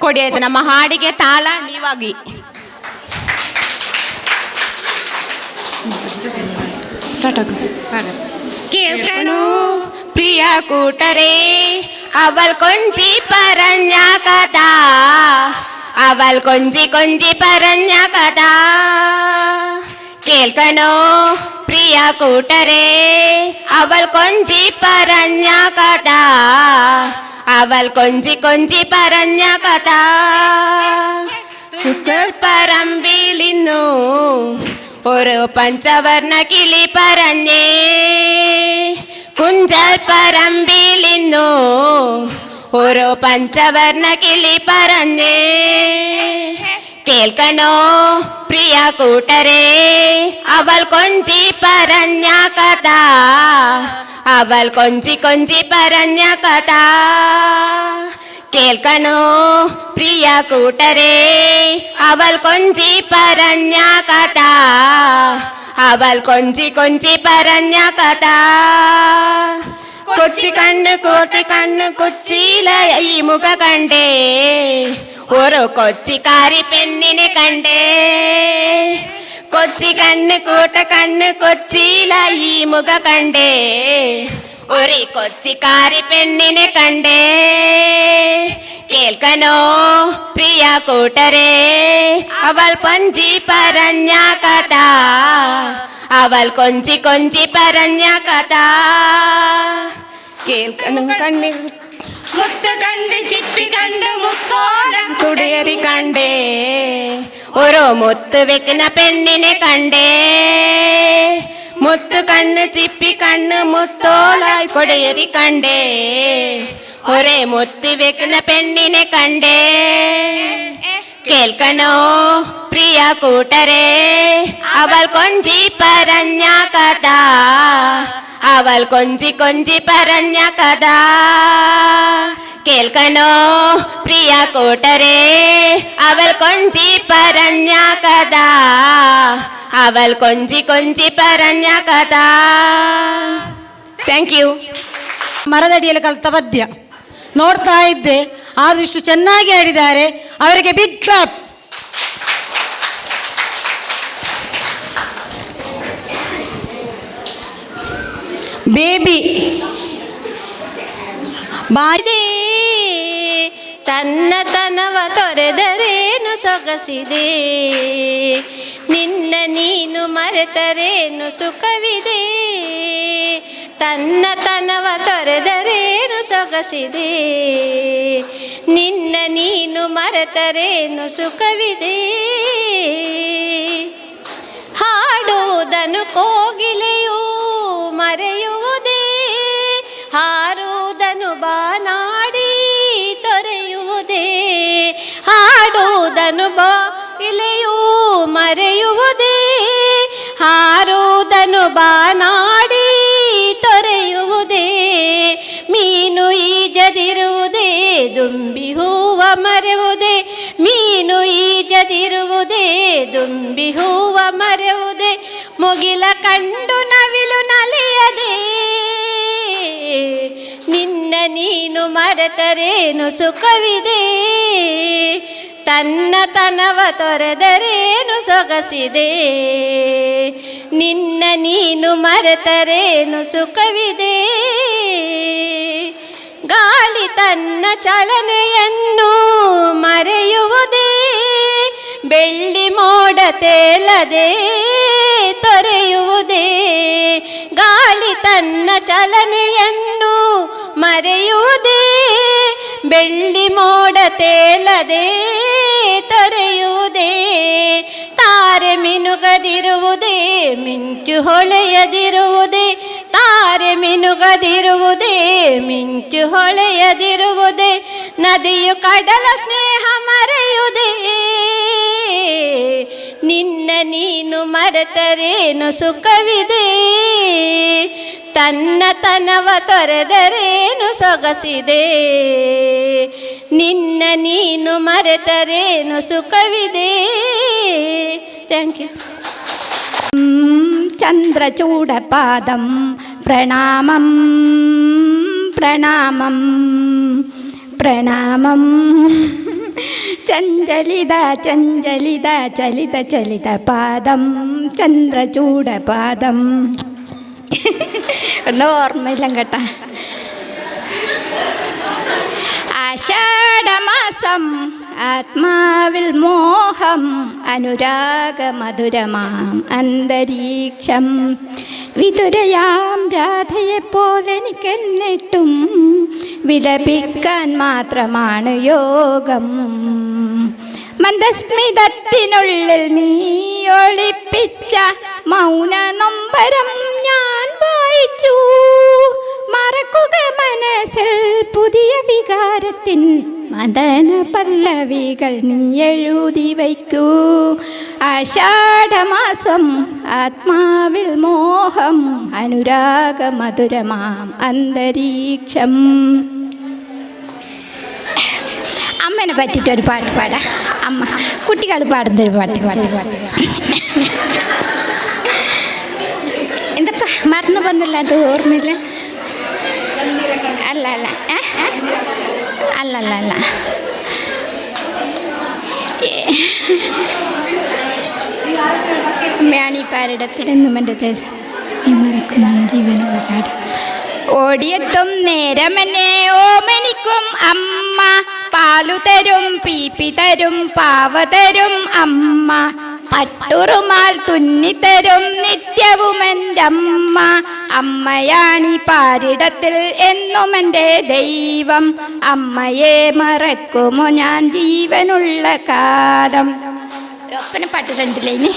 ಕೊಡಿ ಆಯ್ತು. ನಮ್ಮ ಹಾಡಿಗೆ ತಾಳ ನೀವಾಗಿ. ಕೇಳ್ಕಣು ಪ್ರಿಯ ಕೂಟರೇ, ಅವಲ್ ಕೊಂಜಿ ಪರನ್ಯ ಕಥಾ, ಅವಲ್ ಕೊಂಜಿ ಕೊಂಜಿ ಪರನ್ಯ ಕಥಾ. ಕೇಳ್ಕಣೋ ಪ್ರಿಯ ಕೂಟರೇ, ಅವಲ್ ಕೊಂಜಿ ಪರನ್ಯ ಕಥಾ, ಅವಲ್ ಕೊಂಜಿ ಕೊಂಜಿ ಪರನ್ಯ ಕಥಾ. ಪರಂಬಿಲಿನ್ನು ഒരു പഞ്ചവർണ്ണ കിളി പറഞ്ഞേ, കുഞ്ചൽ പറമ്പിലിന്നു ഒരു പഞ്ചവർണ്ണ കിളി പറഞ്ഞേ. കേൾക്കണോ പ്രിയ കൂട്ടരേ, അവൾ കൊഞ്ചി പറഞ്ഞ കഥ, അവൾ കൊഞ്ചി കൊഞ്ചി പറഞ്ഞ കഥ. കേൾക്കണോ പ്രിയ കൂട്ടരേ, അവൾ കൊഞ്ചി പറഞ്ഞ കഥ, അവൾ കൊഞ്ചി കൊഞ്ചി പറഞ്ഞ കഥ. കൊച്ചി കണ്ണ് കോട്ടി കണ്ണ് കൊച്ചിയില ഈ മുഖ കണ്ടേ, ഒരു കൊച്ചിക്കാരി പെണ്ണിനെ കണ്ടേ. കൊച്ചി കണ്ണ് കോട്ട കണ്ണ് കൊച്ചിയില ഈ മുഖ കണ്ടേ, ഒരു കൊച്ചിക്കാരി പെണ്ണിനെ കണ്ടേ. കേൾക്കണോ പ്രിയ കൂട്ടരേ, അവൾ കൊഞ്ചി പറഞ്ഞ കഥ, അവൾ കൊഞ്ചി കൊഞ്ചി പറഞ്ഞ കഥ. കേൾക്കണം കണ്ണി മുത്ത് കണ്ട് ചിപ്പി കണ്ട് മുത്തോളം കുടയറി കണ്ടേ, ഒരു മുത്ത് വെക്കുന്ന പെണ്ണിനെ കണ്ടേ. മുത്തു കണ്ണ് ചിപ്പി കണ്ണ് മുത്തോളായി കൊടയറി കണ്ടേ, ഒരേ മുത്ത് വെക്കുന്ന പെണ്ണിനെ കണ്ടേ. കേൾക്കണോ പ്രിയ കൂട്ടരേ, അവൾ കൊഞ്ചി പറഞ്ഞ കഥ, അവൾ കൊഞ്ചി കൊഞ്ചി പറഞ്ഞ കഥ. കേൾക്കണോ പ്രിയ കൂട്ടരേ, അവൾ കൊഞ്ചി പറഞ്ഞ കഥ, അവൾ കൊഞ്ചി കൊഞ്ചി പറഞ്ഞ കഥ. Thank you. ಮರದಡಿಯಲ್ಲಿ ಕಲಿತ ಪದ್ಯ ನೋಡ್ತಾ ಇದ್ದೆ, ಆದ್ರೂ ಇಷ್ಟು ಚೆನ್ನಾಗಿ ಆಡಿದ್ದಾರೆ, ಅವರಿಗೆ big clap. Baby ಬಾಯ್ ತನ್ನ ತನವ ತೊರೆದರೇನು ಸೊಗಸಿದೆ, ನಿನ್ನ ನೀನು ಮರೆತರೇನು ಸುಖವಿದೆ. ತನ್ನ ತನವ ತೊರೆದರೇನು ಸೊಗಸಿದೆ, ನಿನ್ನ ನೀನು ಮರೆತರೇನು ಸುಖವಿದೆ. ಹಾಡುವುದನ್ನು ಕೋಗಿಲೆಯೂ ಮರೆಯುವುದೇ, ಹಾರುವುದನ್ನು ಬಾನಾಡಿ ತೊರೆಯುವುದೇ. ಹಾಡುವುದನ್ನು ಬಾಗಿಲೆಯೂ ಮರೆಯುವುದೇ, ಹಾರುವುದನ್ನು ಬಾನಾಡಿ ತೊರೆಯುವುದೇ. ಮೀನು ಈಜದಿರುವುದೇ, ದುಂಬಿ ಹೂವ ಮರೆಯುವುದೇ. ಮೀನು ಈಜದಿರುವುದೇ, ದುಂಬಿ ಹೂವ ಮರೆಯುವುದೇ. ಮುಗಿಲ ಕಂಡು ನವಿಲು ನಲಿಯದೆ, ನಿನ್ನ ನೀನು ಮರೆತರೇನು ಸುಖವಿದೆ. ತನ್ನ ತನವ ತೊರೆದರೇನು ಸೊಗಸಿದೆ, ನಿನ್ನ ನೀನು ಮರೆತರೇನು ಸುಖವಿದೆ. ಗಾಳಿ ತನ್ನ ಚಲನೆಯನ್ನು ಮರೆಯುವುದೇ, ಬೆಳ್ಳಿ ಮೋಡ ತೇಲದೆ ತೊರೆಯುವುದೇ. ಗಾಳಿ ತನ್ನ ಚಲನೆಯನ್ನು ಮರೆಯುವುದೇ, ಬೆಳ್ಳಿ ಮೋಡ ತೇಲದೆ ತೊರೆಯುವುದೇ. ತಾರೆ ಮಿನುಗದಿರುವುದೇ, ಮಿಂಚು ಹೊಳೆಯದಿರುವುದೇ. ತಾರೆ ಮಿನುಗದಿರುವುದೇ, ಮಿಂಚು ಹೊಳೆಯದಿರುವುದೇ. ನದಿಯು ಕಡಲ ಸ್ನೇಹ ಮರೆಯುವುದೇ, ನಿನ್ನ ನೀನು ಮರೆತರೇನು ಸುಖವಿದೆ. ತನ್ನ ತನವ ತೊರೆದರೇನು ಸೊಗಸಿದೆ, ನಿನ್ನ ನೀನು ಮರೆತರೇನು ಸುಖವಿದೆ. Thank you. ചന്ദ്രചൂഡപാദം പ്രണാമം പ്രണാമം പ്രണാമം. ചഞ്ചലിത ചഞ്ചലിത ചലിത ചലിത പാദം ചന്ദ്രചൂഡപാദം. ഒന്നും ഓർമ്മയില്ല കേട്ടാ. ആഷാഢമാസം ആത്മാവിൽ മോഹം അനുരാഗമധുരമാം അന്തരീക്ഷം. വിതുരയാം രാധയെപ്പോലെനിക്കെന്നിട്ടും വിലപിക്കാൻ മാത്രമാണ് യോഗം. മന്ദസ്മിതത്തിനുള്ളിൽ നീ ഒളിപ്പിച്ച മൗന നൊമ്പരം ഞാൻ വായിച്ചു. മറക്കുക മനസ്സിൽ പുതിയ വികാരത്തിൻ മദന പല്ലവികൾ നീ എഴുതി വയ്ക്കൂ. ആഷാഢമാസം ആത്മാവിൽ മോഹം അനുരാഗമധുരമാം അന്തരീക്ഷം. അമ്മേനെ പറ്റിയിട്ടൊരു പാട്ട് പാടാം. അമ്മ കുട്ടികൾ പാടുന്നൊരു പാട്ട് പാട്ട് പാട്ട്. എന്തപ്പാ മറന്നു വന്നില്ല, അത് ഓർമ്മയില്ല. അല്ല അല്ല അല്ല അല്ല അല്ല. അമ്മയാണ് ഈ പാരിടത്തിലെന്നും എൻ്റെ മറക്കും ജീവനുള്ള. ഓടിയെത്തും നേരമെന്നെ ഓമനിക്കും അമ്മ, പാലു തരും പീപ്പി തരും പാവ തരും അമ്മ, പട്ടുറുമാൽ തുന്നിത്തരും നിത്യവുമെൻ്റെ അമ്മ. അമ്മയാണി പാരിടത്തിൽ എന്നുമെൻ്റെ ദൈവം, അമ്മയെ മറക്കുമോ ഞാൻ ജീവനുള്ള കാലം. ഒപ്പന പാട്ട് കണ്ടില്ലേ ഇനി?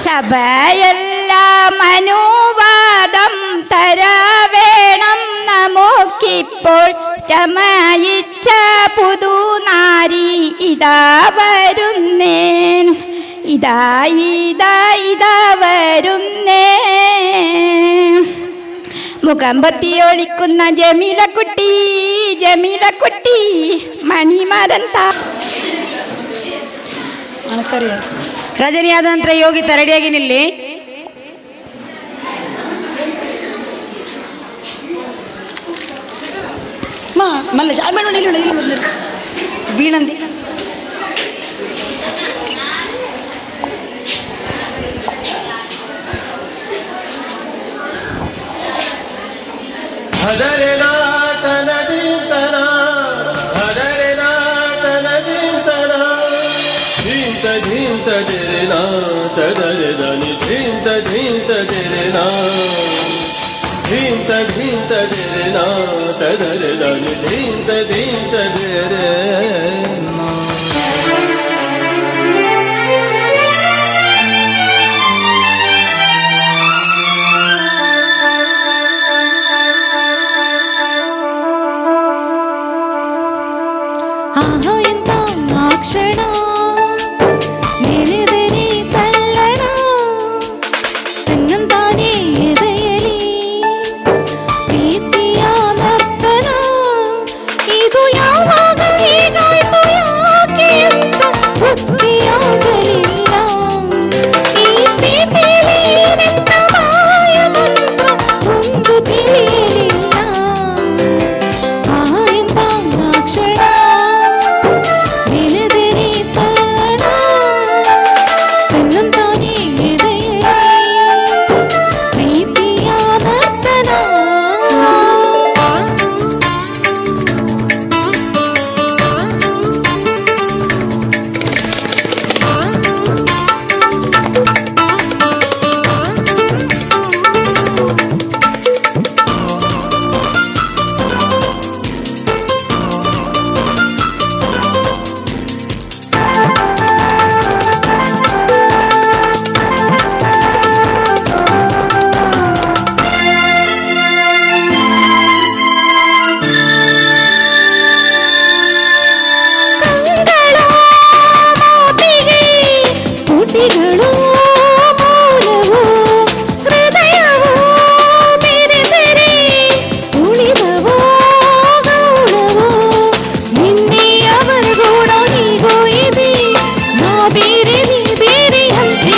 സഭയെല്ലാം അനുവാദം തരവേണം നമുക്കിപ്പോൾ, ചമയിച്ച പുതുനാരി ഇതാ വരുന്നേൻ, ഇതാ ഇതാ ഇതാ വരുന്നേ. മുഖം പൊത്തിയൊളിക്കുന്ന ജമീലക്കുട്ടി ജമീലക്കുട്ടി മണിമരൻ താ. ರಜನಿ ಆದ ನಂತರ ಯೋಗಿತ ರೆಡಿಯಾಗಿ ನಿಲ್ಲಿ. ಮಾ ಮಲ್ಲೇಶ್ ಆ ಬೇಡ ಇಲ್ಲಿ ಇಲ್ಲಿ ಬಂದಿರು ಬೀಣಂದಿ. ಆಹಾ ಎಂತ ಆ ಕ್ಷಣ ನೆನೆದರೆ ತಲ್ಲಣ, ತನ್ನಂತಾನೇ ಎದೆಯಲಿ ಪ್ರೀತಿಯ ನರ್ತನ. ಇದು ಯಾವಾಗ ಹೀಗಾಯ್ತು ಯಾಕೆ ಅಂತ ಗೊತ್ತೇ ಆಗಲಿಲ್ಲ. ಈ ಪ್ರೀತಿಯಲ್ಲಿ ಏನೆಂತ ಮಾಯ ಮಂತ್ರ ಒಂದು ತಿಳಿಯಲಿಲ್ಲ. ಆಹಾ ಎಂತ ಆ ಕ್ಷಣ ನೆನೆದರೆ ತಲ್ಲಣ, ತನ್ನಂತಾನೇ ಎದೆಯಲಿ ಪ್ರೀತಿಯ ನರ್ತನ. ಕಂಗಳು ಮಾತಿಗೆ ತುಟಿಗಳು ಮೌನವು, ಹೃದಯವು ಬೆರೆತರೆ ಉಳಿದವೋ ಗೌರವು. ನಿನ್ನೆಯವರೆಗೂಡ ಹೀಗೋ ಇದೆ, ನಾ ಬೇರೆ ನೀ ಬೇರೆ ಅಂತೆ.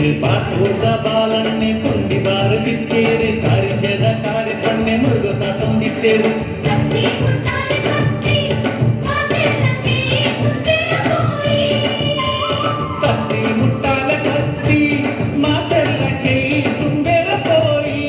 ಬಿತ್ತೇರು ಪಾತೂರ್ದ ಬಾಲಣ್ಣೆ ಪುಂಡಿ ಬಾರು ಬಿತ್ತೇರು ಕಾರಿಂಜದ ಕಾರಿ ಪಣ್ಣೆ ಮುರುಗುತ್ತ ತುಂಬಿತ್ತೇರು ಕತ್ತಿ ಮುಟ್ಟಾಲ ಕತ್ತಿ ಮಾತೆಲ್ಲ ಕೈ ತುಂಬೇರ ಪೋಯಿ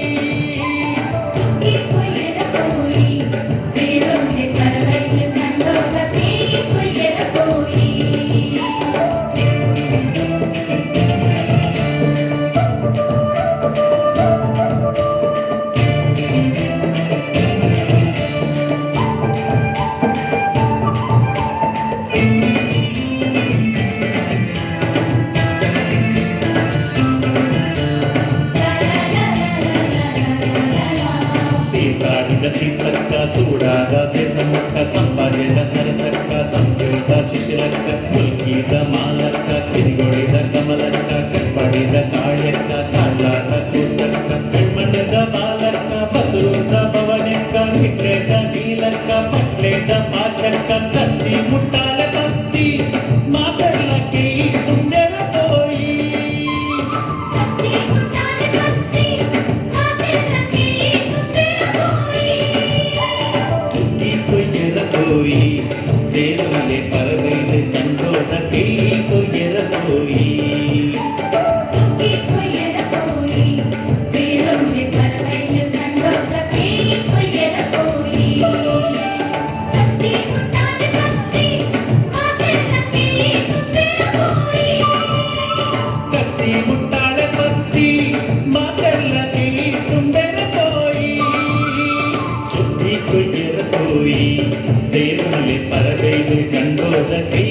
ಸೀತಾಡಿದ ಸೀತಕ್ಕ ಸೂಡಾದ ಸೇಸಮಕ್ಕ ಸಂಪಾದ್ಯದ ಸರಸಕ್ಕ ಸಂಯೋದ ಶಿಶಿರಕ್ಕ ಮುಲ್ಕಿದ ಮಾಲಕ್ಕ ಕಿರಿಗೊಳಿದ ಕಮಲಕ್ಕ ಕಪ್ಪಡಿದ ಕಾಳ್ಯಕ್ಕ ಕಾಡ್ಲಾದ ಕೂಸಕ್ಕ ಕಣ್ಮಣ್ಣದ ಬಾಲಕ್ಕ ಬಸರೂದ ಭವನಕ್ಕ ನಿಟ್ರೆದ ನೀಲಕ್ಕ ಪಟ್ಲೇದ ಪಾಚಕ್ಕ ಕತ್ತಿ ಮುಟ್ಟಾಲ ಕತ್ತಿ ಮಾತೆಲ್ಲ ಕೈ ತುಂಡೆರ ಪೋಯಿ ಸುದ್ದಿ ಕೊಯ್ಯರ ಪೋಯಿ ಸೇರುಲೆ ಪರಬೈಲು ತಂದೋದ ಕೈ ಕೊಯ್ಯರ ಪೋಯಿ ಕತ್ತಿ ಮುಟ್ಟಾಳ ಕತ್ತಿ ಮಾತೆಲ್ಲ ಕೈ ತುಂಡೆರ ಪೋಯಿ ಸುದ್ದಿ ಕೊಯ್ಯರ ಪೋಯಿ ಸೇರುಲೆ ಪರಬೈಲು ಕಂಡೋದ ಕೈ